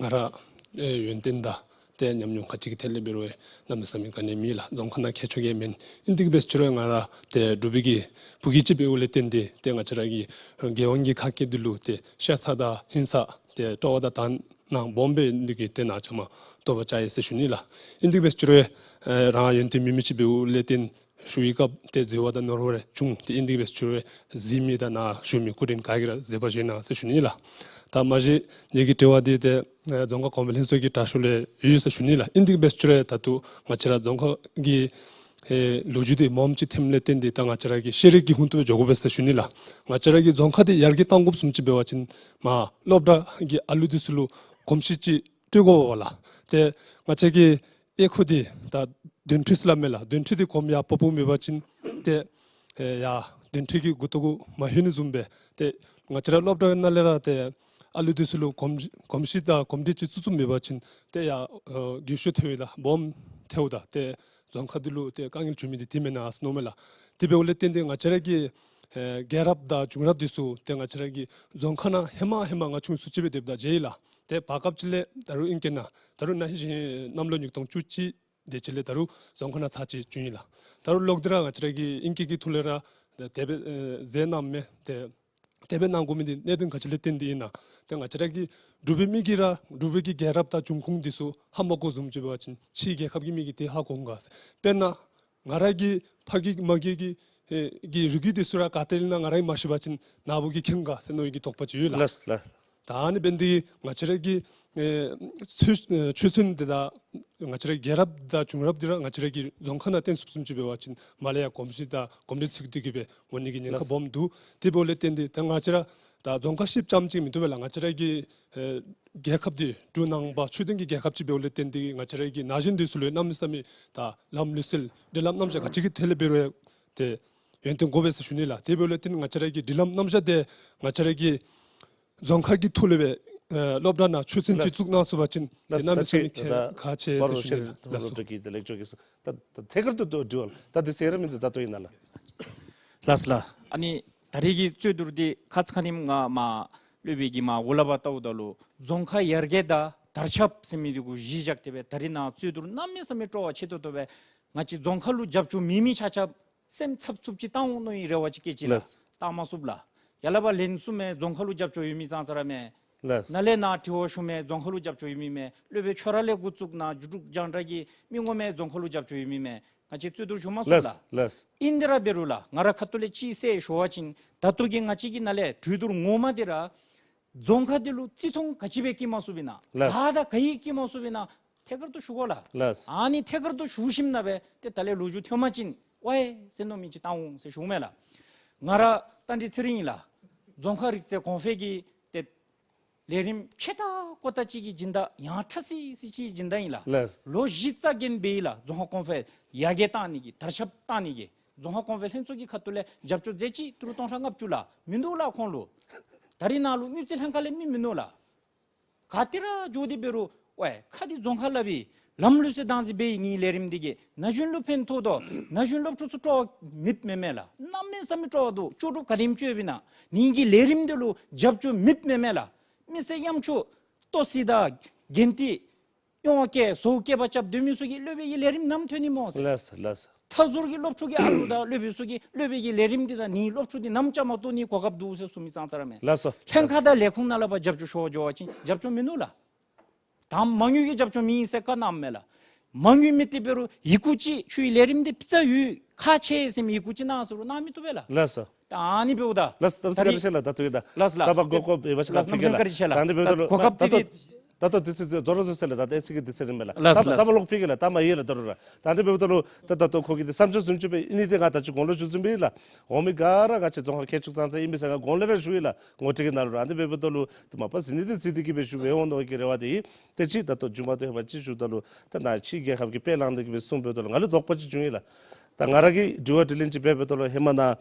ང་ར་ཨེ་ཡོན་ཏན་དང་ཏེ་ཉམས་མྱོང་ག་ཅི་གི་ཐད་ལས་འབད་རུང་གནམ་མེད་ས་མེད་ག་ནི་མེད་ལགས། རྫོང་ཁ་ནང་མཁས་མཆོག་གི་མེན། ཨིན་དེ་གི་འབད་རུང་ང་ར་ཏེ་འབྲུག་པའི་གི་བུ་གི་ཅིག་འབདཝ་ལས་བརྟེན་ཏེ་ཏེ་ང་བཅས་ར་གི་རྒྱལ་ཡོངས་ཀྱི་ཁ་སྐད་འདི་ལུ་ཏེ་ཤ་ཚ་དང་ཧིང་ཚ་ཏེ་སྤྲོ་བ་དང་དག་སྣང་སྦོམ་སྦེ་ཨིན་དེ་གི་ཏེ་ནཱ་ཅ་མ་ལྟོ་བ་ཅ་ཡི་ཟེར་ཞུ་ནི་ལགས། ཨིན་དེ་གི་འབད་རུང་ཨེ་རང་ཡོན་ཏན་མེད་མི་ཅིག་འབདཝ་ལས་བརྟེན་ཞུ་བའི་སྐབས་ཏེ་འཛོལ་བ་དང་ནོར་བ་རེ་བྱུང་། ཏེ་ཨིན་དེ་གི་འབད་རུང་གཟིགས་མི་དང་ནཱ་ཞུ་མི་སྐུ་མགྲོན་ག་གིས་ར་མཛད་པར་བཞེས་གནང་ཟེར་ཞུ་ནི་ལགས། ད་མ་གཞི་ངེ་གི་དྲི་བ་འདི་ཏེ་ཨེ་རྫོང་ཁག་གོང་འཕེལ་ལྷན་ཚོགས་ཀྱི་དྲག་ཤོས་ལས་ཡོད་ཟེར་ཞུ་ནི་ལགས། ཨིན་དེ་གི་འབད་རུང་ད་ལྟོ་ང་བཅས་ར་རྫོང་ཁག་གི་ཨེ་ལོ་རྒྱུས་འདི་མངམ་ཅིག་ཐོནམ་ལས་བརྟེན་ཏེ་ད་ང་བཅས་ར་གི་ཤེས་རིག་གི་ཧོངས་ཏོ་འགྱོ་དགོ་པས་ཟེར་ཞུ་ནི་ལགས། ང་བཅས་ར་གི་རྫོང་ཁག་འདི་ཡར་རྒྱས་གཏང་དགོཔ་བཟུམ་ཅིག་འབད་བ་ཅིན་མ་སློབ་གྲྭ་གི་ཨ་ལུ་འདི་ཚུ་ལུ་གོམས་གཤིས་ཅིག་སྤྲོད་དགོ་པས་ལགས། ཏེ་ང་བཅས་ཀྱི་ཨེ་ཁུ་འདི་ད་དོན་འཕྲུལ་ཟེར་སླབ་མས་ལགས། དོན་འཕྲུལ་འདི་གོམས་ཡར་སྤོ་སྤོ་མེད་པ་ཅིན་ཏེ་ཨེ་ཡར་དོན་འཕྲུལ་གྱི་མགུ་ཏོ་གུ་མ་ལྷོད་ནི་བཟུམ་སྦེ་ཏེ་ང་བཅས་ར་སློབ་གྲྭ་ནང་ལས་ར་ཏེ་ཨ་ལུ་འདི་ཚུ་ལུ་གོམས་གོམས་གཤིས་དང་གོམས་འདྲིས་ཅིག་བཙུགས་བཙུགསཔ་མེད་པ་ཅིན་ཏེ་ཡར་ཨེ་རྒས་ཤོས་ཐལཝ་ད་སྦོམ་ཐལཝ་ད་ཏེ་རྫོང་ཁག་འདི་ལུ་ཏེ་དཀའ་ངལ་བྱུང་མི་འདི་དེ་མེན་ན་ཟེར་མནོཝ་མས་ལགས། དེ་འབདཝ་ལས་བརྟེན་ཏེ་ང་བཅས་ར་གི་ཨེ་རྒྱལ་རབས་དང་བྱུང་རབས་འདི་ཚུ་ཏེ་ང་བཅས་ར་གི་རྫོང་ཁག་ནང་ཧེ་མ་ཧེ་མ་ང་ཆུང་སུ་ཅིག་སྦེ་སྡོདཔ་ད་མཇལ་ཡི་ལགས། ཏེ་བར་སྐབས་ཅིག་ལས་ད་རུང་ཨིང་སྐད་ནང་ད་རུང་ན་ཧིང་གནམ་ལོ་ཉིས་སྟོང་བཅུ་གཅིག་དེ་ཅིག་ལས་ད་རུང་རྫོང་ཁག་ནང་ཚར་ཅིག་བྱོན་ཡི་ལགས། ད་རུང་ལོག་སྟེ་ར་ང་བཅས་ར་གི་ཨིང་སྐད་ཀྱི་ཐོག་ལས་ར་དེ་སྦེ་ཨེ་མཛད་གནངམ་མས། ཏེ་དེ་སྦེ་གནང་དགོ་མི་འདི་གནད་དོན་ག་ཅི་ལས་བརྟེན་ཏེ་ཨིན་ན། ཏེ་ང་བཅས་ར་གི་འབྲུག་པའི་མི་གིས་ར་འབྲུག་པའི་གི་རྒྱལ་རབས་དང་འབྱུང་ཁུངས་འདི་ཚུ་ཧ་མ་གོཝ་བཟུམ་ཅིག་འབད་བ་ཅིན་ཕྱིའི་རྒྱལ་ཁབ་ཀྱི་མི་གིས་དེ་ཧ་གོ་འོང་ག་ཟེར། དཔེར་ན་ང་ར་གི་ཕ་གི་མ་གི་གི་ཨེ་གི་རིགས་རྒྱུད་འདི་ཚུ་ར་ག་ཏེ་ཨིན་ན་ང་ར་གིས་མ་ཤེས་པ་ཅིན་ནཱ་བུ་གིས་མཁྱེན་ག་ཟེར་མནོ་བའི་གི་དོགས་པ་ཅིག་ཡོད་ལགས། ལགས་ལགས། ད་ཨ་ནི་འབད་ནི་དེ་གིས་ང་བཅས་ར་གི་ཨེ་ཆོས་ཨེ་ཆོས་ཚན་འདི་དང་ང་བཅས་ར་རྒྱལ་རབས་དང་བྱུང་རབས་འདི་ར་ང་བཅས་ར་གི་རྫོང་ཁ་ནང་བརྟེན་ཚུགསཔ་བཟུམ་ཅིག་འབད་བ་ཅིན་མར་ལས་ཡར་གོམས་གཤིས་དང་གོམས་འདྲིས་ཚུགས་ཏེ་གི་སྦེ་འོང་ནི་གི་ཉེན་ཁ་ལགས། སྦོམ་འདུག། དེ་འབདཝ་ལས་བརྟེན་ཏེ་ད་ང་བཅས་ར་ད་རྫོང་ཁ་གཤིས་རྐྱངམ་གཅིག་མི་བཏུབ་པས་ལགས། ང་བཅས་ར་གི་ཨེ་རྒྱལ་ཁབ་འདི་འབྲུག་ནང་པ་ཆོས་ལྡན་གྱི་རྒྱལ་ཁབ་ཅིག་འབདཝ་ལས་བརྟེན་ཏེ་ང་བཅས་ར་གི་ན་གཞོན་འདི་ཚུ་ལུ་གནམ་མེད་ས་མེད་ད་ལམ་ལུགས་སྲོལ་འབྲེལ་ལམ་རྣམ་གཞག་ག་ཅི་གི་ཐད་ལས་འབད་རུང་ཏེ་ཡོན་ཏན་དགོ་པས་ཟེར་ཞུ་ནི་ལགས། དེ་འབདཝ་ལས་བརྟེན་ང་བཅས་ར་གི་འབྲེལ་ལམ་རྣམ་གཞག་འདི་ང་བཅས་ར་གི་རྫོང་ཁ་གི་ཐོག་ལས་སྦེ་ཨེ་སློབ་གྲྭ་ནང་ཆོས་ཚན་ཅིག་ལགས། བཙུགས་གནང་ཚུགས་པ་ཅིན་ལགས། དེ་གནམ་མེད་ས་མེད་ད་ཁག་ཆེ་ཟེར་ཞུ་ནི་ལགས། ལགས་སོ། ད་ཐད་ཀར་དུ་དོ་དྲི་བ་ལགས། ད་དེ་ཟེར་ར་མིན་འདུག། ད་ལྟོ་ཡིན་ན་ལགས། ལགས་སོ་ལགས། ཨ་ནི་ད་རེས་ཀྱི་རྩོད་བསྡུར་འདི་ཁ་ཙ་ཁ་ཉིནམ་ང་མར་སློབ་དཔོན་གྱིས་མར་འོག་ལས་ཕར་བལྟཝ་ད་ལུ་རྫོང་ཁ་ཡར་རྒྱས་དང་དར་ཁྱབ་ཟེར་མི་འདི་གུ་གཞི་བཞག་སྟེ་སྦེ་ད་རེས་ནཱ་རྩོད་བསྡུར་གནམ་མེད་ས་མེད་སྤྲོ་བ་ཆེ་ཏོག་ཏོ་སྦེ་ང་བཅས་རྫོང་ཁ་ལུ་རྒྱབ་སྐྱོར་མེད་མི་ཆ་ཁྱབ་སེམས་འཚབ་འཚུབ་ཅིག་བཏང་འོང་མནོ་བའི་རེ་བ་ཅིག་བསྐྱེད་ཅི་ལགས། ལགས། བཏང་མ་ཚུགས་ལགས། ཡར་ལས་ཕར་ལན་གསུམ་མས་རྫོང་ཁ་ལུ་རྒྱབ་སྐྱོར་ཡོད་མི་ཙང་ཙ་ར་མས། ལགས། ནཱ་ལས་ནཱ་དྲི་བ་ཞུ་མི་རྫོང་ཁ་ལུ་རྒྱབ་སྐྱོར་ཡོད་མི་མས། སློབ་དཔོན་ཁྱོད་ར་ལས་འགོ་བཙུགས་ནཱ་རྒྱུ་འབྲུག་རྒྱང་བསྒྲགས་ཀྱི་མི་ངོམ་རྫོང་ཁ་ལུ་རྒྱབ་སྐྱོར་ཡོད་མི་མས། ང་བཅས་རྩོད་བསྡུར་ཞུ་མ་ཚུགས་ལགས། ལགས། ཨིན་དེ་ར་འབད་རུང་ལགས། ང་ར་ཁ་ཐུག་ལས་ཅིག་ཟེར་ཞུ་བ་ཅིན་ད་ལྟོ་གི་ང་བཅས་ཀྱི་ནཱ་ལས་གྲོས་བསྡུར་ངོ་མ་འདི་ར་རྫོང་ཁ་འདི་ལུ་བརྩི་མཐོང་ག་ཅི་སྦེ་བསྐྱེད་མ་ཚུགསཔ་ཨིན་ན། ལགས། ག་དང་ག་གིས་བསྐྱེད་མ་ཚུགསཔ་ཨིན་ན། ཐད་ཀར་དུ་ཞུ་དགོ་ལགས། ལགས། ཨ་ནི་ཐད་ཀར་དུ་ཞུ་ཞིནམ་ལས་སྦེ་ཏེ་ད་ལས་ལོ་རྒྱུས་ཐོན་པ་ཅིན་ཝའི་ཟེར་མནོ་མི་ཅིག་བཏང་འོང་ཟེར་ཞུཝ་མས་ལགས། ང་ར་རྟ་མགྲིན་ཚེ་རིང་ཨིན་ལགས། རྫོང་ཁ་རིག་རྩལ་གོང་འཕེལ་གྱི་ཏེ་ལས་རིམ་ཆེ་ཏོག་ཏོ་ཅིག་གི་སྦྱིན་བདག་ཡང་ཁྲ་སི་སི་ཅིག་སྦྱིན་བདག་ཨིན་ལགས། ལགས། ལོ་བཞི་རྩ་འགེངས་འབད་ཡི་ལགས། རྫོང་ཁ་གོང་འཕེལ་ཡར་རྒྱས་བཏང་ནི་གི་དར་ཁྱབ་བཏང་ནི་གི་རྫོང་ཁ་གོང་འཕེལ་ལྷན་ཚོགས་ཀྱི་ཁ་ཐུག་ལས་རྒྱབ་སྐྱོར་མཛད་ཅི། ཏི་རུ་སྟོང་ཕྲག་ལྔ་བཅུ་ལགས། མིན་འདུག་ལགས་ཁོང་ལུ། ད་རེས་ནཱ་ལུ་དངུལ་རྩིས་ལྷན་ཁག་ལས་མི་མིན་ནུག་ལགས། ག་ཏེ་ར་འགྱོ་སྟེ་འབད་རུང་ཝའི་ཁ་འདི་རྫོང་ཁ་སླབ་ཨིན། ལམ་ལུགས་སྲོལ་བདག་འཛིན་འབད་ཡི། ངེའི་ལས་རིམ་འདི་གིས་ན་གཞོན་ལུ་ཕན་ཐོགས་དོ། ན་གཞོན་སློབ་ཕྲུག་ཚུ་སྤྲོ་བ་མེདཔ་མེན་མས་ལགས། གནམ་མེད་ས་མེད་སྤྲོ་བ་འདུག། ལྕོགས་གྲུབ་ག་དེམ་ཅིག་ཡོདཔ་ཨིན་ན། ངེ་གི་ལས་རིམ་འདི་ལུ་རྒྱབ་སྐྱོར་མེདཔ་མེན་མས་ལགས། མི་སེར་གཡམ་ཆུང་ལྟོ་སི་དང་གན་ཏི་གཡོང་བ་སྐྱེལ་ཟོག་སྐྱེལ་པ་རྐྱབ་སྡོད་མི་ཚུ་གིས་སློབ་དཔོན་གྱི་ལས་རིམ་ནམ་ཐོན་ནི་སྨོ་ཟེར། ལགས་སོ་ལགས་སོ། མཐའ་ཟུར་གྱི་སློབ་ཕྲུག་གི་ཨ་ལུ་དང་སློབ་དཔོན་ཚུ་གིས་སློབ་དཔོན་གྱི་ལས་རིམ་འདི་དང་ངེའི་སློབ་ཕྲུག་འདི་ནམ་བཅའ་མར་གཏོགས་ནིའི་གོ་སྐབས་འདུག་ཟེར་གསུངས་མི་ཙང་ཙ་ར་མས། ལགས་སོ། ལྷན་ཁག་དང་ལས་ཁུངས་ནང་ལས་ཕར་རྒྱབ་སྐྱོར་ཞུ་བར་འགྱོ་བ་ཅིན་རྒྱབ་སྐྱོར་མིན་ནུག་ལགས། ད་མ་དངུལ་གྱི་རྒྱབ་སྐྱོར་མེད་ཟེར་བཀའ་གནངམ་མས་ལགས། མ་དངུལ་མེད་དེ་འབད་རུང་ཡི་གུ་ཅིག་ཁྱོད་ཀྱི་ལས་རིམ་འདི་ཙ་ཡོད་ཁག་ཆེ་ཟེར་མི་ཡི་གུ་ཅིག་གནང་ཟེར་རུང་གནང་མི་བཏུབ་པས་ལགས། ལགས་སོ། ད་ཨ་ནི་འབདཝ་ད། ལགས་སོ། ད་ད་རེས་བཀའ་དྲིན་ཆེ་ལགས། ད་ལྟོ་ཡིན་ད། ལགས་སོ་ལགས། ད་ཕར་མགུ་སྐོར་འབད་བ་ཅིན་ལགས་ཕར་ག་ལགས། ད་ལྟོ་འདི་ཚུ་རྫོགས་ར་བཟོ་ཟེར་ལགས། ད་ཨེ་སི་གི་འདི་ཚུ་རེད་མས་ལགས། ལགས་སོ་ད་ལགས། ཕར་ལོག་ཕར་ག་ལགས། ད་མ་ཡེ་ལགས། ད་རུང་ར་ད་འདི་འབདཝ་ད་ལུ་ད་ད་ལྟོ་ཁོ་གི་འདི་བསམ་འཆར་བཟུམ་ཅིག་སྦེ་ཨིན་ནི་འདི་ང་ད་ཅི་གོང་ལུ་ཞུ་བཟུམ་སྦེ་ལགས། འོང་མི་ག་ར་ང་བཅས་རྫོང་ཁ་མཁས་མཆོག་ཙང་ཙ་ཨིན་མས་ཟེར་ང་གོང་ལས་ར་ཞུ་ཡི་ལགས། ངོ་སྤྲོད་ཀྱི་ནང་ལུ་ར། ཨ་ནི་འབདཝ་ད་ལུ་ཏེ་མ་པ་ཟེར་ནི་འདི་ཟེར་ཏེ་གི་སྦེ་ཞུ་སྦེ་འོང་མནོ་གི་རེ་བ་འདི་ཨིན། ཏེ་ཅིག་ད་ལྟོ་མཇུག་མ་ཏོག་ཧེ་མ་ཅིག་ཞུཝ་ད་ལུ་ད་ནཱ་ཕྱི་རྒྱལ་ཁབ་ཀྱི་དཔེ་བླངས་ཏེ་གི་སྦེ་གསུངམ་འབདཝ་ད་ལུ་ང་ལུ་དོགས་པ་ཅིག་བྱུང་ཡི་ལགས། ད་ང་ར་གིས་དྲི་བ་དྲིས་ལན་ཅིག་འབད་འབདཝ་ད་ལུ་ཧེ་མ་ནཱ་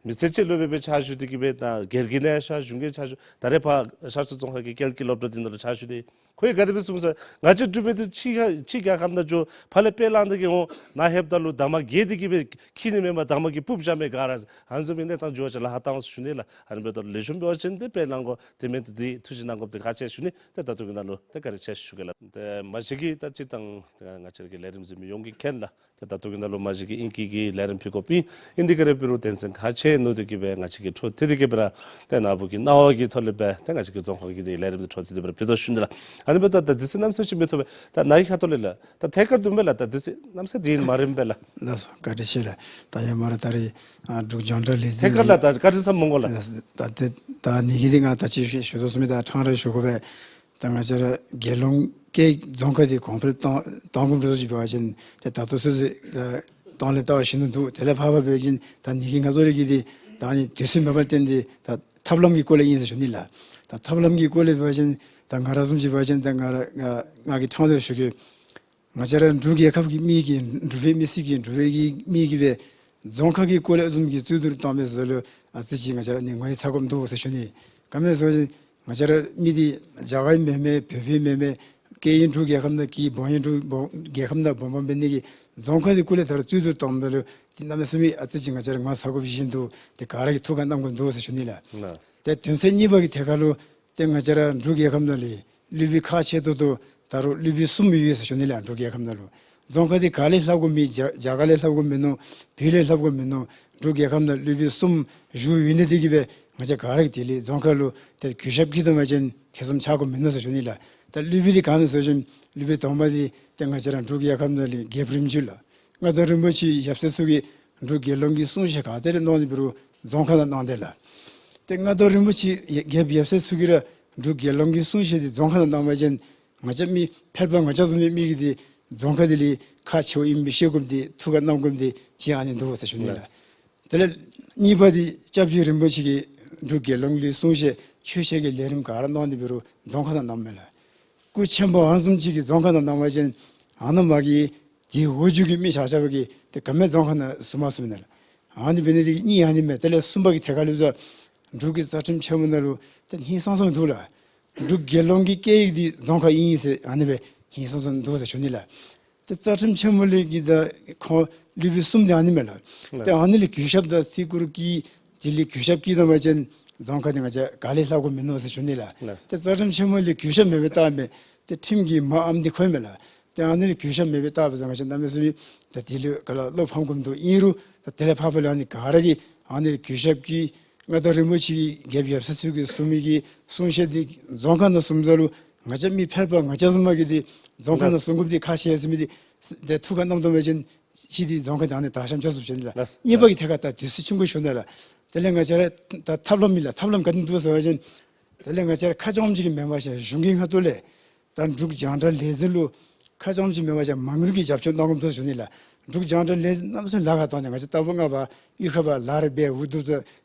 མི་ཚེ་གཅིག་སློབ་དཔོན་སྦེ་ཕྱག་ཞུ་སྟེ་གི་སྦེ་ད་སྒེར་གྱི་ནང་ཕྱག་ཞུ་གི་ཕྱག་ཞུ་ད་རེས་ཕར་ཤར་ཕྱོགས་རྫོང་ཁག་གི་སྐད་ཀྱི་སློབ་གྲྭ་འདི་ནང་ལུ་ཕྱག་ཞུ་སྟེ། ཁོ་གིས་ག་དེ་སྦེ་གསུངས་ཟེར་ང་བཅས་འབྲུག་པའི་འདི་ཕྱི་ཕྱི་རྒྱལ་ཁབ་ནང་འགྱོ་ཕར་ལས་དཔེ་བླངས་ཏེ་གི་འོང་ནཱ་ལྷོདཔ་ད་ལུ་འདབ་མ་བརྒྱད་འདི་གིས་སྦེ་འཁྱིད་ནི་མེན་པར་འདབ་མ་གིས་སྤུབས་བཞག་མི་ག་ར་ཨ་ནི་བཟུམ་མའི་གནས་སྟངས་འགྱོ་བ་ཅིན་ལཱ་ཁག་བཏང་ཟེར་ཞུ་ནི་ལགས། ཨ་ནི་འབདཝ་ད་ལུ་ལེགས་ཤོམ་འབད་བ་ཅིན་ཏེ་དཔེ་བླང་དགོ། དེ་མེན་ཏེ་འདི་ཐུགས་རྗེ་གནང་དགོཔ་འདི་ཁག་ཆེ་ཟེར་ཞུ་ནི། ཏེ་ད་ལྟོ་གི་ནང་ལུ་ཏེ་བཀའ་དྲིན་ཆེ་ཟེར་ཞུ་གེ་ལགས། ཏེ་མ་གཞི་གིས་ད་སྤྱིར་བཏང་ཏེ་ང་བཅས་ར་གི་ལས་རིམ་གཟིགས་མི་ཡོངས་ཀྱིས་མཁྱེན་ལགས། ཏེ་ད་ལྟོ་གི་ནང་ལུ་མ་གཞི་གིས་ཨིང་སྐད་ཀྱི་ལས་རིམ་ཕུལ་དགོཔ་ཨིན། ཨིན་དེ་ག་ར་འབད་རུང་དོན་ཚན་ཁག་ཆེ་མནོ་སྟེ་གི་སྦེ་ང་བཅས་ཀྱིས་འཕྲོ་མཐུད་དེ་གི་སྦེ་ར་ཏེ་ནཱ་བུ་གི་གནང་བ་གི་ཐོག་ལས་སྦེ་ཏེ་ང་བཅས་ཀྱི་རྫོང་ཁ་གི་འདི་ལས་རིམ་འདི་འཕྲོ་མཐུད་དེ་སྦེ་ར་ཕུལ་དོ་ཟེར་ཞུ་ནི་ལགས། ཨ་ནི་འབདཝ་ད་ད་དུས་ཚོད་གནམ་མེད་ས་མེད་ཅིག་མི་ཐོབ་པས། ད་ནཱ་གི་ཁ་ཐུག་ལས་ལགས། ད་ཐད་ཀར་དུ་མས་ལགས། ད་དུས་ཚོད་གནམ་མེད་ས་མེད་འདི་ཨིན་མ་རན་པས་ལགས། ལགས་སོ། བཀའ་དྲིན་ཆེ་ལགས། ད་ཡར་མར་ད་རེས་ཨ་འབྲུག་རྒྱང་བསྒྲགས་ལས་འཛིན་ཐད་ཀར་ལགས། ད་བཀའ་དྲིན་ཚབ་མི་དགོ་ལགས། ལགས་སོ། ད་དེ་ད་ནི་གི་འདི་ང་ད་ཅི་ཞུ་ཞུ་དོ་བཟུམ་སྦེ་ད་ཕྲང་ར་ཞུ་དགོ་པས། ད་ང་བཅས་ར་རྒྱལ་ཡོངས་ཀྱི་རྫོང་ཁ་འདི་གོང་འཕེལ་གཏང་གཏང་དགོཔ་འདྲཝ་ཅིག་འབད་བ་ཅིན་ཏེ་ད་ལྟོ་ཚུན་ཚོད་ད་གཏང་ལས་ལྟ་བ་ཞིན་ཏེ་འདུག། དེ་ལས་ཕར་ཕར་འབད་བ་ཅིན་ད་ནི་གི་ང་བཅས་ར་གི་འདི་ད་ནི་དུས་ཚོད་མེད་པར་བརྟེན་ཏེ་ད་ཐབས་ལམ་གྱི་སྐོར་ལས་ཨིན་ཟེར་ཞུ་ནི་ལགས། ད་ཐབས་ལམ་གྱི་སྐོར་ལས་འབད་བ་ཅིན་ད་ང་ར་བཟུམ་ཅིག་འབད་བ་ཅིན་ད་ང་ར་ང་ང་གིས་ཕྲང་སྟེ་ཞུ་གེ། ང་བཅས་ར་འབྲུག་རྒྱལ་ཁབ་ཀྱི་མི་གིས་འབྲུག་པའི་མི་སེར་གྱིས་འབྲུག་པའི་གི་མི་གིས་སྦེ་རྫོང་ཁ་གི་སྐོར་ལས་བཟུམ་གྱི་རྩོད་བསྡུར་བཏང་མི་ཚུ་ལུ་ཨ་ཙི་ཅིག་ང་བཅས་ར་ནི་ངོ་ཚ་དགོཔ་འདུག་ཟེར་ཞུ་ནི། ག་མེན་ཟེར་བ་ཅིན་ང་བཅས་ར་མི་འདི་རྒྱ་གར་མེན་མས། བོད་པ་མེན་མས། སྐད་ཡིག་འབྲུག་རྒྱལ་ཁབ་ནང་གི་འབོ་ཡིག་འབྲུག་འབོ་རྒྱལ་ཁབ་ནང་འབོ་འབོ་འབད་ནི་གི་རྫོང་ཁ་འདི་སྐོར་ལས་ད་རུང་རྩོད་བསྡུར་བཏངམ་ད་ལུ་འདི་གནམ་མེད་ས་མེད་ཨ་ཙི་ཅིག་ང་བཅས་ར་ངོ་ཚ་དགོཔ་བཞིན་འདུག། ཏེ་ག་ར་གིས་ཐུགས་ཁར་བསྣམ་དགོཔ་འདུག་ཟེར་ཞུ་ནི་ལགས། ལགས། ཏེ་དོན་ཚན་གཉིས་པ་གི་ཐད་ཁར་ལུ་ཏེ་ང་བཅས་ར་འབྲུག་རྒྱལ་ཁབ་ནང་ལས་སློབ་དཔོན་ཁག་ཆེ་ཏོག་ཏོ་ད་རུང་སློབ་དཔོན་གསུམ་ཡོད་ཟེར་ཞུ་ནི་ལགས། འབྲུག་རྒྱལ་ཁབ་ནང་ལུ་རྫོང་ཁ་འདི་ག་ལས་ལྷག་དགོཔ་མེད། རྒྱ་རྒྱ་གར་ལས་ལྷག་དགོཔ་མིན་ནུག། བོད་ལས་ལྷག་དགོཔ་མིན་ནུག། འབྲུག་རྒྱལ་ཁབ་ནང་སློབ་དཔོན་གསུམ་བཞུགས་ཡོད་ནི་འདི་གིས་སྦེ་ང་བཅས་ག་ར་གིས་དེ་ལས་རྫོང་ཁ་ལུ་ཏེ་གུས་ཞབས་བསྐྱེད་དོ་བ་ཅིན་ཐེ་ཚོམ་ཆགས་དགོཔ་མིན་ནུག་ཟེར་ཞུ་ནི་ལགས། ད་སློབ་དཔོན་འདི་ག་ཨིན་ན་ཟེར་བ་ཅིན་སློབ་དཔོན་དང་པ་འདི་ཏེ་ང་བཅས་ར་འབྲུག་རྒྱལ་ཁབ་ནང་ལས་རྒྱལཔོ་རིམ་བྱོན་ལགས། མངའ་བདག་རིན་པོ་ཆེ་ཡབ་སྲས་ཚུ་གིས་འབྲུག་རྒྱལ་ཡོངས་ཀྱི་གསུང་བཤད་ག་ཏེ་ར་གནང་ནི་འབད་རུང་རྫོང་ཁ་ནང་གནང་དེས་ལགས། ཏེ་མངའ་བདག་རིན་པོ་ཆེ་རྒྱལཔོ་ཡབ་སྲས་ཚུ་གིས་ར་ འབྲུག་རྒྱལ་ལུང་གི་གསུང་བཤད་འདི་རྫོང་ཁ་ནང་གནང་བ་ཅིན་ང་བཅས་མི་ཕལ་པ་ང་བཅས་བཟུམ་མའི་མི་གིས་འདི་རྫོང་ཁ་འདི་ལས་ཁག་ཆེཝ་ཨིནམ་སྦེ་ཤེས་དགོཔ་འདི་ཐུགས་ཁར་བསྣམ་དགོཔ་འདི་ཅིག་ཨ་ནི་འདུག་ཟེར་ཞུ་ནི་ལགས། དེ་ལས་གཉིས་པ་འདི་སྐྱབས་རྗེ་རིན་པོ་ཆེ་གིས་འབྲུག་རྒྱལ་ལུང་ལས་གསུང་བཤད་ཆོས་བཤད་ཀྱི་ལས་རིམ་ག་ར་གནང་སྟེ་འབད་རུང་རྫོང་ཁ་ནང་གནངམ་མས་ལགས། སྐུ་ཆེན་པོ་ཨ་ནི་བཟུམ་ཅིག་གིས་རྫོང་ཁ་ནང་གནང་བ་ཅིན་ཨ་ནཱ་མ་གི་དེ་འོག་འཇུག་གི་མི་ཆ་ཁྱབ་ཀྱིས་ཏེ་ག་མེད་རྫོང་ཁ་ནང་ཟུར་མ་ཟུར་ནི་ལགས། ཨ་ནི་འབད་ནི་འདི་གཉིས་ཨ་ནི་མས། དེ་ལས་གསུམ་པ་གི་ཐད་ཁར་ལུ་ཟེར་འབྲུག་གི་རྩ་ཁྲིམས་ཆེན་མོ་ནང་ལུ་ཏེ་ཧིང་སངས་སངས་འདུག་ལགས། འབྲུག་རྒྱལ་ལུང་གི་སྐད་ཡིག་འདི་རྫོང་ཁ་ཨིན་ཟེར་ཨ་ནི་སྦེ་ཧིང་སངས་སངས་འདུག་ཟེར་ཞུ་ནི་ལགས། ཏེ་རྩ་ཁྲིམས་ཆེན་མོ་ལས་ཀྱི་ད་ཁོང་སློབ་དཔོན་གསུམ་འདི་ཨ་ནི་མས་ལགས། ཏེ་ཨ་ནི་ལས་གུས་ཞབས་དང་བརྩི་བཀུར་བསྐྱེད་དེ་ལས་གུས་ཞབས་བསྐྱེད་གནང་བ་ཅིན་རྫོང་ཁ་འདི་ང་བཅས་ག་ལས་ལྷག་དགོཔ་མིན་ནུག་ཟེར་ཞུ་ནི་ལགས། ཏེ་རྩ་ཁྲིམས་ཆེན་མོ་ལས་གུས་ཞབས་མེད་པའི་རྟགས་མས། ཏེ་ཁྲིམས་ཀྱི་མ་ཨ་ནི་འདི་ཁོ་མས་ལགས། ཏེ་ཨ་ནི་ལས་གུས་ཞབས་མེད་པའི་རྟགས་སྦེ་ང་བཅས་གནམ་མེད་ས་མེད་ད་དེ་ལུ་ག་ལ་བློ་ཕམ་དགོཔ་འདུག། ཨིན་རུང་ད་དེ་ལས་ཕར་ཕར་ལུ་ཨ་ནི་ག་ར་གིས་ཨ་ནི་ལས་གུས་ཞབས་བསྐྱེད། མངའ་བདག་རིན་པོ་ཆེ་གིས་རྒྱལཔོ་ཡབ་སྲས་ཚུ་གིས་གསུང་མི་གི་གསུང་བཤད་འདི་རྫོང་ཁ་ནང་གསུངམ་ད་ལུ་ང་བཅས་མི་ཕལ་པ་ང་བཅས་བཟུམ་མ་གིས་འདི་རྫོང་ཁ་ནང་གསུང་དགོཔ་འདི་ཁག་ཆེ་ཟེར་མི་འདི་ཏེ་ཐུགས་ཁར་བསྣམ་བཏང་བ་ཅིན་ཅིག་འདི་རྫོང་ཁ་ནང་ནི་དར་ཤམ་ཆགས་ཚུགས་ཟེར་ཞུ་ནི་ལགས། གཉིས་པ་གི་ཐད་ཁར་ད་དུས་ཚོད་ཆུང་ཀུ་ཞུ་ནི་ལགས། དེ་ལས་ང་བཅས་ར་ད་ཐབས་ལམ་ཨིན་ལགས། ཐབས་ལམ་ག་ནི་འདུག་ཟེར་བ་ཅིན་དེ་ལས་ང་བཅས་ར་ཁ་རྐྱངམ་ཅིག་གིས་མེན་པར་ཞུ་གཞུང་གི་ངོས་ཐོག་ལས་ད་འབྲུག་རྒྱང་བསྒྲགས་ལས་འཛིན་ལུ་ཁ་རྐྱངམ་ཅིག་མེན་པར་ཞུ་མ་དངུལ་གྱི་རྒྱབ་སྐྱོར་གནང་དགོཔ་འདུག་ཞུ་ནི་ལགས། འབྲུག་རྒྱང་བསྒྲགས་ལས་འཛིན་གནམ་མེད་ས་མེད་ལཱ་ཁག་བཏང་ནི། ང་བཅས་ལྟ་བུ་ང་བ་གཡུས་ཁ་བ་ལཱ་རེ་འབད་འུ་སྡུག་ཏོ་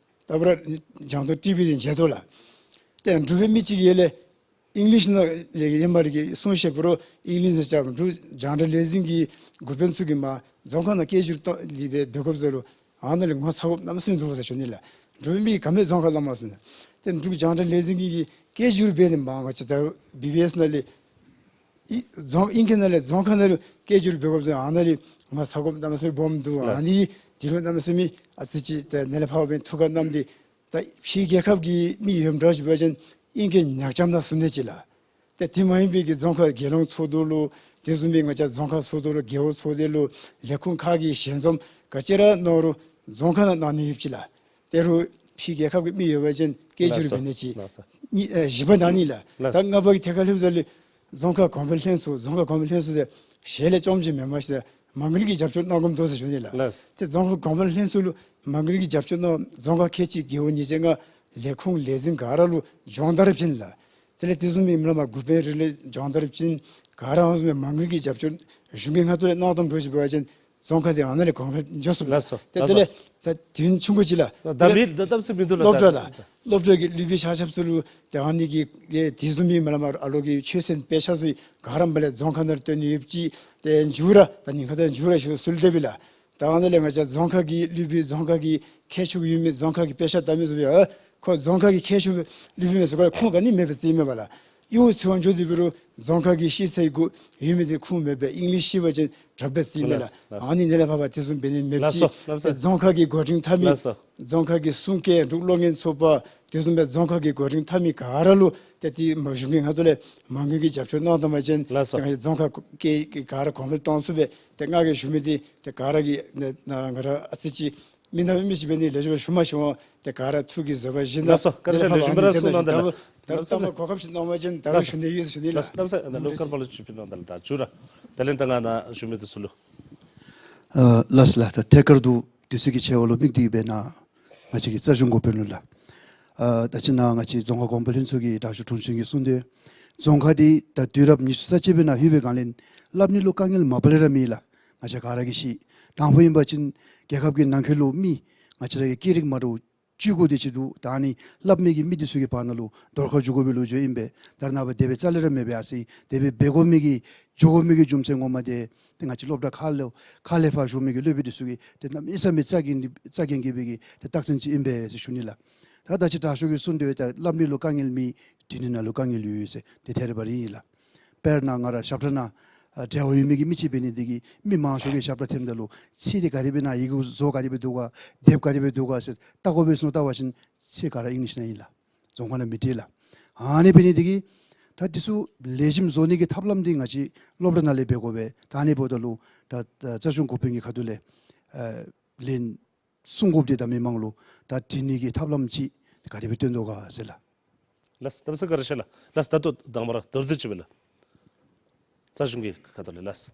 ལྟ་བུ་ར་རྒྱང་མཐོང་ཊི་བི་འདི་མཇལ་དོ་ལགས། ཏེ་འབྲུག་པའི་མི་ཅིག་ཡོད་ལས་ཨིང་ལིཤ་ནང་ལས་ཡེ་མ་རི་གི་གསུང་བཤད་པོ་ར་ཨིང་ལིཤ་ནང་བཅར། འབྲུག་རྒྱང་བསྒྲགས་ལས་འཛིན་གྱི་འགོ་དཔོན་ཚུ་གིས་མར་རྫོང་ཁ་ནང་སྐད་སྒྱུར་གཏང་ལི་སྦེ་འབད་དགོཔ་ཟེར་རུང་ཨ་ནཱ་ལས་ངོ་ཚ་དགོཔ་གནམ་མེད་ས་མེད་འདུག་ཟེར་ཞུ་ནི་ལགས། འབྲུག་པའི་མི་ག་མེད་རྫོང་ཁ་ལུ་མ་སོང་ནི། ཏེ་འབྲུག་རྒྱང་བསྒྲགས་ལས་འཛིན་གྱི་སྐད་སྒྱུར་འབད་ནི་མར་ང་བཅས་ད་བི་བི་ཨེསི་ནང་ལས་ཨི་རྫོང་ཨིང་སྐད་ནང་ལས་རྫོང་ཁ་ནང་ལུ་སྐད་སྒྱུར་འབད་དགོཔ་ཟེར་ཨ་ནཱ་ལས་ངོ་ཚ་དགོཔ་གནམ་མེད་ས་མེད་སྦོམ་འདུག། ལགས། ཨ་ནི་དེ་རུང་གནམ་མེད་ས་མེད་ཨ་ཙི་ཅིག་ཏེ་ནཱ་ལས་ཕར་འབད་ཐུགས་ཁར་བསྣམས་ཏེ་ད་ཕྱིའི་རྒྱལ་ཁབ་ཀྱི་མི་ཡོདཔ་འདྲཝ་ཅིག་འབད་བ་ཅིན་ཨིང་སྐད་ཉག་རྐྱང་ནང་གསུང་ནི་ཅིག་ལགས། ཏེ་དེ་མ་ཡིན་པའི་གི་རྫོང་ཁ་རྒྱལ་ཡོངས་ཚོགས་འདུ་ལུ་དེ་བཟུམ་མའི་ང་བཅས་རྫོང་ཁ་ཚོགས་འདུ་ལུ་རྒེད་འོག་ཚོགས་འདུ་ལུ་ལས་ཁུངས་ཁག་གི་ཞལ་འཛོམས་ག་ཅི་ར་གནང་རུང་རྫོང་ཁ་ནང་གནང་ནི་ཡོདཔ་ཅིག་ལགས། དེ་རུང་ཕྱིའི་རྒྱལ་ཁབ་ཀྱི་མི་ཡོད་པ་ཅིན་སྐད་སྒྱུར་ལགས་སོ། འབད་ནི་ཅིག། ལགས་སོ། གཉིས་ཨེ་བཞི་པ་ནང་ནི་ལགས། ལགས། ད་ལྔ་པ་གི་ཐད་ཁར་ལྷོདཔ་ད་ལུ་རྫོང་ཁ་གོང་འཕེལ་ལྷན་ཚོགས་རྫོང་ཁ་གོང་འཕེལ་ལྷན་ཚོགས་ཟེར་ཞལ་ལས་རྐྱངམ་ཅིག་མེན་པར་ཞུ་མ་དངུལ་གྱི་རྒྱབ་སྐྱོར་གནང་དགོཔ་འདུག་ཟེར་ཞུ་ནི་ལགས། ལགས། ཏེ་རྫོང་ཁ་གོང་འཕེལ་ལྷན་ཚོགས་ལུ་མ་དངུལ་གྱི་རྒྱབ་སྐྱོར་གནང་རྫོང་ཁག་ཁལ་གཅིག་རྒེད་འོག་ཉིས་བརྒྱ་ལྔ་ལས་ཁུངས་ལས་འཛིན་ག་ར་ལུ་སྦྱོང་བརྡར་བྱིན་ལགས། དེ་ལས་དེ་བཟུམ་མའི་མི་ལ་མ་འགོ་དཔོན་རེ་ལུ་སྦྱོང་བརྡར་བྱིན་ག་ར་ཨ་ནི་བཟུམ་མའི་མ་དངུལ་གྱི་རྒྱབ་སྐྱོར་གཞུང་གི་ངོས་ཐོག་ལས་གནང་དོ་འདྲཝ་ཅིག་འབད་བ་ཅིན་རྫོང་ཁ་འདི་ཨ་ནཱ་ལས་གོང་འཕེལ་འགྱོ་ཚུགས། ལགས་སོ། ཏེ་ལགས་དེ་ལས་སོ། ད་དུས་ཆུང་ཀུ་ཅིག་ལགས། ད་མི་ད་གཏམ་ཚིག་མིན་འདུག་ལགས། སློབ་གྲྭ་ལགས། སློབ་གྲྭ་གི་སློབ་དཔོན་ཆ་ཁྱབ་ཚུ་ལུ་ཏེ་ཨ་ནི་གི་གི་དེ་བཟུམ་མའི་མི་ལ་མ་ཨ་ལོ་གི་ཆོས་ཚན་དཔེ་ཆ་ཚུ་ག་ར་མར་ལས་རྫོང་ཁ་ནང་ལུ་སྟོན་ནི་ཡོདཔ་ཅིག། ཏེ་མཇུག་ར་ད་ཉིན་ཁ་ད་མཇུག་ར་ཞུ་སྲོལ་དེ་སྦེ་ལགས། ད་ཨ་ནཱ་ལས་ང་བཅས་རྫོང་ཁ་གི་སློབ་དཔོན་རྫོང་ཁ་གི་མཁས་མཆོག་ཡོད་མི་རྫོང་ཁ་གི་དཔེ་ཆ་ལྟ་མི་ཚུ་ཡང་ཁོ་རྫོང་ཁ་གི་མཁས་མཆོག་སློབ་དཔོན་མས་ཟེར་ག་ཁུངས་ག་ནི་མེདཔ་སྦེ་རྩིས་མས་པ་ལགས། ཡང་ཚུར་འགྱོ་སྟེ་འབད་རུང་རྫོང་ཁ་གི་ཤེས་ཚད་གུ་ཡོད་མི་འདི་ཁུངས་མེདཔ་སྦེ་ཨིང་ལིཤ་ཤེས་པ་ཅིན་དྲགཔ་སྦེ་རྩིས་མས་ལགས། ལགས། ཨ་ནི་ནཱ་ལས་ཕར་ཕར་དེ་བཟུམ་འབད་ནི་མེདཔ་ཅིག། ལགས་སོ། ལགས་སོ། རྫོང་ཁ་གི་འགོ་འཕྲིན་འཐབ་མི། ལགས་སོ། རྫོང་ཁ་གི་གསུང་སྐད་འབྲུག་གློག་བརྙན་ཚོགས་པ་དེ་བཟུམ་སྦེ་རྫོང་ཁ་གི་འགོ་འཕྲིན་འཐབ་མི་ག་ར་ལུ་ཏེ་དེ་མ་གཞུང་གི་ངོས་ཐོག་ལས་མ་དངུལ་གྱི་རྒྱབ་སྐྱོར་གནང་དོ་བ་ཅིན། ལགས་སོ། ཏེ་ང་བཅས་རྫོང་ཁ་གི་ག་ར་གོང་འཕེལ་གཏང་ཚུགསཔ་སྦེ་ཏེ་ང་གིས་ཞུ་མི་འདི་ཏེ་ག་ར་གིས་ནཱ་ང་ར་ཨ་ཙི་ཅིག་མི་ནག་པའི་མི་ཅིག་འབད་ནི་ལས་ཞུ་བ་ཞུ་མ་ཞུ་བ་ཏེ་ག་ར་ཐུགས་ཀྱི་བཟོད་པ་བཞེས་གནང་། ལགས་སོ། བཀའ་དྲིན་ཆེ་ལགས། ཞུ་མི་ར་ཚུར་གནང་ད་ལགས། ད་ལྟོ་ཚང་མ་གོ་སྐབས་ཅིག་གནང་བ་ཅིན་ད་རུང་ཞུ་ནི་ཡོད་ཟེར་ཞུ་ནི་ལགས། ལགས་སོ། ལགས་སོ། ལགས་སོ། ལོ་ཀར་པ་ལུ་ཅིག་ཕུལ་གནང་ད་ལགས། ད་མཇུག་ར་ད་ལན་ད་ང་ནཱ་ཞུ་མི་འདི་ཚུ་ལུ། ཨ་ལགས་སོ་ལགས། ད་ཐད་ཀར་དུ་དུས་ཚོད་ཀྱི་ཆེ་བ་ལུ་དམིགས་ཏེ་སྦེ་ནཱ་ང་བཅས་ཀྱི་རྩ་གཞུང་འགོ་དཔོན་ལུ་ལགས། ཨ་ད་ཅི་ནཱ་ང་བཅས་རྫོང་ཁ་གོང་འཕེལ་ལྷན་ཚོགས་ཀྱི་དྲག་ཤོས་དྲུང་ཆེན་གྱིས་གསུངས་ཏེ་རྫོང་ཁ་འདི་ད་དུས་རབས་ཉི་ཤུ་རྩ་གཅིག་པའི་ནང་ལྷོད་པའི་སྒང་ལས་སླབ་ནི་ལུ་དཀའ་ངལ་མ་པ་ལས་ར་མེད་ལགས། ང་བཅས་ག་ར་གིས་ཤེས། དང་པོ་ཨིན་པ་ཅིན་རྒྱལ་ཁབ་ཀྱི་ནང་འཁོད་ལུ་མི་ང་བཅས་ར་གི་སྐད་རིགས་མ་འདྲཝ་བཅུ་དགུ་དེ་ཅིག་འདུག། ད་ཨ་ནི་སླབ་མི་གི་མི་འདི་ཚུ་གི་བར་ན་ལུ་རྡོར་ཁ་འཇུག་དགོ་པའི་ལོ་རྒྱུས་ཨིན་པས། ད་ནངས་པ་དེ་སྦེ་རྩ་ལས་ར་མེད་པས། ཨ་ཙི་དེ་སྦེ་འབད་དགོ་མི་གི་འགྱོ་དགོ་མི་གི་རྒྱུ་མཚན་ངོ་མ་འདི་ཏེ་ང་བཅས་སློབ་གྲྭ་ཁག་ལུ་ཁག་ལས་ཕར་བཞུགས་མི་གི་སློབ་དཔོན་འདི་ཚུ་གིས་ཏེ་གནམ་མེད་ས་མེད་རྩ་འགེངས་རྩ་འགེངས་ཀྱི་སྦེ་གི་ཏེ་རྟགས་མཚན་ཅིག་ཨིན་པས་ཟེར་ཞུ་ནི་ལགས། ད་ད་ཅི་དྲག་ཤོས་ཀྱིས་གསུངས་དོ་བཟུམ་ད་སླབ་ནི་ལུ་དཀའ་ངལ་མེད། འབྲི་ནི་ནང་ལུ་དཀའ་ངལ་ཡོད་ཟེར་དེ་ཐད་རི་བ་རི་ཨིན་ལགས། དཔེར་ན་ང་ར་ཞབས་ཁྲ་ནང་ཨ་འབྲེལ་བ་ཡོད་མི་གི་མི་ཅིག་འབད་ནི་འདི་གིས་མི་མང་ཤོས་ཀྱིས་ཞབས་ཁྲ་འཐེནམ་ད་ལུ་ཚིག་འདི་ག་དེ་སྦེ་ཨིན་ན་ཡི་གུ་བཟོ་ག་དེ་སྦེ་འདུག་ག་དེབ་ག་དེ་སྦེ་འདུག་ག་ཟེར་བལྟ་དགོ་པས་ཟེར་མནོ་བལྟ་བ་ཅིན་ཚིག་ག་ར་ཨིང་ལིཤ་ནང་ཨིན་ལགས། རྫོང་ཁ་ནང་མི་བྲིས་ལགས། ཨ་ནི་འབད་ནི་འདི་གིས་ད་འདི་ཚུ་ལེགས་ཤོམ་བཟོ་ནི་གི་ཐབས་ལམ་འདི་ང་བཅས་སློབ་གྲྭ་ནང་ལས་འབད་དགོ་པས། ད་ཨ་ནི་འབདཝ་ད་ལུ་ད་ད་རྩ་གཞུང་འགོ་དཔོན་གྱི་ཁ་ཐུག་ལས་ཨ་ལན་གསུང་དགོཔ་འདི་ད་མི་མང་ལུ་ད་འབྲི་ནི་གི་ཐབས་ལམ་ཅིག་ག་དེ་སྦེ་སྟོན་དོ་ག་ཟེར་ལགས། ལགས་སོ། གནམ་མེད་ས་མེད་བཀའ་དྲིན་ཆེ་ལགས། ལགས་སོ། ད་ལྟོ་དང་པ་ར་མདོར་བསྡུས་ཅིག་སྦེ་ལགས། རྩ་གཞུང་གི་ཁ་ཐུག་ལས་ལགས་སོ།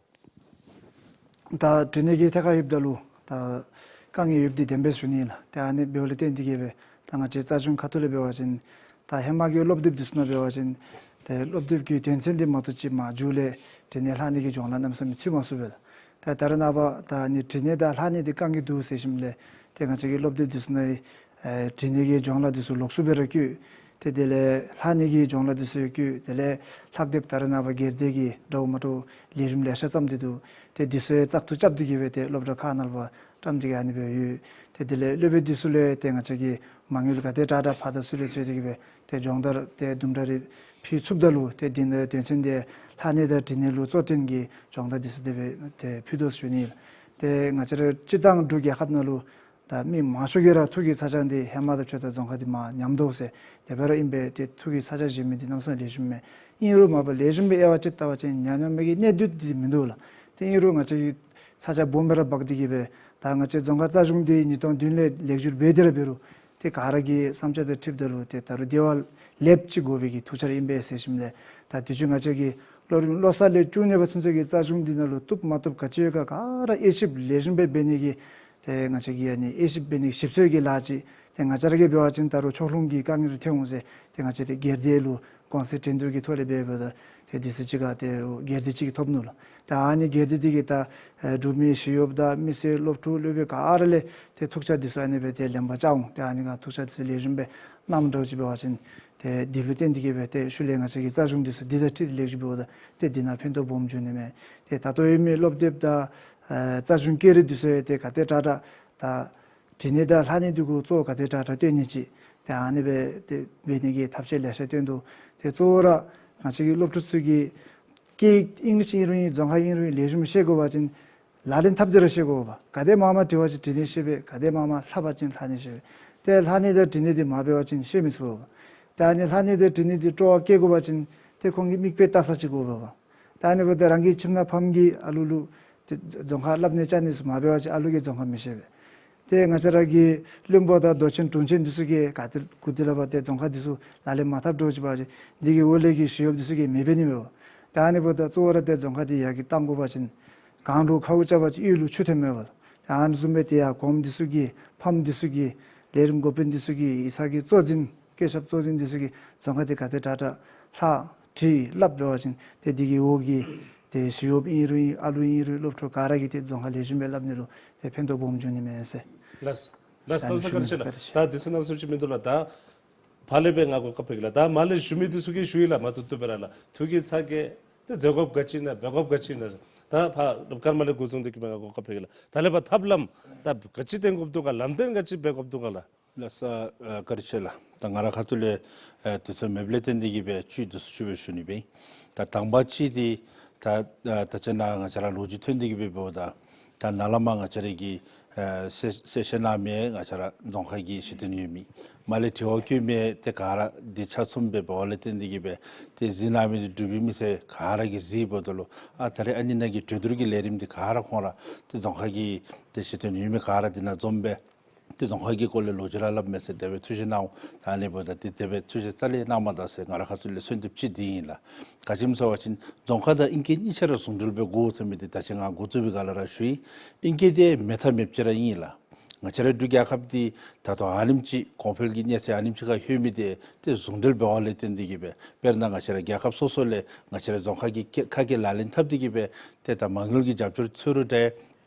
ད་འབྲི་ནི་གི་ཐད་ཁར་ཡོདཔ་ད་ལུ་ད་དཀའ་ངལ་ཡོདཔ་འདི་བདེན་པས་ཞུ་ནི་ལགས། ཏེ་ཨ་ནི་འབདཝ་ལས་བརྟེན་ཏེ་གིས་སྦེ་ད་ང་བཅས་རྩ་གཞུང་ཁ་ཐུག་ལས་འབད་བ་ཅིན་ད་ ད་ཧེ་མ་གི་སློབ་དེབ་འདི་ཚུ་ནང་འབད་བ་ཅིན་ཏེ་སློབ་དེབ་ཀྱི་དོན་ཚན་འདི་མ་གཏོགས་ཅིག་མ་མཇུག་ལས་འབྲི་ནི་ལྷག་ནི་གི་སྦྱོང་བརྡར་གནམ་མེད་ས་མེད་ཚུད་མ་ཚུགས་པས་ལགས། ད་ད་རེས་ནངས་པ་ད་ཨ་ནི་འབྲི་ནི་དང་ལྷག་ནི་འདི་གང་གིས་འདུག་ཟེར་ཞིནམ་ལས་ཏེ་ང་བཅས་ཀྱི་སློབ་དེབ་འདི་ཚུ་ནང་ཨེ་འབྲི་ནི་གི་སྦྱོང་བརྡར་འདི་ཚུ་ལོགས་སུ་སྦེ་ར་བཀོད། ཏེ་དེ་ལས་ལྷག་ནི་གི་སྦྱོང་བརྡར་འདི་ཚུ་ཡང་བཀོད། དེ་ལས་ལྷག་དེབ་ད་རེས་ནངས་པ་སྒེར་སྡེ་གི་འདྲཝ་མ་འདྲཝ་ལེགས་ཤོམ་ལེ་ཤ་བརྩམས་ཏེ་འདུག། ཏེ་འདི་ཚུ་ཡང་བཙག་འཐུ་རྐྱབ་སྟེ་གི་སྦེ་ཏེ་སློབ་གྲྭ་ཁག་ནང་ལུ་ཕར་བཀྲམ་སྟེ་གི་ཨ་ནི་སྦེ་ཡོད། ཏེ་དེ་ལས་སློབ་དཔོན་འདི་ཚུ་ལུ་ཏེ་ང་བཅས་ཀྱིས་མ་དངུལ་ག་དེ་དྲག་དྲག་ཕར་དང་ཚུར་ལས་འཚོལ་ཏེ་གི་སྦེ་ཏེ་སྦྱོང་བརྡར་ཏེ་དུམ་གྲ་རེ་ཕུལ་ཚུགསཔ་ད་ལུ་ཏེ་འདི་ནང་དོན་ཚན་འདི་ལྷག་ནི་དང་འབྲི་ནི་ལུ་གཙོ་བཏོན་གྱི་སྦྱོང་བརྡར་འདི་ཚུ་དེ་སྦེ་ཏེ་ཕུལ་དོ་ཟེར་ཞུ་ནི་ཨིན། ཏེ་ང་བཅས་ར་སྤྱིར་བཏང་འབྲུག་རྒྱལ་ཁབ་ནང་ལུ་ད་མི་མང་ཤོས་ཀྱིས་ར་ཐུགས་ཀྱི་ཚ་གྱང་འདི་ཧེ་མ་དང་ཕྱོགས་མཐའ་རྫོང་ཁག་འདི་མར་ཉམས་དོ་ཟེར་དེ་སྦེ་ར་ཨིན་པས། ཏེ་ཐུགས་ཀྱི་ཚ་གྱང་བཞེས་མི་འདི་གནམ་མེད་ས་མེད་ལེགས་ཤོམ་མས། ཨིན་རུང་མ་པ་ལེགས་ཤོམ་སྦེ་དབྱེ་བ་ཅིག་བལྟ་བ་ཅིན་ཉམས་ཉམས་མི་གི་གནད་དོན་འདི་མིན་འདུག་ལགས། ཏེ་ཨིན་རུང་ང་བཅས་ཀྱིས་ཚ་གྱང་སྦོམ་སྦེ་ར་འབག་སྟེ་གི་སྦེ་ད་ང་བཅས་རྫོང་ཁག་རྩ་གཞུང་འདི་ཉིས་སྟོང་བདུན་ལས་ལེགས་བསྒྱུར་འབད་དེ་ར་འབད་རུང་ཏེ་ག་ར་གི་བསམ་འཆར་དང་འཁྲིལཝ་ད་ལུ་ཏེ་ད་རུང་དེ་བ་ལེགསཔ་ཅིག་དགོ་པའི་གི་ཐུགས་འཆར་ཨིན་པས་ཟེར་ཞིནམ་ལས་ད་དུས་ཅི་ང་བཅས་ཀྱི་སློབ་རིམ་བློ་གསར་ལས་བཅུ་གཉིས་པ་ཚུན་ཚོད་ཀྱི་རྩ་གཞུང་འདི་ནང་ལུ་བཏུབ་མ་བཏུབ་ག་ཅི་ཡོད་ག་ག་ར་དབྱེ་ཞིབ་ལེགས་ཤོམ་སྦེ་འབད་ནི་གི་ཏེ་ང་བཅས་ཀྱིས་ཨ་ནི་དབྱེ་ཞིབ་འབད་ནི་ཞིབ་འཚོལ་གྱི་ལཱ་ཅིག་ཏེ་ང་བཅས་ར་གིས་འབད་བ་ཅིན་ད་རུང་ཕྱོགས་ལྷུང་གི་དཀའ་ངལ་ཐོན་འོང་ཟེར་ཏེ་ང་བཅས་ཏེ་སྒེར་སྡེ་ལུ་གོང་ཚད་འགྲན་བསྡུར་གྱི་ཐོག་ལས་འབད་འབདཝ་ད་ཏེ་དུས་ཚོད་ཅིག་ཁར་ཏེ་སྒེར་སྡེ་ཅིག་གིས་ཐོབ་ནུག་ལགས། ཏེ་ཨ་ནི་སྒེར་སྡེ་འདི་གིས་ད་ཨེ་འབྲུག་མི་ཞི་གཡོགཔ་དང་མི་སེར་སློབ་ཕྲུག་སློབ་དཔོན་ག་ར་ལས་ཏེ་ཐུགས་འཆར་འདི་ཚུ་ཨ་ནི་སྦེ་ཏེ་ལེན་པར་བྱ་འོང་། ཏེ་ཨ་ནི་ག་ཐུགས་འཆར་འདི་ཚུ་ལེགས་ཤོམ་སྦེ་གནངམ་འདྲཝ་ཅིག་འབད་བ་ཅིན་ཏེ་འདི་ལུ་བརྟེན་ཏེ་གི་སྦེ་ཏེ་ཤུལ་ལས་ང་བཅས་ཀྱི་རྩ་གཞུང་འདི་ཚུ་འདི་དང་འཁྲིལ་ཏེ་ལེགས་ཤོམ་འབདཝ་ད་ཏེ་འདི་ནང་ཕན་ཐོགས་སྦོམ་འབྱུང་ནི་མས། ཏེ་ད་ལྟོ་ཡོད་མི་སློབ་དེབ་དང་ཨེ་རྩ་གཞུང་སྐད་རིགས་འདི་ཚུ་ཡང་ཏེ་ག་དེ་དྲག་དྲག་ད་འབྲི་ནི་དང་ལྷག་ནི་འདི་གུ་གཙོ་བོ་ག་དེ་དྲག་དྲག་སྟོན་ནི་ཅིག་ཏེ་ཨ་ནི་སྦེ་ཏེ་འབད་ནི་གི་ཐབས་ཤེས་ལེ་ཤ་སྟོན་དོ། ཏེ་གཙོ་བོ་ར་ང་བཅས་ཀྱི་སློབ་ཕྲུག་ཚུ་གིས་སྐད་ཨིང་ལིཤ་ཨིན་རུང་ཨིན་རྫོང་ཁ་ཨིན་རུང་ཨིན་ལེགས་ཤོམ་ཤེས་དགོ་པ་ཅིན་ལག་ལེན་འཐབ་སྟེ་ར་ཤེས་དགོ་པས། ག་དེ་མང་མང་འབྲི་བ་ཅིན་འབྲི་ནི་ཤེས་པས། ག་དེ་མང་མང་ལྷག་པ་ཅིན་ལྷག་ནི་ཤེས་པས། ཏེ་ལྷག་ནི་དང་འབྲི་ནི་འདི་མ་འབད་བ་ཅིན་ཤེས་མི་ཚུགས་པས། ཏེ་ཨ་ནི་ལྷག་ནི་དང་འབྲི་ནི་འདི་སྤྲོ་བ་བསྐྱེད་དགོ་པ་ཅིན་ཏེ་ཁོང་གི་མིག་དཔེ་ལྟ་ས་ཅིག་དགོ་པས། ཏེ་ཨ་ནི་འབདཝ་ད་རང་གི་ཁྱིམ་ནང་ཕམ་གྱིས་ཨ་ལུ་ལུ་ཏེ་རྫོང་ཁ་སླབ་ནི་བཅར་ནི་ཚུ་མ་འབད་བ་ཅིན་ཨ་ལུ་གིས་རྫོང་ཁ་མི་ཤེས་པས། ཏེ་ང་བཅས་ར་གི་བློན་པོ་དང་མདོ་ཆེན་དྲུང་ཆེན་འདི་ཚུ་གིས་ག་ཏེ་གུ་ཏེ་ལས་ཕར་ཏེ་རྫོང་ཁ་འདི་ཚུ་ལག་ལེན་མ་འཐབ་འགྱོ་ཅི་པ་ཅིན་འདི་གི་འོག་ལས་ཀྱི་ཞི་གཡོགཔ་འདི་ཚུ་གིས་མི་འབད་ནི་མས་པ། ཏེ་ཨ་ནི་འབདཝ་ད་གཙོ་བོ་ར་ཏེ་རྫོང་ཁ་འདི་ཡར་རྒྱས་གཏང་དགོ་པ་ཅིན་གངས་ལུ་ཁཝ་རྐྱབ་པ་ཅིན་གཡུས་ལུ་ཆུ་ཐོནམ་མས་པ། ཏེ་ཨ་ནི་བཟུམ་སྦེ་ཏེ་ཡར་གོངམ་འདི་ཚུ་གིས་ཕམ་འདི་ཚུ་གིས་ལས་རིམ་འགོ་དཔོན་འདི་ཚུ་གིས་ཡིག་ཚང་གི་གཙོ་འཛིན་བཀོད་ཁྱབ་གཙོ་འཛིན་འདི་ཚུ་གིས་རྫོང་ཁ་འདི་ག་དེ་དྲག་དྲག་ལྷག་འབྲི་སླབ་འབད་བ་ཅིན་ཏེ་འདི་གི་འོག་གི་ཏེ་ཞི་གཡོགཔ་ཨིན་རུང་ཨིན་ཨ་ལུ་ཨིན་རུང་སློབ་ཕྲུག་ག་ར་གིས་ཏེ་རྫོང་ཁ་ལེགས་ཤོམ་སྦེ་སླབ་ནི་ལུ་ཏེ་ཕན་ཐོགས་སྦོམ་འབྱུང་ནི་མས་ཟེར། ལགས། ལགས། ད་ཨ་ནི་གནམ་མེད་ས་མེད་ཞུ་ནི། བཀའ་དྲིན་ཆེ། ད་འདི་ཚུ་གནམ་མེད་ས་མེད་ཅིག་མིན་འདུག་ལགས། ད་ཕར་ལས་སྦེ་ང་གོ་སྐབས་ཕུལ་གེ་ལགས། ད་མར་ལས་ཞུ་མི་འདི་ཚུ་གིས་ཞུ་ཡི་ལགས། མ་བཏུབ་བཏུབ་སྦེ་ར་ལགས། ཐུགས་ཀྱི་ཚ་གྱང་ཏེ་འཛོལ་དགོཔ་ག་ཅི་ན་འབད་དགོཔ་ག་ཅི་ན་ཟེར། ད་ཕར་རབ་དཀར་མ་ལས་འགོ་བཟུང་སྟེ་གི་སྦེ་ང་གོ་སྐབས་ཕུལ་གེ་ལགས། ད་ལས་ཕར་ཐབས་ལམ་ད་ག་ཅི་བཏོན་དགོཔ་འདུག་ག། ལམ་སྟོན་ག་ཅི་འབད་དགོཔ་འདུག་ག་ལགས། ལགས་སོ། ཨ་བཀའ་དྲིན་ཆེ་ལགས། ད་ང་ར་ཁ་ཐུག་ལས་ཨ་དུས་ཚོད་མེདཔ་ལས་བརྟེན་ཏེ་གི་སྦེ་བཅུད་བསྡུ་སུ་བཅུད་སྦེ་ཞུ་ནི་སྦེ། ད་དང་པ་ཅིག་འདི་ད་ད་ད་ཅི་ནཱ་ང་བཅས་ར་ལོ་རྒྱུས་ཐོན་ཏེ་གི་སྦེ་འབདཝ་ད་ད་ནཱ་ལས་མར་ང་བཅས་ར་གི་ཨ་གསལ་གསལ་བཤད་གནང་མི་ང་བཅས་ར་རྫོང་ཁ་གི་གཞི་རྟེན་ཡོད་མི་མར་ལས་དྲི་བ་བཀོད་མི་དེ་ག་ར་འདི་ཆ་མཚུངས་སྦེ་འབདཝ་ལས་བརྟེན་ཏེ་གི་སྦེ་ཏེ་གཟིགས་གནང་མི་འདི་འབྲུག་པའི་མི་སེར་ག་ར་གིས་གཟིགསཔ་ད་ལུ་ཨ་ད་རེས་ཨ་ནི་ནང་གི་གྲོས་བསྡུར་གྱི་ལས་རིམ་འདི་ག་ར་ཁོང་ར་ཏེ་རྫོང་ཁ་གི་ཏེ་གཞི་རྟེན་ཡོད་མི་ག་ར་འདི་ནང་འཛོམས་སྦེ་ཏེ་རྫོང་ཁ་གི་སྐོར་ལས་ལོ་རྒྱུས་ར་སླབ་མས་ཟེར་དེ་སྦེ་ཐུགས་བཞེད་གནང་འོང་། ད་ཨ་ནི་འབདཝ་ད་ཏེ་དེ་སྦེ་ཐུགས་བཞེད་རྩ་ལས་གནང་མ་ད་ཟེར་ང་ར་ཁ་ཐུག་ལས་གསོལ་འདེབས་ཅིག་འདི་ཨིན་ལགས། ག་ཅི་སྨོ་ཟེར་བ་ཅིན་རྫོང་ཁ་དང་ཨིང་སྐད་གཉིས་ཆ་ར་ཟུང་འབྲེལ་སྦེ་དགོ་ཟེར་མི་འདི་ད་ཅི་ང་འགོ་བཙུགས་པའི་སྒང་ལས་ར་ཞུ་ཡི། ཨིང་སྐད་འདི་མེད་ཐབས་མེདཔ་ཅིག་ར་ཨིན་ལགས། ང་བཅས་རའི་འབྲུག་རྒྱལ་ཁབ་འདི་ད་ལྟོ་ཨ་ནེམ་ཅིག་གོང་འཕེལ་གྱི་གནས་ཚད་ཨ་ནེམ་ཅིག་ཁར་ལྷོད་མི་འདི་ཏེ་ཟུང་འབྲེལ་འབདཝ་ལས་བརྟེན་ཏེ་གི་སྦེ་དཔེར་ན་ང་བཅས་ར་རྒྱལ་ཁབ་སོ་སོ་ལས་ང་བཅས་ར་རྫོང་ཁ་གི་ཁ་སྐད་ལག་ལེན་འཐབ་སྟེ་གི་སྦེ་ཏེ་ད་མ་དངུལ་གྱི་རྒྱབ་སྐྱོར་འཚོལ་རུང་འདྲ།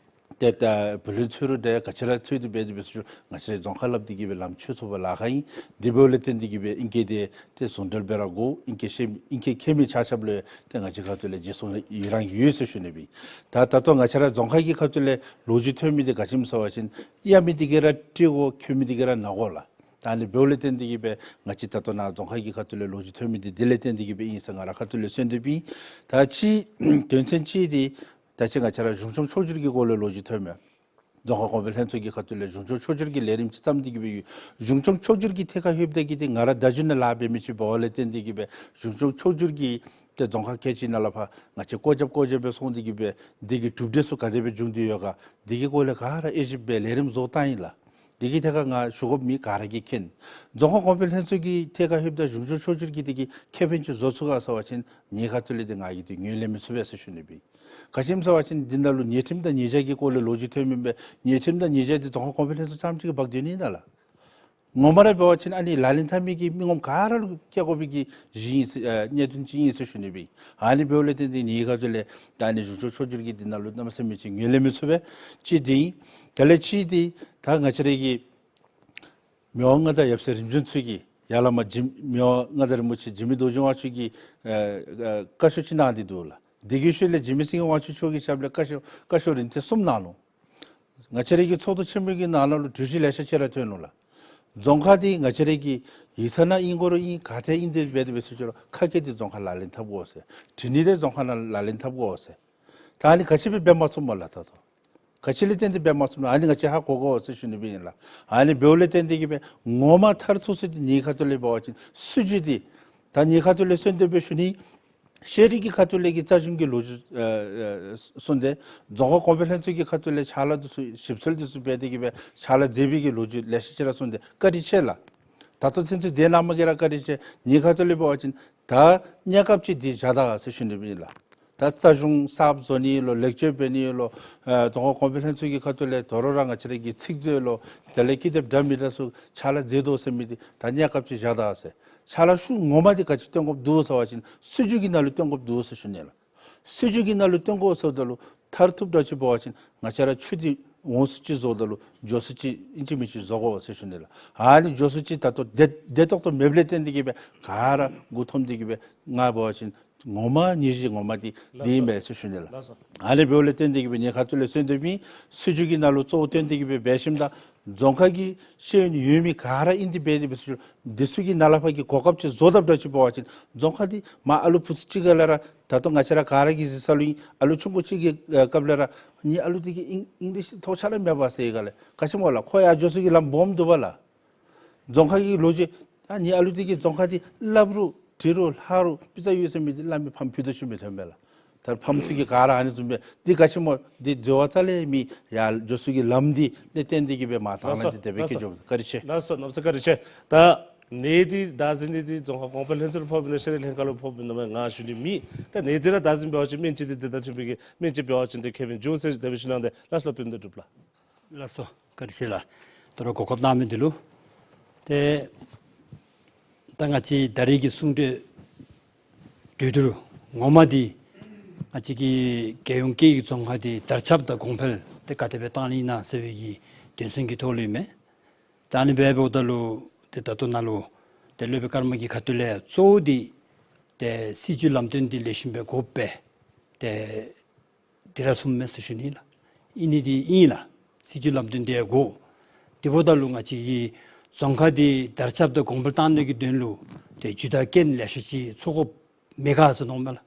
ཏེ་ད་བུ་ལོན་འཚོལ་རུང་འདྲ་ག་ཅི་ར་འཚོལ་ཏེ་འབད་དེ་འབད་ཚུགས་ང་བཅས་ར་རྫོང་ཁ་སླབ་སྟེ་གི་སྦེ་ལམ་འཚོལ་ཚུགས་པར་ལཱ་ཁག་ཨིན། དེ་འབདཝ་ལས་བརྟེན་ཏེ་གི་སྦེ་ཨིང་སྐད་འདི་ཏེ་ཟུང་འབྲེལ་སྦེ་ར་དགོ། ཨིང་སྐད་ཤེས་ཨིང་སྐད་མཁས་མི་ཆ་ཁྱབ་ལུ་ཏེ་ང་བཅས་ཁ་ཐུག་ལས་བརྗེ་སོང་ཡི་རང་ཡོད་ཟེར་ཞུ་ནི་སྦེ། ད་ད་ལྟོ་ང་བཅས་ར་རྫོང་ཁ་གི་ཁ་ཐུག་ལས་ལོ་རྒྱུས་ཐོན་མི་འདི་ག་ཅི་སྨོ་ཟེར་བ་ཅིན་གཡར་མི་འདི་གིས་ར་སྤྲོད་དགོ། ཁྱོད་མི་འདི་གིས་ར་ནག་དགོ་ལགས། ད་ཨ་ནི་འབདཝ་ལས་བརྟེན་ཏེ་གི་སྦེ་ང་བཅས་ད་ལྟོ་ནཱ་རྫོང་ཁ་གི་ཁ་ཐུག་ལས་ལོ་རྒྱུས་ཐོན་མི་འདི་དེ་ལས་བརྟེན་ཏེ་གི་སྦེ་ཨིན་ཟེར་ང་ར་ཁ་ཐུག་ལས་གསོལ་འདེབས་ཨིན། ད་ཅི་དོན་ཚན་ཅིག་འདི་ད་ཅི་ང་བཅས་ར་གཞུང་སྐྱོང་ཕྱོགས་བསྒྱུར་གྱི་སྐོར་ལས་ལོ་རྒྱུས་ཐོན་མས། རྫོང་ཁ་གོང་འཕེལ་ལྷན་ཚོགས་ཀྱི་ཁ་ཐུག་ལས་གཞུང་སྐྱོང་ཕྱོགས་བསྒྱུར་གྱི་ལས་རིམ་ཅིག་བརྩམས་ཏེ་གི་སྦེ་ཡོད། གཞུང་སྐྱོང་ཕྱོགས་བསྒྱུར་གྱི་ཐད་ཁར་ལྷོདཔ་ད་གི་འདི་ང་ར་ད་གཞུང་ནང་ལཱ་འབད་མི་ཅིག་འབདཝ་ལས་བརྟེན་ཏེ་གི་སྦེ་གཞུང་སྐྱོང་ཕྱོགས་བསྒྱུར་གྱི་ཏེ་རྫོང་ཁག་ཁལ་གཅིག་ནང་ལས་ཕར་ང་བཅས་བཀོད་ཁྱབ་བཀོད་ཁྱབ་སྦེ་སོང་སྟེ་གི་སྦེ་འདི་གི་གྲུབ་འབྲས་ཚུ་ག་དེ་སྦེ་བྱུང་སྟེ་ཡོད་ག་འདི་གི་སྐོར་ལས་ག་ར་དབྱེ་ཞིབ་འབད་ལས་རིམ་བཟོ་བཏང་ཡི་ལགས། འདི་གི་ཐད་ཁར་ང་ཞུ་དགོཔ་མེད། ག་ར་གིས་མཁྱེན། རྫོང་ཁ་གོང་འཕེལ་ལྷན་ཚོགས་ཀྱི་ཐད་ཁར་ལྷོདཔ་ད་གཞུང་སྐྱོང་ཕྱོགས་བསྒྱུར་གྱི་འདི་གིས་ཁེ་ཕན་ཅིག་བཟོ་ཚུགས་ག་ཟེར་བ་ཅིན་ངེའི་ཁ་ཐུག་ལས་འདི་ང་གིས་འདི་ངོས་ལེན་མི་ཚུགས་པས་ཟེར་ཞུ་ནི་སྦེ། ག་ཅི་སྨོ་ཟེར་བ་ཅིན་འདི་ནང་ལུ་ཉེས་ཁྲིམས་དང་ཉེས་བྱ་གི་སྐོར་ལས་ལོ་རྒྱུས་ཐོན་མི་འབད། ཉེས་ཁྲིམས་དང་ཉེས་བྱ་འདི་རྫོང་ཁ་གོང་འཕེལ་ལྷན་ཚོགས་རྐྱངམ་གཅིག་གིས་འབག་སྡོད་ནི་ཨིན་ན་ལགས། ངོ་མ་ར་འབད་བ་ཅིན་ཨ་ནི་ལག་ལེན་འཐབ་མི་གི་མི་ངོམ་ག་ར་ལུ་བཀལ་དགོ་པའི་གི་གཞི་ཨིན་ཟེར་ཨ་གནད་དོན་ཅིག་ཨིན་ཟེར་ཞུ་ནི་སྦེ། ཨ་ནི་འབདཝ་ལས་བརྟེན་ཏེ་ངེའི་ཁ་ཐུག་ལས་ད་ཨ་ནི་གཞུང་ཕྱོགས་ཕྱོགས་བསྒྱུར་གྱི་འདི་ནང་ལུ་གནམ་མེད་ས་མེད་ཅིག་ངོས་ལེན་མི་ཚུགས་པས། གཅིག་འདི་ཨིན། དེ་ལས་གཅིག་འདི་ད་ང་བཅས་ར་གི་མི་དབང་མངའ་བདག་ཡབ་སྲས་རིམ་བྱོན་ཚུ་གིས་ཡར་ལས་མར་འཇིགས་མི་དབང་མངའ་བདག་རིན་པོ་ཆེ་འཇིགས་མེད་རྡོ་རྗེ་དབང་ཕྱུག་གི་ཨ་ཨ་བཀའ་ཤོག་ཅིག་གནང་སྟེ་འདུག་ལགས། དེ་གི་ཤུལ་ལས་འཇིགས་མེད་སེང་གེ་དབང་ཕྱུག་མཆོག་གི་ཞབས་ལས་བཀའ་ཤོག་བཀའ་ཤོག་རིམ་ཐེངས་གསུམ་གནང་ནུག། ང་བཅས་ར་གི་ཚོགས་འདུ་ཆེན་མོ་གི་ནང་ན་ལུ་གྲོས་གཞི་ལེ་ཤ་ཅིག་ར་ཐོན་ནུག་ལགས། རྫོང་ཁག་འདི་ང་བཅས་ར་གི་ཡིག་ཚང་ནང་ཨིན་དགོ་རུང་ཨིན། ག་ཏེ་ཨིན་ཏེ་འབད་དེ་འབད་ཟེར་ཅི་རུང་ཁ་སྐད་འདི་རྫོང་ཁ་ལག་ལེན་འཐབ་དགོ་ཟེར། འབྲི་ནི་འདི་རྫོང་ཁ་ནང་ལག་ལེན་འཐབ་དགོ་ཟེར། ད་ཨ་ནི་ག་ཅི་སྦེ་འབད་མ་ཚུགསཔ་སྨོ་ལགས། ད་ལྟོ་ག་ཅི་ལས་བརྟེན་ཏེ་འབད་མ་ཚུགསཔ་སྨོ། ཨ་ནི་ང་བཅས་ཧ་གོ་དགོ་ཟེར་ཞུ་ནི་སྦེ་ཨིན་ལགས། ཨ་ནི་འབདཝ་ལས་བརྟེན་ཏེ་གིས་སྦེ་ངོ་མ་མཐར་ཐུག་ས་འདི་ངེའི་ཁ་ཐུག་ལས་འབད་བ་ཅིན་སྲིད་བྱུས་འདི་ད་ངེའི་ཁ་ཐུག་ལས་གསོལ་འདེབས་སྦེ་ཞུ་ནི། ཤེས་རིག་གི་ཁ་ཐུག་ལས་ཀྱི་རྩ་གཞུང་གི་ལོ་རྒྱུས་ཨ་ཨ་གསུངས་ཏེ། རྫོང་ཁ་གོང་འཕེལ་ལྷན་ཚོགས་ཀྱི་ཁ་ཐུག་ལས་ཕྱག་ལཱ་འདི་ཚུ་ཞིབ་འཚོལ་འདི་ཚུ་འབད་དེ་གིས་སྦེ་ཕྱག་ལཱ་མཛད་པའི་གི་ལོ་རྒྱུས་ལེ་ཤ་ཅིག་ར་གསུངས་ཏེ་བཀའ་དྲིན་ཆེ་ལགས། ད་ལྟོ་ཚུན་ཚོད་མཛད་གནང་མི་གིས་ར་བཀའ་དྲིན་ཆེ། ངེའི་ཁ་ཐུག་ལས་འབད་བ་ཅིན་ད་གནས་སྐབས་ཅིག་འདི་བཞག་ད་ཟེར་ཞུ་ནི་སྦེ་ཨིན་ལགས། ད་རྩ་གཞུང་གསརཔ་བཟོ་ནི་ལོ། ལེགས་བཅོས་འབད་ནི་ལོ། ཨ་རྫོང་ཁ་གོང་འཕེལ་ལྷན་ཚོགས་ཀྱི་ཁ་ཐུག་ལས་དོ་རུང་ར་ང་བཅས་ར་གི་ཚིག་མཛོད་ལོ། དེ་ལས་ཀི་དེབ་འདྲ་མིན་འདྲ་ཚུ་ཕྱག་ལཱ་མཛད་དོ་ཟེར་མི་འདི་ད་གནས་སྐབས་ཅིག་བཞག་ད་ཟེར། ཕྱག་ལཱ་ཤུལ་ངོ་མ་འདི་ག་ཅི་སྟོན་དགོཔ་འདུག་ཟེར་བ་ཅིན་སྲིད་བྱུས་ཀྱི་ནང་ལུ་སྟོན་དགོཔ་འདུག་ཟེར་ཞུ་ནི་ལགས། སྲིད་བྱུས་ཀྱི་ནང་ལུ་སྟོན་དགོ་ཟེརཝ་ད་ལུ་མཐར་ཐུག་འདྲཝ་ཅིག་འབད་བ་ཅིན་ང་བཅས་ར་ཆུ་འདི་འོང་ས་ཅིག་བཟོཝ་ད་ལུ་འགྱོ་ས་ཅིག་ཨིན་ཅི་མིན་ཅི་བཟོ་དགོ་ཟེར་ཞུ་ནི་ལགས། ཨ་ནི་འགྱོ་ས་ཅིག་ད་ལྟོ་བདེ་བདེ་ཏོག་ཏོ་མེདཔ་ལས་བརྟེན་ཏེ་གིས་སྦེ་ག་ར་མགུ་འཐོམས་ཏེ་གིས་སྦེ་ང་འབད་བ་ཅིན་ངོ་མ་ནད་གཞི་ངོ་མ་འདི་འདི་ཨིན་པས་ཟེར་ཞུ་ནི་ལགས། ལགས་སོ། ཨ་ནི་འབདཝ་ལས་བརྟེན་ཏེ་གིས་སྦེ་ངེའི་ཁ་ཐུག་ལས་གསོལ་འདེབས་ཨིན། སྲིད་བྱུས་ཀྱི་ནང་ལུ་གཙོ་བོ་བཏོན་ཏེ་གིས་སྦེ་འབད་ཞིནམ་ད་རྫོང་ཁ་གི་ཤེས་ཡོན་ཡོད་མི་ག་ར་ཨིན་ཏེ་འབད་དེ་འབད་ཟེར་ཞུ། འདི་ཚུ་གི་ནང་ལས་ཕར་གྱི་གོ་སྐབས་ཅིག་བཟོ་དཔ་འདྲཝ་ཅིག་འབད་བ་ཅིན་རྫོང་ཁ་འདི་མར་ཨ་ལུ་བུ་ཚ་ཅིག་ག་ལས་ར་ད་ལྟོ་ང་བཅས་ར་ག་ར་གི་གཟིགས་ས་ལུ་ཨིན། ཨ་ལུ་ཆུང་ཀུ་ཅིག་གི་ཨ་སྐབས་ལས་ར་ངེའི་ཨ་ལུ་འདི་གིས་ཨིང་ཨིང་ལིཤ་ཐོགས་ཆགས་ར་མེད་པས་ཟེར་ག་ལས། ག་ཅི་སྨོ་ལགས། ཁོ་ཡར་འགྱོ་ས་གི་ལམ་སྦོམ་འདུག་པ་ལགས། རྫོང་ཁ་གི་ལོ་རྒྱུས་ཨ་ངེའི་ཨ་ལུ་འདི་གིས་རྫོང་ཁ་འདི་སླབ་རུང་འདྲི་རུང་ལྷག་རུང་སྤུས་ཚད་ཡོད་ཟེར་མི་འདི་སླབ་མི་ཕམ་ཕུད་དོ་ཤུལ་མི་ཐོན་མས་ལགས། ད་ཕམ་ཚུ་གིས་ག་ར་ཨ་ནི་བཟུམ་སྦེ་འདི་ག་ཅི་སྨོ་འདི་འགྱོ་བ་རྩ་ལས་མེད། ཡར་འགྱོ་ས་གི་ལམ་འདི་ལས་བརྟེན་ཏེ་གིས་སྦེ་མར་དང་ལེན་འདི་དེ་སྦེ་བཀལ་འགྱོ། བཀའ་དྲིན་ཆེ། ལགས་སོ། གནམ་ས་བཀའ་དྲིན་ཆེ། ད་ནད་འདི་བདག་འཛིན་འདི་འདི་རྫོང་ཁ་གོང་འཕེལ་ལྷན་ཚོགས་ལུ་ཕོགཔ་ཨིན་ན་ཤེས་རིག་ལྷན་ཁག་ལུ་ཕོགཔ་ཨིན་ན་མས་ང་ཞུ་ནི་མེད། ད་ནད་འདི་ར་བདག་འཛིན་འབད་བ་ཅིན་སྨན་བཅོས་འདི་དེ་དང་མཐུན་པའི་གི་སྨན་བཅོས་འབད་བ་ཅིན་འདི་ཁེ་ཕན་འབྱུང་ཟེར་དེ་སྦེ་ཞུ་གནང་སྟེ། ལགས་སོ་སློབ་དཔོན་དོན་གྲུབ་ལགས། ལགས་སོ། བཀའ་དྲིན་ཆེ་ལགས། ད་རུང་གོ་སྐབས་གནང་མི་འདི་ལུ། ཏེ་ད་ང་བཅས་ད་རེས་ཀྱི་གསུང་གྲོས་གྲོས་བསྡུར་ངོ་མ་འདི་ང་བཅས་ཀྱི་རྒྱལ་ཡོངས་སྐད་ཡིག་རྫོང་ཁག་འདི་དར་ཁྱབ་དང་གོང་འཕེལ་འདི་ག་དེ་སྦེ་བཏང་ནི་ཨིན་ན་ཟེར་བའི་གི་དོན་ཚན་གྱི་ཐོག་ལུ་ཨིན་མས། ད་ཨ་ནི་འབདཝ་ད་ལུ་ཏེ་ད་ལྟོ་ནཱ་ལུ་ཏེ་སློབ་དཔོན་ཀརྨ་གི་ཁ་ཐུག་ལས་གཙོ་བོ་འདི་ཏེ་སྲིད་བྱུས་ལམ་སྟོན་འདི་ལེགས་ཤོམ་སྦེ་དགོ་པས། ཏེ་འདི་ར་གསུངམ་མས་ཟེར་ཞུ་ནི་ལགས། ཨིན་ནི་འདི་ཨིན་ལགས། སྲིད་བྱུས་ལམ་སྟོན་འདི་དགོ། དེ་འབདཝ་ད་ལུ་ང་བཅས་ཀྱི་རྫོང་ཁག་འདི་དར་ཁྱབ་དང་གོང་འཕེལ་བཏང་ནི་གི་དོན་ལུ་ཏེ་ཇུས་དང་རྐྱེན་ལེ་ཤ་ཅིག་ཚོགས་དགོཔ་མེད་ག་ཟེར་མནོཝ་མས་ལགས།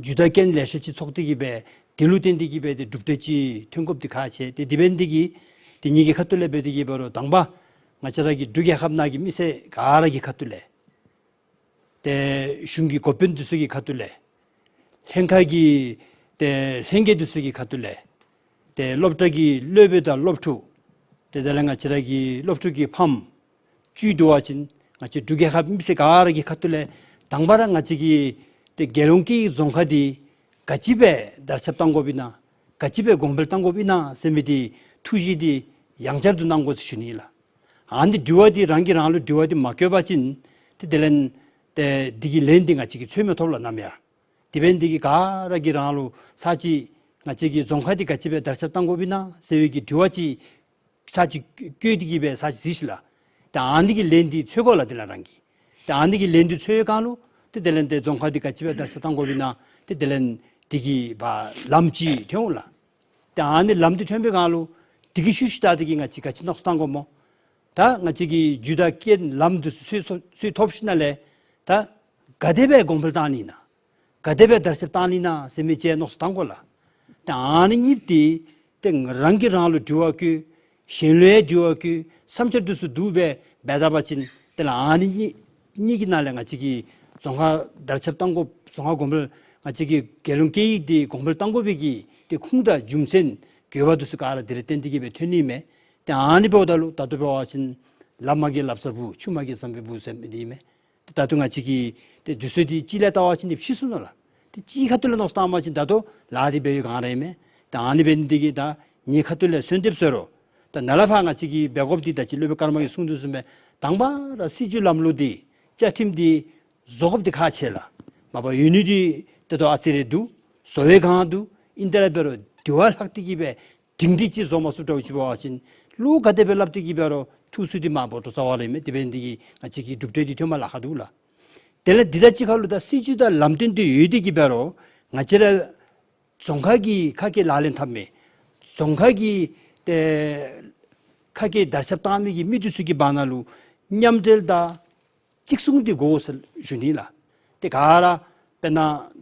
ཇུས་དང་རྐྱེན་ལེ་ཤ་ཅིག་ཚོགས་ཏེ་གིས་སྦེ་དེ་ལུ་བརྟེན་ཏེ་གིས་སྦེ་ཏེ་གྲུབ་འབྲས་ཅིག་ཐོན་དགོཔ་འདི་ཁག་ཆེ། ཏེ་དེ་འབད་ནི་འདི་གིས་ཏེ་ངེ་གི་ཁ་ཐུག་ལས་འབད་དེ་གིས་འབད་རུང་དང་པ་ང་བཅས་ར་གི་འབྲུག་རྒྱལ་ཁབ་ནང་གི་མི་སེར་ག་ར་གི་ཁ་ཐུག་ལས་ཏེ་གཞུང་གི་འགོ་དཔོན་འདི་ཚུ་གི་ཁ་ཐུག་ལས་ལྷན་ཁག་གི་ཏེ་ལྷན་རྒྱས་འདི་ཚུ་གི་ཁ་ཐུག་ལས་ཏེ་སློབ་གྲྭ་གི་སློབ་དཔོན་དང་སློབ་ཕྲུག་ཏེ་དེ་ལས་ང་བཅས་ར་གི་སློབ་ཕྲུག་གི་ཕམ་བཅུད་བསྡུ་བ་ཅིན་ང་བཅས་འབྲུག་རྒྱལ་ཁབ་མི་སེར་ག་ར་གི་ཁ་ཐུག་ལས་དང་པ་ར་ང་བཅས་ཀྱི་ཏེ་རྒྱལ་ཡོངས་སྐད་ཡིག་རྫོང་ཁག་འདི་ག་ཅི་སྦེ་དར་ཁྱབ་བཏང་དགོཔ་ཨིན་ན་ག་ཅི་སྦེ་གོང་འཕེལ་བཏང་དགོཔ་ཨིན་ན་ཟེར་མི་འདི་ཐུགས་བཞེད་འདི་ཡང་བསྐྱར་དུ་གནང་དགོ་ཟེར་ཞུ་ནི་ལགས། ཨ་ནི་དྲི་བ་འདི་རང་གིས་རང་ལུ་དྲི་བ་འདི་མ་བཀོད་པ་ཅིན་ཏེ་དེ་ལས་ཏེ་འདི་གི་ལན་འདི་ང་བཅས་ཀྱིས་འཚོལ་མི་ཐོབ་ལགས་ནམ་ཡང་། དེ་འབད་ནི་འདི་གིས་ག་ར་གིས་རང་ལུ་ཚར་གཅིག་ང་བཅས་ཀྱི་རྫོང་ཁག་འདི་ག་ཅི་སྦེ་དར་ཁྱབ་བཏང་དགོཔ་ཨིན་ན་ཟེར་བའི་གི་དྲི་བ་ཅིག་ཚར་གཅིག་བཀོད་དེ་གིས་སྦེ་ཚར་གཅིག་གཟིགས་ཤིག་ལགས། ཏེ་ཨ་ནི་གི་ལན་འདི་འཚོལ་དགོ་ལགས། དེ་ལས་རང་གིས་ཏེ་ཨ་ནི་གི་ལན་འདི་འཚོལ་བའི་སྒང་ལུ་ཏེ་དེ་ལས་ཏེ་རྫོང་ཁག་འདི་ག་ཅི་སྦེ་དར་ཁྱབ་བཏང་དགོཔ་ཨིན་ན་ཏེ་དེ་ལས་འདི་གི་བ་ལམ་ཅིག་ཐོན་འོང་ལགས། ཏེ་ཨ་ནི་ལམ་འདི་ཐོན་པའི་སྒང་ལུ་འདི་གི་ཤུལ་ཤུལ་ད་འདི་གིས་ང་བཅས་ག་ཅི་མནོ་བསམ་བཏང་དགོཔ་སྨོ། ད་ང་བཅས་ཀྱིས་ཇུས་དང་རྐྱེན་ལམ་འདི་ཚུ་འཚོལ་འཚོལ་ཐོབ་ཞིནམ་ལས་ད་ག་དེ་སྦེ་གོང་འཕེལ་བཏང་ནི་ཨིན་ན། ག་དེ་སྦེ་དར་ཁྱབ་བཏང་ནི་ཨིན་ན་ཟེར་མི་ཅིག་མནོ་བསམ་བཏང་དགོ་ལགས། ཏེ་ཨ་ནི་གཉིས་འདི་ཏེ་རང་གིས་རང་ལུ་དྲི་བ་བཀོད། གཞན་ལུ་ཡང་དྲི་བ་བཀོད། བསམ་འཆར་འདི་ཚུ་བསྡུ་སྦེ་འབད་ད་པ་ཅིན་དེ་ལས་ཨ་ནི་གཉིས་གཉིས་ཀྱི་ནང་ལས་ང་བཅས་ཀྱི་རྫོང་ཁག་དར་ཁྱབ་བཏང་དགོཔ་རྫོང་ཁག་གོང་འཕེལ་ང་བཅས་ཀྱི་རྒྱལ་ཡོངས་སྐད་ཡིག་འདི་གོང་འཕེལ་བཏང་དགོ་པའི་གི་ཏེ་ཁུངས་དང་རྒྱུ་མཚན་དགོས་པ་འདི་ཚུ་ག་ར་འདི་ལས་བརྟེན་ཏེ་གིས་སྦེ་ཐོན་ནི་མས། ཏེ་ཨ་ནི་འབདཝ་ད་ལུ་ད་ལྟོ་འབད་བ་ཅིན་ལམ་མ་གི་ལབ་ས་བུ་ཆུ་མ་གི་ཟམ་པའི་བུ་ཟེར་མི་འདི་ཨིན་མས། ཏེ་ད་ལྟོ་ང་བཅས་ཀྱི་ཏེ་དུས་ཚོད་འདི་གཅིག་ལས་བལྟ་བ་ཅིན་འདི་ཕྱིས་སོང་ནུག་ལགས། ཏེ་གཅིག་ཁ་ཐུག་ལས་མནོ་བསམ་བཏང་བ་ཅིན་ད་ལྟོ་ལཱ་འདི་འབད་བའི་སྒང་ར་ཨིན་མས། ཏེ་ཨ་ནི་འབད་ནི་འདི་གིས་ད་ངེའི་ཁ་ཐུག་ལས་གསོལ་འདེབས་ཟེར་རུང་ ད་ནཱ་ལས་ཕར་ང་བཅས་ཀྱིས་འབད་དགོཔ་འདི་ད་ཅི་སློབ་དཔོན་ཀརྨ་གིས་གསུངས་དོ་བཟུམ་སྦེ་དང་པ་ར་སྲིད་བྱུས་ལམ་ལུགས་འདི་བཅའ་ཁྲིམས་འདི་བཟོ་དགོཔ་འདི་ཁག་ཆེ་ལགས། མ་པ་ཡོད་ནི་འདི་ཏེ་ད་ཨ་ཙི་རེ་འདུག། བཟོ་བའི་སྒང་འདུག། ཨིན་ཏེ་ར་འབད་རུང་དེ་བ་ལྷག་སྟེ་གི་སྦེ་སྒྲིང་སྒྲི་ཅིག་བཟོ་མ་ཚུགསཔ་འདྲཝ་ཅིག་འབད་བ་ཅིན་ལོ་ག་དེ་སྦེ་སླབ་སྟེ་གི་འབད་རུང་ཐུགས་སུ་འདི་མ་བོར་འགྱོ་ཚར་བ་ལས་མས། དེ་འབད་ནི་འདི་གིས་ང་བཅས་ཀྱིས་གྲུབ་འབྲས་འདི་ཐོན་མ་ལཱ་ཁག་འདུག་ལགས། དེ་ལས་འདི་དང་གཅིག་ཁར་ལུ་ད་སྲིད་བྱུས་དང་ལམ་སྟོན་འདི་ཡོད་དེ་གི་འབད་རུང་ང་བཅས་ར་རྫོང་ཁག་གི་ཁ་སྐད་ལག་ལེན་འཐབ་མི་རྫོང་ཁག་གི་ཏེ་ཁ་སྐད་དར་ཁྱབ་བཏང་མི་གི་མི་འདི་ཚུ་གི་བར་ན་ལུ་མཉམ་འབྲེལ་དང་གཅིག་མཚུངས་འདི་དགོ་ཟེར་ཞུ་ནི་ལགས། ཏེ་ག་ར་དཔེར་ན་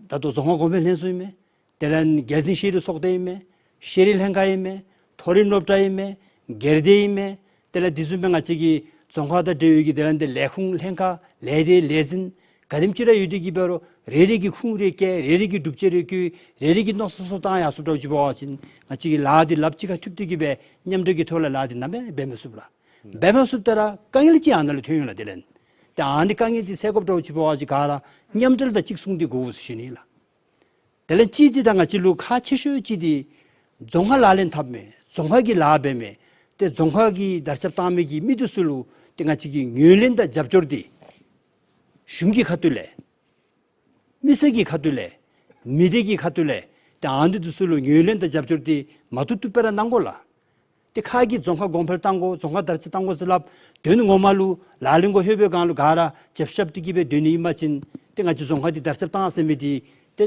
ད་ལྟོ་རྫོང་ཁ་གོང་འཕེལ་ལྷན་ཚོགས་ཨིན་མས། དེ་ལས་རྒྱལ་འཛིན་ཤེས་རིག་ཚོགས་སྡེ་ཨིན་མས། ཤེས་རིག་ལྷན་ཁག་ཨིན་མས། མཐོ་རིམ་སློབ་གྲྭ་ཨིན་མས། སྒེར་སྡེ་ཨིན་མས། དེ་ལས་དེ་བཟུམ་སྦེ་ང་བཅས་ཀྱི་རྫོང་ཁག་དང་འབྲེལ་ཡོད་ཀྱི་དེ་ལས་འདི་ལས་ཁུངས་ལྷན་ཁག་ལས་སྡེ་ལས་འཛིན་ག་དེམ་ཅིག་ར་ཡོད་དེ་གི་འབད་རུང་རེ་རེ་གིས་ཁུངས་རེ་བཀལ། རེ་རེ་གིས་སྒྲུབ་དཔྱད་རེ་བཀོད། རེ་རེ་གིས་མནོ་བསམ་བསམ་བཏང་ཡར་སོངམ་འདྲཝ་ཅིག་འབད་བ་ཅིན་ང་བཅས་ཀྱི་ལཱ་འདི་ལགཔ་གཅིག་ཁར་མཐུད་དེ་གི་སྦེ་མཉམ་འབྲེལ་གྱི་ཐོག་ལས་ལཱ་འདི་ནམ་ཡང་འབད་མི་ཚུགས་ལགས། འབད་མ་ཚུགསཔ་ད་ར་དཀའ་ངལ་ཅིག་ཨ་ནཱ་ལུ་ཐོན་འོང་ལགས། དེ་ལས་ཏེ་ཨ་ནི་དཀའ་ངལ་འདི་སེལ་དགོཔ་འདྲཝ་ཅིག་འབད་བ་ཅིན་ག་ར་མཉམ་འབྲེལ་དང་གཅིག་མཚུངས་འདི་དགོ་ཟེར་ཞུ་ནི་ལགས། དེ་ལས་གཅིག་འདི་ད་ང་བཅས་ལུ་ཁག་ཆེ་ཤོས་ཅིག་འདི་རྫོང་ཁ་ལག་ལེན་འཐབ་མི་རྫོང་ཁ་གི་ལཱ་འབད་མི་ཏེ་རྫོང་ཁ་གི་དར་ཁྱབ་བཏང་མི་གི་མི་འདི་ཚུ་ལུ་ཏེ་ང་བཅས་ཀྱིས་ངོས་ལེན་དང་རྒྱབ་སྐྱོར་འདི་གཞུང་གི་ཁ་ཐུག་ལས་མི་སེར་གྱི་ཁ་ཐུག་ལས་མི་སྡེ་གི་ཁ་ཐུག་ལས་ཏེ་ཨ་ནི་འདི་ཚུ་ལུ་ངོས་ལེན་དང་རྒྱབ་སྐྱོར་འདི་མ་བཏུབ་བཏུབ་སྦེ་ར་གནང་དགོ་ལགས། ཏེ་ཁ་གིས་རྫོང་ཁ་གོང་འཕེལ་གཏང་དགོ་རྫོང་ཁ་དར་ཁྱབ་གཏང་དགོ་ཟེར་སླབ། དོན་ངོ་མ་ལུ་ལག་ལེན་ཁར་ལྷོད་པའི་སྒང་ལུ་ག་ར་རྒྱབ་ཤ་བཏབ་སྟེ་གི་སྦེ་སྡོད་ནི་ཨིན་པ་ཅིན་ཏེ་ང་བཅས་རྫོང་ཁ་འདི་དར་ཁྱབ་གཏང་ཟེར་མི་འདི་ཏེ་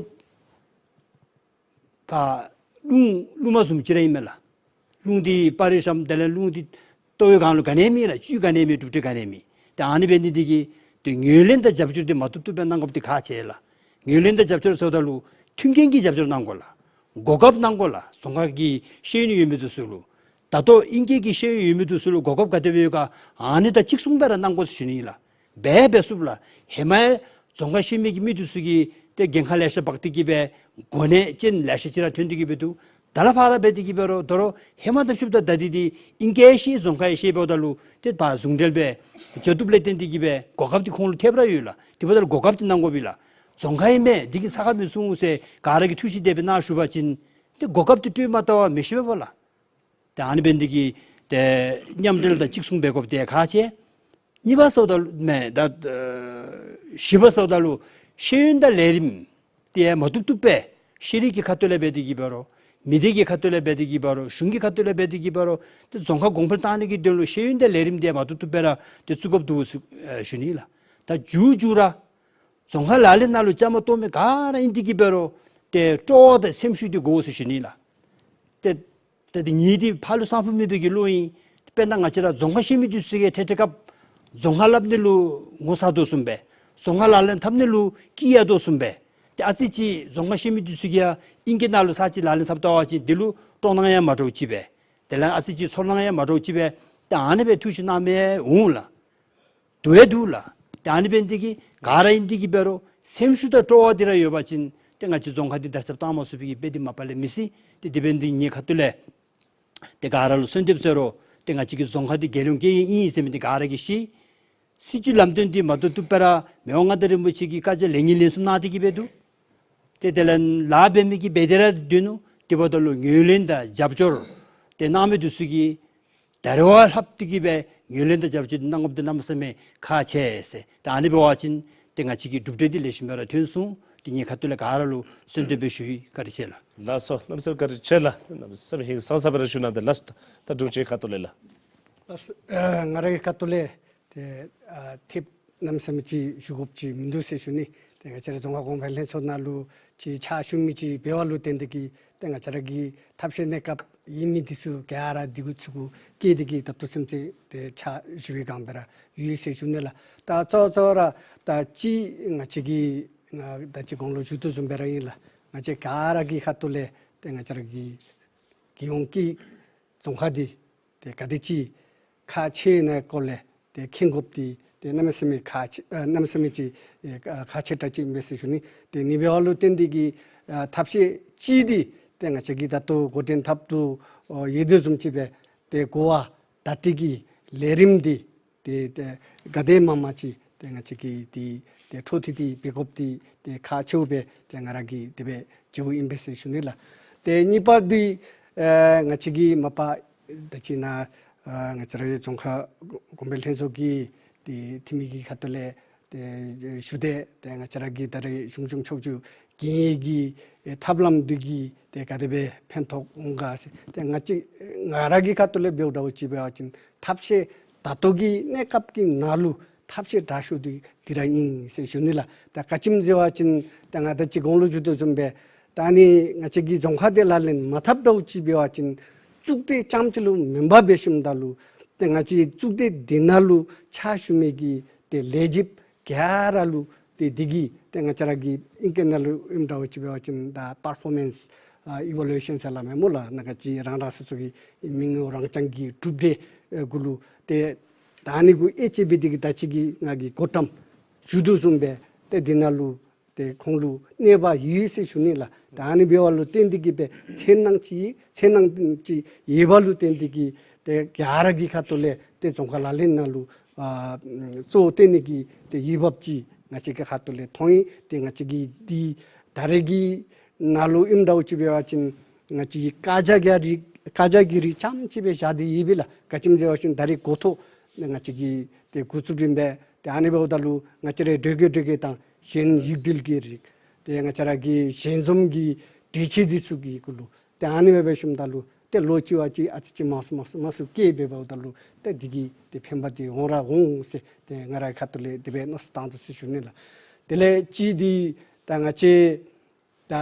ཕར་རླུང་རླུང་མ་བཟུམ་ཅིག་ར་ཨིན་མས་ལགས། རླུང་འདི་སྤར་རེ་བཤམས། དེ་ལས་རླུང་འདི་གཏོར་བའི་སྒང་ལུ་ག་ནི་མེད་ལགས། བཅུད་ག་ནི་མེད། གྲུབ་འབྲས་ག་ནི་མེད། ཏེ་ཨ་ནི་འབད་ནི་འདི་གིས་ཏེ་ངོས་ལེན་དང་རྒྱབ་སྐྱོར་འདི་མ་བཏུབ་བཏུབ་སྦེ་གནང་དགོཔ་འདི་ཁག་ཆེ་ལགས། ངོས་ལེན་དང་རྒྱབ་སྐྱོར་ཟེརཝ་ད་ལུ་མཐུན་རྐྱེན་གྱི་རྒྱབ་སྐྱོར་གནང་དགོ་ལགས། གོ་སྐབས་གནང་དགོ་ལགས། རྫོང་ཁ་གི་ཤེས་ཡོན་ཡོད་མི་འདི་ཚུ་ལུ་ད་ལྟོ་ཨིང་སྐད་ཀྱི་ཤེས་ཡོན་ཡོད་མི་འདི་ཚུ་ལུ་གོ་སྐབས་ག་དེ་སྦེ་ཡོད་ག་ཨ་ནི་དང་གཅིག་མཚུངས་སྦེ་ར་གནང་དགོ་ཟེར་ཞུ་ནི་ལགས། འབད་འབད་ཚུགས་ལགས། ཧེ་མ་ཡང་རྫོང་ཁ་ཤེས་མི་གི་མི་འདི་ཚུ་གིས་ཏེ་འགན་ཁག་ལེ་ཤ་འབག་སྟེ་གི་སྦེ་གོ་གནས་ཅན་ལེ་ཤ་ཅིག་ར་ཐོན་ཏེ་གི་སྦེ་འདུག། ད་ལས་ཕར་ར་འབད་དེ་གི་འབད་རུང་དོ་རུང་ཧེ་མ་དང་ཕྱདཔ་ད་ད་འདི་འདི་ཨིང་སྐད་ཤེས་རྫོང་ཁ་ཡང་ཤེས་འབདཝ་ད་ལུ་ཏེ་ཕར་ཟུང་འབྲེལ་སྦེ་བྱ་བཏུབ་ལས་བརྟེན་ཏེ་གི་སྦེ་གོ་སྐབས་འདི་ཁོང་ལུ་ཐེབས་ར་ཡོད་ལགས། དེ་འབདཝ་ད་ལུ་གོ་སྐབས་འདི་གནང་དགོ་པས་ལགས། རྫོང་ཁ་ཨིན་མས། འདི་གིས་ས་ཁར་མི་སོང་ཟེར་ག་ར་གིས་ཐུགས་བཞེད་དེ་སྦེ་གནང་བཞུགས་པ་ཅིན་ཏེ་གོ་སྐབས་འདི་སྤྲོད་མ་བཏུབ་པར་མི་ཤེས་པས་ལགས། ཏེ་ཨ་ནི་འབད་ནི་འདི་གིས་ཏེ་མཉམ་འབྲེལ་དང་གཅིག་མཚུངས་འབད་དགོཔ་འདི་ཁག་ཆེ། གཉིས་པ་ཟེརཝ་ད་ལུ་མེན་ད་ཨ་བཞི་པ་ཟེརཝ་ད་ལུ་ཤེས་ཡོན་དང་ལས་རིམ་འདི་མ་བཏུབ་བཏུབ་སྦེ་ཤེས་རིག་གི་ཁ་ཐུག་ལས་འབད་དེ་གི་འབད་རུང་མི་སྡེ་གི་ཁ་ཐུག་ལས་འབད་དེ་གི་འབད་རུང་གཞུང་གི་ཁ་ཐུག་ལས་འབད་དེ་གི་འབད་རུང་ཏེ་རྫོང་ཁ་གོང་འཕེལ་གཏང་ནི་གི་དོན་ལུ་ཤེས་ཡོན་དང་ལས་རིམ་འདི་མ་བཏུབ་བཏུབ་སྦེ་ར་ཏེ་བཙུགས་དགོཔ་འདུག་ཟེར་ཞུ་ནི་ལགས། ད་མཇུག་མཇུག་ར་རྫོང་ཁ་ལག་ལེན་ནང་ལུ་བཅའ་མར་གཏོགས་མི་ག་ར་ཨིན་དེ་གི་འབད་རུང་ཏེ་སྤྲོ་བ་དང་སེམས་ཤུགས་འདི་དགོ་ཟེར་ཞུ་ནི་ལགས། ཏེ་ཏེ་འདི་ངེའི་འདི་ཕར་ལུ་སང་ཕོད་མེད་པའི་གི་བློ་ཨིན། དཔེར་ན་ང་བཅས་ར་རྫོང་ཁ་ཤེས་མི་འདི་ཚུ་གིས་ཏེ་ཏེ་སྐབས་རྫོང་ཁ་སླབ་ནི་ལུ་ངོ་ཚ་དོ་བཟུམ་སྦེ་རྫོང་ཁ་ལག་ལེན་འཐབ་ནི་ལུ་སྐྱིད་ཡར་དོ་བཟུམ་སྦེ་ཏེ་ཨ་ཙི་ཅིག་རྫོང་ཁ་ཤེས་མི་འདི་ཚུ་གིས་ཡང་ཨིང་སྐད་ནང་ལུ་ས་ཅིག་ལག་ལེན་འཐབ་ལྟ་བ་ཅིན་འདི་ལུ་སྤྲོ་སྣང་ཡང་མ་འདྲཝ་ཅིག་སྦེ་དེ་ལས་ཨ་ཙི་ཅིག་ཚོར་སྣང་ཡང་མ་འདྲཝ་ཅིག་སྦེ་ཏེ་ཨ་ནི་སྦེ་ཐུགས་བཞེད་གནང་མི་འོང་ལགས། འདུག་ཡང་འདུག་ལགས། ཏེ་ཨ་ནི་འབད་ནི་འདི་གིས་ག་ར་ཨིན་དེ་གི་འབད་རུང་སེམས་ཤུགས་དང་སྤྲོ་བ་འདི་ར་ཡོད་པ་ཅིན་ཏེ་ང་བཅས་རྫོང་ཁ་འདི་དར་ཁྱབ་གཏང་མ་ཚུགས་པའི་གི་དཔེ་འདི་མ་པ་ལས་མི་སྲིད། ཏེ་དེ་འབད་ནི་འདི་ངེའི་ཁ་ཐུག་ལས་ཏེ་ག་ར་ལུ་གསོལ་འདེབས་ཟེར་རུང་ཏེ་ང་བཅས་ཀྱི་རྫོང་ཁ་འདི་རྒྱལ་ཡོངས་དགེ་རྒན་ཨིན་ཟེར་མི་འདི་ག་ར་གིས་ཤེས། སྲིད་བྱུས་ལམ་སྟོན་འདི་མ་བཏུབ་བཏུབ་སྦེ་ར་མི་དབང་མངའ་བདག་རིན་པོ་ཆེ་གིས་བཀའ་རྒྱ་ལན་གཉིས་ལན་གསུམ་གནང་སྟེ་གི་སྦེ་འདུག། ཏེ་དེ་ལས་ལཱ་འབད་མི་གིས་འབད་དེ་ར་སྡོད་ནུག། དེ་འབདཝ་ད་ལུ་ངོས་ལེན་དང་རྒྱབ་སྐྱོར་ཏེ་གནང་མི་འདི་ཚུ་གིས་ད་རེས་བ་ལྷག་སྟེ་གི་སྦེ་ངོས་ལེན་དང་རྒྱབ་སྐྱོར་འདི་གནང་དགོཔ་འདི་གནམ་མེད་ས་མེད་ཁག་ཆེ་ཟེར། ད་ཨ་ནི་འབད་བ་ཅིན་ཏེ་ང་བཅས་ཀྱི་གྲུབ་འབྲས་འདི་ལེགས་ཤོམ་སྦེ་ར་ཐོན་སོང་། ཏེ་ངེའི་ཁ་ཐུག་ལས་ག་ར་ལུ་གསོལ་འདེབས་སྦེ་ཞུ་ཡི། བཀའ་དྲིན་ཆེ་ལགས། ལགས་སོ། གནམ་མེད་ས་མེད་བཀའ་དྲིན་ཆེ་ལགས། གནམ་མེད་ས་མེད་ཧིང་སངས་ས་སྦེ་ར་ཞུ་གནང་སྟེ་ལགས། ད་དྲུང་ཆེ་ཁ་ཐུག་ལས་ལགས། ལགས་སོ། ཨ་ང་ར་གི་ཁ་ཐུག་ལས་ཏེ་ཨ་ཐེབས་གནམ་མེད་ས་མེད་ཅིག་ཞུ་དགོཔ་ཅིག་མིན་འདུག་ཟེར་ཞུ་ནི། ཏེ་ང་བཅས་ར་རྫོང་ཁ་གོང་འཕེལ་ལྷན་ཚོགས་ནང་ལུ་ཅིག་ཕྱག་ཞུ་མི་ཅིག་འབད་བ་ལུ་བརྟེན་ཏེ་གིས་ཏེ་ང་བཅས་ར་གི་ཐབས་ཤེས་གནས་སྐབས་ཨིན་མི་འདི་ཚུ་ག་ར་འདི་གུ་ཚུ་གུ་བཀལ་ཏེ་གིས་ད་ལྟོ་ཚུན་ཚོད་ཏེ་ཕྱག་ཞུ་བའི་སྒང་སྦེ་ར་ཡོད་ཟེར་ཞུ་ནི་ལགས། ད་གཙོ་གཙོ་ར་ད་ཅི་ང་བཅས་ཀྱིས་ང་ད་ཅི་གོང་ལུ་ཞུ་དོ་བཟུམ་སྦེ་ར་ཨིན་ལགས། ང་བཅས་ག་ར་གི་ཁ་ཐུག་ལས་ཏེ་ང་བཅས་ར་གི་རྒྱལ་ཡོངས་ཀྱི་རྫོང་ཁ་འདི་ཏེ་ག་དེ་ཅིག་ཁག་ཆེ་ནི་སྐོར་ལས་ཏེ་མཁྱེན་དགོཔ་འདི་ཏེ་གནམ་མེད་ས་མེད་ཁག་ཆེ་ཨ་གནམ་མེད་ས་མེད་ཅིག་ཨེ་ཁག་ཆེ་དྲགས་ཅིག་ཨིན་པས་ཟེར་ཞུ་ནི། ཏེ་ཨ་ནི་འབདཝ་ལུ་བརྟེན་ཏེ་གིས་ཨ་ཐབས་ཤེས་ཅིག་འདི་ཏེ་ང་བཅས་ཀྱིས་ད་ལྟོ་འགོ་འདྲེན་འཐབ་དོ་ཨོ་ཡོད་དོ་བཟུམ་ཅིག་སྦེ་ཏེ་གོ་བ་བརྡ་སྤྲོད་ཀྱི་ལས་རིམ་འདི་ཏེ་ཏེ་ག་དེ་མང་མང་ཅིག་ཏེ་ང་བཅས་ཀྱིས་ཏེ་ཏེ་འཕྲོ་མཐུད་དེ་འབད་དགོཔ་འདི་ཏེ་ཁག་ཆེཝ་སྦེ་ཏེ་ང་ར་གིས་དེ་སྦེ་མཇལཝ་ཨིན་པས་ཟེར་ཞུ་ནི་ལགས། ཏེ་གཉིས་པ་འདི་ཨེ་ང་བཅས་ཀྱིས་མ་པ་ ད་ཅི་ནཱ་ཨ་ང་བཅས་ར་རྫོང་ཁ་གོང་འཕེལ་ལྷན་ཚོགས་ཀྱི་ཏེ་འཐུས་མི་གི་ཁ་ཐུག་ལས་ཏེ་ཞུ་དེས། ཏེ་ང་བཅས་ར་གི་ད་རེས་གཞུང་སྐྱོང་ཕྱོགས་བསྒྱུར་གི་ཨེ་ཐབས་ལམ་འདི་གིས་ཏེ་ག་དེ་སྦེ་ཕན་ཐོགས་འོང་ག་ཟེར། ཏེ་ང་བཅས་ང་ར་གི་ཁ་ཐུག་ལས་འབདཝ་འདྲཝ་ཅིག་འབད་བ་ཅིན་ཐབས་ཤེས་ད་ལྟོ་གི་གནས་སྐབས་ཀྱི་ནང་ལུ་ཐབས་ཤེས་དྲག་ཤོས་འདི་འདི་ར་ཨིན་ཟེར་ཞུ་ནི་ལགས། ད་ག་ཅི་སྨོ་ཟེར་བ་ཅིན་ད་ང་ད་ཅི་གོང་ལུ་ཞུ་དོ་བཟུམ་སྦེ་ད་ཨ་ནི་ང་བཅས་ཀྱི་རྫོང་ཁ་འདི་ལག་ལེན་མ་འཐབ་འདྲཝ་ཅིག་འབད་བ་ཅིན་གཙུག་སྡེ་རྐྱངམ་ཅིག་ལུ་མེན་པར་འབད་ཞིནམ་ད་ལུ་ཏེ་ང་བཅས་གཙུག་སྡེ་འདི་ནང་ལུ་ཕྱག་ཞུ་མི་གི་ཏེ་ལས་བྱེདཔ་ག་ར་ལུ་ཏེ་འདི་གིས་ཏེ་ང་བཅས་ར་གི་ཨིང་སྐད་ནང་ལུ་ཨིནམ་འདྲཝ་ཅིག་འབད་བ་ཅིན་ད་པར་ཕོར་མེནསི་ཨ་ཨི་ཝ་ལུ་ཨེ་ཤཱན་ཟེར་སླབ་མས་སྨོ་ལགས། ནཱ་ག་ཅི་རང་རང་སོ་སོ་གི་མི་ངོམ་རང་རྐྱང་གི་གྲུབ་འབྲས་ཨེ་གུ་ལུ་ཏེ་ད་ཨ་ནི་གུ་དབྱེ་དཔྱད་འབད་དེ་གིས་ད་ཅི་གི་ང་གིས་གོ་བཀྲམ་ཞུ་དོ་བཟུམ་སྦེ་ཏེ་འདི་ནང་ལུ་ཏེ་ཁོང་ལུ་གནོད་པ་ཡོད་ཟེར་ཞུ་ནི་ལགས། ད་ཨ་ནི་འབདཝ་ལུ་བརྟེན་ཏེ་གིས་སྦེ་འཚེར་སྣང་ཅིག་འཚེར་སྣང་ཅིག་ཡོད་པ་ལུ་བརྟེན་ཏེ་གིས་ཏེ་ག་ར་གི་ཁ་ཐུག་ལས་ཏེ་རྫོང་ཁ་ལག་ལེན་ནང་ལུ་ཨ་གཙོ་བོ་བཏོན་ནི་གི་ཏེ་ཡུལ་བབ་ཅིག་ང་བཅས་ཀྱི་ཁ་ཐུག་ལས་མཐོང་ཡི། ཏེ་ང་བཅས་ཀྱི་འདི་ད་རེས་ཀྱི་ནང་ལུ་ཨིནམ་འདྲཝ་ཅིག་འབད་བ་ཅིན་ང་བཅས་ཀྱི་བཀའ་རྒྱ་གི་རིགས་བཀའ་རྒྱ་གི་རིགས་རྐྱངམ་ཅིག་སྦེ་བཞག་སྟེ་ཡོད་པས་ལགས། ག་ཅི་སྨོ་ཟེར་བ་ཅིན་ད་རེས་འགོ་ཐོག་ང་བཅས་ཀྱིས་ཏེ་འགོ་བཙུགས་རན་པས། ཏེ་ཨ་ནི་འབདཝ་ད་ལུ་ང་བཅས་རའི་འབྲོག་རྒྱུད་འབྲོག་རྒྱུད་དང་གཞན་ཡིག་འབྲེལ་གྱི་རིགས་ཏེ་ང་བཅས་ར་གི་ཞལ་འཛོམས་ཀྱི་འབྲེལ་ཆད་འདི་ཚུ་གི་གུ་ལུ་ཏེ་ཨ་ནི་སྦེ་འབད་ཞིནམ་ད་ལུ་ཏེ་ལོ་གཅིག་བ་གཅིག་ཨ་ཙི་ཅིག་མང་སུ་མང་སུ་མང་སུ་བསྐྱེད་འབདཝ་ད་ལུ་ཏེ་འདི་གིས་ཏེ་ཕན་པ་འདི་འོང་ར་འོང་ཟེར་ཏེ་ང་རའི་ཁ་ཐུག་ལས་དེ་སྦེ་མནོ་བསམ་བཏང་དོ་ཟེར་ཞུ་ནི་ལགས། དེ་ལས་གཅིག་འདི་ད་ང་བཅས་ད་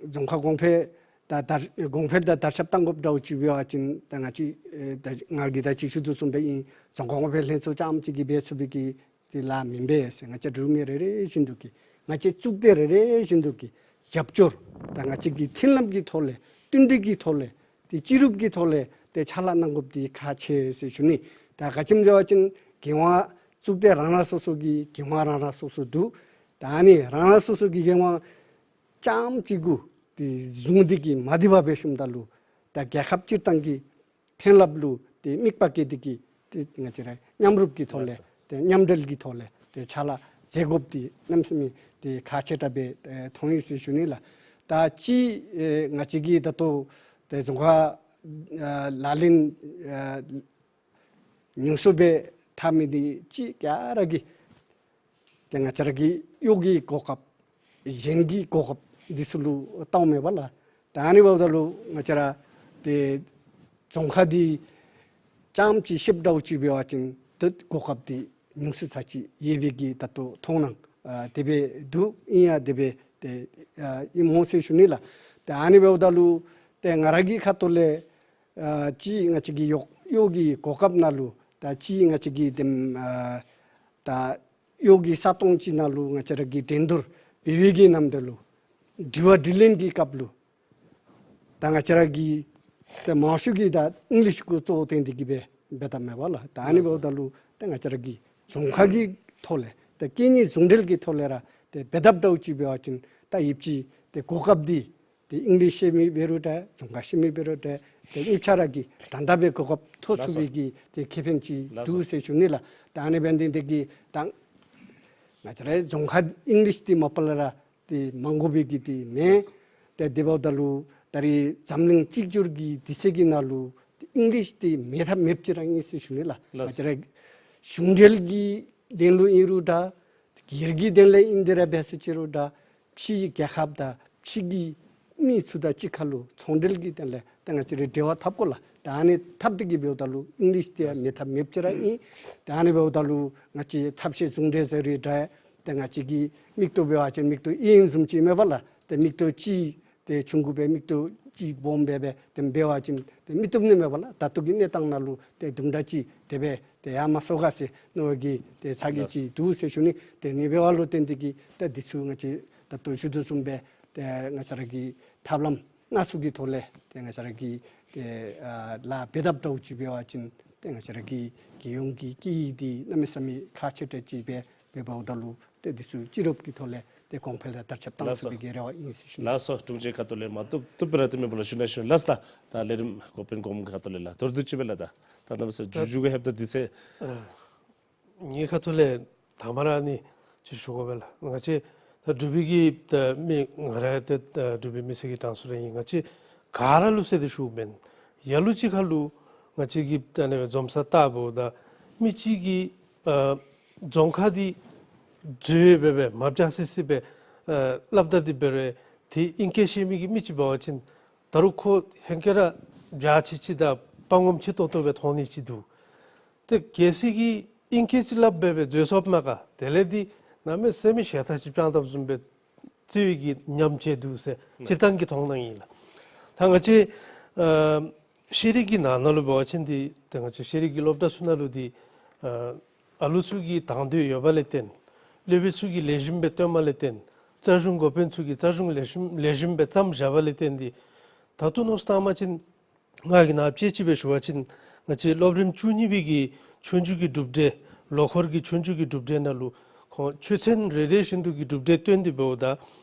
རྫོང་ཁ་གོང་འཕེལ་ད་དར་གོང་འཕེལ་དང་དར་ཁྱབ་གཏང་དགོཔ་འདྲཝ་ཅིག་འབད་བ་ཅིན་ད་ང་བཅས་ཨེ་ད་ང་གིས་ད་ཅི་ཞུ་དོ་བཟུམ་སྦེ་ཨིན། རྫོང་ཁ་གོང་འཕེལ་ལྷན་ཚོགས་རྐྱངམ་ཅིག་གིས་འབད་ཚུགས་པའི་གི་དེ་ལཱ་མེན་པས་ཟེར། ང་བཅས་འབྲུག་མི་རེ་རེ་བཞིན་དུ་གིས་ང་བཅས་གཙུག་སྡེ་རེ་རེ་བཞིན་དུ་གིས་རྒྱབ་སྐྱོར་དང་ང་བཅས་ཀྱི་མཐུན་ལམ་གྱི་ཐོག་ལས་མཐུན་སྒྲིལ་གྱི་ཐོག་ལས་ཏེ་སྤྱི་རུབ་ཀྱི་ཐོག་ལས་ཏེ་ཕྱག་ལཱ་གནང་དགོཔ་འདི་ཁག་ཆེ་ཟེར་ཞུ་ནི། ད་ག་ཅི་སྨོ་ཟེར་བ་ཅིན་འགན་དབང་གཙུག་སྡེ་རང་རང་སོ་སོ་གི་འགན་དབང་རང་རང་སོ་སོ་འདུག། ད་ཨ་ནི་རང་རང་སོ་སོ་གི་འགན་དབང་རྐྱངམ་ཅིག་གུ་ཏེ་བཟུང་སྟེ་གིས་མ་བདེ་བ་འབད་ཞིནམ་ད་ལུ་ད་རྒྱལ་ཁབ་སྤྱིར་བཏང་གི་ཕན་རླབས་ལུ་ཏེ་དམིགས་པ་བསྐྱེད་དེ་གིས་ཏེ་ང་བཅས་ར་མཉམ་རུབ་ཀྱི་ཐོག་ལས་ལགས་སོ། ཏེ་མཉམ་འབྲེལ་གྱི་ཐོག་ལས་ཏེ་ཕྱག་ལཱ་མཛད་དགོཔ་འདི་གནམ་མེད་ས་མེད་ཏེ་ཁག་ཆེ་དྲགས་སྦེ་ཨེ་མཐོང་ཡི་ཟེར་ཞུ་ནི་ལགས། ད་ཅི་ཨེ་ང་བཅས་ཀྱིས་ད་ལྟོ་ཏེ་རྫོང་ཁ་ཨ་ལག་ལེན་ཨ་ཉུང་སུ་སྦེ་འཐབ་མི་འདི་ཅིག་ག་ར་གིས་ཏེ་ང་བཅས་ར་གི་གཡོག་གི་གོ་སྐབས་གཞན་གྱི་གོ་སྐབས་འདི་ཚུ་ལུ་བལྟཝ་མས་པ་ལགས། ད་ཨ་ནི་འབདཝ་ད་ལུ་ང་བཅས་ར་ཏེ་རྫོང་ཁ་འདི་རྐྱངམ་ཅིག་ཤེསཔ་འདྲཝ་ཅིག་འབད་བ་ཅིན་ཏེ་གོ་སྐབས་འདི་ཉུང་སུ་ཚར་ཅིག་ཡོད་པའི་གི་ད་ལྟོ་མཐོང་སྣང་ཨ་དེ་སྦེ་འདུག། ཨིན་ཡང་དེ་སྦེ་ཏེ་ཨ་ཨིན་སྨོ་ཟེར་ཞུ་ནི་ལགས། ཏེ་ཨ་ནི་འབདཝ་ད་ལུ་ཏེ་ང་ར་གི་ཁ་ཐུག་ལས་ཨ་ཅིག་ང་བཅས་ཀྱི་གཡོག་གཡོག་གི་གོ་སྐབས་ནང་ལུ་ད་ཅིག་ང་བཅས་ཀྱི་དེམ་ཨ་ད་གཡོག་གི་ས་སྟོང་ཅིག་ནང་ལུ་ང་བཅས་ར་གིས་འགྲན་བསྡུར་འབད་བའི་གི་ནམ་དུས་ལུ་དྲི་བ་དྲིས་ལན་གྱི་སྐབས་ལུ་ད་ང་བཅས་ར་གིས་ཏེ་མང་ཤོས་ཀྱིས་ད་ཨིང་ལིཤ་གུ་གཙོ་བོ་བཏོན་ཏེ་གིས་སྦེ་འབད་དོ་མས་པ་ལགས། ད་ཨ་ནི་ལགས་སོ། འབདཝ་ད་ལུ་ཏེ་ང་བཅས་ར་གི་རྫོང་ཁ་གི་ཐོག་ལས་ཏེ་སྐད་གཉིས་ཟུང་འབྲེལ་གྱི་ཐོག་ལས་ར་ཏེ་འབད་འཐབ་འདྲཝ་ཅིག་འབད་བ་ཅིན་ད་ཡིབ་ཅིག་ཏེ་གོ་སྐབས་འདི་ཏེ་ཨིང་ལིཤ་ཤེས་མི་འབད་རུང་འདྲ་རྫོང་ཁ་ཤེས་མི་འབད་རུང་འདྲ་ཏེ་གཉིས་ཆ་ར་གིས་འདྲན་འདྲ་སྦེ་གོ་སྐབས་ཐོབ་ཚུགས་པའི་གི་ཏེ་ཁེ་ཕན་ཅིག་འདུག་ཟེར་ཞུ་ནི་ལགས། ད་ཨ་ནི་འབད་ནི་འདི་གིས་ད་ང་བཅས་ར་རྫོང་ཁ་ཨིང་ལིཤ་འདི་མ་པ་ལས་ར་ཏེ་མ་དགོ་པའི་གི་འདི་མེན། ཏེ་དེ་འབདཝ་ད་ལུ་ད་རེས་འཛམ་གླིང་གཅིག་གྱུར་གྱི་དུས་ཚོད་ཀྱི་ནང་ལུ་ཏེ་ཨིང་ལིཤ་འདི་མེད་ཐབས་མེདཔ་ཅིག་ར་ཨིན་ཟེར་ཞུ་ནི་ལགས། ང་བཅས་ར་གཞུང་འབྲེལ་གྱི་དོན་ལུ་ཨིན་རུང་འདྲ་སྒེར་གྱི་དོན་ལས་ཨིན་ཏེ་ར་འབད་ཟེར་ཅི་རུང་འདྲ་ཕྱི་རྒྱལ་ཁབ་དང་ཕྱི་གི་མི་ཚུ་དང་གཅིག་ཁར་ལུ་ཚོང་འབྲེལ་གྱི་དོན་ལས་ཏེ་ང་བཅས་ར་འབྲེལ་བ་འཐབ་དགོ་ལགས། ད་ཨ་ནི་འཐབ་སྟེ་གིས་འབདཝ་ད་ལུ་ཨིང་ལིཤ་འདི་ཡང་མེད་ཐབས་མེདཔ་ཅིག་ར་ཨིན། ད་ཨ་ནི་འབདཝ་ད་ལུ་ང་བཅས་ཐབས་ཤེས་ཟུང་འབྲེལ་ཟེར་རུང་འདྲ་ཏེ་ང་བཅས་ཀྱི་མིག་ཏོ་འབད་བ་ཅིན་མིག་ཏོ་གཡས་གཡོན་བཟུམ་ཅིག་མས་པ་ལགས། ཏེ་མིག་ཏོ་གཅིག་ཏེ་ཆུང་ཀུ་སྦེ་མིག་ཏོ་གཅིག་སྦོམ་སྦེ་སྦེ་ཏེ་འབད་བ་ཅིན་ཏེ་མི་བཏུབ་ནི་མས་པ་ལགས། ད་ལྟོ་གི་གནས་སྟངས་ནང་ལུ་ཏེ་དུམ་གྲ་ཅིག་དེ་སྦེ་ཏེ་ཡར་མ་སོང་ག་ཟེར་མནོ་བའི་གི་ཏེ་ཚ་གྱང་ཅིག་འདུག་ཟེར་ཞུ་ནི། ཏེ་ཨ་ནི་འབདཝ་ལུ་བརྟེན་ཏེ་གིས་ཏེ་འདི་ཚུ་ང་བཅས་ད་ལྟོ་ཞུ་དོ་བཟུམ་སྦེ་ཏེ་ང་བཅས་ར་གི་ཐབས་ལམ་སྣ་ཚོགས་ཀྱི་ཐོག་ལས་ཏེ་ང་བཅས་ར་གིས་ཏེ་ཨ་ལཱ་འབད་འཐབ་འདྲཝ་ཅིག་འབད་བ་ཅིན་ཏེ་ང་བཅས་ར་གི་རྒྱལ་ཡོངས་ཀྱི་སྐད་ཡིག་འདི་གནམ་མེད་ས་མེད་ཁག་ཆེ་དྲགས་ཅིག་སྦེ་འབདཝ་ད་ལུ་ཏེ་འདི་ཚུ་སྤྱི་རབས་ཀྱི་ཐོག་ལས་ཏེ་གོང་འཕེལ་དང་དར་ཁྱབ་གཏང་ཚུགས་པའི་གི་རེ་བ་ཨིན་ཟེར་ཞུ་ནི། ལགས་སོ། དྲུང་ཆེན་ཁ་ཐུག་ལས་མ་བཏུབ་བཏུབ་སྦེ་ར་ཏེ་མེན་པ་ལགས། ཞུ་ནི་ཞུ་ནི། ལགས་ལགས། ད་ལས་རིམ་འགོ་དཔོན་གོངམ་ཁ་ཐུག་ལས་ལགས། མདོར་བསྡུས་ཅིག་སྦེ་ལགས། ད་ད་ནམ་ས་མཇུག་མཇུག་གི་ཧེབ་ད་འདི་ཚེ་ངེའི་ཁ་ཐུག་ལས་དང་པ་ར་ཨ་ནི་ཅིག་ཞུ་དགོ་པས་ལགས། ང་བཅས་ད་འབྲུག་པའི་གི་ད་མི་ང་ར་ད་ད་འབྲུག་པའི་མི་སེར་གྱི་གྲངས་སུ་ར་ཨིན། ང་བཅས་ག་ར་ལུ་ཟེར་ཏེ་ཞུཝ་མེན། ལ་ལུ་ཅིག་ཁར་ལུ་ ང་བཅས་ཀྱིས་ད་ཨ་ནི་འཛོམས་ས་བལྟཝ་ད་མི་གཅིག་གིས་ཨ་རྫོང་ཁ་འདི་འཛོལ་སྦེ་སྦེ་མ་བྱ་སི་སི་སྦེ་ཨ་སླབ་ད་འདི་འབད་རུང་ཏེ་ཨིང་སྐད་ཤེས་མི་གི་མི་ཅིག་འབད་བ་ཅིན་ད་རུང་ཁོ་ཧེང་སྐལ་ར་བྱ་ཆི་ཆི་དང་དཔའ་ངོམ་ཆེ་ཏོག་ཏོ་སྦེ་མཐོང་ནི་ཅིག་འདུག། ཏེ་གལ་སྲིད་ཀྱི་ཨིང་སྐད་ཅིག་སླབ་སྦེ་སྦེ་འཛོལ་སོངམ་མས་ག། དེ་ལས་འདི་གནམ་མེད་ས་མེད་ཞལ་ཐང་ཅིག་དཔྱང་དཔྱངམ་བཟུམ་སྦེ་བརྩི་བའི་གི་ཉམས་ཅིག་འདུག་ཟེར་སྤྱིར་བཏང་གི་མཐོང་སྣང་ཨིན་ལགས། ད་ང་བཅས་ཨ་ཤེས་རིག་གི་ནང་ན་ལུ་འབད་བ་ཅིན་འདི་ཏེ་ང་བཅས་ཤེས་རིག་གི་སློབ་གྲྭ་ཚུ་ནང་ལུ་འདི་ཨ་ཨ་ལུ་ཚུ་གིས་དང་འདོད་ཡོད་པ་ལས་བརྟེན་སློབ་དཔོན་ཚུ་གིས་ལེགས་ཤོམ་སྦེ་སྟོནམ་ལས་བརྟེན་རྩ་གཞུང་འགོ་དཔོན་ཚུ་གིས་རྩ་གཞུང་ལེགས་ཤོམ་ལེགས་ཤོམ་སྦེ་བརྩམས་བཞག་པ་ལས་བརྟེན་འདི་ད་ལྟོ་མནོ་བསམ་བཏང་བ་ཅིན་ང་གིས་ནཱ་དཔྱེ་ཅིག་སྦེ་ཞུ་བ་ཅིན་ང་བཅས་སློབ་རིམ་བཅུ་གཉིས་པའི་གི་ཆོས་རྒྱུགས་ཀྱི་གྲུབ་འབྲས་ལོ་འཁོར་གྱི་ཆོས་རྒྱུགས་ཀྱི་གྲུབ་འབྲས་ནང་ལུ་ཁོང་ཆོས་ཚན་རེ་རེ་བཞིན་དུ་གི་གྲུབ་འབྲས་སྟོན་ཏེ་འབདཝ་ད་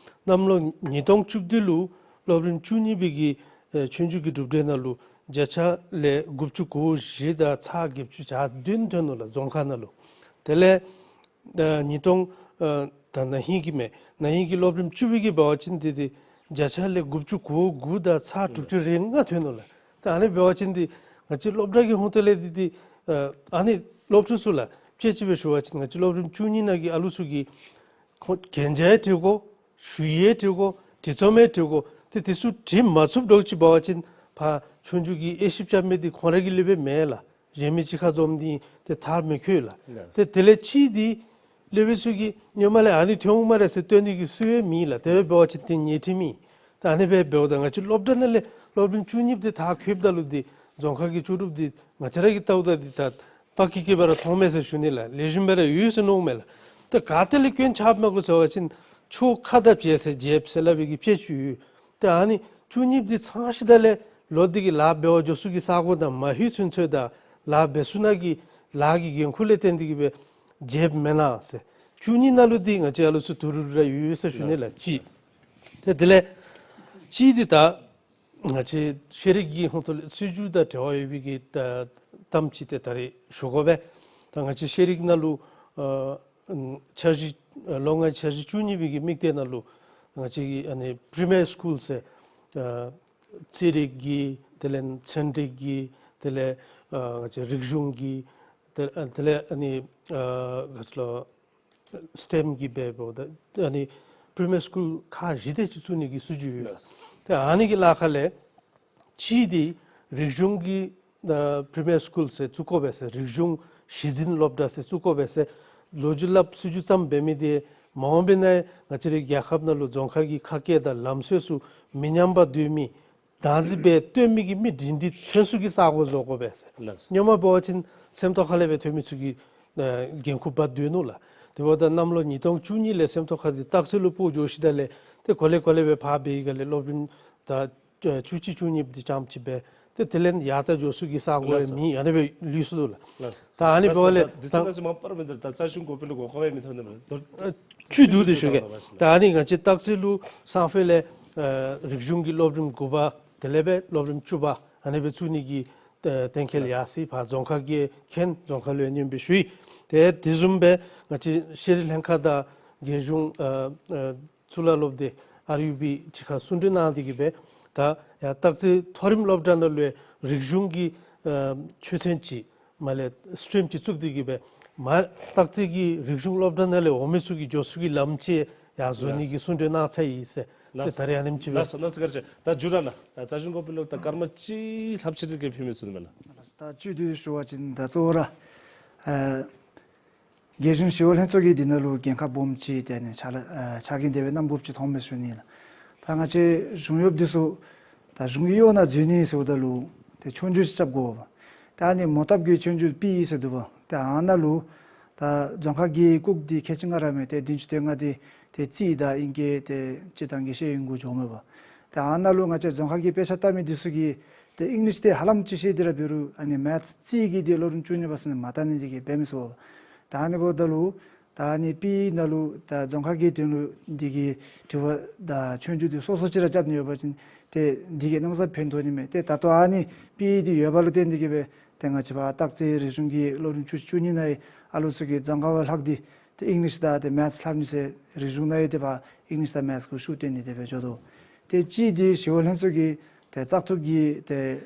གནམ་ལོ་ཉིས་སྟོང་བཅུ་བདུན་ལུ་སློབ་རིམ་བཅུ་གཉིས་པའི་གི་ཨེ་ཆོས་རྒྱུགས་ཀྱི་གྲུབ་འབྲས་ནང་ལུ་བརྒྱ་ཆ་ལས་དགུ་བཅུ་གོ་བཞི་དང་ཚག་བརྒྱད་ཅུ་གྱ་བདུན་ཐོན་ནུག་ལགས་རྫོང་ཁ་ནང་ལུ། དེ་ལས་ཨ་ཉིས་སྟོང་ཨ་ད་ན་ཧིང་གི་མས། ན་ཧིང་གི་སློབ་རིམ་བཅུ་པའི་གི་འབད་བ་ཅིན་འདི་འདི་བརྒྱ་ཆ་ལས་དགུ་བཅུ་གོ་དགུ་དང་ཚག་དྲུག་ཅུ་རེ་ལྔ་ཐོན་ནུག་ལགས། ད་ཨ་ནི་འབད་བ་ཅིན་འདི་ང་བཅས་སློབ་གྲྭ་གི་ཧོང་ཏོ་ལས་འདི་འདི་ཨ་ཨ་ནི་སློབ་ཕྲུག་ཚུ་ལགས་དཔྱེ་ཅིག་སྦེ་ཞུ་བ་ཅིན་ང་བཅས་སློབ་རིམ་བཅུ་གཉིས་ནང་གི་ཨ་ལུ་ཚུ་གིས་ཁོང་གན་རྒྱ་ཡང་བྲི་དགོ། ཞུ་ཡིག་ཡང་བྲི་དགོ། བྲི་རྩོམ་ཡང་བྲི་དགོ། ཏེ་དེ་ཚུ་བྲི་མ་ཚུགསཔ་འདྲཝ་ཅིག་འབད་བ་ཅིན་ཕར་ཆོས་རྒྱུགས་ཀྱི་དབྱེ་ཞིབ་རྐྱབ་མི་འདི་ཁོང་ར་གི་ལུགས་སྦེ་མེན་ལགས། གཞན་མི་གཅིག་ཁར་འཛོམས་ཏེ་ཏེ་མཐར་མི་འཁྱོལ་ལགས། ལགས། ཏེ་དེ་ལས་གཅིག་འདི་སློབ་དཔོན་ཚུ་གིས་སྔོན་མ་ལས་ཨ་ནི་ཐོན་འོང་སྨ་རེ་ཟེར་སྟོན་ནི་གི་སྲོལ་ཡང་མེད་ལགས། དེ་སྦེ་འབད་བ་ཅིན་ཏེ་ཉེས་ཁྲིམས་ཨིན། ད་ཨ་ནི་སྦེ་འབདཝ་ད་ང་བཅས་སློབ་གྲྭ་ནང་ལས་སློབ་རིམ་བཅུ་གཉིས་པ་འདི་མཐར་འཁྱོལཝ་ད་ལུ་འདི་རྫོང་ཁ་གི་ལྕོགས་གྲུབ་འདི་ང་བཅས་ར་གིས་བལྟཝ་ད་འདི་ད་པ་ཀི་ཀི་སྦེ་ར་མཐོང་མས་ཟེར་ཞུ་ནི་ལགས། ལེགས་ཤོམ་སྦེ་ར་ཡོད་ཟེར་མནོཝ་མས་ལགས། ད་ག་ཏེ་ལས་སྐྱོན་ཆགསཔ་མས་གོ་ཟེར་བ་ཅིན་ཆོས་ཁ་དང་བཅས་ཟེར་འཇེབས་ཟེར་སླབ་པའི་གི་དཔྱེ་ཅིག་ཡོད། ད་ཨ་ནི་བཅུ་གཉིས་པ་འདི་ཚང་ཞིནམ་ད་ལས་ལོག་འདི་གི་ལཱ་འབད་བར་འགྱོ་ས་གི་ས་གོ་དང་མ་ལྷོད་ཚུན་ཚོད་དང་ལཱ་འབད་ས་ནང་གི་ལཱ་གི་འགན་ཁུར་ལས་བརྟེན་འདི་གིས་སྦེ་འཇེབས་མེན་ན་ཟེར། བཅུ་གཉིས་ནང་ལུ་འདི་ང་བཅས་ཨ་ལུ་ཚུ་ཐུ་རུ་རུ་ར་ཡོད་ཟེར་ཞུ་ནི་ལགས། གཅིག། ཏེ་དེ་ལས་གཅིག་འདི་ད་ང་བཅས་ཤེས་རིག་གི་ཧོང་ཏོ་ལས་སྲིད་བྱུས་དང་འབྲེལ་བ་ཡོད་པའི་གི་ད་གཏམ་ཅིག་ཏེ་ད་རེས་ཞུ་དགོ་པས། ད་ང་བཅས་ཤེས་རིག་ནང་ལུ་ཨ་འཆར་གཞི་ཨ་ལོ་ལྔའི་འཆར་གཞི་བཅུ་གཉིས་པའི་གི་དམིགས་གཏད་ནང་ལུ་ང་བཅས་ཀྱི་ཨ་ནི་པི་རི་མི་ཡར་སི་ཀུལ་ཟེར་ཨ་རྩིས་རིག་གི་དེ་ལས་ཚན་རིག་གི་དེ་ལས་ཨ་ང་བཅས་རིག་གཞུང་གི་དེ་ཨ་དེ་ལས་ཨ་ནི་ཨ་ག་ཅི་ལོ་སི་ཊེམ་གི་འབདཝ་ད་ཨ་ནི་པི་རི་མི་ཡར་སི་ཀུལ་ཁག་བཞི་དེ་ཅིག་བཙུགས་ནི་གི་སྲིད་བྱུས་ཡོད། ལགས། ཏེ་ཨ་ནི་གི་ལཱ་ཁག་ལས་གཅིག་འདི་རིག་གཞུང་གི་ཨ་པི་རི་མི་ཡར་སི་ཀུལ་ཟེར་བཙུགས་དགོ་པས་ཟེར། རིག་གཞུང་གཞི་འཛིན་སློབ་གྲྭ་ཟེར་བཙུགས་དགོ་པས་ཟེར། ལོ་རྒྱུས་སླབ་སྲིད་བྱུས་བརྩམས་འབད་མི་འདི་མ་འོངས་པའི་ནང་ང་བཅས་རའི་རྒྱལ་ཁབ་ནང་ལུ་རྫོང་ཁ་གི་ཁ་སྐད་དང་ལམ་སྲོལ་ཚུ་མི་ཉམས་པར་སྡོད་མི་བདག་འཛིན་འབད་སྟོན་མི་གི་མི་སྒྲིང་སྒྲིང་ཐོན་ས་གི་ས་གོ་བཟོ་དགོ་པས་ཟེར། ལགས། སྔོན་མ་འབད་བ་ཅིན་སེམས་རྟོགས་ཁ་ལས་སྦེ་ཐོན་མི་ཚུ་གིས་ཨ་འགན་ཁུར་འབག་སྡོད་ནུག་ལགས། དེ་འབདཝ་ད་གནམ་ལོ་ཉིས་སྟོང་བཅུ་གཉིས་ལས་སེམས་རྟོགས་ཁ་འདི་སྟག་རྩེ་ལུ་སྤོ་འགྱོ་ཞིནམ་ད་ལས་ཏེ་གོ་ལེ་གོ་ལེ་སྦེ་ཕར་འབད་བའི་སྒང་ལས་སློབ་རིམ་ད་ཨ་བཅུ་གཅིག་བཅུ་གཉིས་འདི་རྐྱངམ་ཅིག་སྦེ་ཏེ་དེ་ལས་ཡར་ད་འགྱོ་ས་གི་ས་གོ་ཡང་མེད། ལགས་སོ། ཨ་ནི་སྦེ་ལུས་སོ་ནུག་ལགས། ལགས་སོ། ད་ཨ་ནི་འབདཝ་ལས་ད་འདི་ཚུ་ནང་ཚུ་མ་པར་མི་འདི་ད་རྩ་གཞུང་འགོ་དཔོན་ལུ་གོ་སྐབས་ཡང་མི་ཐོན་ནི་མས། ད་བཅུད་བསྡུ་སྟེ་ཞུ་གེ། ད་ཨ་ནི་ང་བཅས་སྟག་རྩེ་ལུ་སང་ཕོད་ལས་ཨ་རིག་གཞུང་གི་སློབ་རིམ་དགུ་པ་དེ་ལས་སྦེ་སློབ་རིམ་བཅུ་པ་ཨ་ནི་སྦེ་བཙུགས་ནི་གི་ཨ་གཏན་འཁེལ་ཡར་སོ་ཡི། ཕར་རྫོང་ཁ་གིས་མཁྱེན། རྫོང་ཁ་ལུ་ཡང་སྙན་འབུལ་ཞུ་ཡི། ཏེ་དེ་བཟུམ་སྦེ་ང་བཅས་ཤེས་རིག་ལྷན་ཁག་དང་རྒྱལ་གཞུང་ཨ་ཨ་གཙུག་ལག་སློབ་སྡེ་ཨར་ཡུ་བི་གཅིག་ཁར་གསུང་གྲོས་གནང་སྟེ་གིས་སྦེ་ད་ཡར་སྟག་རྩེ་མཐོ་རིམ་སློབ་གྲྭ་ནང་ལུ་ཡང་རིག་གཞུང་གི་ཨ་ཆོས་ཚན་ཅིག་མ་ལས་སི་ཊིམ་ཅིག་བཙུགས་ཏེ་གིས་སྦེ་མར་སྟག་རྩེ་གི་རིག་གཞུང་སློབ་གྲྭ་ནང་ལས་འོང་མི་ཚུ་གི་འགྱོ་ས་གི་ལམ་ཅིག་ཡར་བཟོ་ནི་གི་གསུང་གྲོས་གནང་ཚར་ཡི་ཟེར། ལགས་སོ། ད་རེས་ཨ་ནེམ་ཅིག་སྦེ། ལགས་སོ། གནམ་ས་བཀའ་དྲིན་ཆེ། ད་མཇུག་ར་ལགས་ད་རྩ་གཞུང་འགོ་དཔོན་ལུ་ད་སྐར་མ་གཅིག་ལྷགཔ་ཅིག་རེ་གིས་ཕུལ་མི་ཚུགས་ན་མེན་ན། ལགས་སོ། ད་བཅུད་བསྡུས་ཞུ་བ་ཅིན་ད་གཙོ་བོ་ར་ཨ་རྒྱལ་གཞུང་ཞི་གཡོག་ལྷན་ཚོགས་ཀྱིས་འདི་ནང་ལུ་འགན་ཁག་སྦོམ་ཅིག་དེ་ནི་ཕྱག་ལཱ་ཨ་ཕྱག་འགན་དེ་སྦེ་གནང་དགོཔ་ཅིག་མཐོངམ་མས་ཟེར་ཞུ་ནི་ལགས། ད་ང་བཅས་གཞུང་གཡོགཔ་འདི་ཚུ་ད་གཞུང་གི་གཡོག་ནང་འཛུལ་ནི་ཟེརཝ་ད་ལུ་ཏེ་ཆོས་རྒྱུགས་ཅིག་རྐྱབ་དགོ་པས། ད་ཨ་ནི་མོ་བཏབ་ཀྱི་ཆོས་རྒྱུགས་པི་ཨི་ཟེར་འདུག་པ། ཏེ་ཨ་ནཱ་ལུ་ད་རྫོང་ཁ་གི་ལྐོག་འདི་ཁལ་གཅིག་ལྔ་ར་མས། ཏེ་བདུན་ཅུ་དོན་ལྔ་འདི་ཏེ་རྩིས་དང་ཨིང་སྐད་ཏེ་སྤྱིར་བཏང་གི་ཤེས་ཡོན་གུ་འགྱོཝ་མས་པ། ཏེ་ཨ་ནཱ་ལུ་ང་བཅས་རྫོང་ཁ་གི་དཔེ་ཆ་ལྟ་མི་འདི་ཚུ་གིས་ཏེ་ཨིང་ལིཤ་འདི་ཧ་ལམ་ཅིག་ཤེས་ཏེ་ར་འབད་རུང་ཨ་ནི་མེཐ་རྩིས་ཀྱི་འདི་སློབ་རིམ་བཅུ་གཉིས་པ་ཚུན་མ་བལྟ་ནི་འདི་གིས་འབད་མི་ཚུགས་པ། ད་ཨ་ནི་འབདཝ་ད་ལུ་ད་ཨ་ནི་པི་ཨི་ནང་ལུ་ད་རྫོང་ཁ་གི་དོན་ལུ་འདི་གི་དྲི་བ་དང་ཆོས་རྒྱུགས་འདི་སོ་སོ་ཅིག་ར་རྐྱབ་ནི་ཡོད་པ་ཅིན་ཏེ་འདི་གིས་གནམ་མེད་ས་མེད་ཕན་ཐོགས་ནི་མས། ཏེ་ད་ལྟོ་ཨ་ནི་པི་ཨི་འདི་ཡོད་པ་ལུ་བརྟེན་ཏེ་གིས་སྦེ་ཏེ་ང་བཅས་པ་སྟག་རྩེ་རིག་གཞུང་གི་སློབ་རིམ་བཅུ་བཅུ་གཉིས་ནང་ཨ་ལུ་ཚུ་གིས་རྫོང་ཁ་བ་ལྷག་སྟེ་ཏེ་ཨིང་ལིཤ་དང་ཏེ་མེཐ་ལྷབ་ནི་ཟེར་རིག་གཞུང་ནང་ཡང་ཏེ་ཕར་ཨིང་ལིཤ་དང་མེཐ་གུ་ཤུགས་བཏོན་ནི་དེ་སྦེ་འགྱོ་དོ། ཏེ་གཅིག་འདི་ཞི་གཡོག་ལྷན་ཚོགས་ཀྱི་ཏེ་བཙག་འཐུ་གི་ཏེ་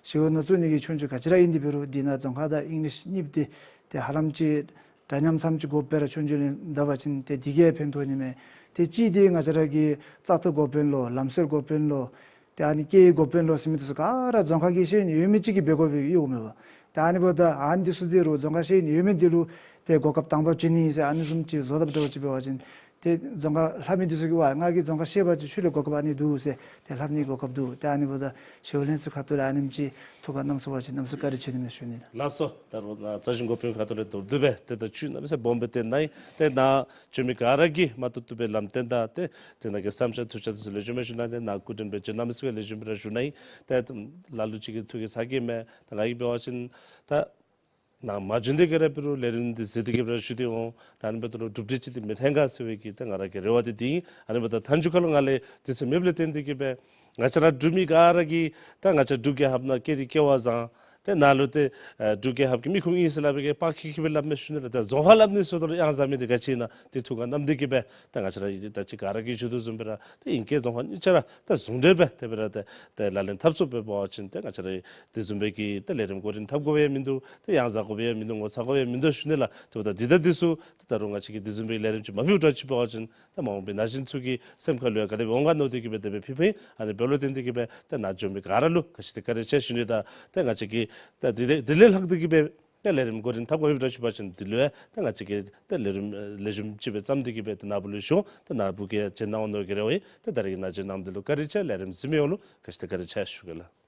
ཞི་གཡོག་ནང་བཙུགས་ནི་གི་ཆོས་རྒྱུགས་ག་ཅི་ར་ཨིན་ཏེ་འབད་རུང་འདི་ནང་རྫོང་ཁ་དང་ཨིང་ལིཤ་གཉིས་འདི་ཏེ་ཧ་ལམ་ཅིག་འདྲ་མཉམ་ཙམ་ཅིག་དགོཔ་སྦེ་ར་ཆོས་རྒྱུགས་ལེན་ད་པ་ཅིན་ཏེ་འདི་གིས་ཕན་ཐོགས་ནི་མས། ཏེ་གཅིག་འདི་ང་བཅས་ར་གི་བཙག་འཐུ་འགོ་དཔོན་ལོ་ལམ་སྲོལ་འགོ་དཔོན་ལོ་ཏེ་ཨ་ནི་སྐད་འགོ་དཔོན་ལོ་ཟེར་མི་འདི་ཚུ་ག་ར་རྫོང་ཁ་གི་ཤེས་ཡོན་ཡོད་མི་ཅིག་གིས་འབད་དགོ་པའི་གཡོག་མས་པ། ཏེ་ཨ་ནི་འབདཝ་ད་ཨ་ནི་འདི་ཚུ་འདི་རུང་རྫོང་ཁ་ཤེས་ཡོན་ཡོད་མི་འདི་ལུ་ཏེ་གོ་སྐབས་དང་པ་བྱིན་ནི་ཟེར་ཨ་ནི་བཟུམ་ཅིག་བཟོ་དཔ་འདྲཝ་ཅིག་འབད་བ་ཅིན་ཏེ་རྫོང་ཁ་ལྷབ་མི་འདི་ཚུ་གིས་ཝའེ་ང་གིས་རྫོང་ཁ་ཤེས་པ་ཅིན་ཁྱོད་ལུ་གོ་སྐབས་ཨ་ནི་འདུག་ཟེར་ཏེ་ལྷབ་ནི་གོ་སྐབས་འདུག། ཏེ་ཨ་ནི་འབདཝ་ད་ཞི་གཡོག་ལྷན་ཚོགས་ཁ་ཐུག་ལས་ཨ་ནེམ་ཅིག་ཐུགས་ཁར་བསྣམས་ཚུགས་པ་ཅིན་གནམ་མེད་ས་མེད་བཀའ་དྲིན་ཆེ་ནི་མས་ཞུ་ནི་ལགས། ལགས་སོ། ད་རུང་ནཱ་རྩ་ཞིང་འགོ་དཔོན་ཁ་ཐུག་ལས་མདོར་བསྡུས་སྦེ་ཏེ་ད་ཆུ་གནམ་མེད་ས་མེད་སྦོམ་སྦེ་བཏོན་གནང་ཡི། ཏེ་ནཱ་འབྱོན་མི་ག་ར་གིས་མ་བཏུབ་བཏུབ་སྦེ་ལམ་སྟོན་དང་ཏེ་དེ་ནང་གི་བསམ་འཆར་ཐུགས་འཆར་འདི་ཚུ་ལེགས་ཤོམ་སྦེ་ཞུ་གནང་སྟེ་ནཱ་སྐུ་མགྲོན་སྦེ་འབྱོན་གནང་མི་ཚུ་ག་ལེགས་ཤོམ་སྦེ་ར་ཞུ་གནང་ཡི། ཏེ་ལ་ལུ་ཅིག་གིས་ཐུགས་ཀྱི་ཚ་གྱང་མས། ད་ང་གིས་འབད་བ་ཅིན་ད་ནཱ་མ་འབྱོན་ཏེ་གི་ར་འབད་རུང་ལས་རིམ་འདི་གཟིགས་ཏེ་གི་ར་ཞུ་སྟེ་འོང་། ད་ཨ་ནི་འབདཝ་ད་ལུ་གྲུབ་འབྲས་ཅིག་འདི་མི་ཐོན་ག་ཟེར་བའི་གི་ད་ང་ར་གི་རེ་བ་འདི་འདི་ཨིན། ཨ་ནི་འབདཝ་ད་མཐའ་མཇུག་ཁ་ལུ་ང་ལས་དུས་ཚོད་མེདཔ་ལས་བརྟེན་ཏེ་གི་སྦེ་ང་བཅས་ར་འབྲུག་མི་ག་ར་གིས་ད་ང་བཅས་འབྲུག་རྒྱལ་ཁབ་ནང་སྐྱེས་ཏེ་སྐྱེ་བ་བཟང་། ཏེ་ནཱ་ལུ་ཏེ་ཨ་འབྲུག་རྒྱལ་ཁབ་ཀྱི་མི་ཁུངས་ཨིན་ཟེར་སླབ་པའི་གི་ཕར་ཁྱིད་ཁྱིད་སྦེ་སླབ་མས་ཞུ་ནི་ལགས། ད་རྫོང་ཁ་སླབ་ནི་ཟེརཝ་ད་ལུ་གཡང་ཟ་མི་འདི་ག་ཅི་ཨིན་ན་འདི་ཐུགས་ཁར་བསྣམས་ཏེ་གི་སྦེ་ད་ང་བཅས་ར་ཡི་ད་ཅི་ག་ར་གིས་ཞུ་དོ་བཟུམ་སྦེ་ར་ཏེ་ཨིང་སྐད་རྫོང་ཁ་གཉིས་ཆ་ར་ད་ཟུང་འབྲེལ་སྦེ་དེ་སྦེ་ར་ཏེ་ཏེ་ལག་ལེན་འཐབ་ཚུགསཔ་སྦེ་འབད་བ་ཅིན་ཏེ་ང་བཅས་ར་དེ་བཟུམ་སྦེ་གི་ཏེ་ལས་རིམ་འགོ་འདྲེན་འཐབ་དགོ་པའི་མིན་འདུག། ཏེ་གཡང་ཟ་དགོ་པའི་མིན་འདུག། ངོ་ཚ་དགོ་པའི་མིན་འདུག་ཞུ་ནི་ལགས། དེ་འབདཝ་ད་འདི་ད་འདི་ཚུ་ད་རུང་ང་བཅས་ཀྱིས་དེ་བཟུམ་སྦེ་ལས་རིམ་ཅིག་མ་ཕུལཝ་འདྲཝ་ཅིག་འབད་བ་ཅིན་ད་མ་འོངས་པའི་ན་གཞོན་ཚུ་གི་སེམས་ཁ་ལུ་ཡང་ག་དེ་སྦེ་འོང་ག་མནོ་སྟེ་གི་སྦེ་དེ་སྦེ་ཕུལ་ཕུལཝ་ཨིན། ཨ་ནི་འབདཝ་ལས་བརྟེན་ཏེ་གི་སྦེ་ད་ནཱ་འབྱོན་མི་ག་ར་ལུ་ག་ཅི་ཏེ་བཀའ་དྲིན་ཆེ་ཞུ་ནི། ད་ད་ང་བཅས་ཀྱིས་ད་དེ་དེ་དེ་ལས་ལྷག་སྟེ་གི་སྦེ་ད་ལས་རིམ་འགོ་འདྲེན་འཐབ་དགོ་པའི་འདྲཝ་ཅིག་འབད་བ་ཅིན་འདི་ལུ་ཡང་ད་ང་བཅས་ཀྱིས་ད་ལས་རིམ་ལེགས་ཤོམ་ཅིག་སྦེ་བརྩམས་ཏེ་གི་སྦེ་ད་ནཱ་བུ་ལུ་ཞུ་འོང་། ད་ནཱ་བུ་གིས་ཡང་བྱོན་གནང་འོང་མནོ་གི་རེ་བ་ཨིན། ད་ད་རེས་ཀྱི་ནཱ་བྱོན་གནང་མི་འདི་ལུ་བཀའ་དྲིན་ཆེ། ལས་རིམ་གཟིགས་མི་ཡོངས་ལུ་ག་ཅི་ཏེ་བཀའ་དྲིན་ཆེ་ཞུ་གེ་ལགས།